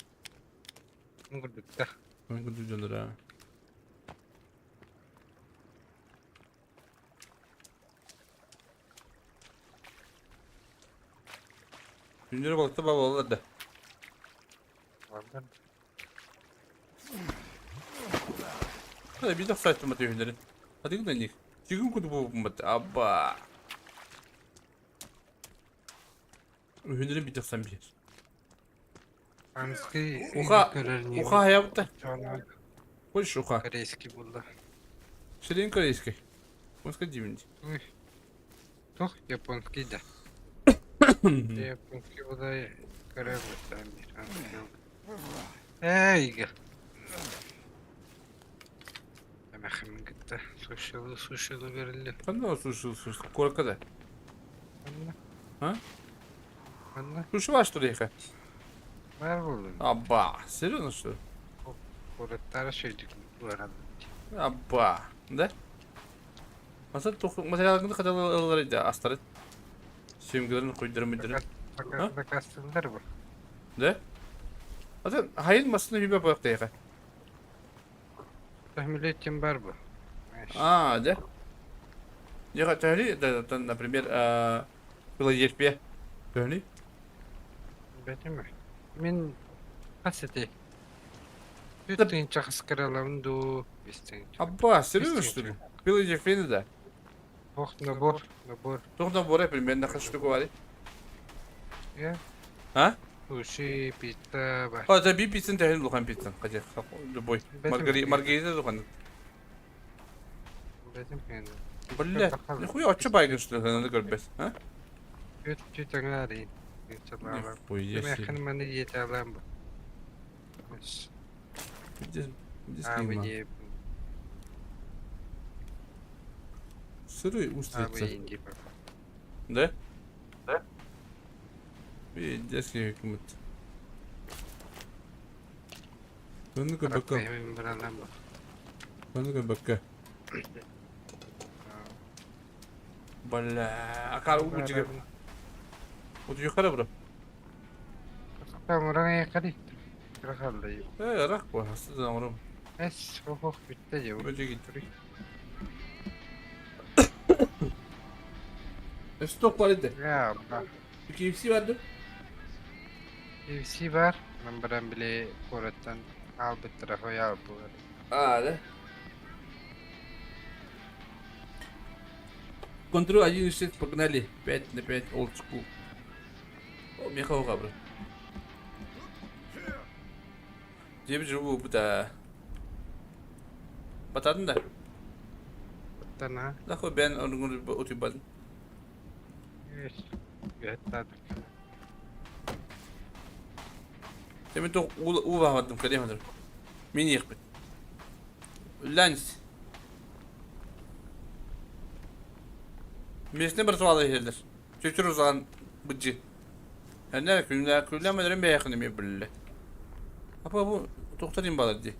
Курдукта. Мен курдук дьоннор Күннөрү балыкта бабалар да. Бардар. Hadi bir de saçma tüyleri. Hadi gidelim. Çıkın kutu bu Abba. Үһүннэрин бүтөхсөн биэр. Анскый Уха, көрөр ньиэбин. уха хайабыта. Чоно Хочешь уха? корейский булла. Ширин корейский. Японский дивинди. Ой. Тух японский да. Японский булла көрөр бутан бир. Эй, Эмэхэмин кытта сушилы сушилы берилли. Ханна сушил сушил. Корка да. Ханна? А? Ханна? Сушила что ли их? Бар буоллун. Аба, серьезно что ли? Куораттара шөйдүк буолан. Аба, да? Маса тух материалын кадал ылар иде астары. Сөмгөлөрүн куйдырым мүдүрүн. А? Закастылар бу. Да? Атын хайын масына хүбе бояк дейха. Тахмилетин бар бу. А, да? Яха төһөли, да, да, например, Филадельфия. Төһөли? Бэтиме. Мин хас этэй. Түт чахаскаралам ду бистен. Абба, серьезно что ли? Филадельфия да. Ох, набор, набор. Туох набора примерно хас штука бары. Я. А? Суши, пицца бар. А, это би пиццен төһөн улахан пиццен. Хотя, любой. Бэтим Маргари, Маргарита тухан. Бэтим хен. Бля, нихуя оччо байгын что ли, надо көрбес, а? Түт түт аңари. Пиццалар. Нихуя себе. Мен маны жете алам бу. Где, где А, снима? вы Сырые А, вы устрицы. инди. Да? Да? Пиздец, как мы. Ну-ка, бака. Мен баралам бу. Ну-ка, бака. Бля, акар угу Вот юхара бро. Тамуран якари. Рахалды. Э, рах бу, хасты замрым. Эс, ох, битте же. Өте кит. Сток бар иде. Я, ба. KFC барды. KFC бар. Мен баран биле кораттан албыт тарafı бу. А, да? Контрол 1.6, погнали. 5 на 5, old school. О, меха брат. Деп живу буда. Батадын да. Тана. Нахуй бен оның утибадын. Эс. Гаттадык. Темен тоқ уу бадым кәдем хадыр. Мен ехпет. Ланс. Месне бір суалы хелдер. Чөчүр узан быджы. Әнә күнлә күнлә мәдәрен бәяхны ме билле. Апа бу тоқтар им балар ди.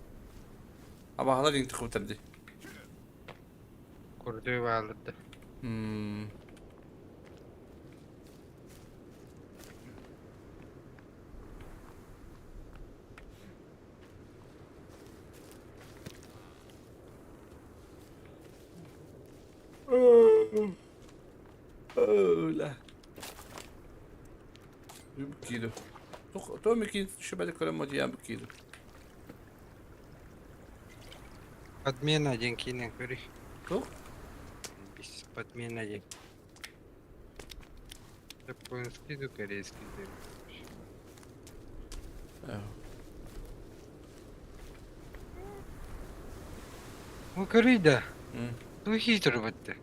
Аба халар ин тыгып ди. Курдуу бааллар да. Öyle. Киду. То микин шебеле көрөм одиям киду. Подмена диэн киинэн көрүй. Туох? Бис подмена диэн. Японский да корейский диэн. Ну көрүй да. Ту хитр бытты.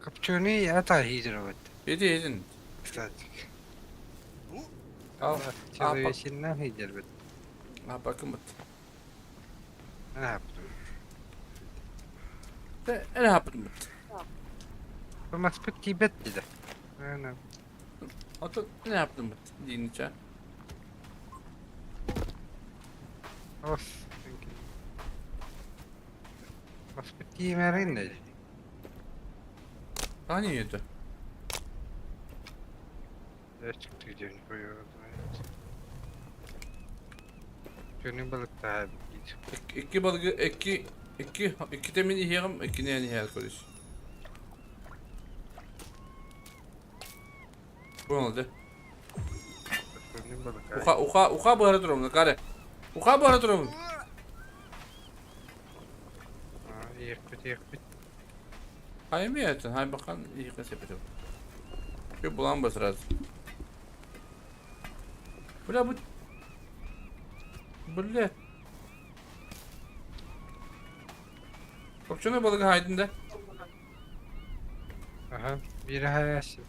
Копченый ата хитр бытты. Иди иди. Кстати. Ал. Человечина хитр бытты. А бакымыт. А, Эне хапытмыт. Маспыт тиийбэт диде. Ана. Ото эне хапытмыт диинча. Ос. Маспыт тииймэрин да. Ани еді. Күнү балыктаһа Икки балыгы икки икки иккитэ мин иһиэҕим, иккини эн иһээр көрүс. Понял, да? Уха уха уха быһара турабын, каре. Уха быһара турабын. Иэхпит иэхпит. Хайми это, хай бахан иһиэхэ сепетем. Şu булан бы сразу. Бля, бу... Бля. Копченый балыгы хайдын да. Аха, биир хайаасы.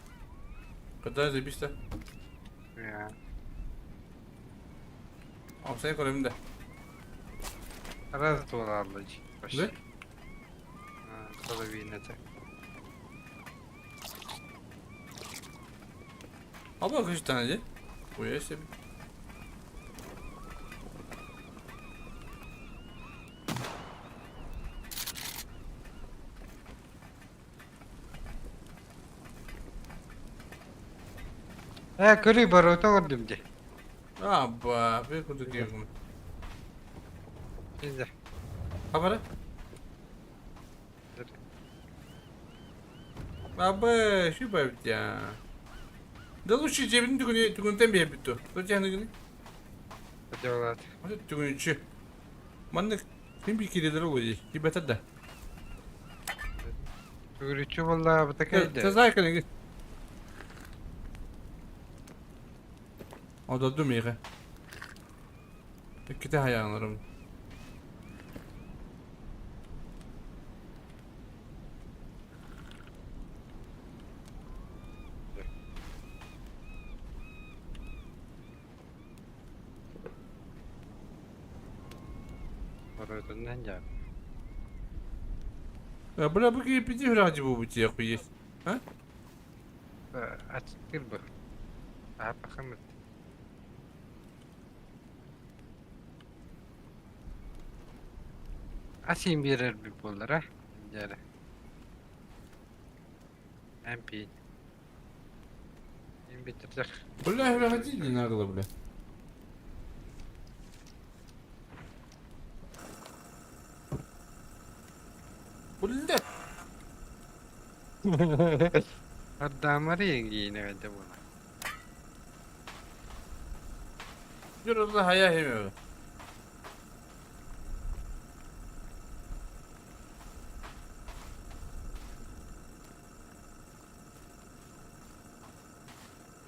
Когда заебись да. Я. Амсайын көрөмүн да. Раз туолаалла Да? Половината. Аба кыжытан иди. Уя себе. Ээ, көрүй барыта оҥордум дии. Аба, bir курдук диэгим. Пизда. Хабара? Аба, шибавдя. Да лучше жебин түгүнү түгүнтен бие бүттү. То жаны гыны. Делать. Аны түгүнүчү. Маннык ким би кирелер олуй. Кибетер да. Түгүрүчү буолла бытакайда. Тазай кэлиҥ. Ододум миэхэ. Иккитэ хайаанарым. Барытынан дьэ. Бля, бу киһи пити үрэҕи буолбут диэххэ А? Аччыктыыр бу. Аһаппахымыт. Асин биэрэр буоллара. Дьэрэ. MP. Им биттирдэх. Бля, үрэҕи дии нагло, бля. Бля. Ардаамары иҥиинэ буола. Дьурулла хайа химэ.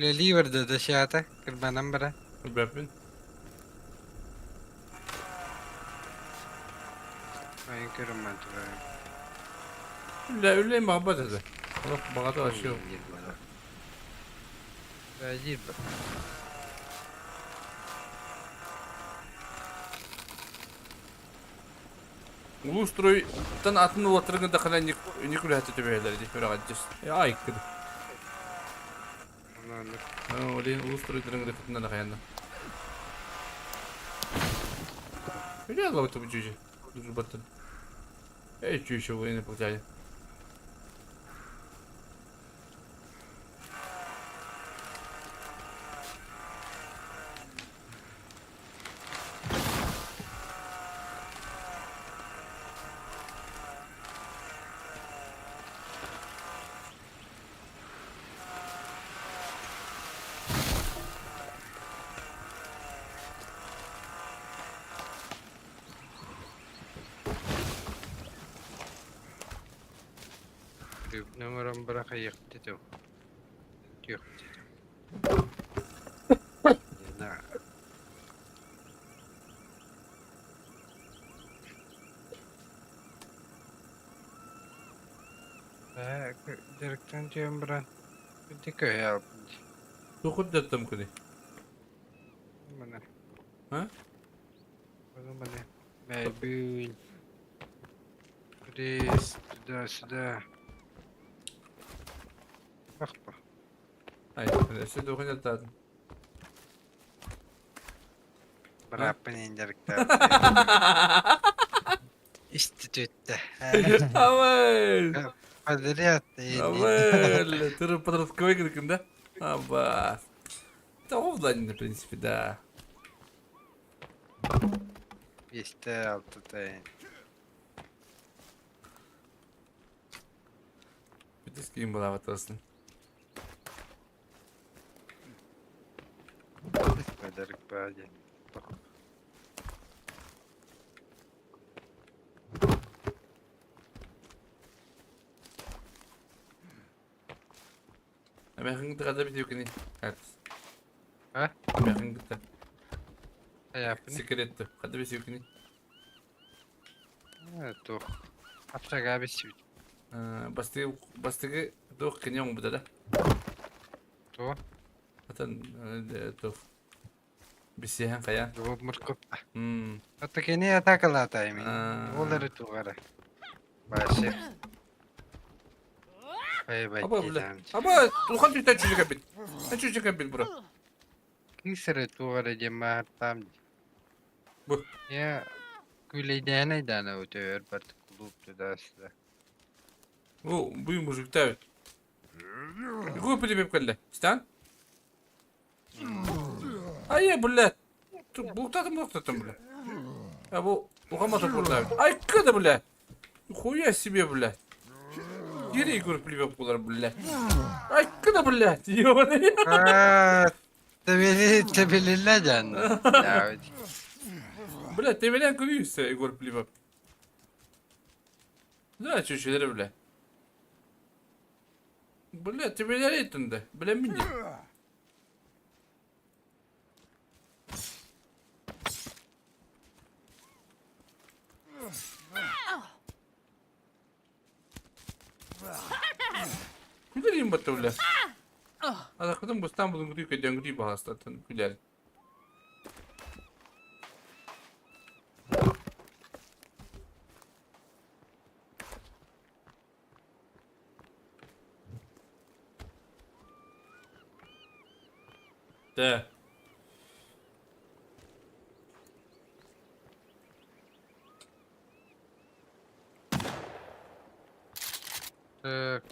Үлэлии барда да саата кырбанан бара. Бэппин. Айын көрүм турар. Үлэ үлэ баҕабат этэ. Олох баҕата вообще. Бәдир бу. Улууструйтан атын улаттыргын да халан ник үлэһэтэ түбэһэлэр дии үрэҕэддьис. Ай кыды. Олин улууструйдарын гыдыкытынан ахаянна. Үлэ алабыта бу жүйе. Дурбаттан. Эй, чё еще вы инопланетяне? Номером бырахайыахпыт этэ. Түөхпүт этэ. Не знаю. Дьарыктан түһэн баран ити көһө албын дии. Туохут даттам күнүй? Маны. А? Маны маны. Мэйбүүн. Рейс туда-сюда. Ахпа. Ай, өссө туохун даттаатын? Бырааппын иһин дьарыктаабыт. Институтта. Авель! Подряд. Авель! Ты же подростковый игры, да? Аба. Это офлайн, в принципе, да. Биэстэ алтата. Бүтүс киин булаабат ылсын. Дьарык баа диэн. Эмээхин кытта хата битиукини. А? Эмээхин кытта. Айааппын. Секретті. Хата битиукини. Туох. Апсагаа билсибит. Бастыгы бастыгы туох кини оҥбута да. Туох? Атын туох. Билсиһэн хайа. Дуо муркуп. Ата кини атаакалаата ими. Ол эрэ туох эрэ. Башы. Аба бля. Аба улахан түстэн чүчү кэлбит. Чүчү кэлбит бро. Кыыс эрэ туох эрэ диэн маартаам дии. Бу. Я күүлэйдээн айдаана өтөөр барт кулууп туда-сюда. Бу бу мужикта эбит. Какой пилипеп кэллэ? Стан? Ай, бля. Буктатым, буктатым, бля. А бу ухамата бурда. Ай, кыда, бля. Хуя себе, бля. Гири Егор пилипеп булар, бля. Ай, кыда, бля. Ёбаный. Тэбили, тэбилиллэ дьан. Бля, тебелен көрүйүс Егор Пилипеп. Да, чүчүләре, бля. Бля, тебелер еттінде. Білемін де. Күлер батта, бля. Адақытын бұстан бұлын күдүй көден күдүй бағастатын күлер. Да. Так.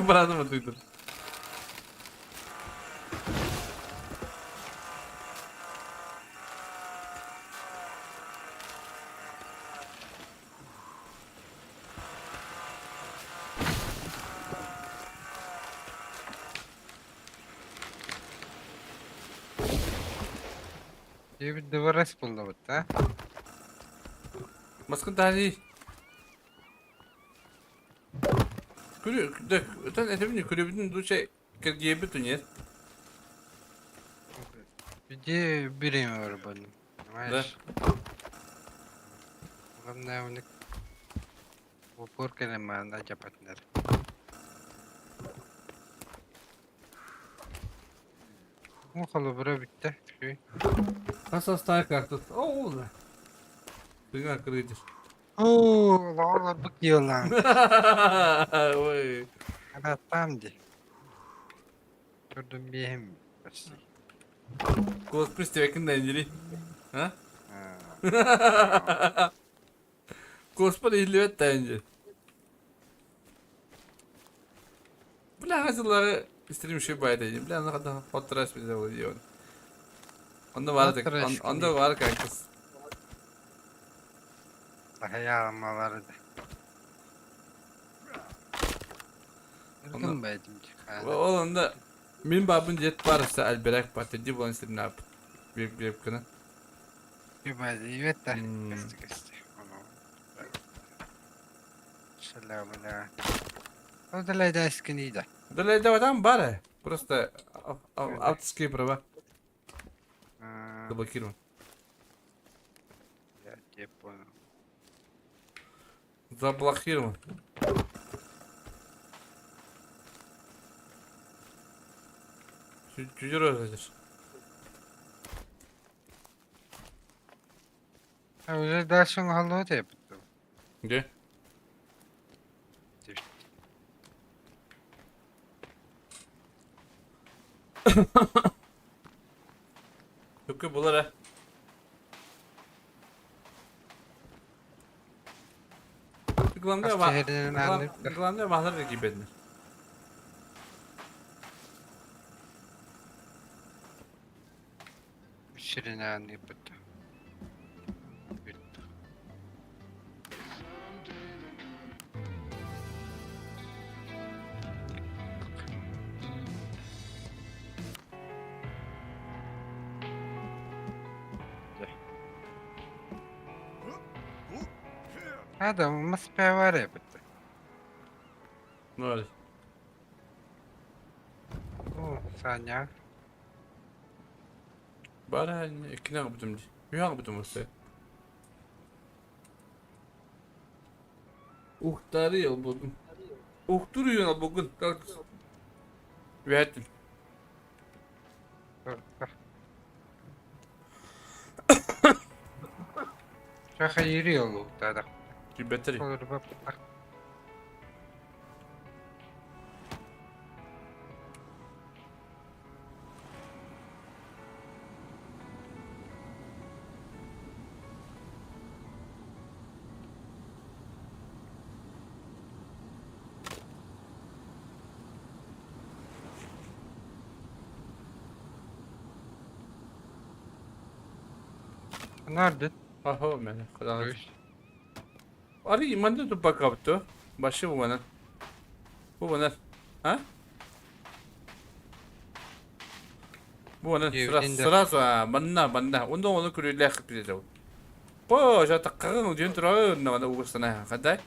Братом duydum. Диэбит дыбарас буллабыт, а? Маскын тани. Күлү, да, этебин күлүбүтүн дуча кергиэбит нет. Где берем его, понимаешь? Да. Главное, у них упор кэлэмаана дьапатнар. Уу холобура бүттэ. Үчүгэй. Хас састаах картот. Оо, да. Тыҥа кырыйдыр. Оо, олоҕор олорбут дьыалаҥ. Ой. Арааттаам дии. Көрдүм биэһим почти. Куоспус тибэкин да индири. А? Куоспа да иһиллибэт да инди. Бля, сыллары стрим ши байда. Бля, аны хата хот трэш биле ол дион. Онда бар онда бар кайкыс. Сахайаамалары да. Ыргын байдым Ол онда мин бабын дет барса альберак патыди болан сирнап. Беп беп кына. Бибадиvet да. Кести кести. Далайда бар. Просто авторские права заблокирован. Я тебя понял. Заблокирован. Чуть-чуть здесь. А уже дальше он Где? Түккө булар э. Главное, главное, баһалар киибэтинэр. Сиринэн ыыппыт. Hada мас бар эбит. Ноль. О, Саня. Бара иккини аҕабытым дии. Үһү аҕабытым уста. Ухтары албыгын. Ухтур үйөн албыгын. Үһэттим. Шаха ири олуктада. Кибетери. Nerede? Aho men. Ari mandı tu bakaptı. Başı bu bana. Bu bana. Ha? Bu bana сразу манна манна. Онда оны көрүлэх биле. По жата кагын ден тура на мана угустана кадай.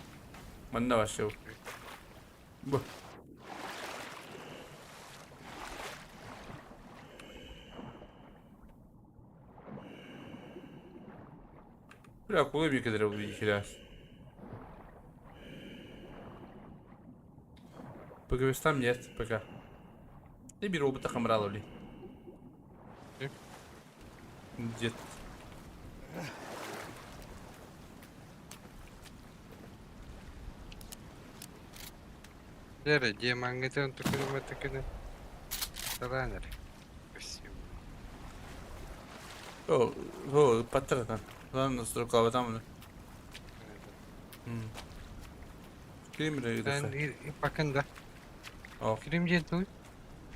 Манна башы. Бу. Бля, кулы бикедер бу икилер. Пока там нет, пока. И беру робота хамраловли. Дед. Дere, diamangeten tukunu matukunu. Salanır. Красиво. О, о, паттерна. Ладно, строкава там. Скрим Ben bakın da. О. Скрим ден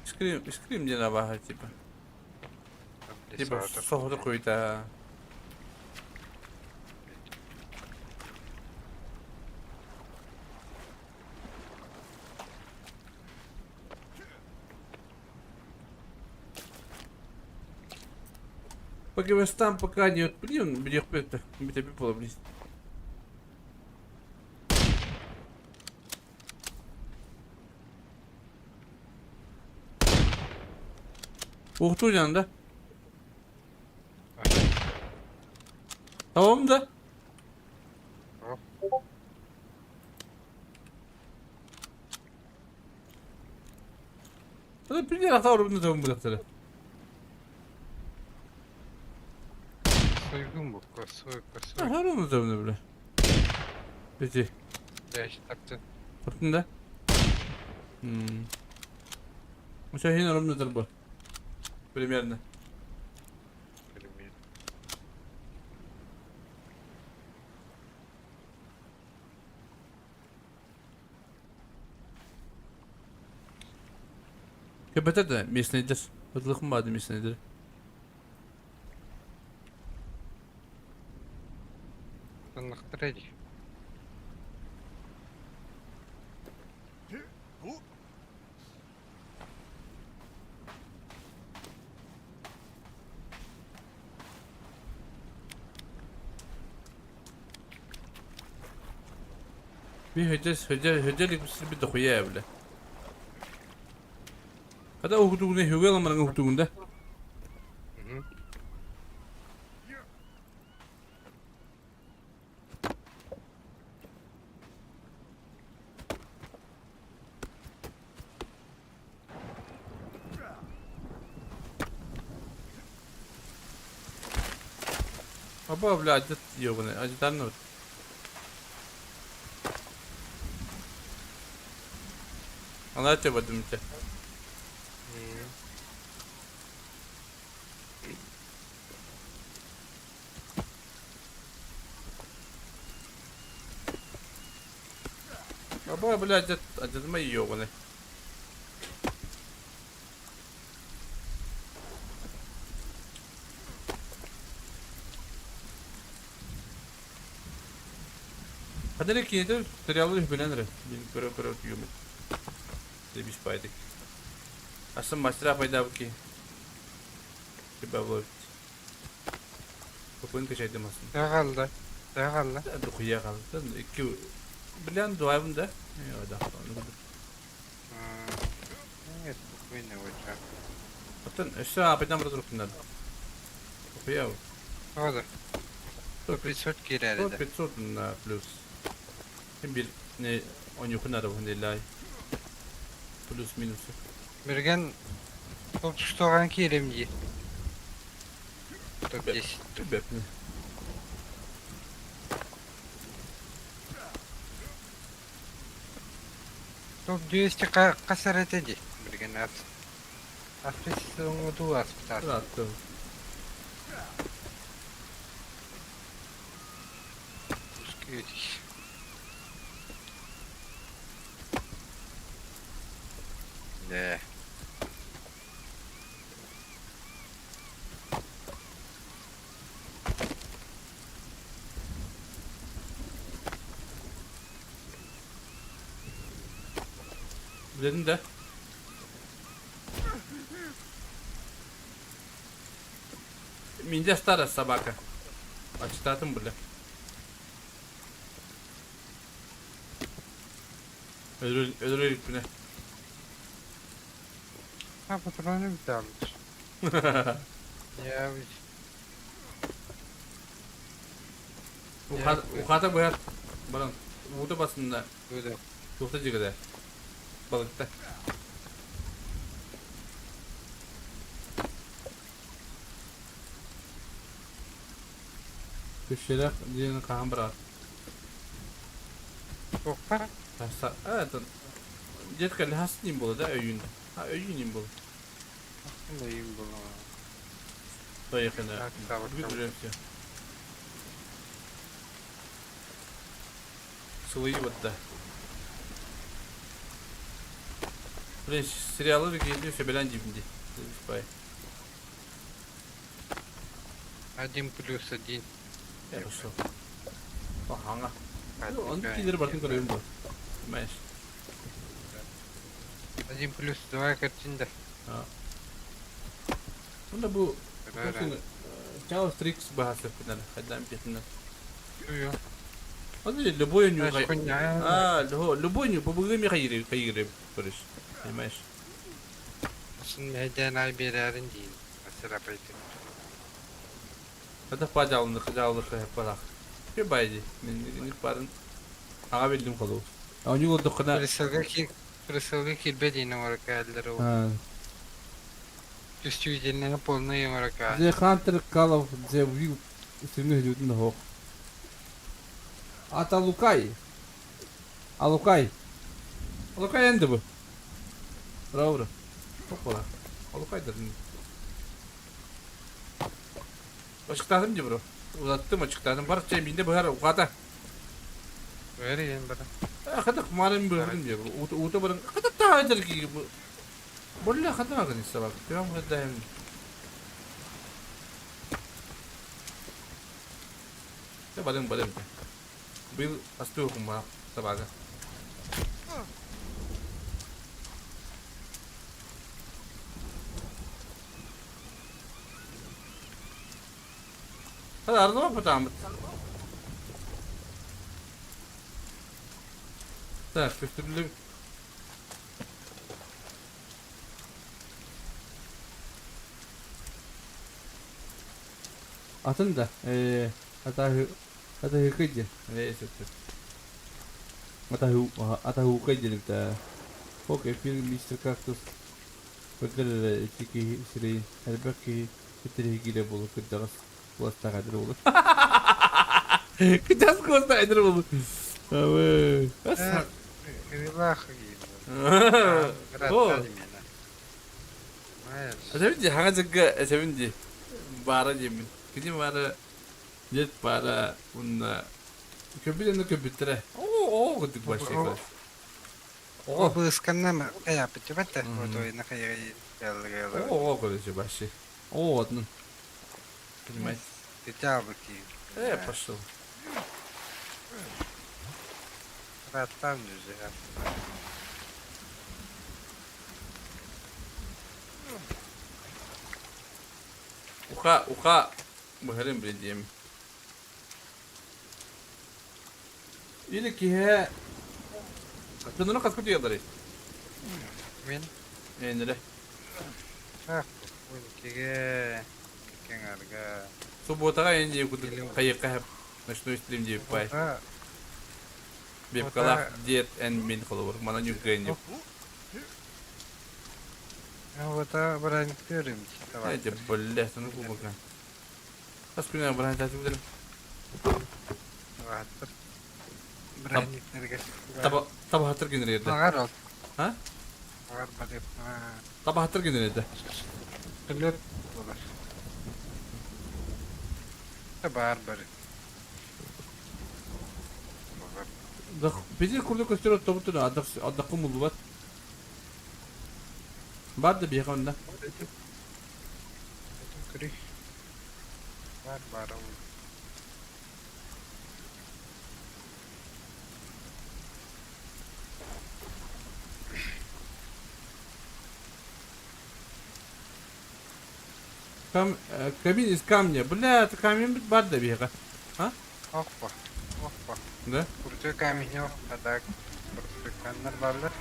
Скрим, скрим ден абаха типа. Типа соһуду куйта. Пока там пока не блин, где это, где было блин. Ух ты, да? Tamam da. Hadi bir yere atar bunu tamam bu. Косойгун бу, косой, косой. Харон удобно, бля. Эти. Таптын. Таптын да? М. Ошо хин ровно бу. Примерно. Примерно. Köpete de местныйдыр. Ытлыхым бады местныйдыр. Tanıktır edi. Bir höcelik bir bir dokuya evle. Hadi okuduğunu hügel amanın okuduğunda. Aba bile acıt yiyor bunu. Acıtan ne? Anlat yapmadım işte. Aba bile acıt, acıtma yiyor bunu. Hadi ki serialı bilenir. Bin көрө көрө түйөмүт. Дебиш байдык. Асын мастера пайда бу ки. Кибә болот. Көпөн кешәйдем асын. Дağaldı. Дağaldı. Духуя калды. Ики билен дуайбын да. Э, да. Evet, bu ne hocam? Атын өссө апайдан бір тұрыптын. Духуя. Ода. 500 кирәле. 500 на плюс. Ким бир не он юхун ара бу лай. Плюс минус. Мерген топ туған кирем ди. Топ 10. Төбәп. Топ 200 касар ди. Мерген ат. Аспис оңду аспитар. Аттым. Не. Dedim de. Минде старая собака. Ачтатым бля. Öldür öldür bile. Ha patronu bir almış. Ya biz. Ухата буяр. Баран. Ута басында. Böyle. Тухта жигеде. Балыкта. Күшелек диен кахан брат. Токпар. Таса, evet. Детка лхас ним было, да, өйүн. А, өйүн ним было. Aslında iyi bu. Поехали. Так, так, Бүгүн так. все. Сылыйы вот да. Блин, сериалы келди сөбелен жибинди. Бай. 1 плюс 1. Хорошо. Ага. Он кидер бартын көрөйүн бу. Понимаешь? 1 плюс 2 картинда. Онда бу Чао Стрикс бахасы финал. Хайдан бетинен. Юу. Аны любой ню. Хуйня. А, любой ню бу ми хайри хайри көрүш. Понимаешь? Асын мәйдән ай берәрин дейін. Асыра пайтын. Хата пажалны кыжалны кыпалак. Ке байди. Мен ник барын ага билдим колу. А у него докына. Присылга кир Присылга кирбе дейін омарка әлдер ол. Чувствительный полный омарка. The Hunter Call of the Wild. Стримҥэ сылдьыбытым да суох. Аталукай. Алукай. Алукай эн да бу. Браво. Оппала. Алукай да. Ачыктаатым дии бро. Улаттым ачыктаатым. Бар чай минде быһар ухата. Бэригин бара. Хата кумарым быһырым дии. Ута баран хата таайдар ки. Болля хата магын истабак. Төм хата Барым барым. Быйыл астыахум баа табаага. Арыгы баппатааммыт. Так, көстүрүллүбүт. Атын да, атаһы атаһыкы диэн сөптөр. Атаһыукай диэн эбит ээ. Окей, фильм Мистер Кактус көрдөр эрэ ити киһи сирэйин элбэх киһи интэриэһиргиирэ буолуо кырдьаҕас куостаах эдэр уолу. Кырдьаҕас куостаах эдэр уолу. Абы. Кырыылаах О. Этэбин дии, хаҥа дьылга этэбин дии. Баара диэммин. Кини баара, дед баара, уонна көбүт онно көбүттэрэ. Оо, курдук вообще класс. О быысканна хайааппыт да хайа О, короче, вообще. О, одну. Понимаете? Пошел. Раттан уже. Уха, уха, быһарын билдием. Или киһэ Тыныры хаска түйэллэрий? Мин? Эннere. Ах, киге кеңарга. Субботаҕа эн дии курдук хайыахха хэп ночной стрим диэбит бай. Бепкалаах дед эн мин холобур манан юргэньев. Ота бранктырым. Эти бля, сону кубака. Хас күнэ бранктасы билэрим. Таба табахатыр генереді. Багар ол. А? Багар барып. Табахатыр генереді. Билет болар. Бар бар. Бизи курдук көстөр оттобутун адак адаккы муллубат. Бар да биэхэ онно. Көрүй. Бар бар ол. Кам, камин из камня. Бля, это камень бар да биэхэ. А? Оппа. Оппа. Да? Курдук камень а так Каннар барлар.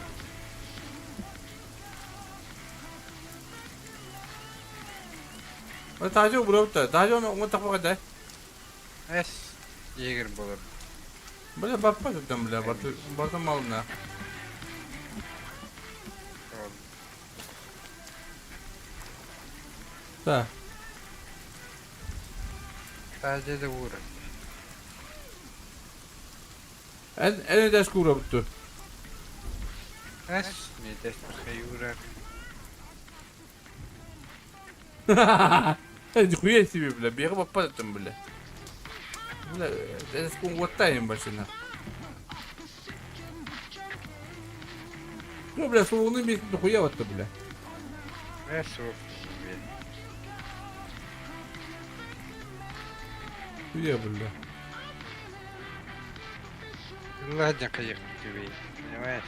Таажы убурабыт Таажы оны оҥо тахпака да. Эс. Егер болар. Бля, баппа сыттан бля, барты барты малына. Да. Таажы да ура. Эн эн эдэс куурабытту. Эс. Медес хайура. Нихуя себе, бля, бега баппа там, бля. Бля, эдэс кун уоттайым башына. Ну, бля, суоҕуну миэстэ дохуя батта, бля. Эс суох. Хуя, бля. Ладно, конечно, тебе, понимаешь?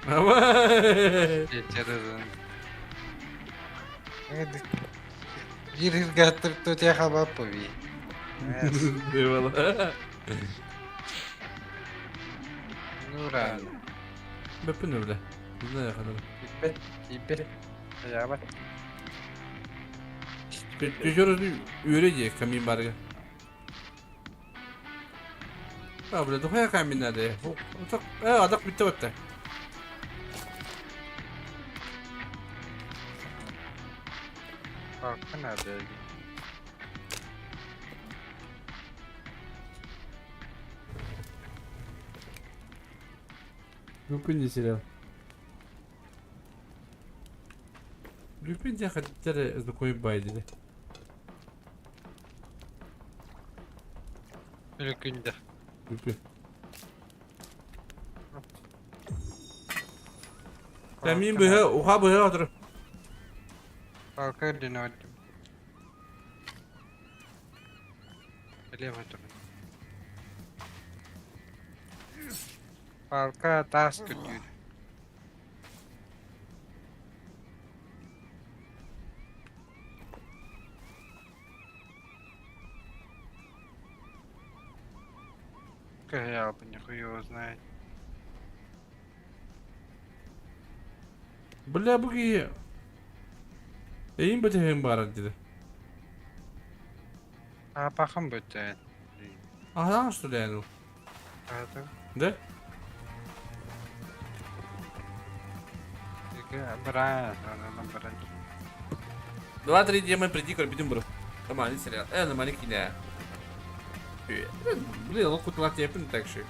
Давай! Биир тут хабаппы Ну рано. Бөппүн бля. Не знаю, ханар. Иппет, иппет. Аябат. Еще үөрэ дии камин барга. А, бля, дохуя камин надо. Адак бүтте батта. Хакы надо. Люпин сериал. Люпин диэн хотя знакомый бай диде. Үлүкүндэ. Люпин. Мин быһа, уха быһа отыр. Палка үрдүнэ өттүм. Элиэм өтөрүн. Палка таас көрдүүр. Кыһыйаабын хуй его знает. Бля бу киһи Эйин бөтөһүн баарар диде. Аапахым бөтөөн. Аһаан что ли ну? Аата. Да? Бра, бра. 2-3 демон приди көрбүтүм бро. Нормальный сериал. Нормальный кино. Блин, локу тепин так же.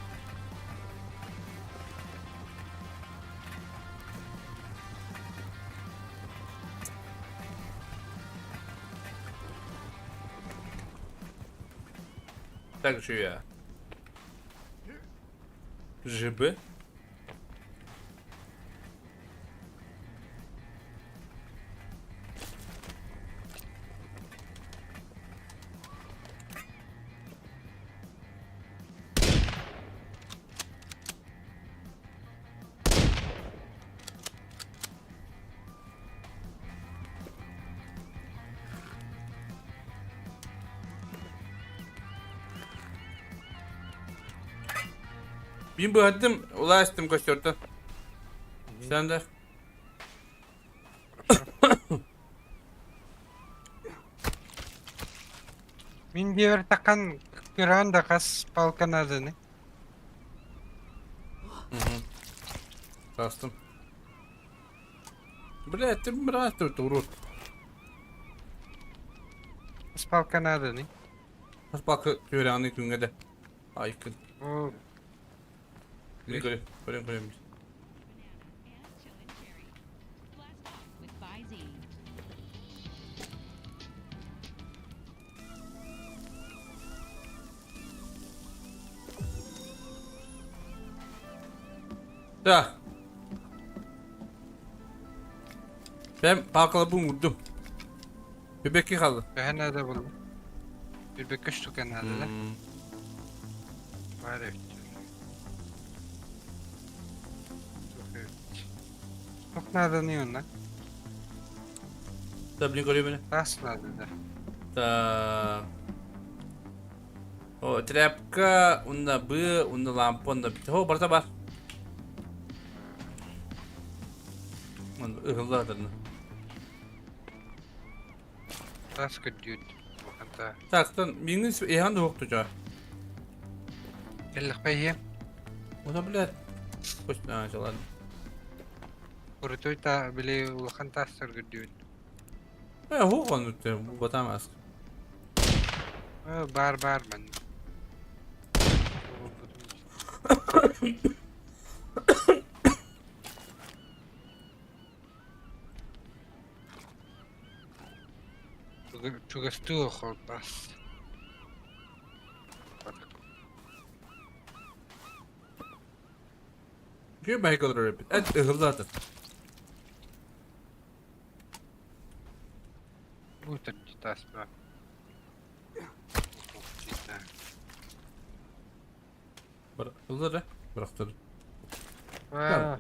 Так же я. ЖБ. Мин быһаттым, улаастым костертан. Sen de. Мин биэр такан кыраан да хас палканадыны. Тастым. Бля, ты мразь тут, урод. Хас палканадыны. Хас палка түөрээҕини күҥҥэ да. Айкын. Оо, Көрө, көрөн көрөм. Так. Ben палкалабын vurdum. Bebekki kaldı. төһө наада булла? Билбэккэ штука наада да? Баар эбит. Туох эбит. Туох нааданы онно? Да, блин, көрө beni. Таас наада да. Так. О, тряпка, унна бы, унна лампа, унна бит. О, барта бар. Ыһыллаатырны. Таас көрдүүр. Улахан Так, миңин эхан да жа. Кэллэхпэ Ота, блядь. Пусть на, ладно. Курутой та били улахан таастар көрдүүр. Хуган үтте, бу батамас. Бар бар мен. Чугастуу холбас. Күй байкал репит. Эт ыһыллаатыр. Бу тас ба. Бар, ыллар, бырахтыр.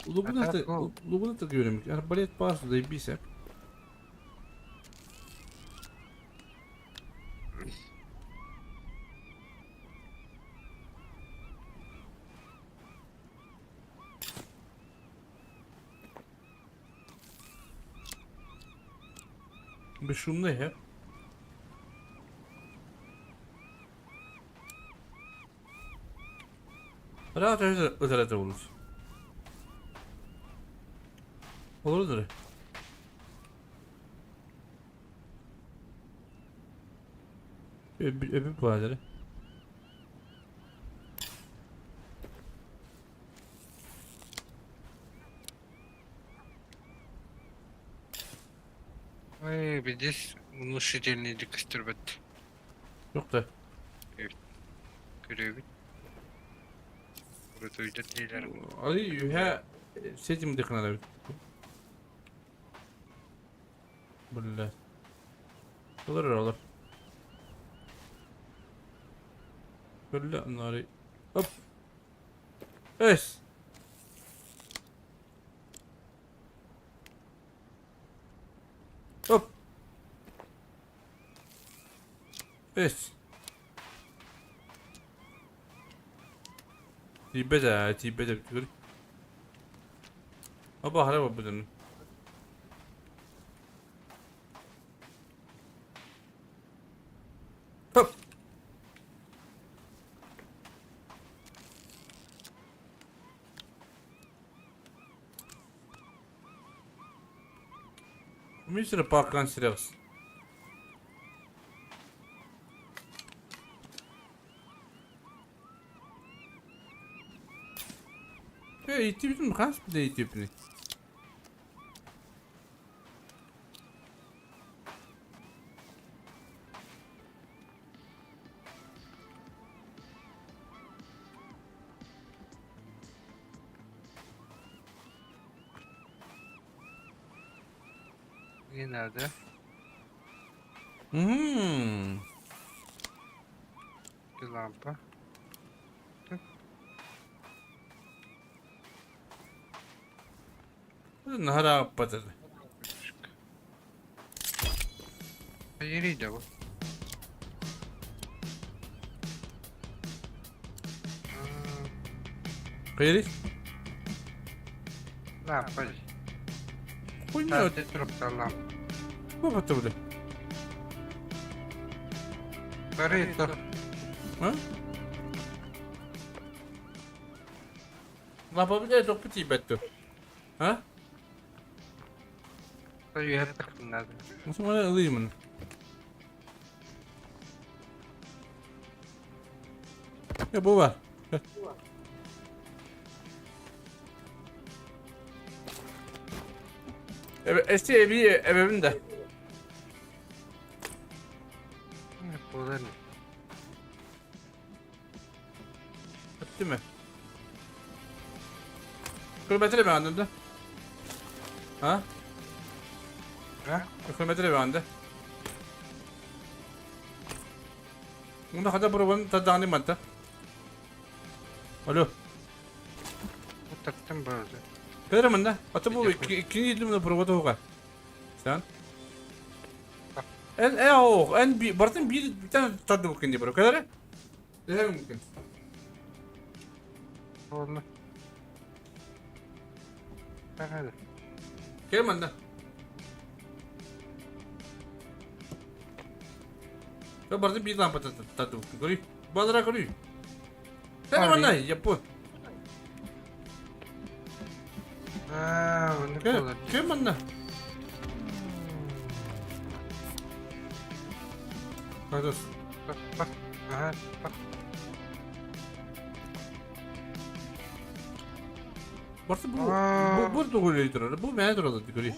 Лугуна ты говорим. Арбалет пас, заебись, а. Бесшумный, а? Rahat özel olur. Olur. Öbür öbür bu. Ой, видишь, внушительный көстөрбөт. Yok da. Көрөбүт. Урутуйда диилэр. Али үһэ сетим дыхнара бит. Бля. Olur olur. Бля, нары. Оп. Эс. Оп. Эс. Тиийбэт ээ, тиийбэт эбит көр. Оба хара буолбут Хоп. Мистер Паркан Сирекс. Э, иттибитин хас да иттибитин. Nerede? Hmm. Bir lampa. Наһаа аппатыр. Yeriydi bu. Кыйрый? Лампа. Хуйня. Труп лампа. Бу бля. Бары то. А? Лампа бля, тоқ бит А? Үһэ Мусумана ылыймын. Я бу бар. Эсти эби эбебин да. Буолар. Bitti mi? Kilometre mi anında? Ha? Ha? Kilometre mi anda? Bunda kadar probanın tadını manta. Alo. Taktım böyle. Kadar mı Atı bu ikinci yılımda probada hoka. Sen? En en o en bir bartın bir tane tadı bakın diye bro. Kadar? Ne mümkün? Oldu. Hadi. Gel manda. Ya bartın bir lampa tadı tadı bakın. Görüyor. Badara görüyor. Sen bana yapı. Aa, onu Gel. буолар. Gel manda. Hadi. Bak bak. Aha bak. Bartın bu bu bu doğru Bu ne durur görüyor.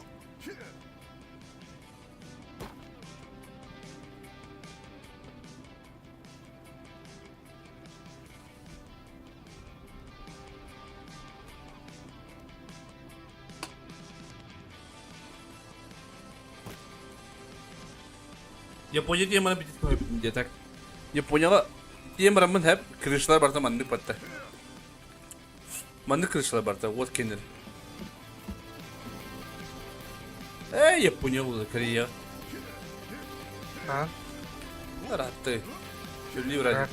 Япония теманы бит где так. Японияга темарамын hep крышалар барда маннык батта. Маннык крышалар барда, вот кенер. Эй, Япония булды, Корея. Ha. Аратты. Үлли вроде.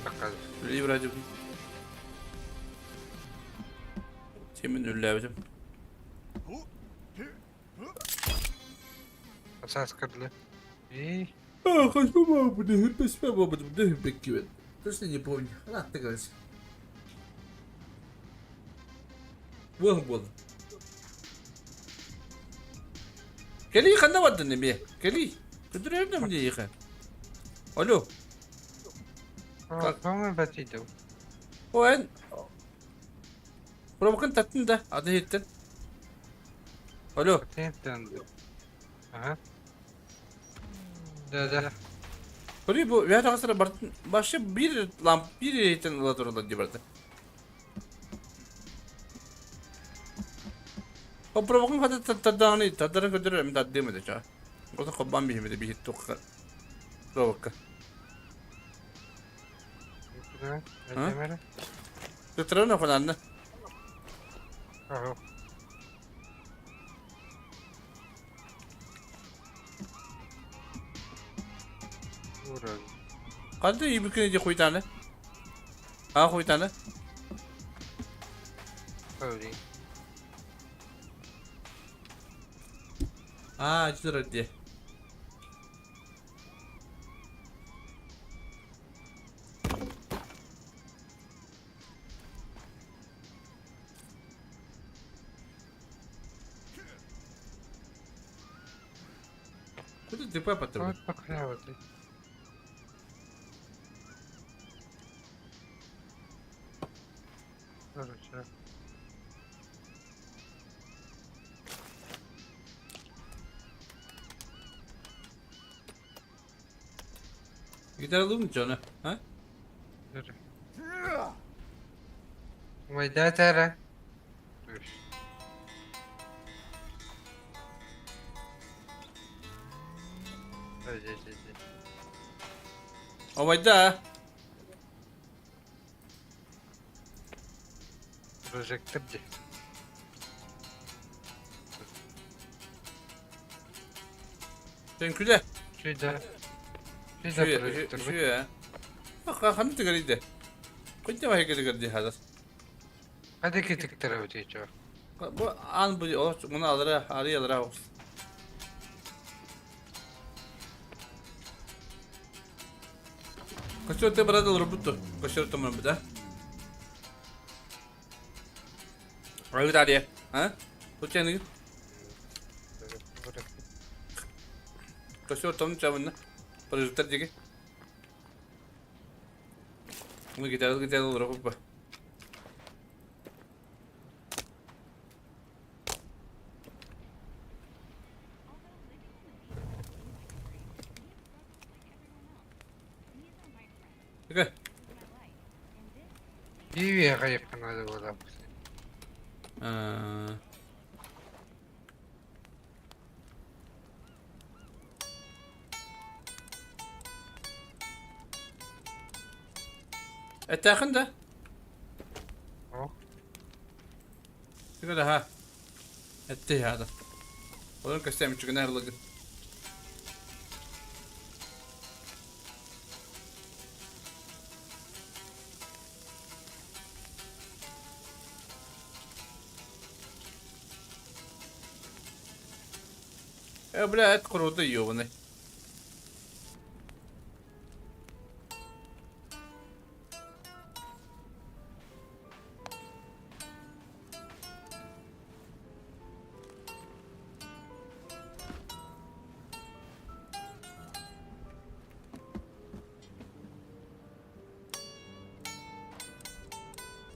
Үлли вроде. Темин үлләбитим. Asas kırdı. İyi. А, хочу маму, не маму, не Точно не помню. Рад ты, короче. Вон был. Кели ханда вадды неме. Кели. Көдүрөр мне еха. Алло. Как? Tamam batıydı. О эн. Пробукын таттын да, ады хеттен. Алло. Batıydı. Aha. Да, да. Көрү бу үөһэ таҕыстара бартын вообще биир ламп биир иһиттэн ыла тураллар дии барда. Попробуйун хата тардааны тардара көрдөрөр эми тардыам этэ чаа. Ото хоббан биһимити биһит туққа. Робокка. А? Тытрана фананна. Ага. Ханта ибикини ди хуйтаны? А хуйтаны? А, чыдыр ди. Куда ДП патруль? Gidelim mi canı? Ha? Майдатара. Обайда. Прожектор где? Sen küle. Şurada. Şurada projektör. Şu ya. Bak hanı tıkarıydı. Kunte vay kete hazır. Hadi ki tarafı diyeceğim. Bu an bu bunu alır arı alır olsun. Kaçıyor te burada robotu. Kaçıyor tamam bir de. Ayı da diye. Ha? Bu kendi. Kaçıyor tamam çabuk. Projektör diye. Bunu gider gider olur bu. Okay. Bir yakın hadi bu Этээхин да? О. Тыга да ха. Этти хада. Олор көстөм чүгүнэр лыгы. Бля, эт куруду ёбаный.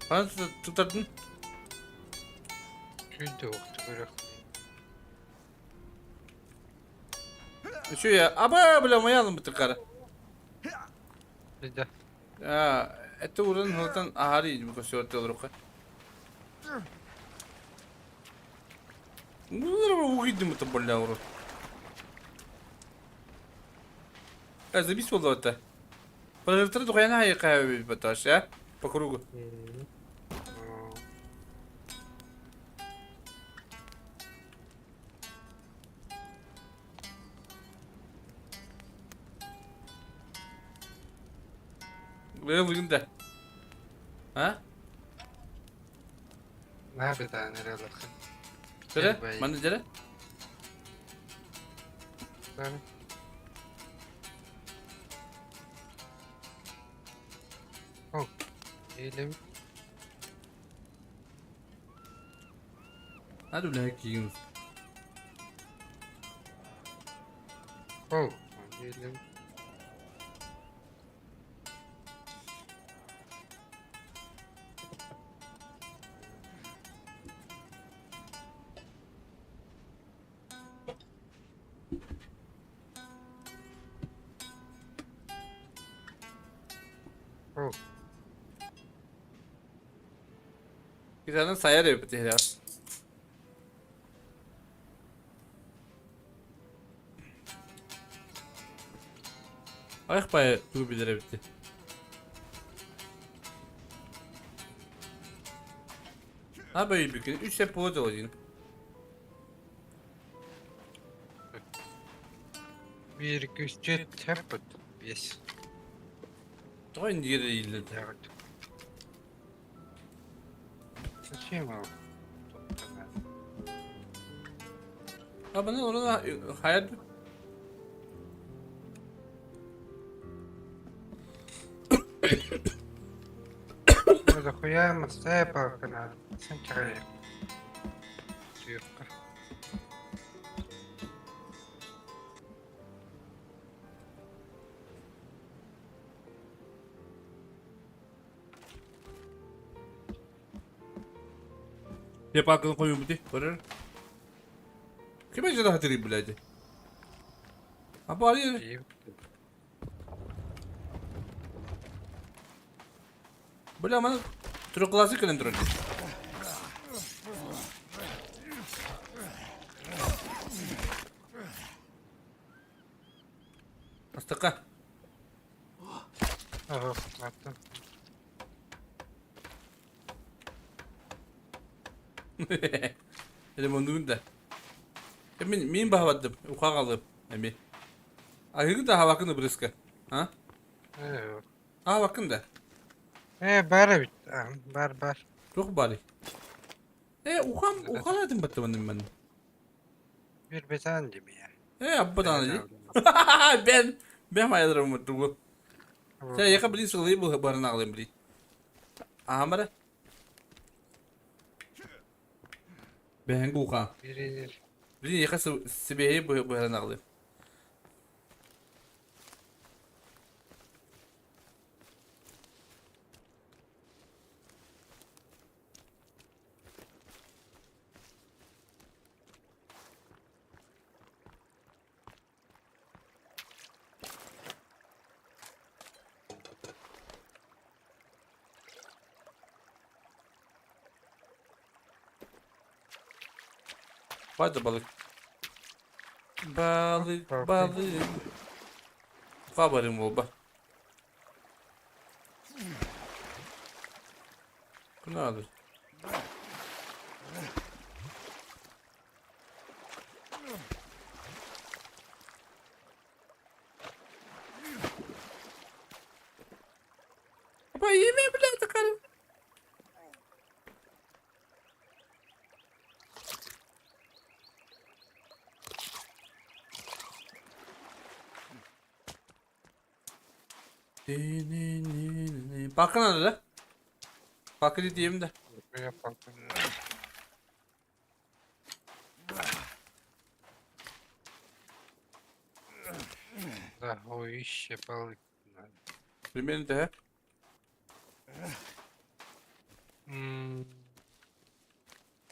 Ханна тутардын? Şurada oktu bırak. Şu ya. Аба, бля, моя бытыкара. Şurada. А, это урын хылтан ахари бу көсөртө олорука. Ну, угидим это бля уру. А забись было это. Прожектор тухайна хайка баташ, а? По кругу. Лыгында. А? Ne bir tane nereye bakın. Söyle, bana söyle. Oh. Elim. Hadi ulan кийин. Oh. Elim. О. Китанан сайар эбит иһэр. Ах бай тугу билэр эбит. А бай бүкүн үс сеп була дылы Биир күсчүт хэппит. Бес. Тоҕо индигир ииллет. Зачем его? А баны оны хайа Дохуя мастая палка надо. Сынчарай. Я палканы қойып бити, көрөр. Ким эжede хатырый блядь? А бari Бля, маны трехглазый кэлэн турар дии. Астыкка. Ага, ладно. Эле мундугун да. Мин мин баһабадым, ухагалым эми. Аһыгы да хавакын ыбырыска. А? Э, Хавакын да. Э, бар эбит. А, бар, бар. Туох баарый? Э, ухам, ухалаатым баттабанным мен. Бир бетан дими я. Э, абба даҕаны дии. Бен, бен айдарым тугу. Сэ, яка билин сылый бу баран аҕалым билин. Аһамара. Бэһэн уха. Бир Билин яка сибэһи быһаран аҕалым. Hadi balık. Balık, balık. Kabarım olba. Bu ne alır? Ama yemeği bile tıkarım. Bakın arada. Bakın diyeyim de. Да, ой, еще балык. Примерно да.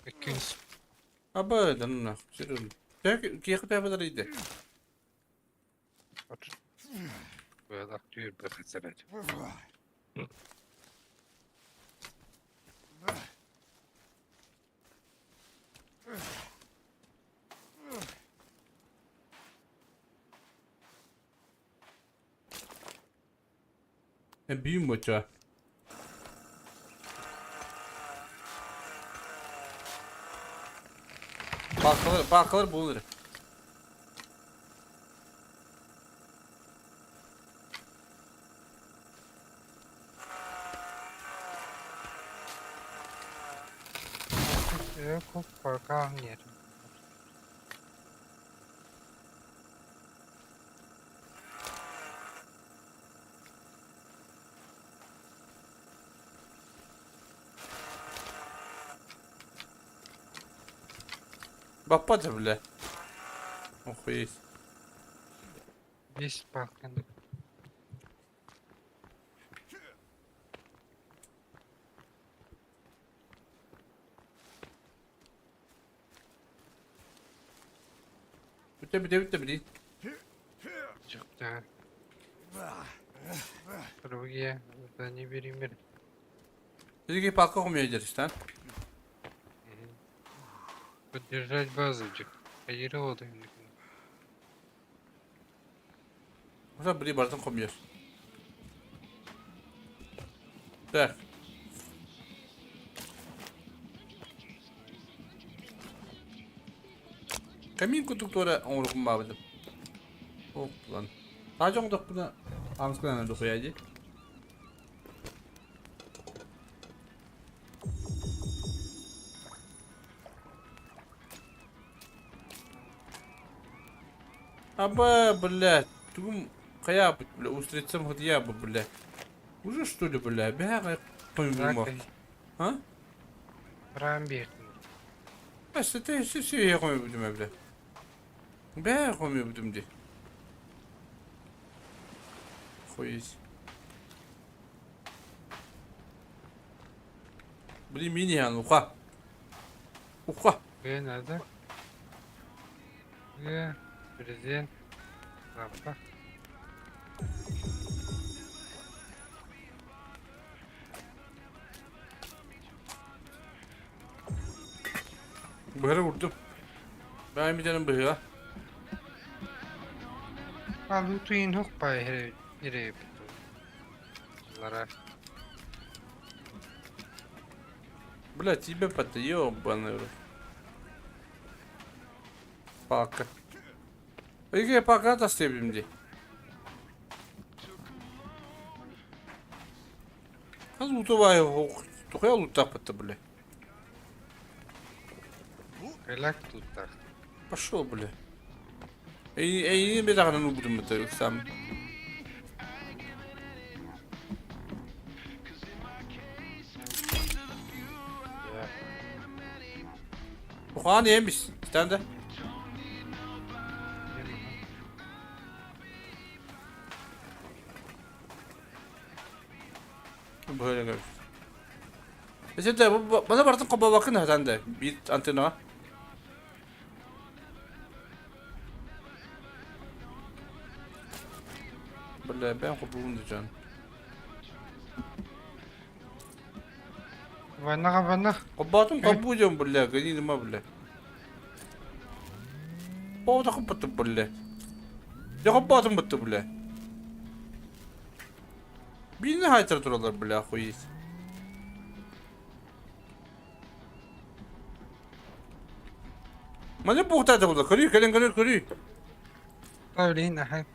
Күнс. Аба, да ну нахуй. Серьезно. Киэхэ тэбэлэр иде. Быалак түүр быхасарат. Бүүн боча. Бакылар, бакылар булыр. Көп коркан yerim. Баппа бля. Охуеть. Есть балкан. Bitti bitti bitti bitti. Çıktı. Другие. Не бери мир. Биһиги палка хомуйа дьарыстан. Поддержать базу, дьик. Хайыра оду. Оса били барытын хомуйар. Так. Камин курдук туора оҥорукум баабытым. Оп лан. Таажа оҥордохпуна аамыскынан дохуйа дии. Аба, блядь, тугум хайаабыт, бля, устрицам хатыйаабы, бля. Уже что ли, бля, бэҕэ хоймума. А? Рам биэрдим. Эстете сүйэ хоймудум, бля. Бээ хомуйбутум дии. Хуйсь. Блин, мини уха. Уха. Бэ надо. Бэ президент. Лапа. Быһары урдум. Бэйэм canım быһыа. Алутуин хохпай хире Лара. Бля, тебе под ёбаный рот. Палка. Ege палка тастайбым дии. Хас утубай тухай лутапыта, бля. Кэлак туттар. Пошел, бля. Эй, эй, бедаҕынан уубутум быта сам. Ухаан иэмис. Станда. Böyle gör. Mesela bu bana bartın kaba bakın ha de. Bir antena. Бля, бэм хобуун дьон. Ваннаҕа ваннах. Хоббаатым хоббуу дьон бля, гнима бля. Боото хоббатым бля. Я хоббаатым бытты бля. Биини хайтар туралар бля, охуеть. Маны буухтаата була, көрүй, кэлин көрүй, көрүй. Павлин аха.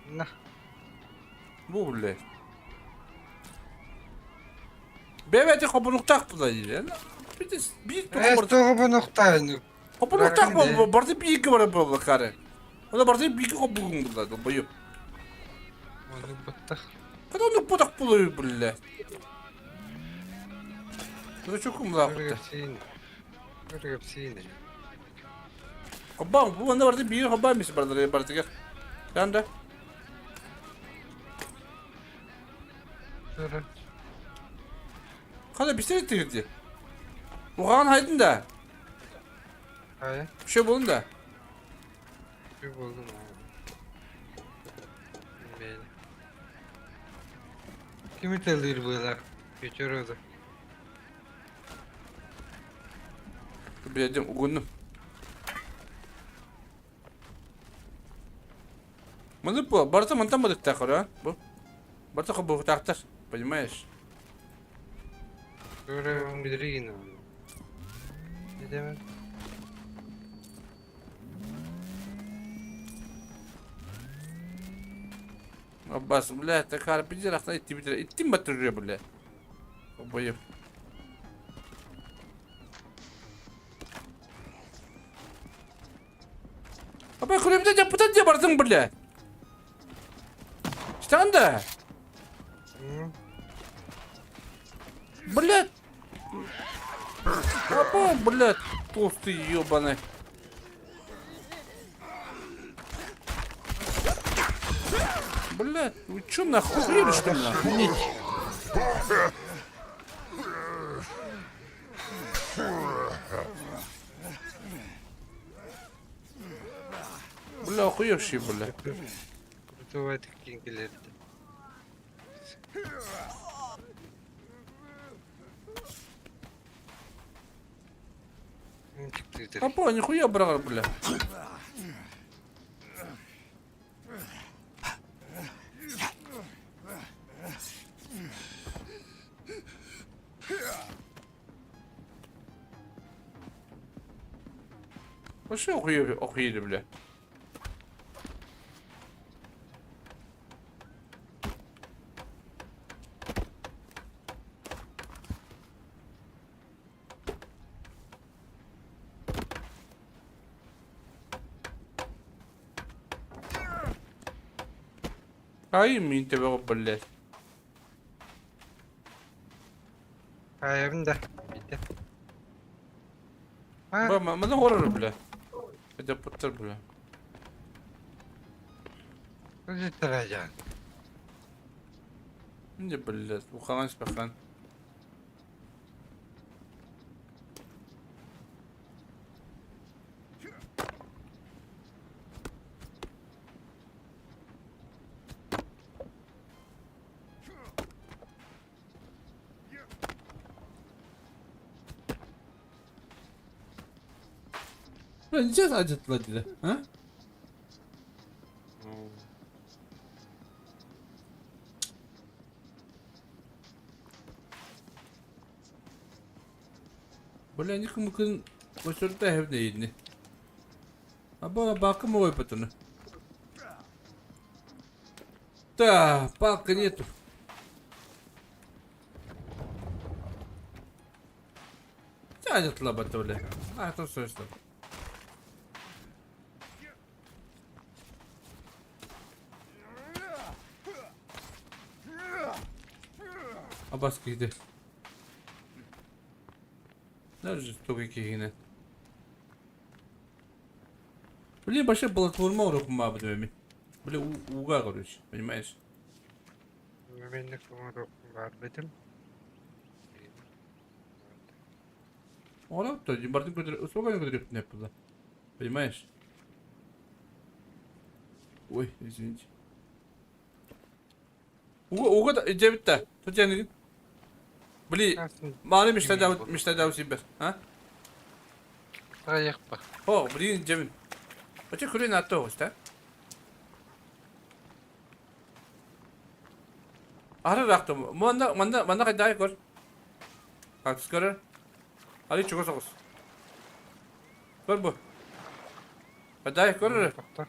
На. Бу бля. Бэбэти хобунуктаах була диэн. Биир Эс тоҕо нохтааны. Хобунуктаах барты бииргэ барар буолла кары. Ола барты бииргэ хобугун була долбою. Оны баттах. Когда он путак булуй бля. Дурачок млаахта. Көргөпсиин. Хоббаан бу онно барты биир хоббаан мис бардары бартыгар. Танда. Көрө. Хана бисер тигирди. Угаан хайдын да. Хайа. Үшө болун да. Bir buldum abi. Beni. Kimi tellir bыылар? Geçer oldu. Биледим угуннум. Маны бу барта мантан бадыктаах а бу. Барта хобуохтаахтар, понимаешь? Көрө билиригин. Ne demek? Аббас, бля, такара пиздец, рахта идти битер. Идти батыры, бля. Обоев. Абай, күрөмдө жаппытан же бардың, бля. Штанда. Блядь. Апа, блядь, толстый ёбаный. Блядь, вы чё нахуй охуели, что ли, нахуй? Бля, охуевший, бля. Крутоватый кингилерди. Апа, нихуя браҕар, бля. Вообще охуели, охуели, бля. Ай, мин төбөҕө блядь. Хайабын да. Бите. Ба, маны хорор, бля. Это путтар, бля. Көзүттэрэ Не, блядь, ухаан спахан. Бля, ничего ажыттыла диде. А? Бля, никым көсөрдө хевне идни. Аба бакым ой потуну. Да, палка нету. Тянет лаба бля. А, это все что. Абас киди. Nerede туги кигине? Блин, большая платформа урок мабы Бля, уга, короче, понимаешь? Мен бар бетим. Ора, то бардын көтөр, сколько көтөрүп не было. Понимаешь? Ой, извините. Уга, уга да, жебитте. Тут Бли, маны мечта мечта сибер, а? Таяқпа. О, блин, жебин. Оче күрен атты оғыз, Ары ракты. Манда, манда, манда кайда көр. Кактус көрөр. Али чуга соғыз. Көр бу. Кайда көрөр. Тоқтар.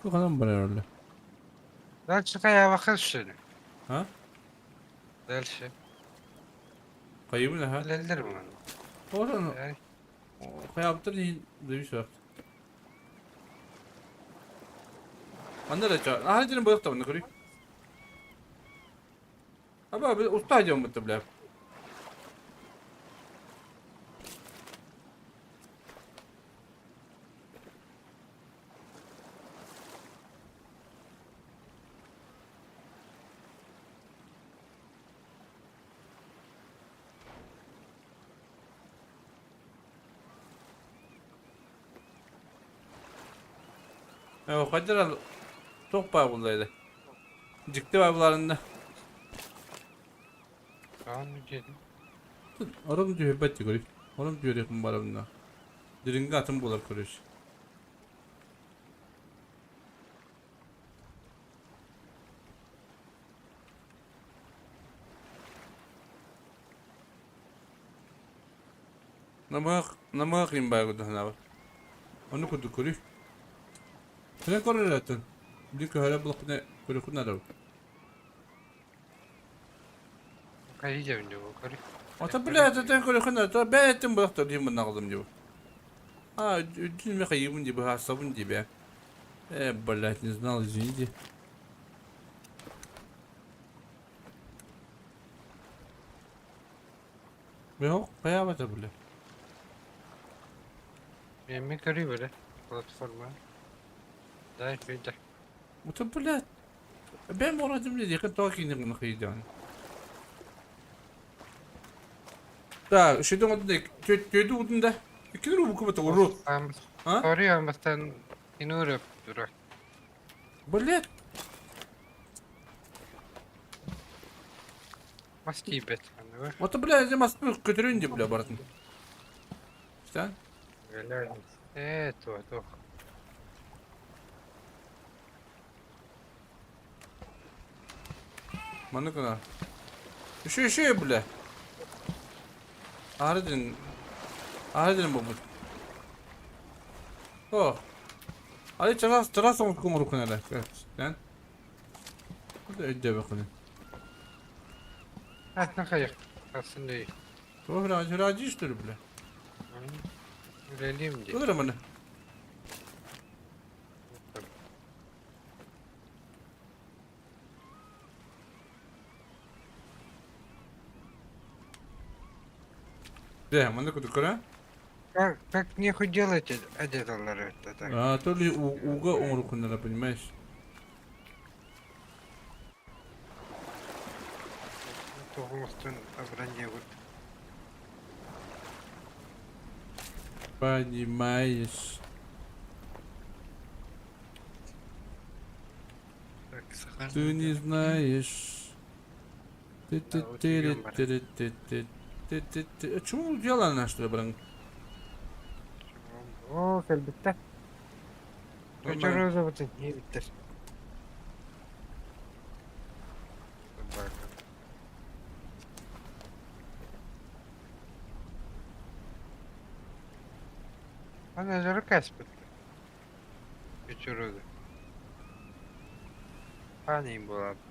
Куханам бар öyle. Дальше кая бақыр Ha? Дальше. Кайыбын ha. Билелер маны. Oradan каяптыр не дебиш вакыт. Манда да ча. Ага дин боякта мында көрүй. Аба би уста жон бутты бля. Кайдара тоқ бар бұлдайды. Жикти бар бұларында. Tamam дедим. Ором дүйе бәтті көрей. Ором дүйе бар бұнда. Диринге атым болар көреш. Намақ, намақ им бар күді ханабы. Оны күді көрей. Хәле көрөр әттін. Bir köhöre bulup ne көрі күн арабы. Кай жебин деп көрі. Ата бля, это көрі күн арабы. Бә әттім бұлақтар деймін бұны ағылым деп. А, үдін ме қайыбын деп, асабын деп, я. Блядь, не знал, извините. Yok, kaya бля. Мен көрі бөле. Платформа. Дай бүйді. Это, блядь. Бэм оратым диэки тоҕо киинэ кыйдаан. Так, шеден отун төйді утун да. Икки рубу кубата уру. А? Сори, амбастан инурып дура. Блять. Мас тиийбэт. Ото бля, я мас көтөрүн ди бля баратын. Что? Э, то, то. Маны кына. Еще еще бля. Ардын. Ардын бу. О. Али чарас чарас оҥкун урукун эрэ. Lan. Bu da өйдөбө Атна хайах. Асын дей. Тоҕо хыраджи что ли бля? Үлэлиим дии. Ылыр маны. Де, маны куду көрө? Как, как нехуй делать одеталар это так. А, то ли уга оҥорукуннара, понимаешь? Тоҕуҥустун абраньябыт. Понимаешь. Так, сахар. Ты не знаешь. Ты ты Да, вот ты идем, брат. ты ты ты ты ты ты Чему дело на что бран? О, кэлбиттэр. Көчөрөзө бутын иһиттэр. Ана жары кәспітті. Көчөрөзө. Панин болады.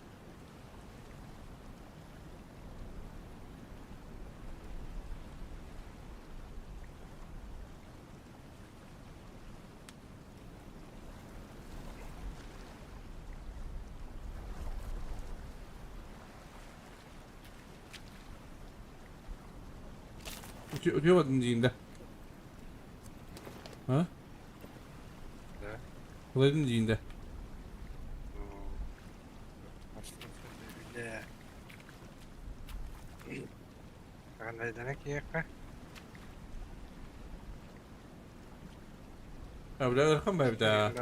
Утуйбатын диин да. А? Да. Кылайдын диин да. Қандайдан киекка? А бля, ырхан бай бда.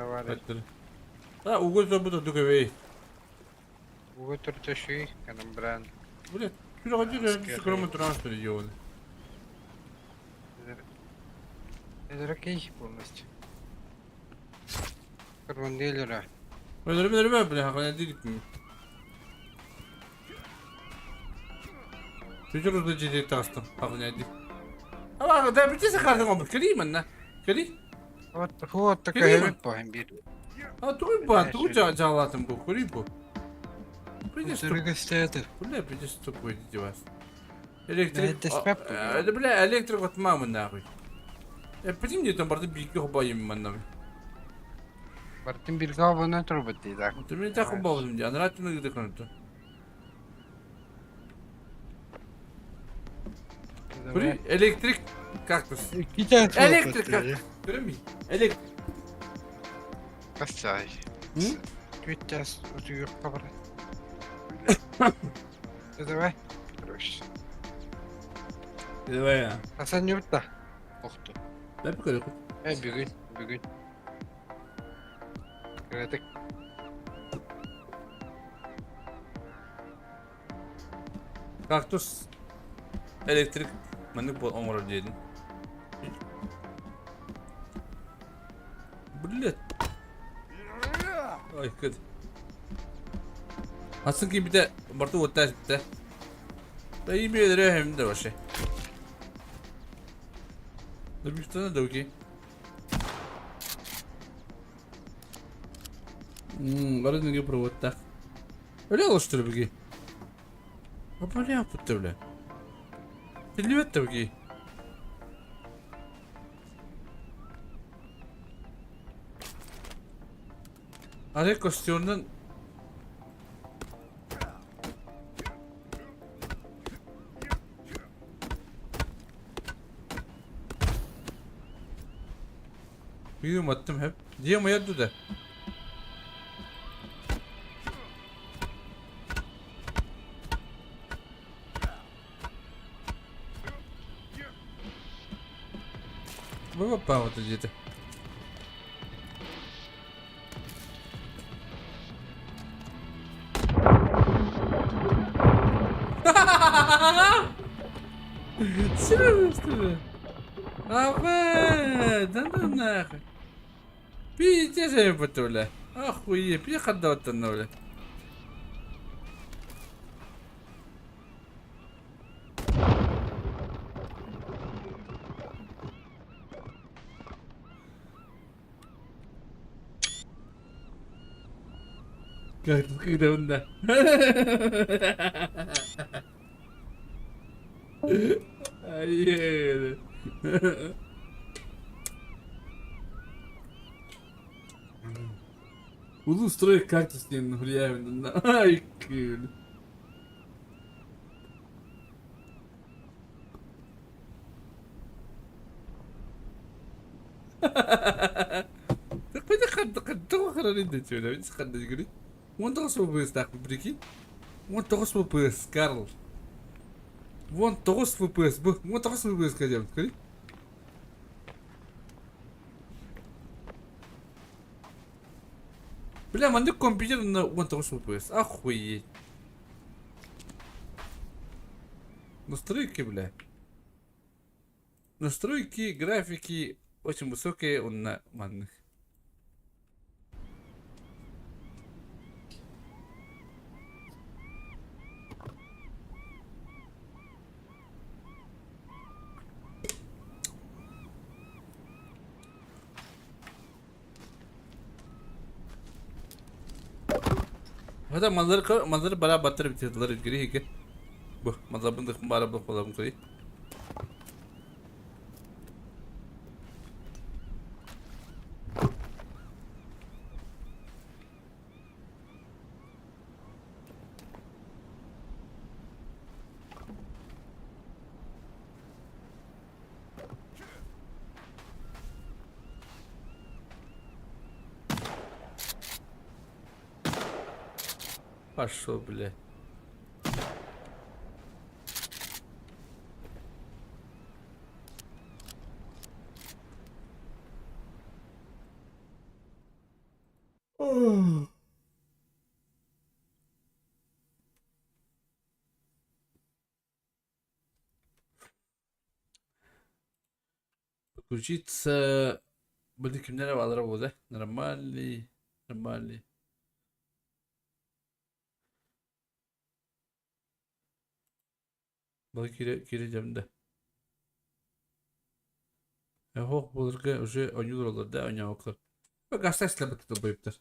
А, угол забыта дугавей. Угу түртөшүй, канам бран. Бля, түрі кроме транспорта делали. Эдеркей полностью. Карманделера. Өлөрүм өлөрүм бля, хана дигит. Чүчүр узда жеде тастым, хана дик. Ама да битесе кардың омур, кери манна. Кери. Вот, вот такая вид пахим бир. А тугуй ба, тугуй жалатым бу, кери бу. Придешь Бля, придешь тупой вас. Электрик. Это бля, электрик от мамы нахуй. Э, почему мне там барды бики хобайым манна. Бартын бир габына турбут дейdi. Ты меня так хобалдым, я нравится на где канта. Кури электрик кактус. Электрик кактус. Көрөм Электрик. Касай. Күттәс утуйук кабар. Давай. Короче. Давай. Асан не битта. Охту. Дай покажу. Э, бүгүн, бүгүн. Кыратык. Кактус электрик маннык бол оҥорор диэтин. Блять. Ой, кыт. Асын кийбитэ барты уоттаах битэ. Да имею hem de вообще. Да бихтана да окей. Мм, бары неге проводтаах. Өлө олоштур биги. Бля, путта бля. Тиллибет да биги. Аре костюмнан Büyüm attım hep. Diye mi yaddı da? Бу баппаабыта диэтэ. Серьезно? А да ну нахуй. Пиздец я бля. Охуеть, пиздец бля. Когда Улуу строй кактус диэн хуяйбын. Ай, күл. 19 FPS-таах прикинь. 19 FPS, Карл. 19 FPS, бу 19 FPS кадем, көрүй. Бля, маннык компьютер на 19 FPS, охуеть. Настройки, бля. Настройки, графики очень высокие на манных. Хата манзар манзар бара баттыр битилер гири Бу манзар бара бу балам кой. Пошел, бля. Подключиться. Блин, кимнere алара болды. Нормальный, нормальный. Бұл кире да. Хох булырга уже ойнуулар олар да ойнаабыклар. Гастас бітті бойыптар.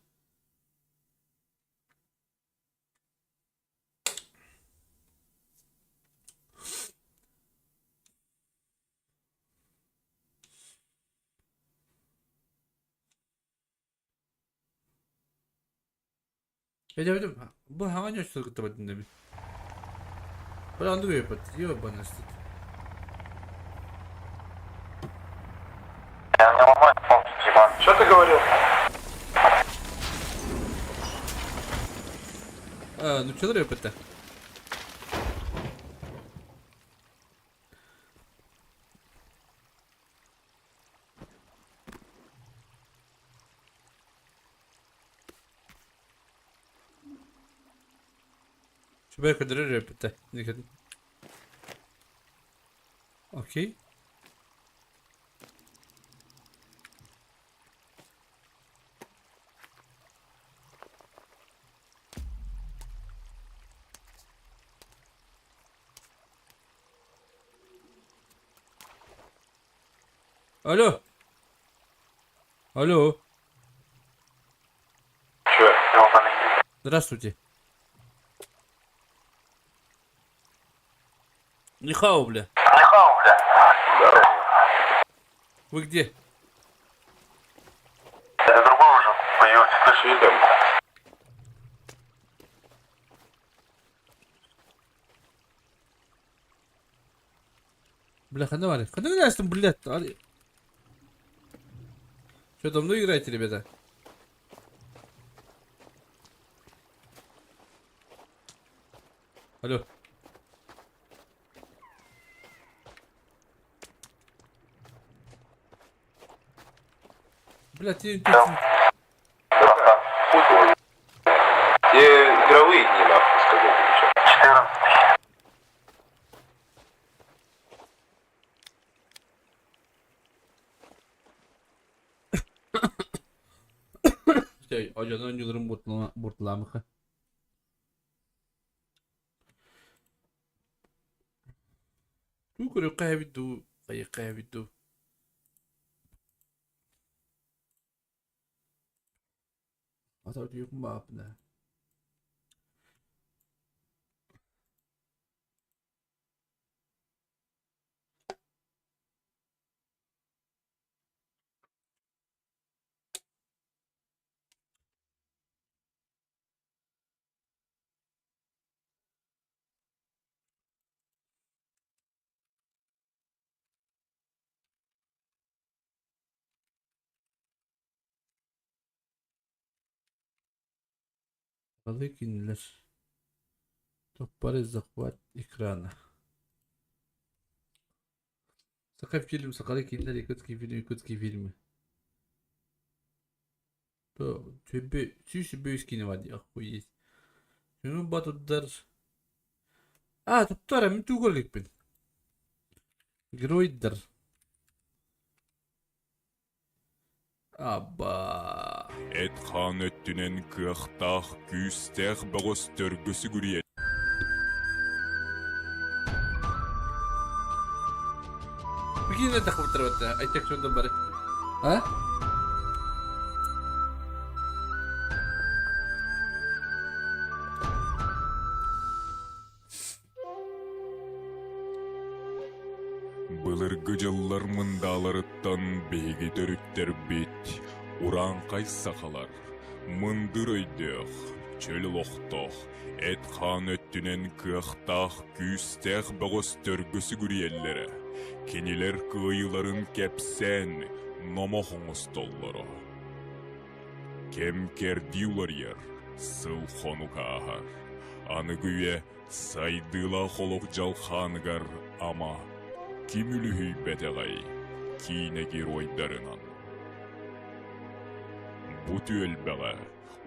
Эдебедим бу хаҥа нөстөр кытта баттын Бу анды көйөпөт. Ёбаный Что ты говорил? А, ну чалыр өпөттө. Шубай көдөрөр өпөттө. Окей. Алло. Алло. Че? Здравствуйте. Нихао, бля. Нихао, бля. Вы где? Это другой уже появился, слышишь, там. Бля, хана вари. Хана вари, блядь. Что, давно играете, ребята? Алло. Бля, ти Те игровые дни, нахуй, сказать, или что? 14. Ожонон ньуларын буртуламыха. Туу көрүөххэ эбит дуу, хайыахха эбит дуу. Ата утуйуохпун баҕаппын ээ. Балык кинилэр Топпар захват экрана. Саха фильм, сахалыы кинилэр якутские фильмы, якутские фильмы. Түбү сүүс үс киинэ бар дии охуеть. Түмүк батырдар. А, туттар мин тугу иликпин. Геройдар. Абба. Эт-хаан өттүнэн кыахтаах, күүстээх бөҕөстөргө сүгүрүйэр. Киинэ тахыбыттар айтек чонда бары. А? Былыргы дьыллар мындааларыттан биһиги төрүттэрбит, урааҥхай сахалар, мындыр өйдөөх, чөл олохтоох, эт-хаан өттүнэн кыахтаах, күүстээх бөҕөстөргө сүгүрүйэллэрэ, кинилэр кыайыыларын кэпсээн, номох оҥостоллоро. Кэм-кэрдии уларыйар, сыл-хонук ааһар. Аныгы үйэ сайдыылаах олох дьалхааныгар ама ким үлүһүйбэтэҕэй киинэ геройдарынан. Бу түөлбэҕэ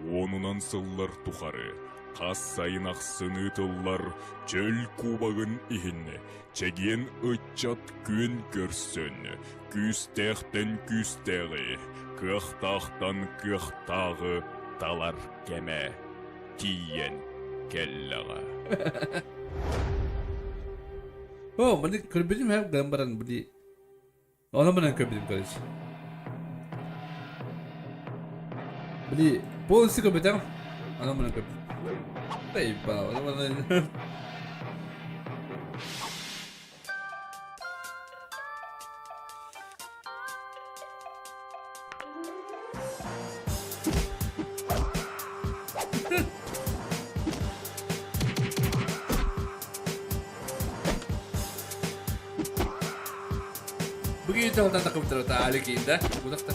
уонунан сыллар тухары хас сайын ахсын ыытыллар чөл кубогын иһин чэгиэн ыччат күөн көрсөн, күүстээхтэн күүстээҕи, кыахтаахтан кыахтааҕы талар кэмэ тиийэн кэллэҕэ. О, маны көрбүтүм һэ гынан баран били Ону мынан көрбүтүм короче. Били полностью көрбөтөм. Ону мынан көрбүтүм. Эй, ба, ону мынан Бүгүн тоҕутан такыбыттар Али киинде. Будахта.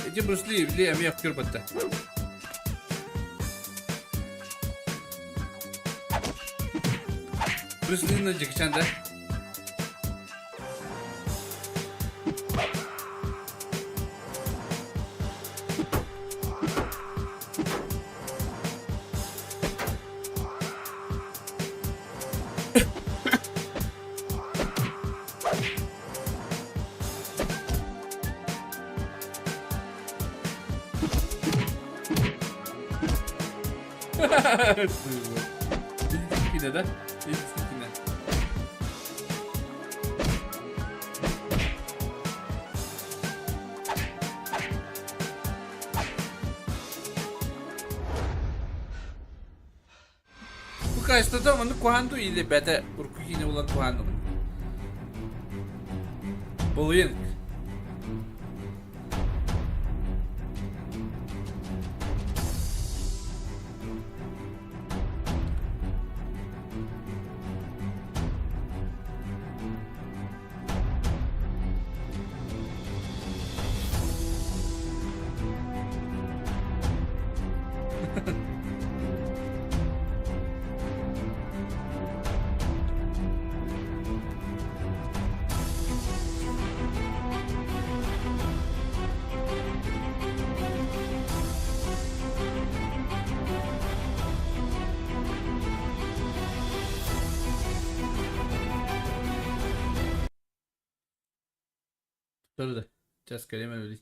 Эти Брюс Ли, били эмиэ көрбөттө. Брюс Лини Джеки Чан да? Киинэ да? Киинэ. Бу качествода маннык куһаан дуу или бэтэ урукку киинэ булан куһаан дуу? Булуйун. Төрдө. Час кэлиэм эбили.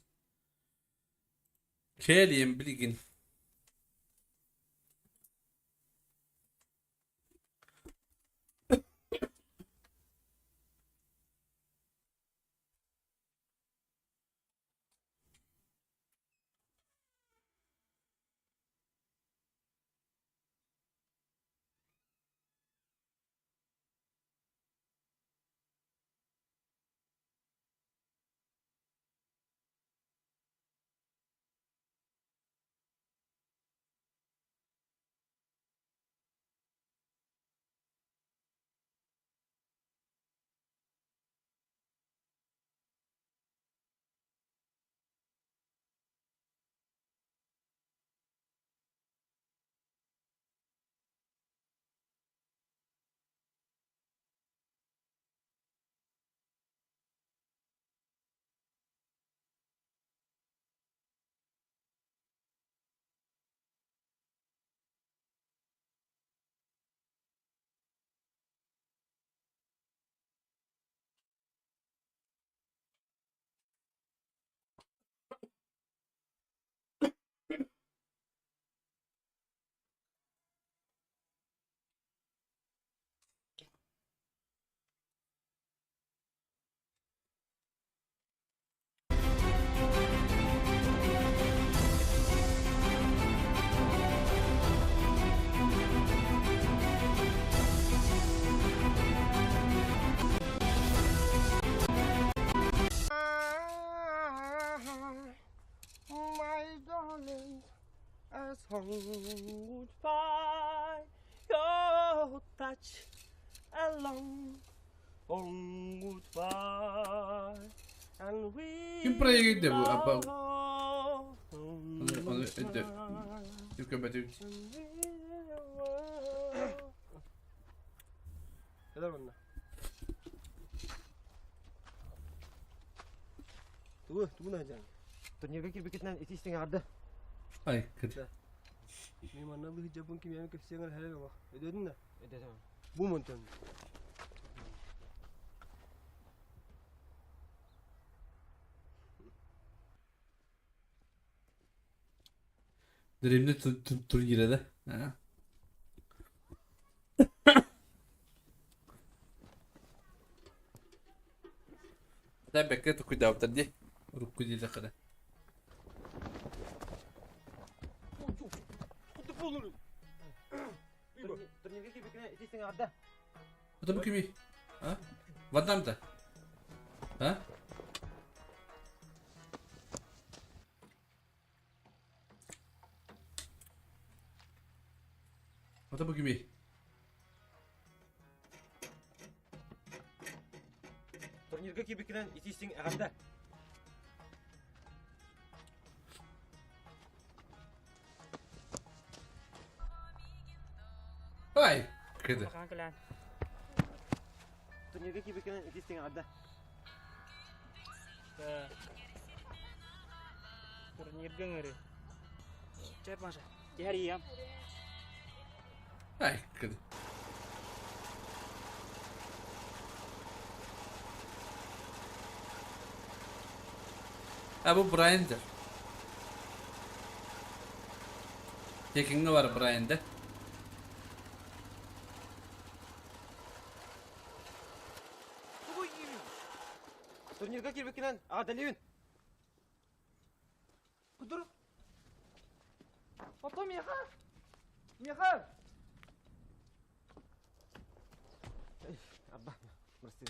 Кэлиэм билигин. My darling, as would find your touch along on would find and we Ким проект бу апа Оны өйдө. Үкөбөтү. Кэлэр манна. Тугу, тугу наһадьаҥ? Турнирга кирбикитинэн ити истиҥ аҕарда. Ай, кыр. Мин манна лыһыдьабын кимиэхэ кэпсиэҥэр хэрэг олох. Өдөдүн да? Өдөтөм. Бу мантан. Дримне турнира да. А? Да бэккэ тукуйдаабыттар дии. Урукку диэтэххинэ. Турнирга кирбикитинэн ити истиҥ аҕарда. Это бу кими? А? Ван А? Это бу кими? Турнирга кирбикитинэн ити истиҥ аҕарда. Ай, кыды. Турнирга кирбикитинэн ити истиҥ аҕарда. Турнирга ыҥырыы. Чэ, Маша, киһэриям. Ай, кыды. А бу Брайан дэр. Текиҥҥэ бар Брайан да. Турнирга кирбиккинэн аҕардалыыбын. Кудур. Потом миэхэ. Миэхэ. Абба, прости.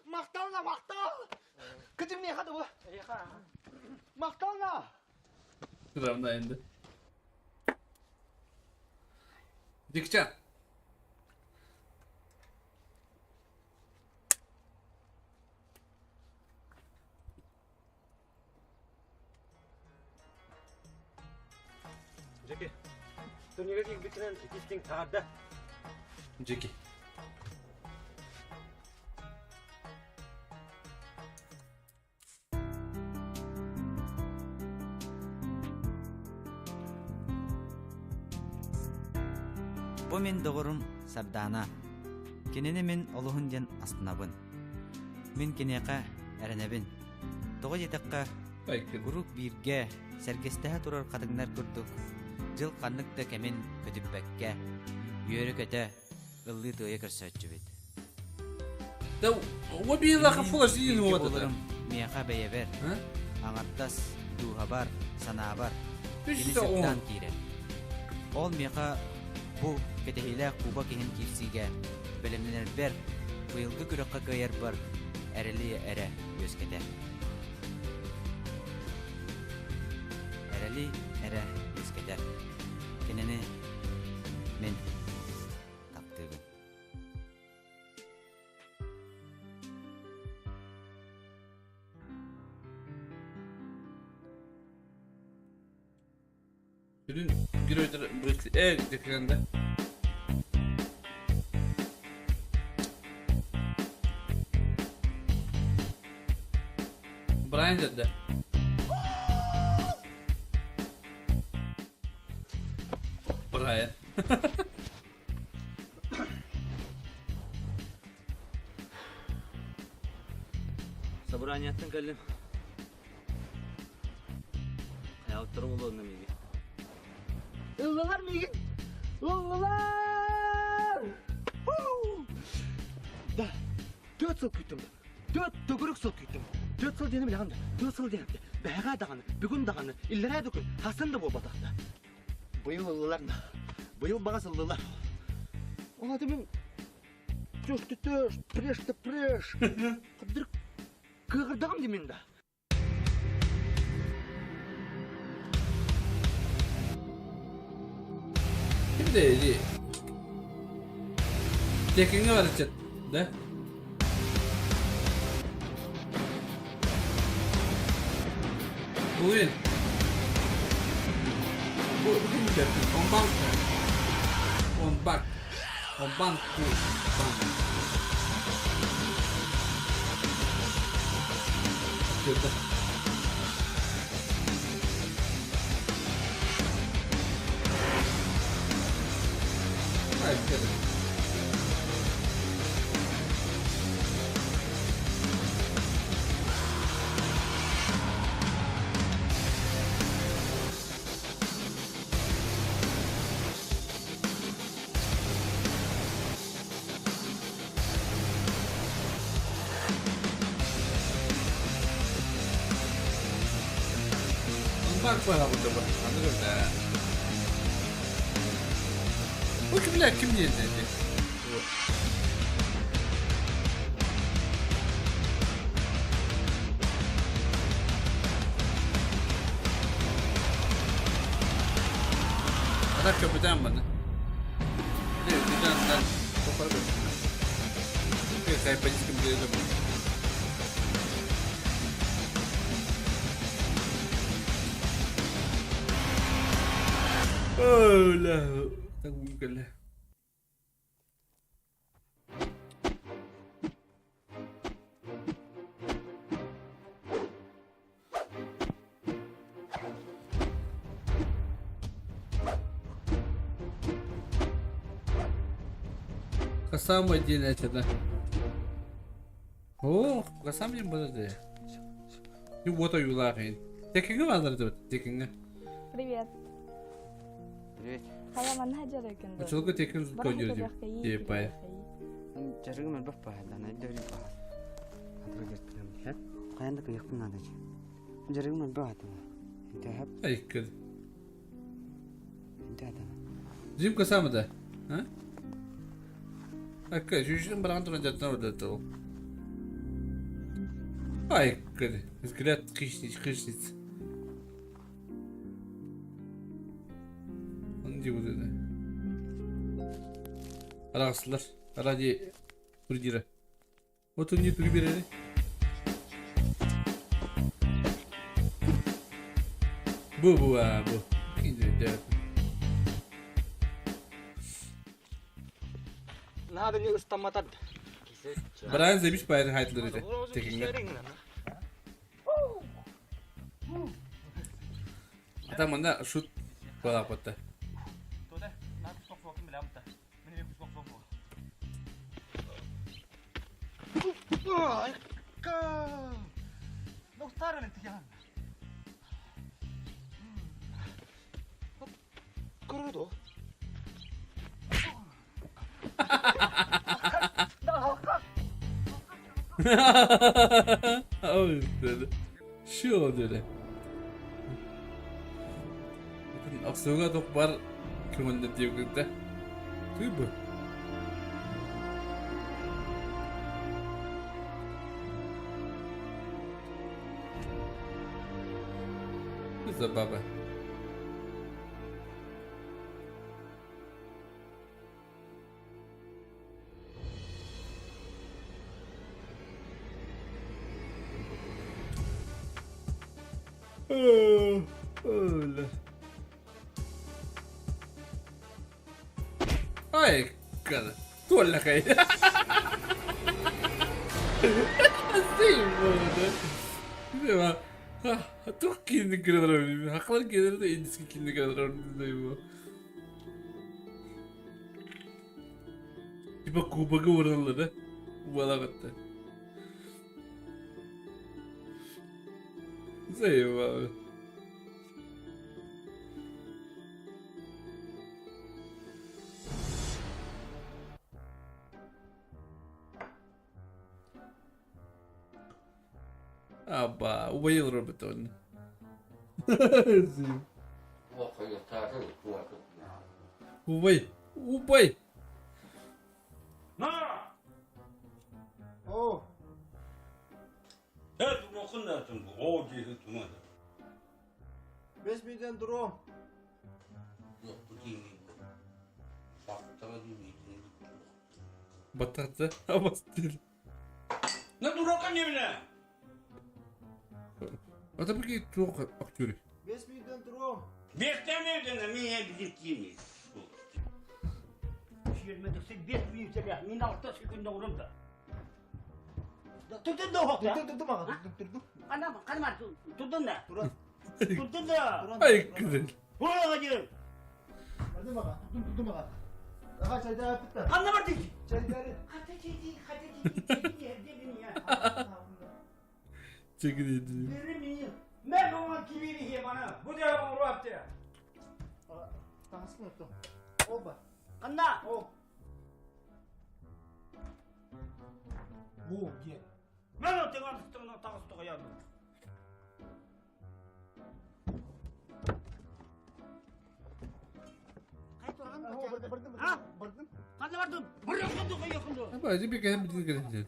Махтална, махтал! Кытым миэхэ да бу. Махтална! Равна енді. Дикча. Джеки. Турнирга кирбиккинэн ити истиҥ аҕарда. Джеки. Бу мин доҕорум Сардаана. Кинини мин олуһун диэн астынабын. Мин киниэхэ эрэнэбин. Тоҕо диэтэххэ, куруук бииргэ, сэргэстэһэ турар хатыҥнар курдук, дьыл ханнык да кэмин көтүппэккэ, үөрэ-көтө, ыллыы-туойа көрсөөччүбүт. Да, убила флеш Бииргэ буоларым миэхэ бэйэбэр, аҥардас, дууһабар, санаабар кини сыттаан киирэр. Ол миэхэ бу кэтэһиилээх куба киһин киирсиигэ бэлэмнэнэрбэр, быйылгы күрэххэ кыайарбар эрэли эрэ үөскэтэр. Эрэли эрэ үөскэтэр. Кинини мин таптыыбын. Сүрүн геройдар Брюс Э декренде. Брайан деді. Брайан. Собраниеттан кэллим. Хайалыктар буолуонна миигин. Ыллылар миигин! Ыллылар! Да, 4 сыл күүттүм. 4 төгүрүк сыл күүттүм. 4 сыл диэни билэҕин да? 4 сыл диэн бэҕэһээ даҕаны, бүгүн даҕаны, иллэрээ да күн, хасын да буолбатах да. Быйыл ыллылар да. Быйыл баҕас ыллылар. Ол аты мин Төш ты төш, преш ты преш. Кыдыр кыырдаҕым димин да. Ким de Tekin'e var için. De. Bugün. Bu bugün de on bank. On bak. On bank. Bank. Şurada. Hayır, Bak bana burada bak. Anladın mı? Bu kimler kim diye dedi. Adam köprüden bana. Ne öteden topar Bir kayıp kim diye de Öyle. Google. Касам отдельно это. О, касам не будет. И вот аюлахин. Текинге базар деп, текинге. Привет. Привет. Хайа манна жарыкын. Учулга текин көйдүр деп. Деп бай. Жарыгым элбэх баһаллан, өйдөрүм баһал. Хайан да кыйыхпын наада Жарыгым элбэх атана. Интэ Айкыр. Интэ атана. Жим касам да. А? Акка, жүжін барған тұрған жаттан ордады ол. Айкыр. Взгляд хищниц, хищниц. Он где вот это? Арағысылар. Ради турнира. Вот турнир турберели. Бу бу а бу. Надо не ыстаматад. Brian zemiş bayrağı haytları Tekinge. Адам мында шут бола қотты. Шо дире. Охсууга туох бар көҥүллэ диэбитэ. Тыыбы. Забава. Ай, када. Туоллахай. Туох киинник кирелер Хақлар киинер да индиски киинник кирелер Типа кубогы ураллары Балагатта. Заебал. Аба, убайыл Робертон. Убай, убай. Оо. Бес миден дуром. Батарда, абастыр. На дурака не меня. Это прикинь, туох актеры. Бес миден дуром. Ай, кызыл. Чекин Аба, тебе кем билген.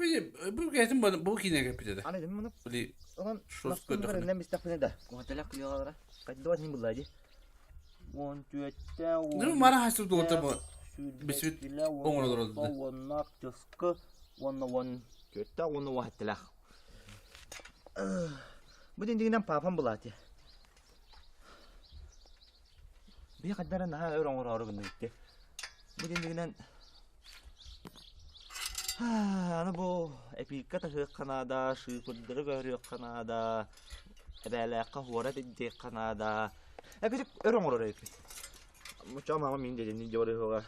Бу бу кәтем бу кинеге питеде. Ана дemi bunu. Били Онон шос көдө. Нем истәхне да. Куһаталак куялара. Кайдыва ним буллади. Он төттә. Ну мара хасып дугата бу. Бисвит оңор дорды. Оннак тыскы, онна он төттә, онна вахтылах. Бу дигәннән папам булати. Би кадәр на өрөң оры гына итте. Бу дигәннән Аны бу эпикка ташык канада, шыпырдыры көрүк канада, эбәләккә хуара дидек канада. Әкүтүк өрөң оры ипит. Муча мама мин дедин ни жоры хога.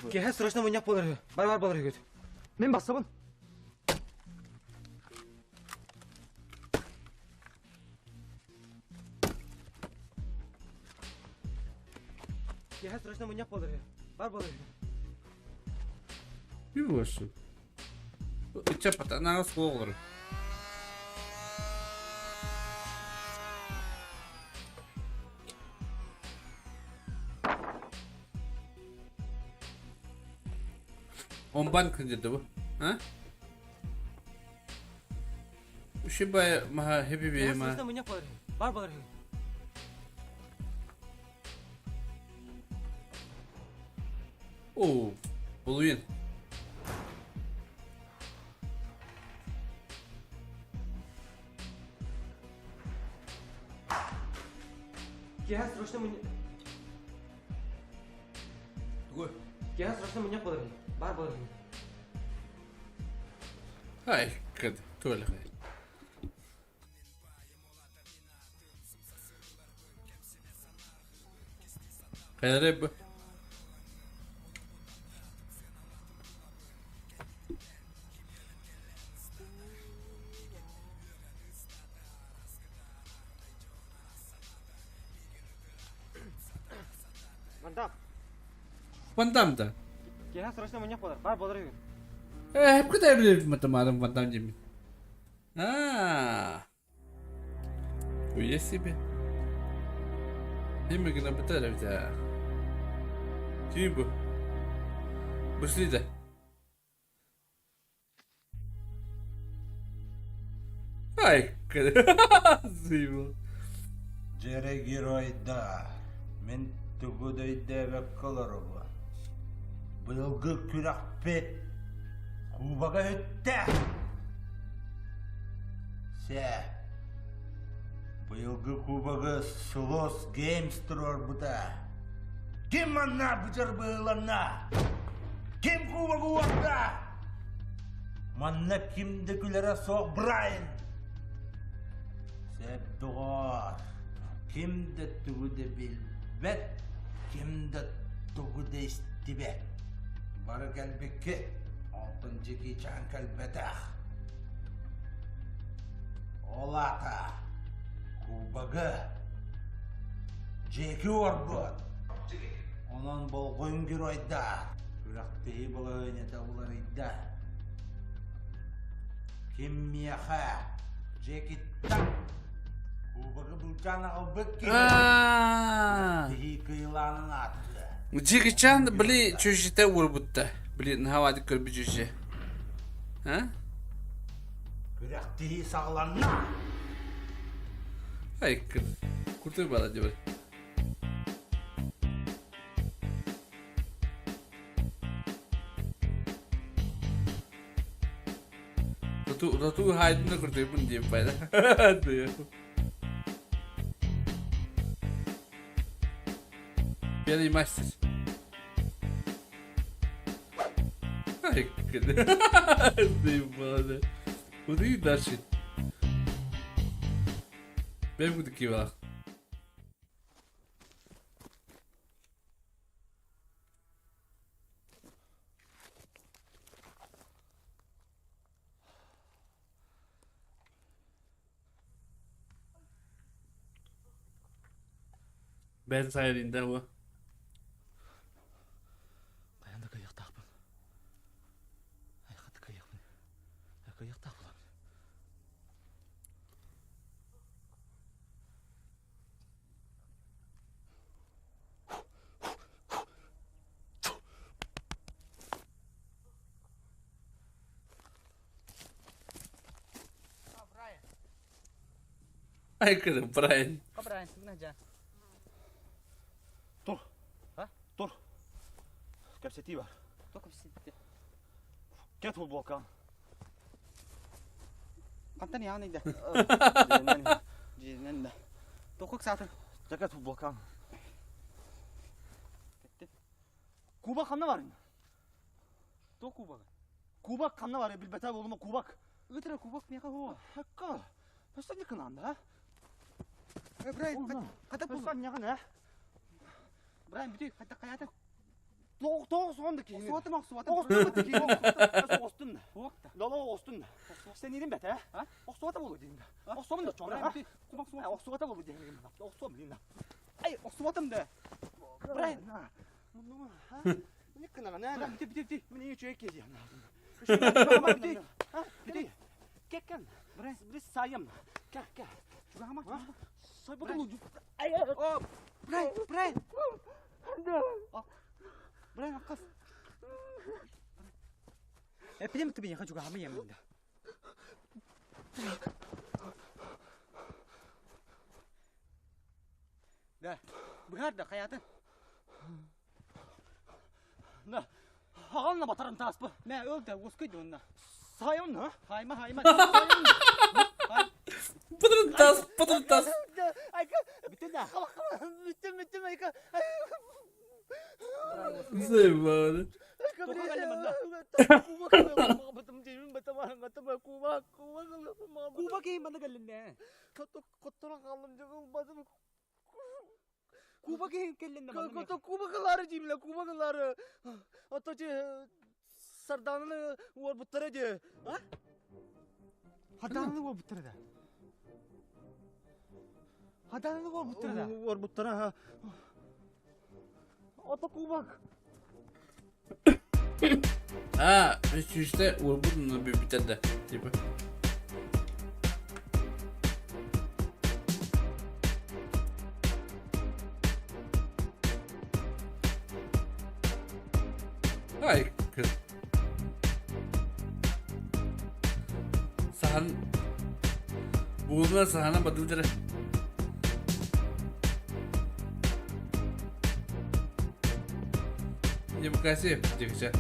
Кеһә срочно муньяк болар. Бар бар болар көт. Мен басабын. Кеһә срочно муньяк болар. Бар болар. Би бошу. Чапата на сголор. Он банк где-то бу. А? Ушибай маха хепи би Кеһә ма. срочно муньяк болар. Бар болар. О, Булуин. Кеһә срочно муньяк. Кеһә срочно муньяк болар. Бар болар. Ай, кад, туале. Хайа бу? Вандам. Вандам да. Киэһэ срочно мунньах буолар. Бар буолар үһү. Э, куда билэр матамарым Вандам димин. А. Уе себе. Ким гына битэр эбит Ким бу? Бу да. Ай, Заебал. Дьэрэ геройдар, мин тугу да өйдөөбөккө олоробун. Быйылгы күрэхпит кубога бүттэ. Сэ, быйылгы кубогы Сулус Геймс туруорбута. Ким манна быдьар быһыыланна? Ким кубогы уорда? Манна ким да күлэрэ суох Брайан! Сөп доҕоор, ким да тугу да билбэт, ким да тугу да истибэт. Бары кэлбиккит, онтон Джеки Чан кэлбэтэх. Ол аата кубогы Джеки уорбут. Онон болҕойун геройдар. Күрэхтэһии балаһыанньата уларыйда. Ким миэхэ Джекиттан кубогы былдьаан аҕалбыт киһи күрэхтэһии кыйылаанын ааттыа. Джеки Чан били чүжите уурбутта. Били наһаа көрбүт чүжи. А? Күрэхтэһии саҕаланна. Ай, крутой бала деп. Тату хайдына куртуйбун диэн пайда. Пьяный мастер. Ай, заебало, Вот и дальше. Бэм кудуки бар. Бэйэтин сайарында бу. Хайан да кыайыахтаахпын. Айхата кыайыахпын. Кыайыахтаах буолабын. Ай, кырым, Брайан. Брайан, тугна Тур. А? Тур. Кэпсэтии бар. Туох кэпсэтиитэ? Кэт футболкаҕын. Хантан яҕын ыйда? Дьиэнэн да. Туох ыксаатын? Кэт футболкаҕын. Кубок ханна барың? Туох кубога? Кубок ханна бар? Билбэтэ буолума кубок. Ытыра кубок миэхэ хуо. Хакка. Өстө не кынанда, а? Э, Брайан, хата бул. Өстө нягын, а? Брайан, бүтүй, хата хаята. Тоғыз тоғыз оғынды киін. Суатым ақ, суатым. Оғыстым киін. Оғыстым. Уақта. Лала оғыстым. Сен нерин бәт, а? Оғыстуата болу дейін. Оғыстуамын да чоңра. Брайан, бүтүй, кубок суат. Оғыстуата болу дейін. Оғыстуам дейін. Ай, оғыстуатым да. Брайан. Не кынаган, а? Брайан, бүтүй, бүтүй, бүтүй. Міне үчөй кезі. Бүтүй. Бүтүй. Кеккен. Брайан. Біз сайым. Кекке. Чугама, чугама. Сай бұдың. Ай, о, Брайан, Брайан. Брайан, аққас. Эпидемик тебе не хочу гамы емінде. Да. Быһар да хаятын. На. Ағалына батарым таспы. Мә өл да оскойды онна. Сайым, на? Хайма, хайма. Пыдырын тас, пыдырын тас. Бүтін да. Бүтін, бүтін, айка. Заебало. Куба кейин бана кэллинне. Куба келлин Куба кылары деймін, куба кылары. Ото те Сардананы уорбуттара де. А? Хадананы уорбуттара да. Хадананы уорбуттара да. Уорбуттара. Ото кубок. А, үстүстэ уорбут бүтэр да, типа. Ай, Сахан буолуна сахана бадылдара. Демократия дегче.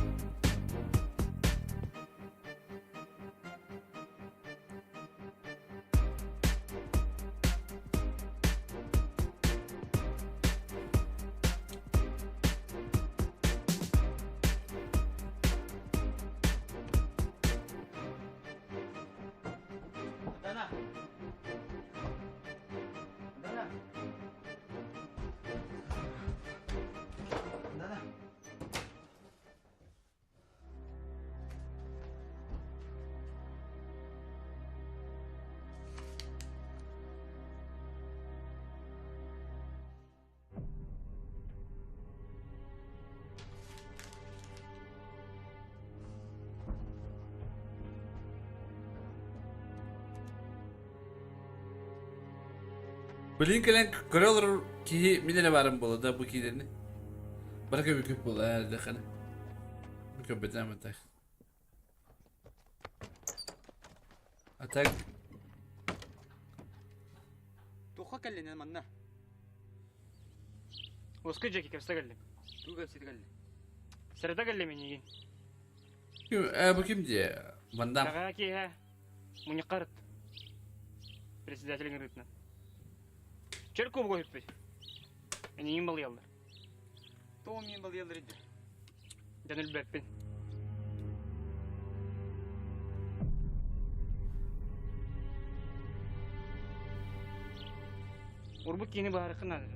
Дана. Дана. Дана. Билин кэлэн көрө олорор киһи мин эрэ баарым буолла да бу киилэни. Бары көбүкүп буолла эрдэххинэ. Көбүтээм атак. А так Туха кэллинэн манна. Оска Джеки кэпсэ кэллим. Туу кэпсэти кэлли. Сэрэтэ кэллим инигин. Бу ким дии? Вандам. Таҕаа киэһэ мунньахха ырыт. Председателин ырыытынан. Чөл кубуга үппүт. Эниин балыйаллар. Тоҕо миин балыйаллар идэ. Дьон өлбөппүн. Урбут киини баарыккын наада.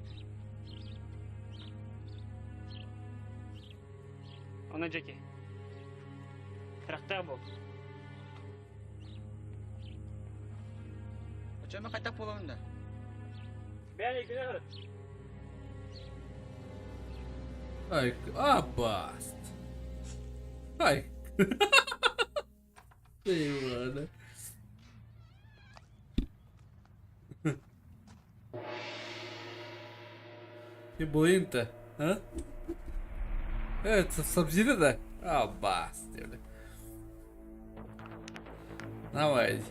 Ону Джеки. Харахтаах буол. Очома хайдах буолабын да? Бэйэ күнэ ырыт. Ай, абаст. Ай. Ладно. Ты буин-то, а? Это сабзида да? А, бас, Давай.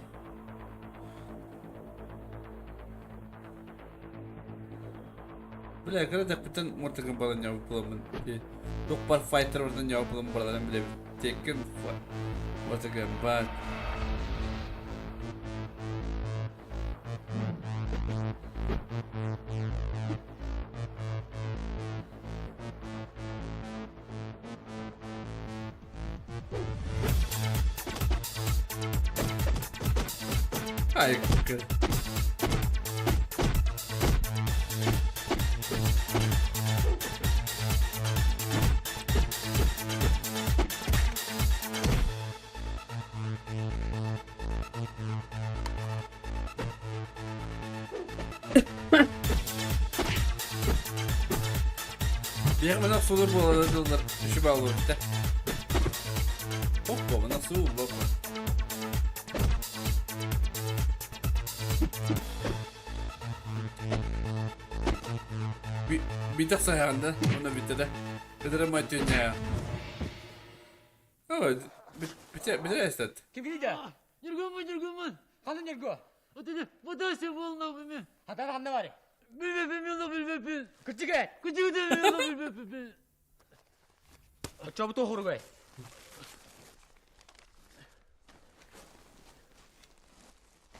Бля, когда бүтэн Mortal Kombat ньооппуламмын. Туох бар файтер бардан ньооппулам бараларын билэбин. Tekken Mortal Kombat. Ай, Биһиэхэ манна охсуулар буолалар дыллар үчүгэй бааллар Оппа, манна охсуу буолла. Битэх саһаан да, уонна бүттэ да. Кытары майтүннэ. Ой, бүтэ бүтэ эстет. Ким килде? Ньургуммун, Ньургуммун. Ханна Ньургу? Отыны, бодасы болна бimi. Хатар ханна бар? Билбеппин, мен билбеппин. Кычыгай. Кычыгай мен билбеппин. Чобу тоһуругай.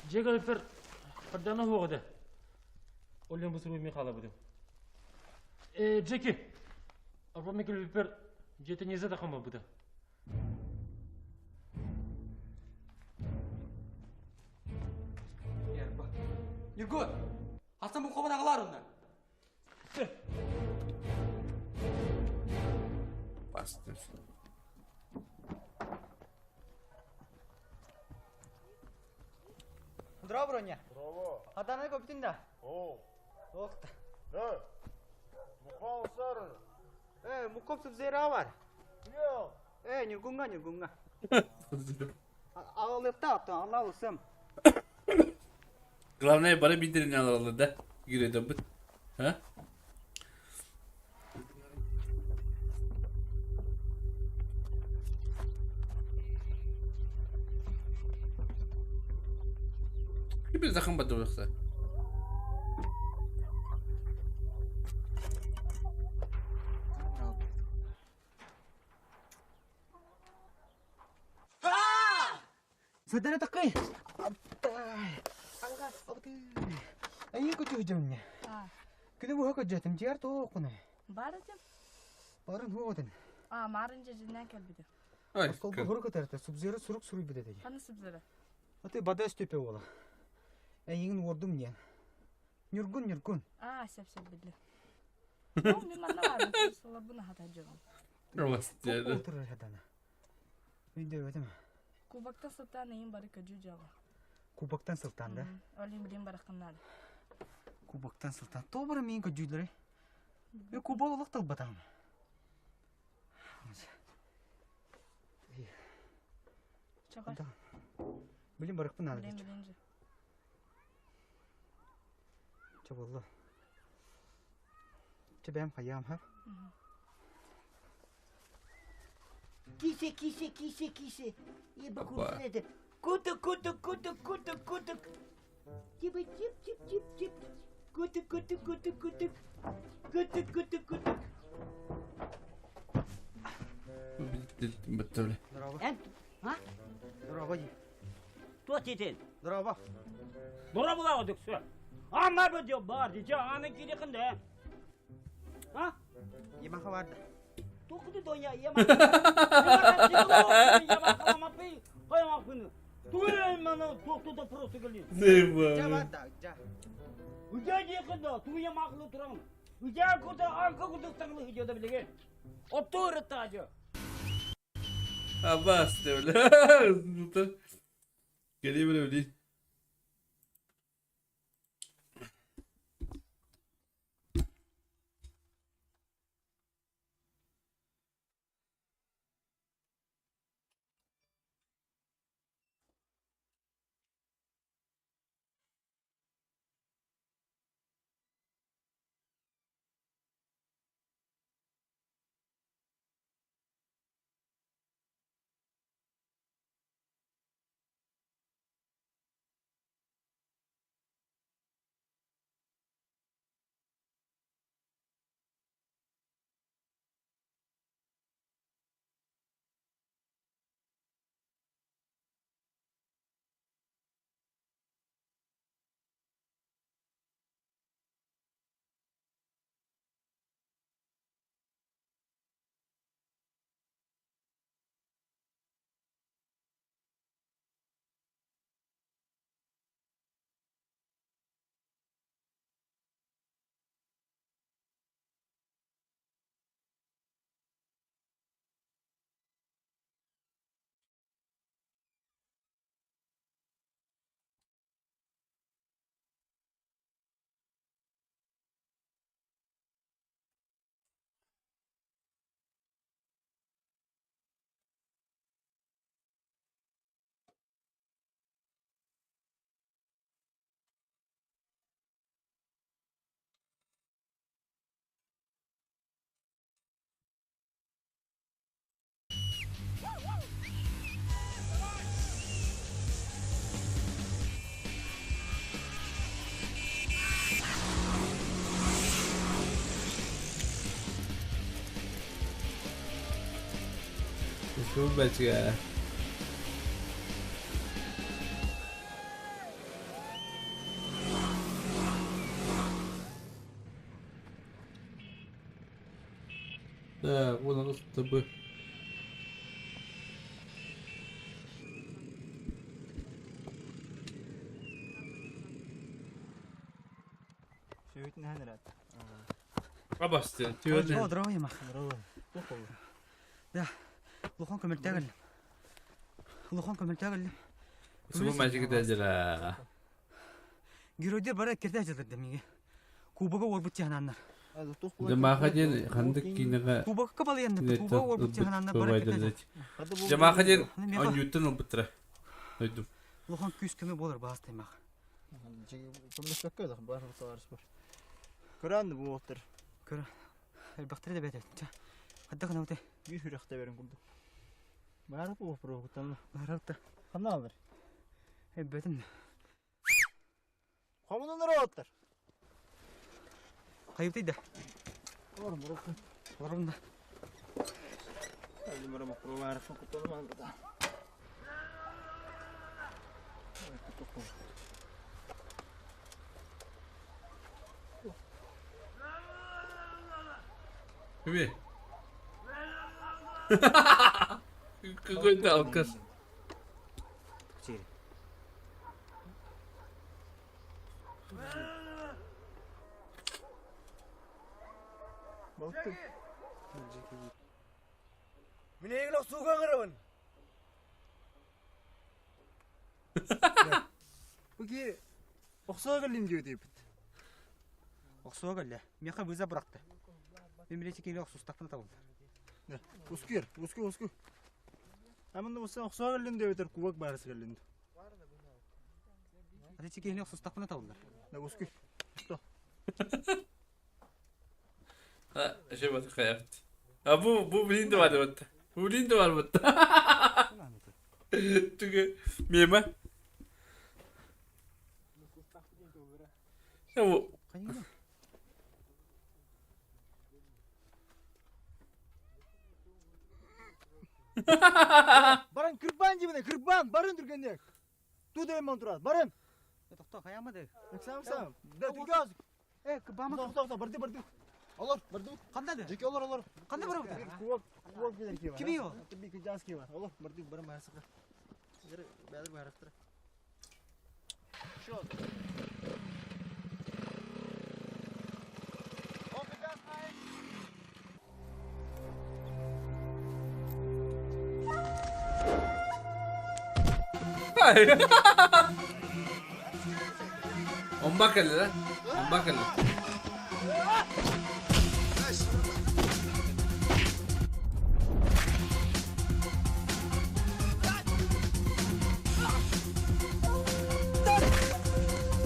Жегалпер Хаддана хуоҕа Олен бу суруй хаалабытым. Э, Джеки, арба мекелбиппер дьиэтэ да хамабыта. Ньургу! Хасан бу хобан аҕалар онна. Bastır. Здорово, Броня. Здорово. Адана көптүн да? О. Тоқта. Э, Мухал сар. Э, мукоп субзера бар. Йо. Э, нюргунга, нюргунга. Ağalıqta attı, Allah olsun. Главное бары бидирин алалы да. Киреден бит. Ha? Bir zakın batı yoksa. Садана такай. Айы көтү хүжүмне. Күнү буха көжөтүм жер тоокуна. Барытым. Барын хуотын. А, марынжа жиннен келбиди. Осколку хуру көтөртө, субзера сурук суруй битеди. Каны субзера? Аты бада степе ола. Эйигин уордум диэн. Нюргун, нюргун. А, сеп сеп билди. Ну, мен манна бардым. Солар буну хата жогум. Отурар хатана. Үйдө өтүм. Кубактан сылтан эйин бары көжү жагы. Кубактан сылтан да. Олин билин баракыннар. Кубактан сылтан. Тобара мин көжүйлөрү. Э кубак олох талбатам. Чага. Билин баракпын алы. Билин билин же. Чабылла. Чебем хаям ха. Кисе, кисе, кисе, кисе. И бакурсынеде. Кутук, кутук, кутук, кутук, кутук. Типа тип, тип, тип, тип. Кутук, кутук, кутук, кутук. Кутук, кутук, кутук. Битти Эн, а? Здорово. Туох тетен? Здорово. Здорово була дөксө. Ама бу деп бар диче, аны кире кынды. А? Ямаха барды. Токуду доня, яма. Яма каламапы, каямапы. Туй мана токту просто келди. Жа барды, жа. Ужа жекында, туя макылы турам. Ужа курда анка курда таңлы хыжада билеген. Оттур тажы. Abbas öyle. Geliyor böyle değil. इसको बच गया Да, вон оно с тобой. Сүйүтүн ханырат. Абасты, түөрт. О, здорово, Ямах. Здорово. Да. Лухан көмөлтө кэллим. Лухан көмөлтө кэллим. Субу мальчик дедилер. Геройдер бары эккирде жылдырды миге. Кубога уорбут чаһананнар. Жамаха диэн ханнык киинэҕэ Кубокка балыйанна кубога уорбут чаһананнар бары эккирде Жамаха диэн оонньууттан ылбыттара. Дойдум. Улахан күүс көмө буолар баас таймах. Көмөлөспөккө да бар товарищ бар. Көрөн бу уоттар. Көрө. Элбэхтэрэ да бэт. Хадда гына уте. Биир хүрөхтө берин курдук. Бары бу программа. Баралта. Ханна алыр? Эббетин. Хомунунар уоттар. Хайыптый да. Орум орум. Орум да. Әлі мұрам оқыру фокутон да. Кими? Какой-то алкаш. Мин эйигин охсууга ыҥырабын. Бу ки охсуга кэллим диэ диэбит. Охсуга кэллэ. Миэхэ вызов бырахта. Мин билэ киһи охсустахпына табыллар. Ускур, уску, уску. Амында болса охсуга кэллим диэбитер кубок баарысы кэллин. Ати киһини охсустахпына табыллар. Да уску. Что? Ha, şey bak hayat. Ha bu bu bilin de var batta. Bu bilin de var batta. Çünkü miyeme? Ya bu Баран кырбан дибине, кырбан, барын түргенде. Ту деймон турат, барын. Тохто хаямады. Сам сам. Да түргөз. Э, кыбама. Тохто, тохто, барды, барды. Олор, барды. Кандады? Жеке олор, олор. Кандай барабы? Кубок, кубок билер ки бар. Кими ол? Би кыжас ки бар. Олор, барды, барын барсыка. Бәдір барактыр. Шот. Hayır. Онба кэллэ да? Онба кэллэ.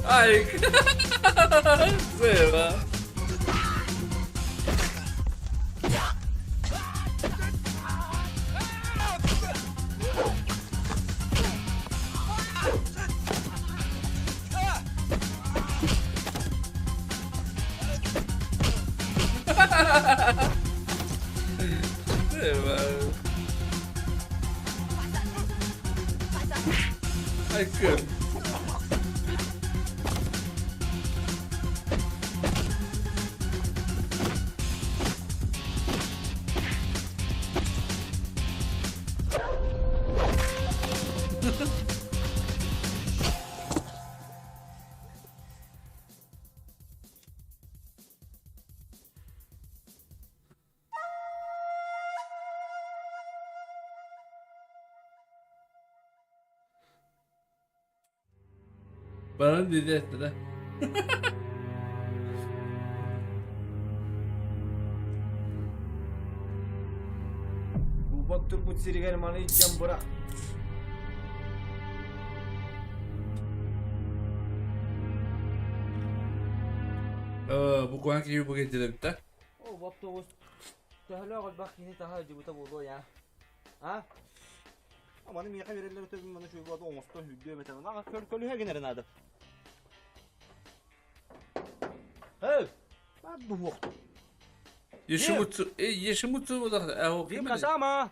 Ай, Сыра. Сыра. Ай, көр. Bana dedi etti de. Кубок турбут сиригэр маны илдьэн бырах. Бу куһаҕан киһи бу кэлдьилэбит да. Ол автобус төһөлөөх элбэх киһини таһа дьыбыта буолуо я. А? Маны миэхэ береллер өтөбүн маны шуйбуата оҥостон хүлдүө эбэтэ. Наға көл көлүһэ генерин ады. Hey! Бар дуһуохту. Ешимутсу, Ешимутсу буолар. Э, Джим Касама!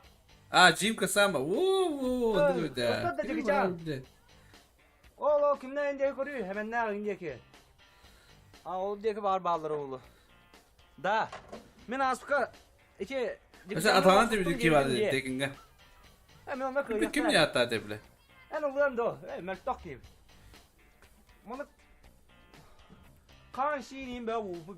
А, Джим Касама. Оо, оо, да. Оттон да Джеки Чан. Ол ол кимнээн диэки көрүү, хэмэннээх диэки. А ол диэки баар бааллар оҕолу. Да. Мин ааспыка ити Mesela Atalan da ki var tekinge. Э, мен онно Ким ким не ата тебле? Эн ылыам до, э, мөлтөх киһи. Маны хаан сиинин бэ уулбу.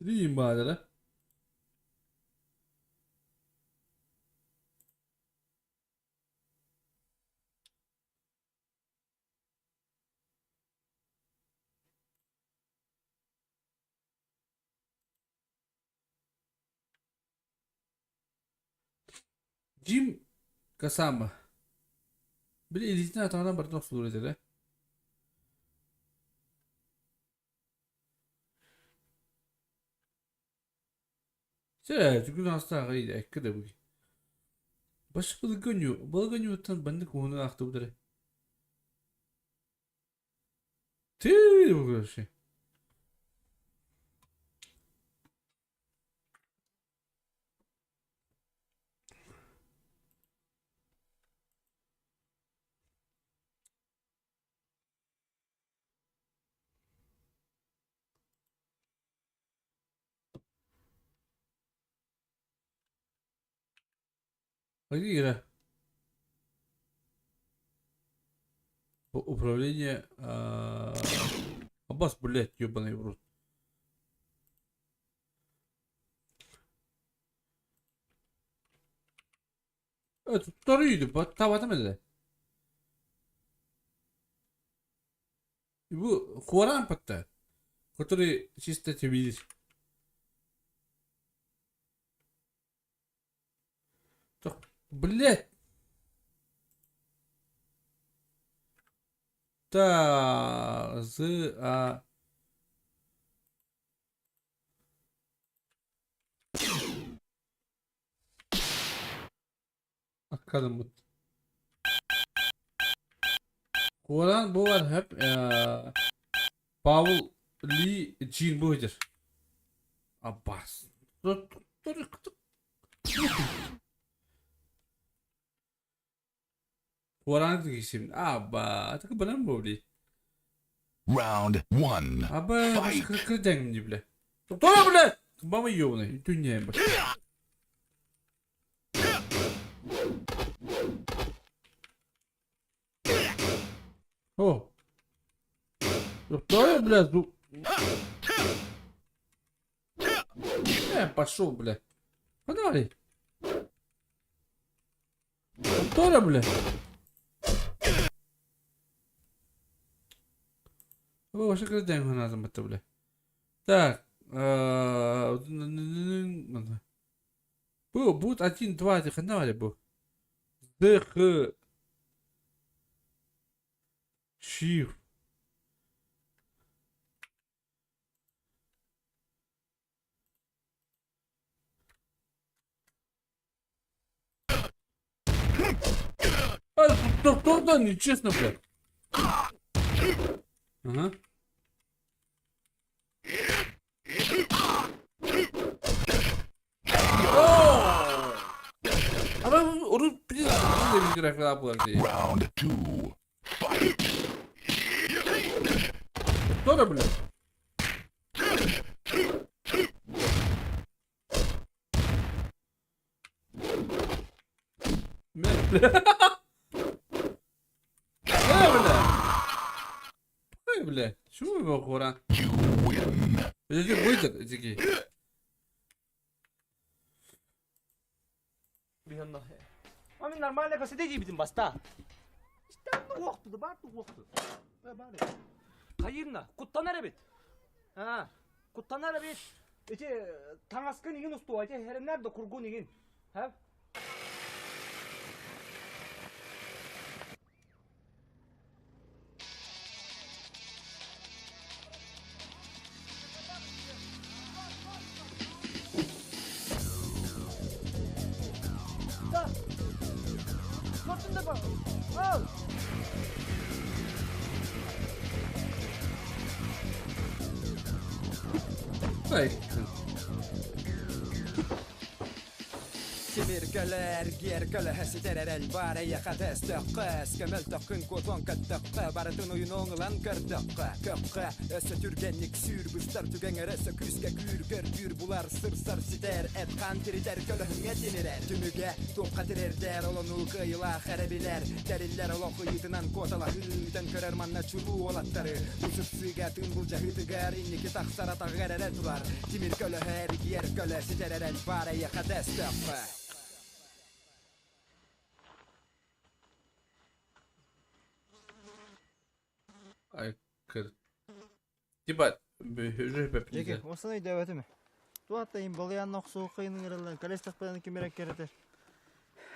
Риммадера. Джим Касама. Били илиитин атаҕынан барытын охсулуур этэ да. Чэ, түгүн астааҕа экки да буги. Баш былгыню, былгынюттан баннык уһуну ахтыбыдары. Ты вообще. Игра. Управление... Аббас, блядь, ебаный в рот. Это вторые, табатым эле. Бу Хуаран патта, который чисто тебе Блять. Та, з, а. Аккадаммыт. Куоран бу бар хөп Павел Ли Джин бу этер. Аббас. Куоран кисим. Абба, так балан бу бли. Round one. Аба, Fight. кырдәң бля. Тоқтала, бля! Бама ёбаный, дүнья бля. О. Тоқтала, бля, зуб. Пошел, бля. Погнали. Тоқтала, бля. О, вообще кырдәң lazım бітті, бля. Так. Бу, будет 1, 2, ты ханали бу. Д, Х. Shift. А, да, нечестно, блядь. Ага. Ama onu bir de bir grafik yapılar diye. Round two. Fight. Doğru bile. Ne бля? Ой, бля. Чего вы хора? Подожди, будет дикий. Ами нормально касете жибитин баста. Уоқту бар уоқту. Бар. Кайырна, куттанар бит. А, куттанар бит. Эти таңаскын игин усту, эти хереннер да кургун игин. Ха? Да. Көрдүң да ба? Ал. Ай. Тимир көлө эргиэр көлөһө ситэр эрэл баар эйиэхэ тэстөххө Өскө мөлтөххүн куотуон көттөххө Барытын уйунуоҥ ылан көрдөххө Көххө өссө түргэнник сүүр быстар түгэҥ өссө күүскэ күүр Көрдүүр булар сырсар ситэр Эт хаан тиритэр көлөһүҥҥэ тимирэр Түмүгэ туохха тирэрдэр Олону кыайыылаах эрэ билэр Тэриллэр олох ыйыытынан куоталаһыы Ыытан көрөр манна чулуу уолаттары Бу сырсыыга тыын былдьаһыытыгар Инники тахсар атаҕыгар эрэ турар Тимир көлөһө эргийэр көлө Ситэр эрэл баар эйиэхэ тэстөххө Айкыр. Типа, Жеке, осыны өйдөөбөтүм. Туох да балыйаанна охсуохха ыҥырыллан кэлэстэхпинэ ким эрэ кэрэтэр.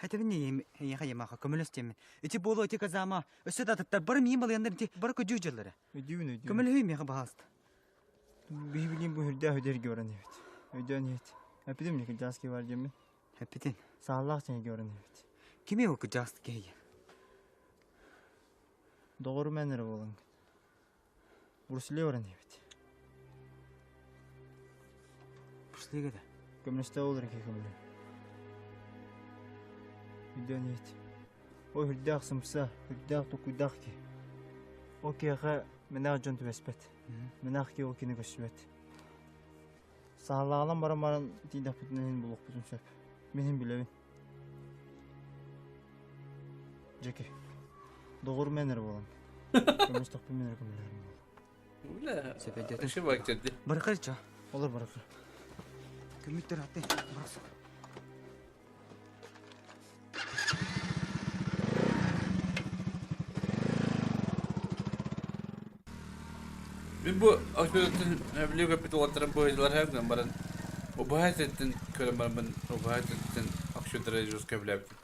Этэбин эйиэхэ Ямаха көмөлөс диэммин. Ити буолуо ити казама өссө да атыттар бары миин балыйаннар ити бары көдьүү дьыллара. Өйдүүбүн өйдүүбүн. Көмөлөһүй миэхэ баһаалыста. Биһи билиим бу үрдээх өйдөргө баран иһэбит. Өйдөөн иһэт. Эппитим не кырдьаҕас киһи бар диэммин. Эппитин. Сааллаах сиҥэгэ баран иһэбит. Кими ол кырдьаҕас киһи? Доҕорум эн эрэ буолаҥ. Брусле баран иһэбит. Бруслега да? Көмөлөстө ол эрэ көмөлө. Өйдөөн иһит. Ой үрдээх сымса, үрдээх токуйдаах ки. Ол киһиэхэ мэнээх дьон түбэспэт. Мэнээх ки ол кини көстүбэт. Сааллаҕынан баран баран тиийдэхпитинэ иһин булуохпутун сөп. Мин иһин билэбин. Дьэки, доҕорум эн эрэ буолан. Көмөстөхпүн мин эрэ көмөлөһөрүм буолуо. Бля, Сөпөйдөтүн. Еще бактерди. Барыкар ча. Олор барыкар. Көмүттер аты. Барасык. Мин бу актердын билиэ көппүт уолаттарым быһыылар һэм баран убаһа этин көрөн бараммын убаһа этин актердары жестко билээбитим.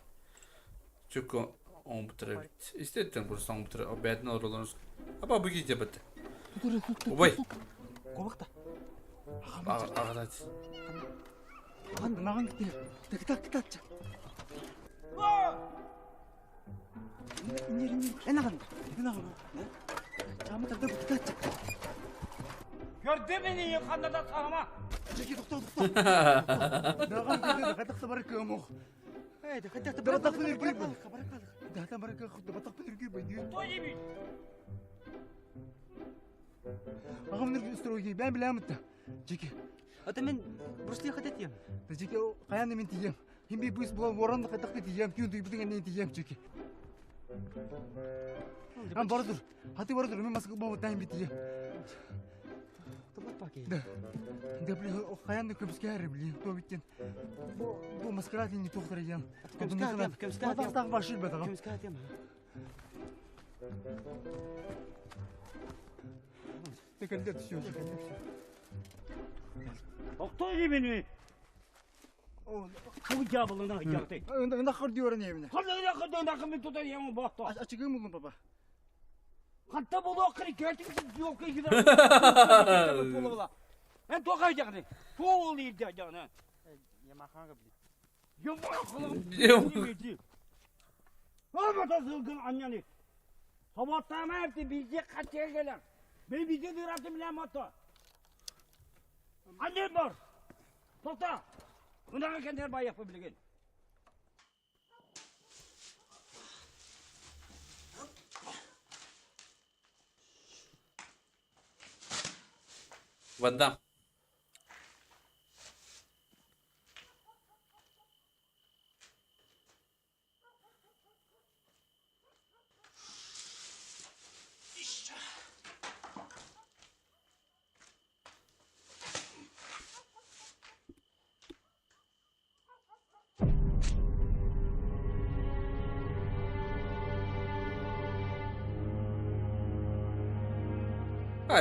Чүккө оҥбуттар эбит. Истэттэн просто оҥбуттар бээтин олоролорун аба бу киитэ бат. Убай. Кобакта. Аҕалат. Наҕан кытта кытта Көрдө мени ханна саҕама. Жеке тоқтоо тоқтоо. Наҕан кытта хатах бар кыамох. Батақпын үргүй бұл. Дата бар батақпын үргүй бұл. Той дебит. Ағам нүргүй стройги бән биләмін та. Жеке. Ата мен Брусли хатат ем. Жеке қаян мен тием. Химби бус була воран хатақ тием. Күн дүйбүтүн әнен тием жеке. Ам бара тур. Хаты бара тур. Мен маска бу тайм битием. Да. Да бли қаян көміске әрі бли. То биткен. Бу бу маскарад не тоқтар ем. Көміске атем, көміске атем. Батақтағы башыр бәтағам. Көміске атем. Текелде түсиyor. Текелде түсиyor. Тоқтой дебени. Бу жабылына жакты. Ында хыр диyor не емне. Хырды хырды хырды мен тутар ем бакта. Ачыгым булдum папа. Хатта болу акыры кертик yok ki Ben tokay jagны. Тоол ирде жагны. Ямахага блин. Yamaha. Olmasa zılgın anneni. Sabahtan hepsi bizi kaçıya gelir. Beni bizi diratı bile moto. Annem var. Tokta. Bundan kendileri bay yapabilir. Ван Дам.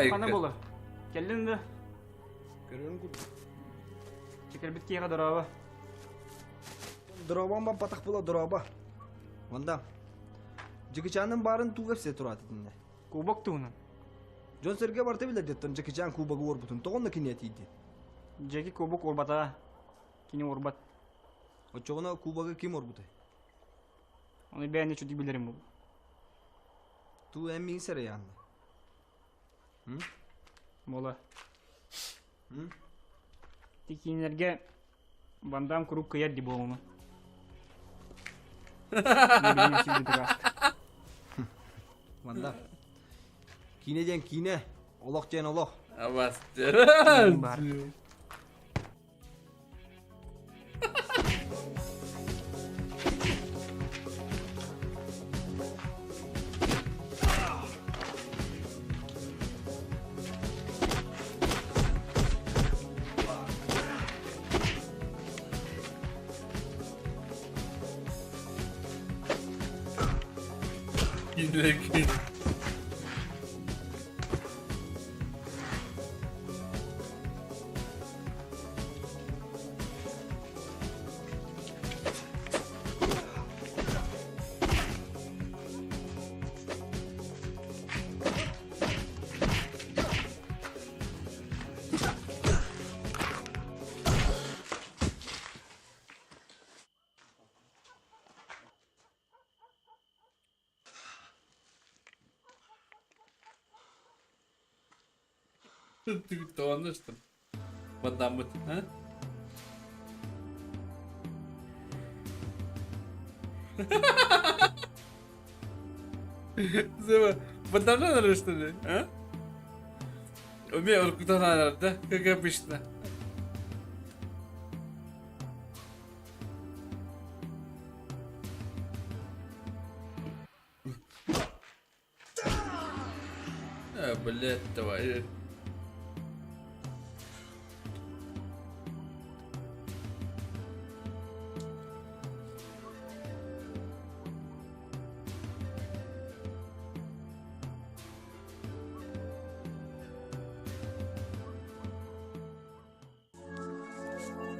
Хана була. Келлин да. Көрөрүн курдук. Чекербит киэҕэ дороба. Дробан ба патах була дроба. Ванда. Жекичанын барын тугап се турат итинне. Кубок туунан. Жон Серге барта биле деттон Жекичан кубогу орбутун тогонна кине тиди. Жеки кубок орбата. Кини орбат. Очогона кубогу ким орбутай? Оны бәйне чүдүк билерим бу. Ту эммин сере янна. Бола. М? Тикинерге Вандам круг кыяр ди болуну. Манда. Киинэ диэн киинэ, олох диэн олох. Абастыр. Бар. Киинэ Тоҕоннуштум. Баттаммыт, а? Баттамнан что ли, а? Умею оркутан да, как обычно. А, блядь, давай.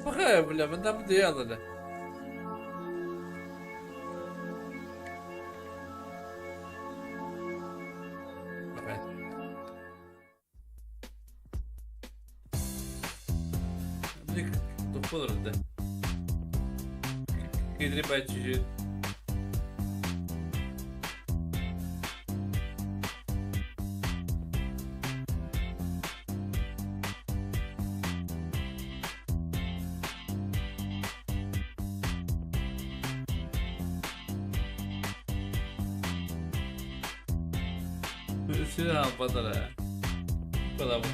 Пахая, бля, мы там делали. Давай. Блин, тупо да. Кидребать чуть-чуть. Сюда подала. Куда вот.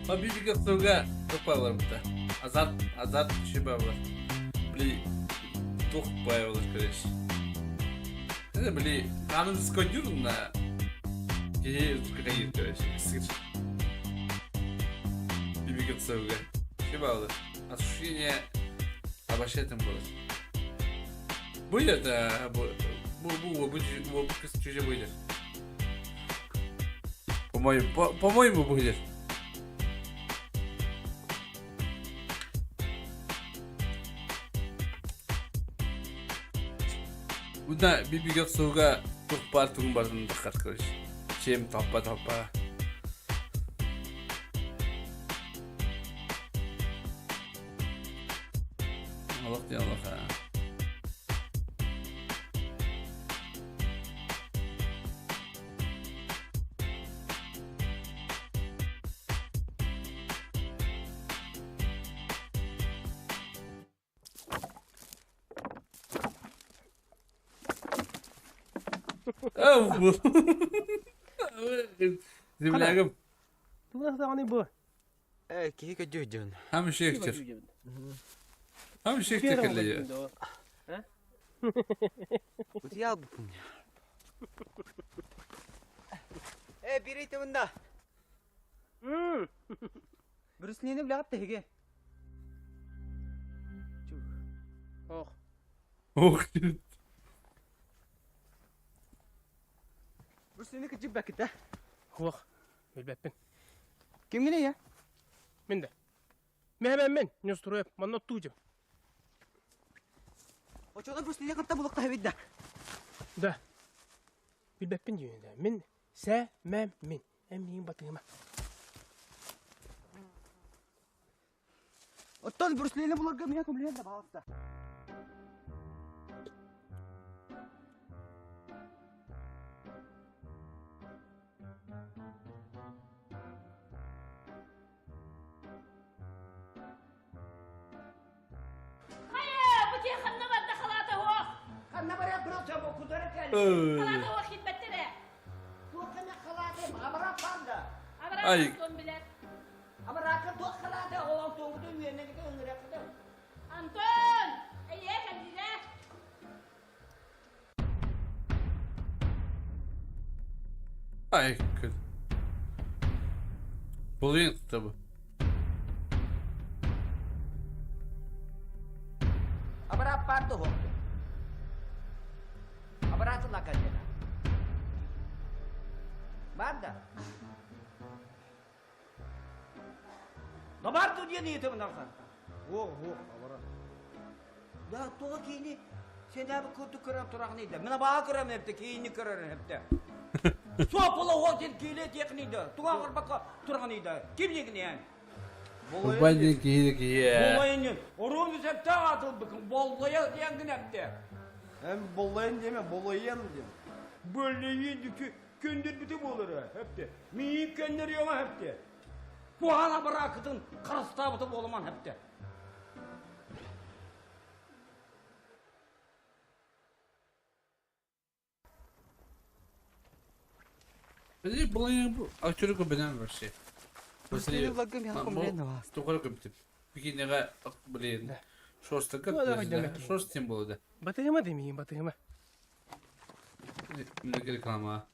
Победика суга тупалар быта. Азарт, азарт чиба бар. Бли, тух байылыр, короче. Это, бли, канын скодюр на. Кихи, короче, сыр. Бибика суга. Чиба Ощущение обощетым было. Будет, да, бу бу бу чуже будет. По-моему, по-моему будет. Уна бибиге суга тух бар тугун бардын дакар, короче. Чем таппа таппа. Аллах диэн Аллах. Землягым. Тугунах бу. Э, киһи көдьү Хам шектер. Хам шектер келе. Утуял бупун. Э, бирейте мында. Брюслини билят теге. Ох. Ох. Брюслини кыжып бакыта. Ох. Билбеппин. Кимгине я? Мен де. Мен мен, не устроеп, манна тудим. Очода Брюслини кытта булыкта хебидда. Да. Билбеппин дүйүндө. Мен сә мәм мин. Эм миин батыма. Оттон Брюслини буларга мен көмлен да балыкта. Ай. Антон! Эйэ, кэллилэ! Ай, күн. Булуйун tabi. Абарааппаар туһуохтун. Абараатыла кэллина. Бар да. Добар ту диэн ыйытыбын алхан. Уох, уох, абара. Да, тоҕо киини сенәбі курдук көрөн тураҕын ыйда. Мин абаа көрөм эпте, киини көрөр эпте. Суопула уотин кииле тиэхнида, туга горбакка тураҕын ыйда. Ким дигин Болайын киһи киһи. Болайын Орун үсепте атылбыкын боллая диэн эпте. Эм болайын деме, болайын дем. Бөлейин дүкү көндөрбүтү болор эпте. Миин көннөрүөңө эпте. Куһана баракытын карыстаабыты болуман эпте. Болайын бу актөрү көбүнэн вообще. Тухары көптүп. Бикинеге блин. Шорстыка. Шорстин болду. Батыгыма демейин, батыгыма. Реклама.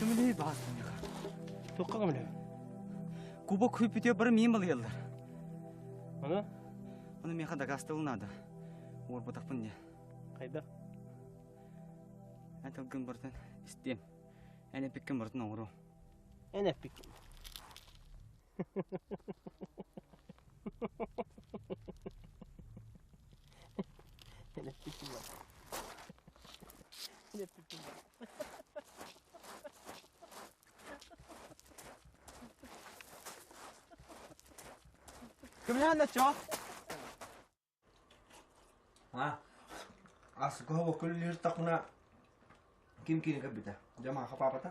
Көмөлөй баастым яха. Тоққа көмөлөй? Кубок хүпүтө бары миин балыялар. Аны? Аны меха дагастыл надо. Уорбатахпын не. Кайда? Эн тылгын бартын истем. Эн эпиккен бартын оңору. Эн эпиккен. Эн эпиккен бар. Эн эпиккен бар. Көмөлөһөн чоо. А? Асыгы көллер тақына ким кини кэбитэ. Жамаха папата.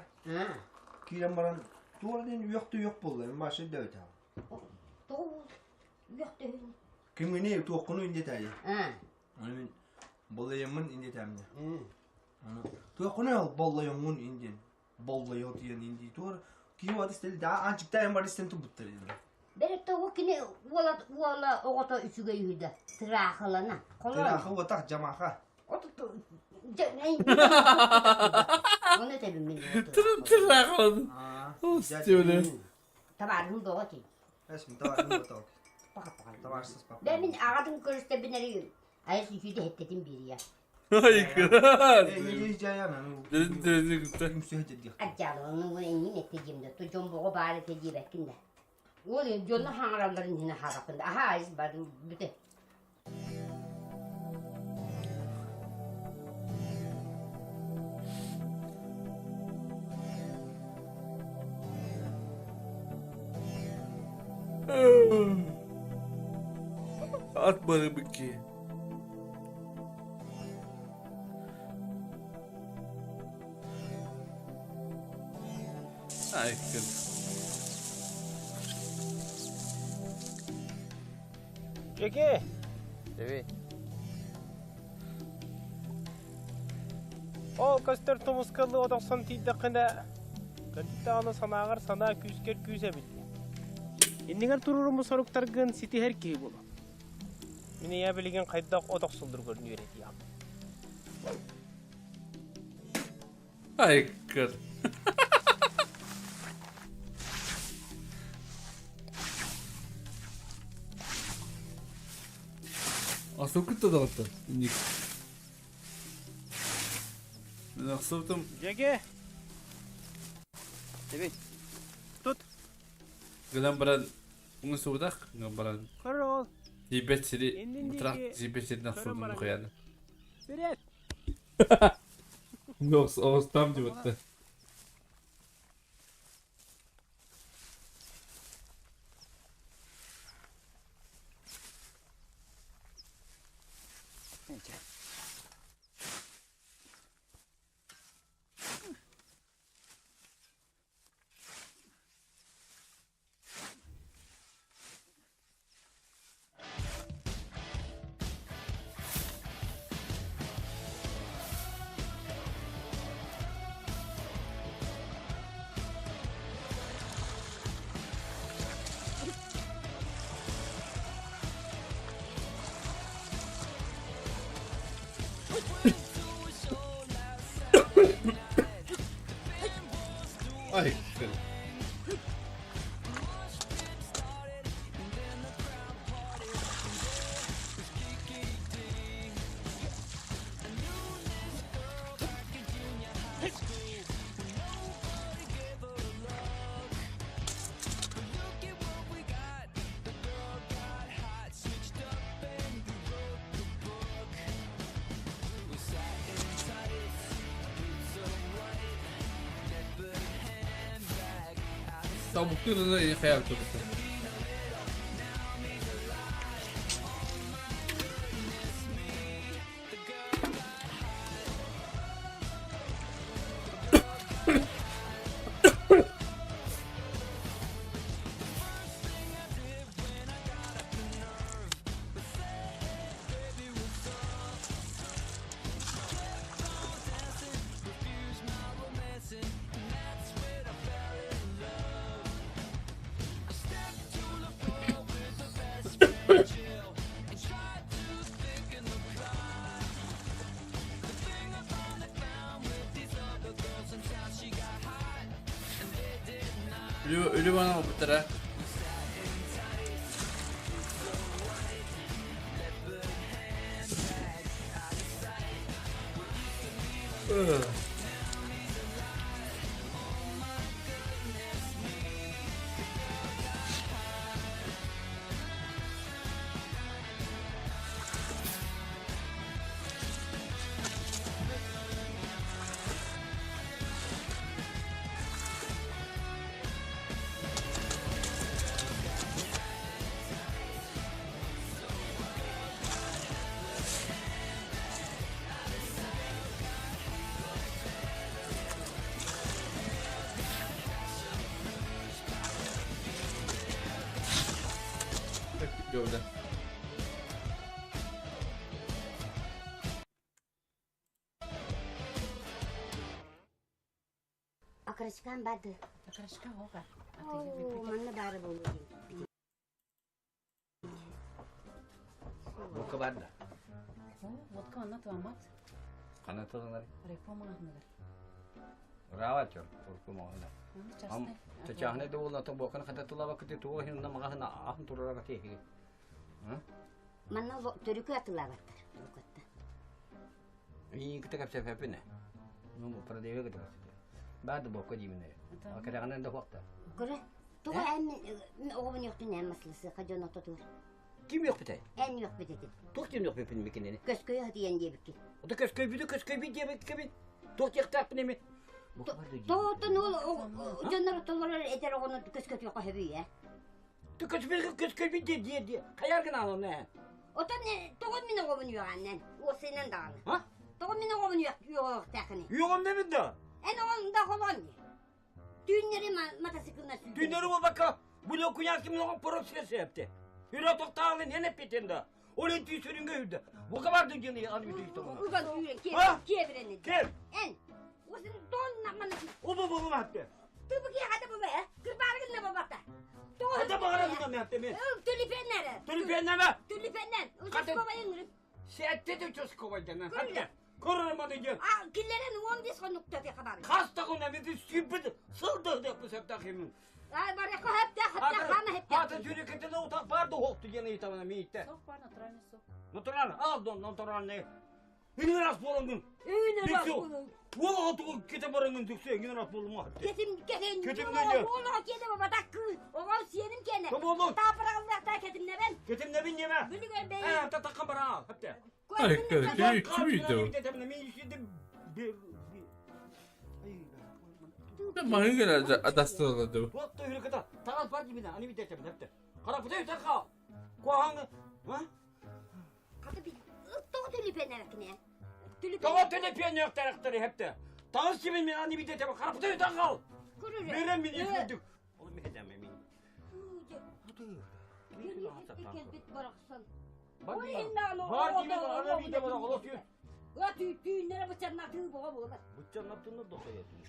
Киирэн баран туора диэн үөхтү үөх буолла, мин башы дэбитэ. Тоҕу үөхтү Кимини туохкуну индетээйи. Аны мин боллайыммын индетээмне. Туохкуну ол боллайыммын инден. Боллайо диэн инди туор киу адыстел да анчыктайын бар истен тубуттар диэн. Бэрэ тоҕу кини уола уола оҕото үчүгэй үһүдэ. Тыраахылана. Тыраахы уотах жамаха. Оны тэбин мин. Тыраахылана. Остиоле. Табаарыһын доҕо ти. Эсм табаарыһын доҕо. Табаарсыз папа. Бэ мин аҕатын көрүстэ бинери айыс үчүйдэ хеттетин бириya. Ай кырас. Аджалыны эңин этте жемде. Ту жомбого баары те жебеккин да. Ол жонно хаңараларын хина хабакын да. Аха айыс бардым бүте. At bana biki. Ay kız. Жеке! Эби. Ол көстөр тумускалы отохсон тиийдэххинэ, кырдьык санааҕар санаа күүскэр күүс эбит. Иннигэр туруоруммут соруктаргын ситиһэр киһи буолуо. Мин ийэ билигин хайдах от охсуллургар үөрэтиэҕим. Ay kız. Асылкыт да даҕатта. Ник. Мен ахсыбытым. Жеке! Эби. Тут. Гынан баран уҥа гынан баран Көрөр ол. тиийбэт сири Иннин бытыраах диэки тиийбэт сиринэн көрөн охсуутун баран. хойаны. Вперед! Оҕустаам дьыбытта. Ай, Тобуктур хайал турбута. Ölü, ölü bana olbutara. Gövde. Окорочкам барды. Окорочка оға. Оо, манна бары болу дейм. Водка бар да. Водка онна туамат. Қана тығынар. Райпо мағынығыр. Рава чор, урку мағына. Ам Чачахны да ол ата бокан хата тулава кыты туа хин на мағына ахын турара кати. Манна төрүкү атылабаттар. Лукатта. И кыты капса фәпине. Ну, продаве кыты капса. Бады бока димине. Акарагынан да вакта. Көрө. Туга әм оғын yoktun әм маслысы кажон ототур. Ким yok бите? Эн yok битетин. Тух ким yok бипин мекенени? Көскөй хатыян диебикки. Ота көскөй биди көскөй би диебик кеби. Тух тектак неме? Тоотон ол жоннор толорор этер оҕону көскөтү көһөбүй э. Ту көскөй көскөй би ди ди ди. Каяр гына аны. Отон тоҕон мин оҕобун үөҕаннан. Уосынан даҕаны. А? Тоҕон мин оҕобун үөҕөхтээхини. Югом не бинда? Эн оҕон да холон. Түүннери мотоциклына сүүрдэ. Түүннери болбакка бу куян ким оҕон порок септе. Үрө токтаалы нене питенда. Олен түй сүрүнгө үрдө. Бука барды жени аны бүтү тамам. Уган сүүрен А? кебирени. Кел. Эн усын тон наманы. Оба болум атты. Тубуки хата бу бе. Кырбаргын на бабата. Хата багара гына мен атты мен. Түлипеннер. Түлипеннеме? Түлипеннен. Ката- Участковый ыңырып. Сәтте де участковойдан. Көрүлө. Хатта. Көрөрмөн же. А, киллерен 15 хонукта те хабар. Кастагына мен сүйбүт сылды деп бу сәптә химин. Ай, бар хепте хепте хама хепте. Ата жүрекетте утак барды хокту жени тамана мейитте. Сок бар, натуральный сок. Натуральный, ал дон натуральный. Үҥүн ас буолаҥҥын. Үҥүн ас буолаҥ. Уол оҕотугу кете бараҥҥын түксү эҥин ас буолума. Кетим кетин. Кетим нөйө. Уол оҕо киэнэ бабатак кыы. Оҕо сиэним киэнэ. Тоболун. Таапыраллахта кетимнэбен. Кетимнэбин диэмэ. Бүлүгэр бэйи. Ээ, татакка бараа. Хапте. Ай, кими Маһыгын адастылады. Вот то хүреката. Тарас бар дибина, ани бидете хапте. Кара путей така. Куаһаҥ, а? Хата би тоҕо түлүпүөн эбэкине. Тоҕо төлөпүөн үөхтэрехтери хепте. Таҕыс кимин мен ани бидете кара путей така. Берем мен үхүдүк. Ол мехедеме мен. Келбит барахсан. Бар дибин, ана биде бара олос yür. Ла түүннere бычарнатыы боға болар. Бычарнатыны дохаятын.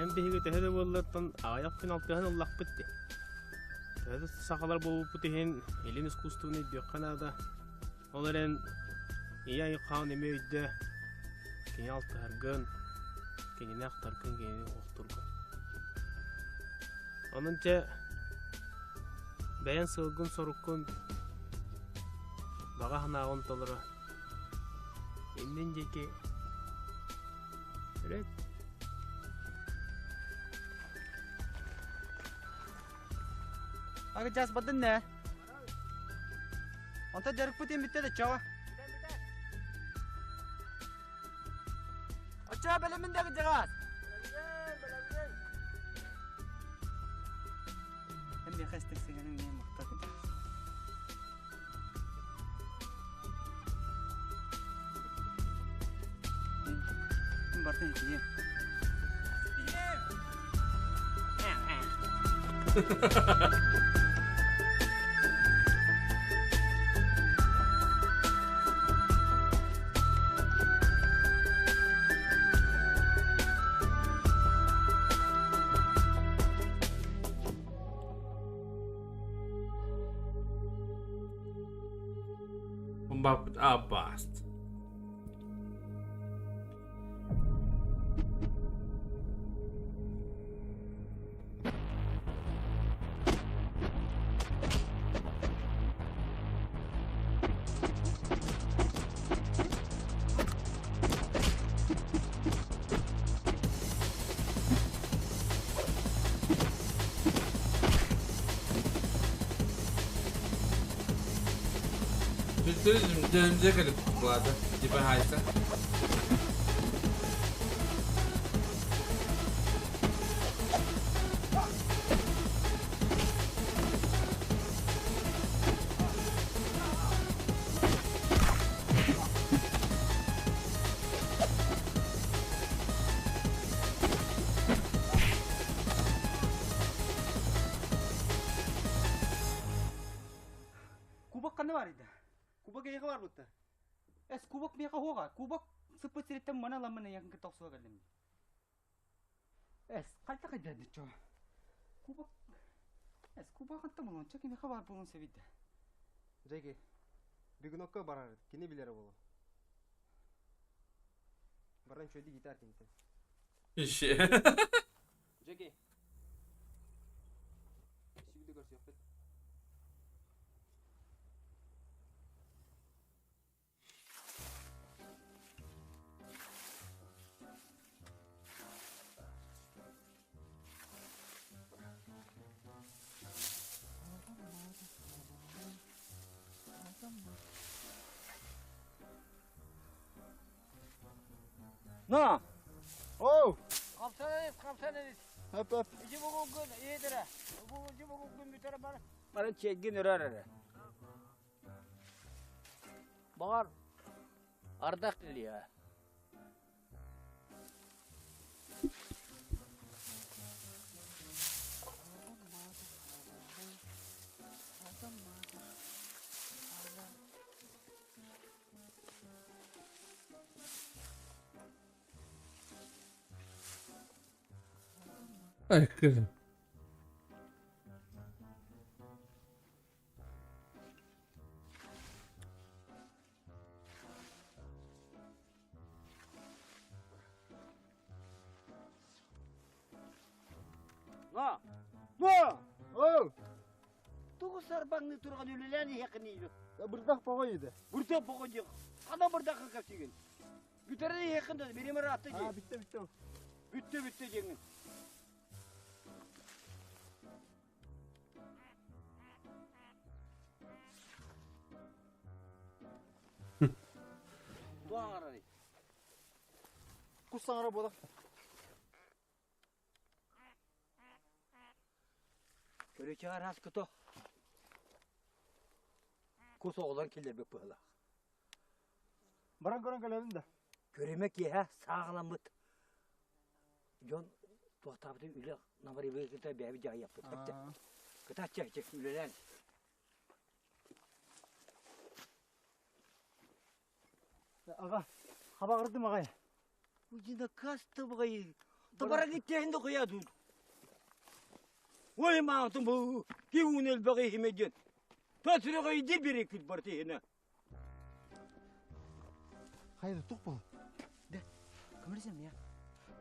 Эн биһиги төһө да буоллартан аҕыйах күн алтыһан ыллахпыт дии. Төһө да сахалар буолбуппут иһин илин искусствоны өйдүөххэ наада. Ол эрэн ийэ айылҕаҕын эмиэ өйдөө. Кини алтыһаргын, кинини ахтаргын, кинини охтургун. Онон дьэ бэйэн сыалгын-соруккун баҕа санааҕын толоро иннин диэки Үлэт. Ага час бардын нэ? Онта дьарыкпыт бүттэ да чаҕа. Оччоҕо бэлэмин да кыдьаҕас. Эн миэхэ истэксэҥэниҥ миэ махтал кыдьаҕас. Мин бартын итием. Abbast. Dönümce gelip kulada. Типа хайса. Кубок ханна бар иде? Кубок эйиэхэ бар бутта. Эс кубок миэхэ хуоҕа. Кубок сыппыт сириттэн мана ламмын эйиэхин кытта охсуга кэллим. Эс хайта хайдарды чо. Кубок Эс кубок ханта булун ча кимиэхэ бар булун сэбидде. Джеки, бүгүн барар, кини билere болу. Баран чөйди гитар кинтен. Иши. Джеки. Сибиде көрсөкпүт. На! Оу! Хамсаныз, хамсаныз. Hop hop. İki bugün gün iyidir. Bu iki bugün gün biter bana. Bana çekgin örer örer. Bağır. Ardak ya. Ay kızım. На! На! Оу! Тугу сарбаңны турган үлелән иһекни. Бырдах боҕой edi. Бырдах боҕой ди. Хана бырдахы капсигин. Бүтере иһекин да беремер атты ди. А, битте, битте. Бүтте, бүтте жеңин. Туағарай. Кус саңара бодақ. Көрөчө арас кото. Кус оғлан келер бек бұғылақ. Баран көрөн кэлэбин да. Көрөмө киһэ сааҕаламмыт. Дьон туохтаабыты үлэ намарыбы кыта бэйэби дьаһайаппыт. Кытаачча үлэлээн. Аға, хабағырдым ағай. Удина каста бғайы. Табара гиттеһин да куя ду. Ой, маатым бу. Ки унел багы химеден. Татырыга иди берекит бар тиһине. Хайда туқ бол. Көмөлесем я.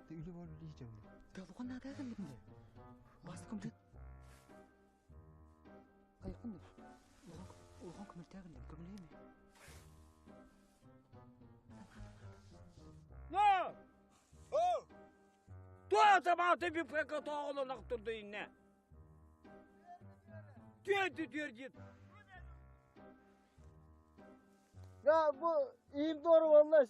Ты үлі бар үлі жемді. Да лухан нада кэллим. Бас көмөлт. Кайкын. Улахан улахан көмөлтәгин көмөлеме. На! О! Туа мааты би пека тоғылы нақтырды инне. Түйеді түйердет. Ya bu iyim doğru vallahi.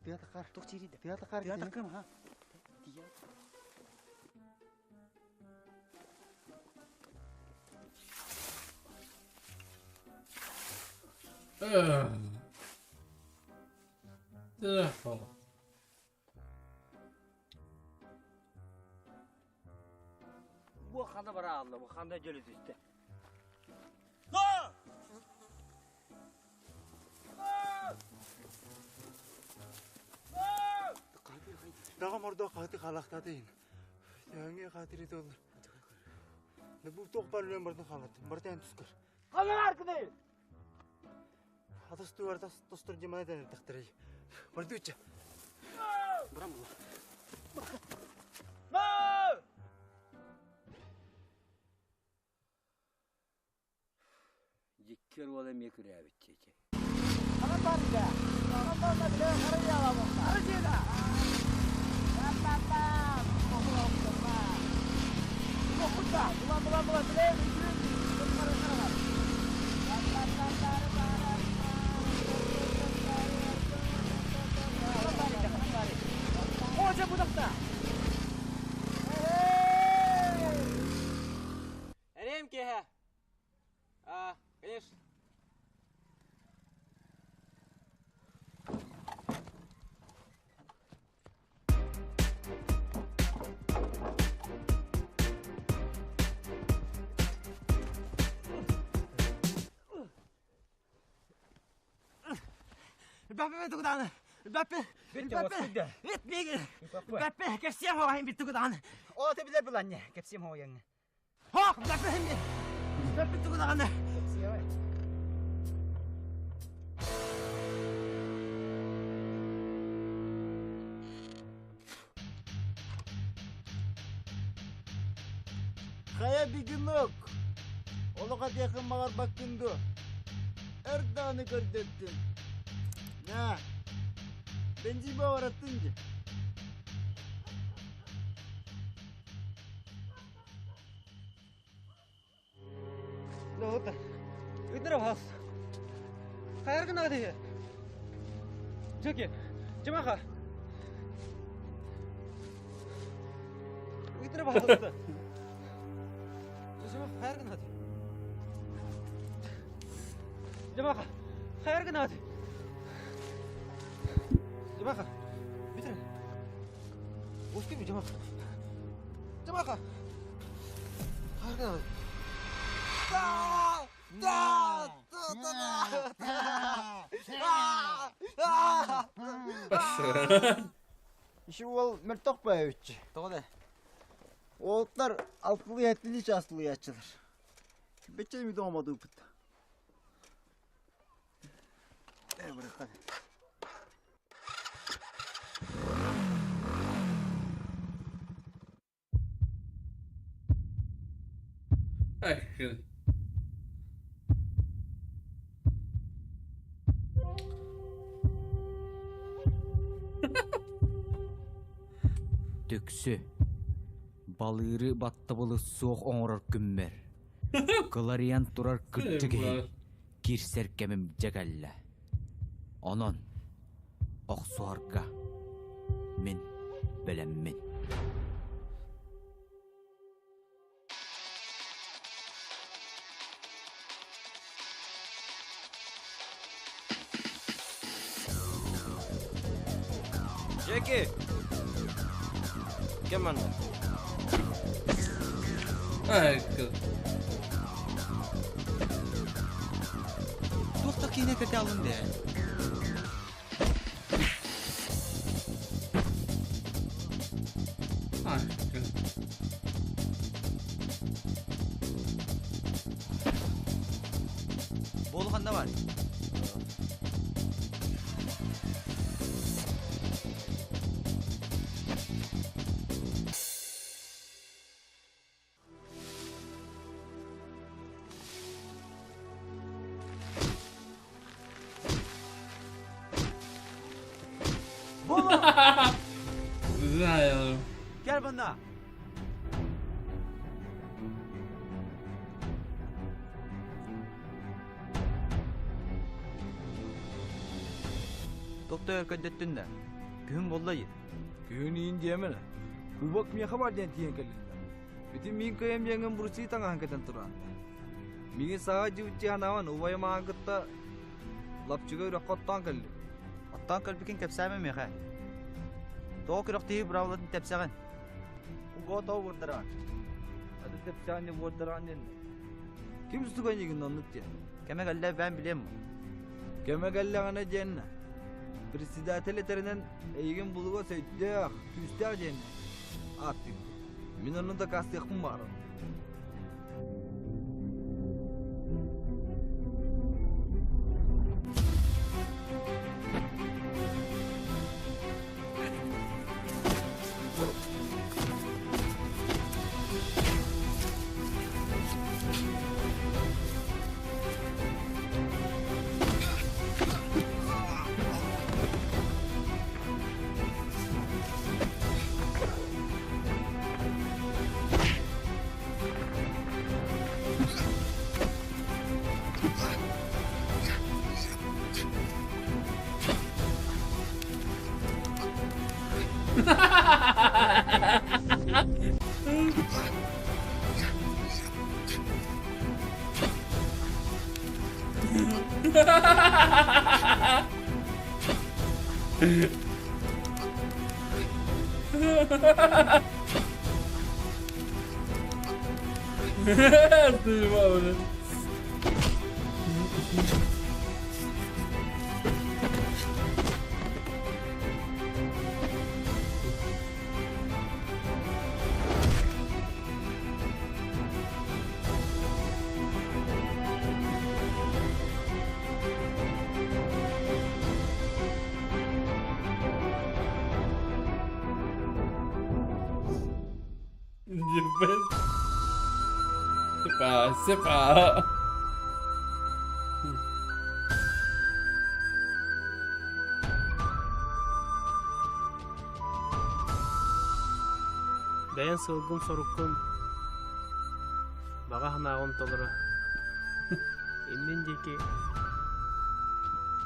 Тыята Тух чириде. Тыята кар. Тыята кым ха. Тия. Телефон. Bu ханда бара алды, bu ханда жөлі түсті. На! Dağa mordo qati xalaqtadın. Yangi qatiri dollar. Ne bu toq barlen bardan xalat. Bardan tuskar. Қалың аркыды! Атас туар тас тостор жемадан тақтырай. Бардуча. Барам бу. На! Жеккер ола мекүрі әбітчече. Анан бар да. Анан бар да биле кара яла бу. Кара жеда. Та та та. Кокута. Була була була биле биле. Кара кара. Та та та та Hoca budakta. Ремки. А, конечно. Баппе тугдан. Баппе. Баппе. Эт меге. Баппе кепсем хоайын бит тугдан. О те биле буланне. Кепсем хоайын. Хо, баппе хем. Баппе тугдан. Хая бигинок. Олоға якын мағар баккынды. Эрданы көрдөттün. На. Бензин бараттын же. Лота. Үднэр бас. Хайргын ады. Джеки, Жамаха. Үднэр бас. Жамаха хайргын ады. Жамаха хайргын ады. Жамаха. Бүтүр. Уским жамаха. Жамаха. Хайргын ады. Да! Да! Да! Да! Да! Işi ol mırtok bayıtçı. Тоҕо Oğutlar altılı yetlili çastılı açılır. Beçe mi doğmadı uput. Ne bırak hadi. Түксү, балыыры баттабылы суох оҥорор күммэр, кыларыйан турар кырдьык иһин киирсэр кэмим дьэ кэллэ. Онон охсуһарга мин бэлэммин. Джеки! Кем манна? Ecco. Туох да киинэ кэтэ алын дээ. Ecco. Буолу ханна бар? Знаю. Кэл манна! Доктор көрдөттүн да. Күһүн буолла дии. Күһүн иин диэмэ Кубок миэхэ бар диэн тиийэн кэллилэр. Ити миин кыйам диэҥҥин бурсии таҥаһын кэтэн туран. Миигин саҕа дьиибит дьиһанаабан убайым аан кытта лапчыга үрэххэ оттоон кэллим. Оттоон кэлбикин кэпсээмэ миэхэ. Тоҕо күрэхтэһии быраабылатын тэпсэҕин? Уго тоҕо уордараҕын? Аты тэпсэҕин диэн уордараҕын диэн. Ким сутуган игин оннук диэн. Кэмэ кэллэ бэйэм билиэм. Кэмэ кэллэҕинэ диэн председатель этэринэн эйигин булуга сөйдөөх, күүстээх диэн ааттыыр. Мин онно дакаастыахпын баҕарабын. Ты блин. Ебать. Сепа, сепа. Бэйэн сылгын-соруккун, баҕа санааҕын толоро. Иннин диэки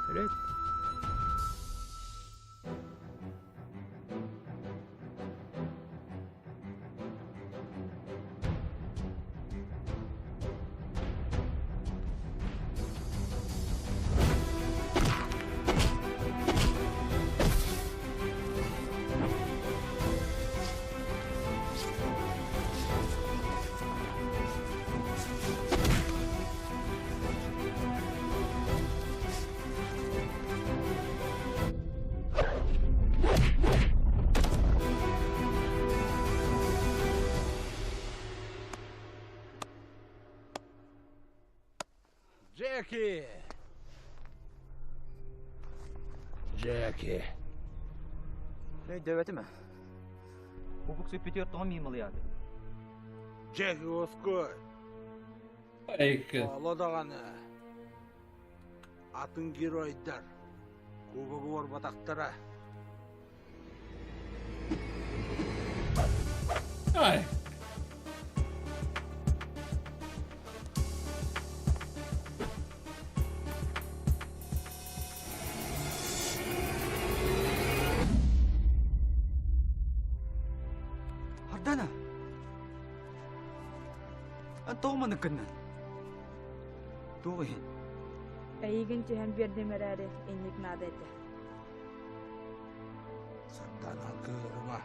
көрөөт. Джеки! Джеки! Өйдөөбөтүм ээ. Кубук сүппүтүгэр тоҕо миин малыйааты? Джеки, уоскуй! Оло даҕаны атын геройдар кубогу уорбатахтара. Ай. Ардана! Эн тоҕо маннык гыннын? Туох иһин? Эйигин түһэн биэрдим эрээри, инник наада этэ. Сардаана кыырыма.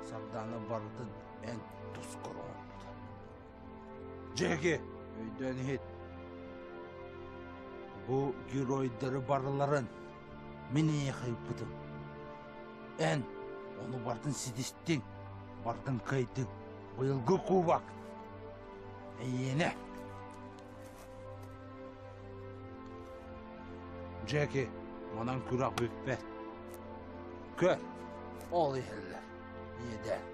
Сардаана барытын эн тускар оҥорбута. Дьэки, өйдөөн иһит. Бу геройдары барыларын мин эйиэхэ ыыппытым. Эн ону барытын ситистиҥ, барытын кыайдыҥ. Быйылгы кубок эйиэнэ. Джеки, манан күрэх бүппэт. Көр, ол иһэллэр. Иэдээн.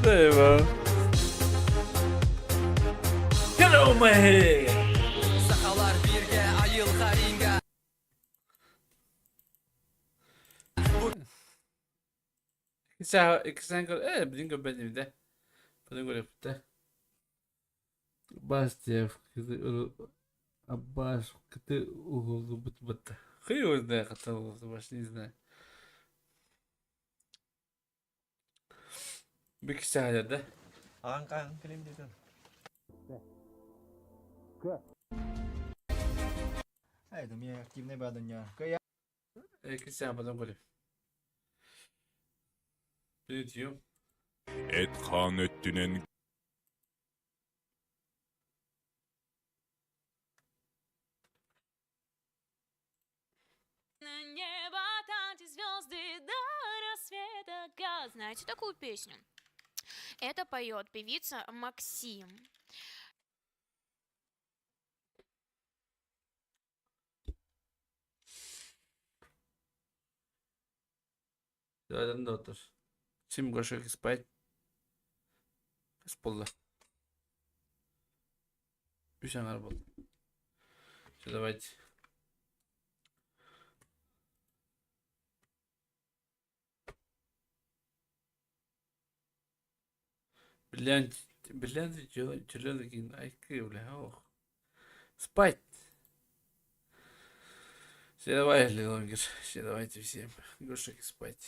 对吧？Get over my head! Сахалар бииргэ айылҕа ринга Иккисээн көр ээ билин көрбөт да. Билин көрөппүтэ. Бастев Аббас кыты уһуллубут бытта. Хый его знает, хотел не знаю. Биксэһэлэр да? Аҕаҥ хаһан кэлим диэтин? Это мне активный бадыня. Иккисэһэ потом көрүм. Бүтүм. Эт-хаан өттүнэн На небо там, где звезды до рассвета. Знаете такую песню? Это поет певица Максим. Доктор. Сим Гоша спать. Буолла. Үс аҥар буолла. Все, давайте. Бриллиант, бриллиант чөлөн айкы, бля, ох. Спать. Все, давай, Лилонгер. Все, давайте всем. Гошек спать.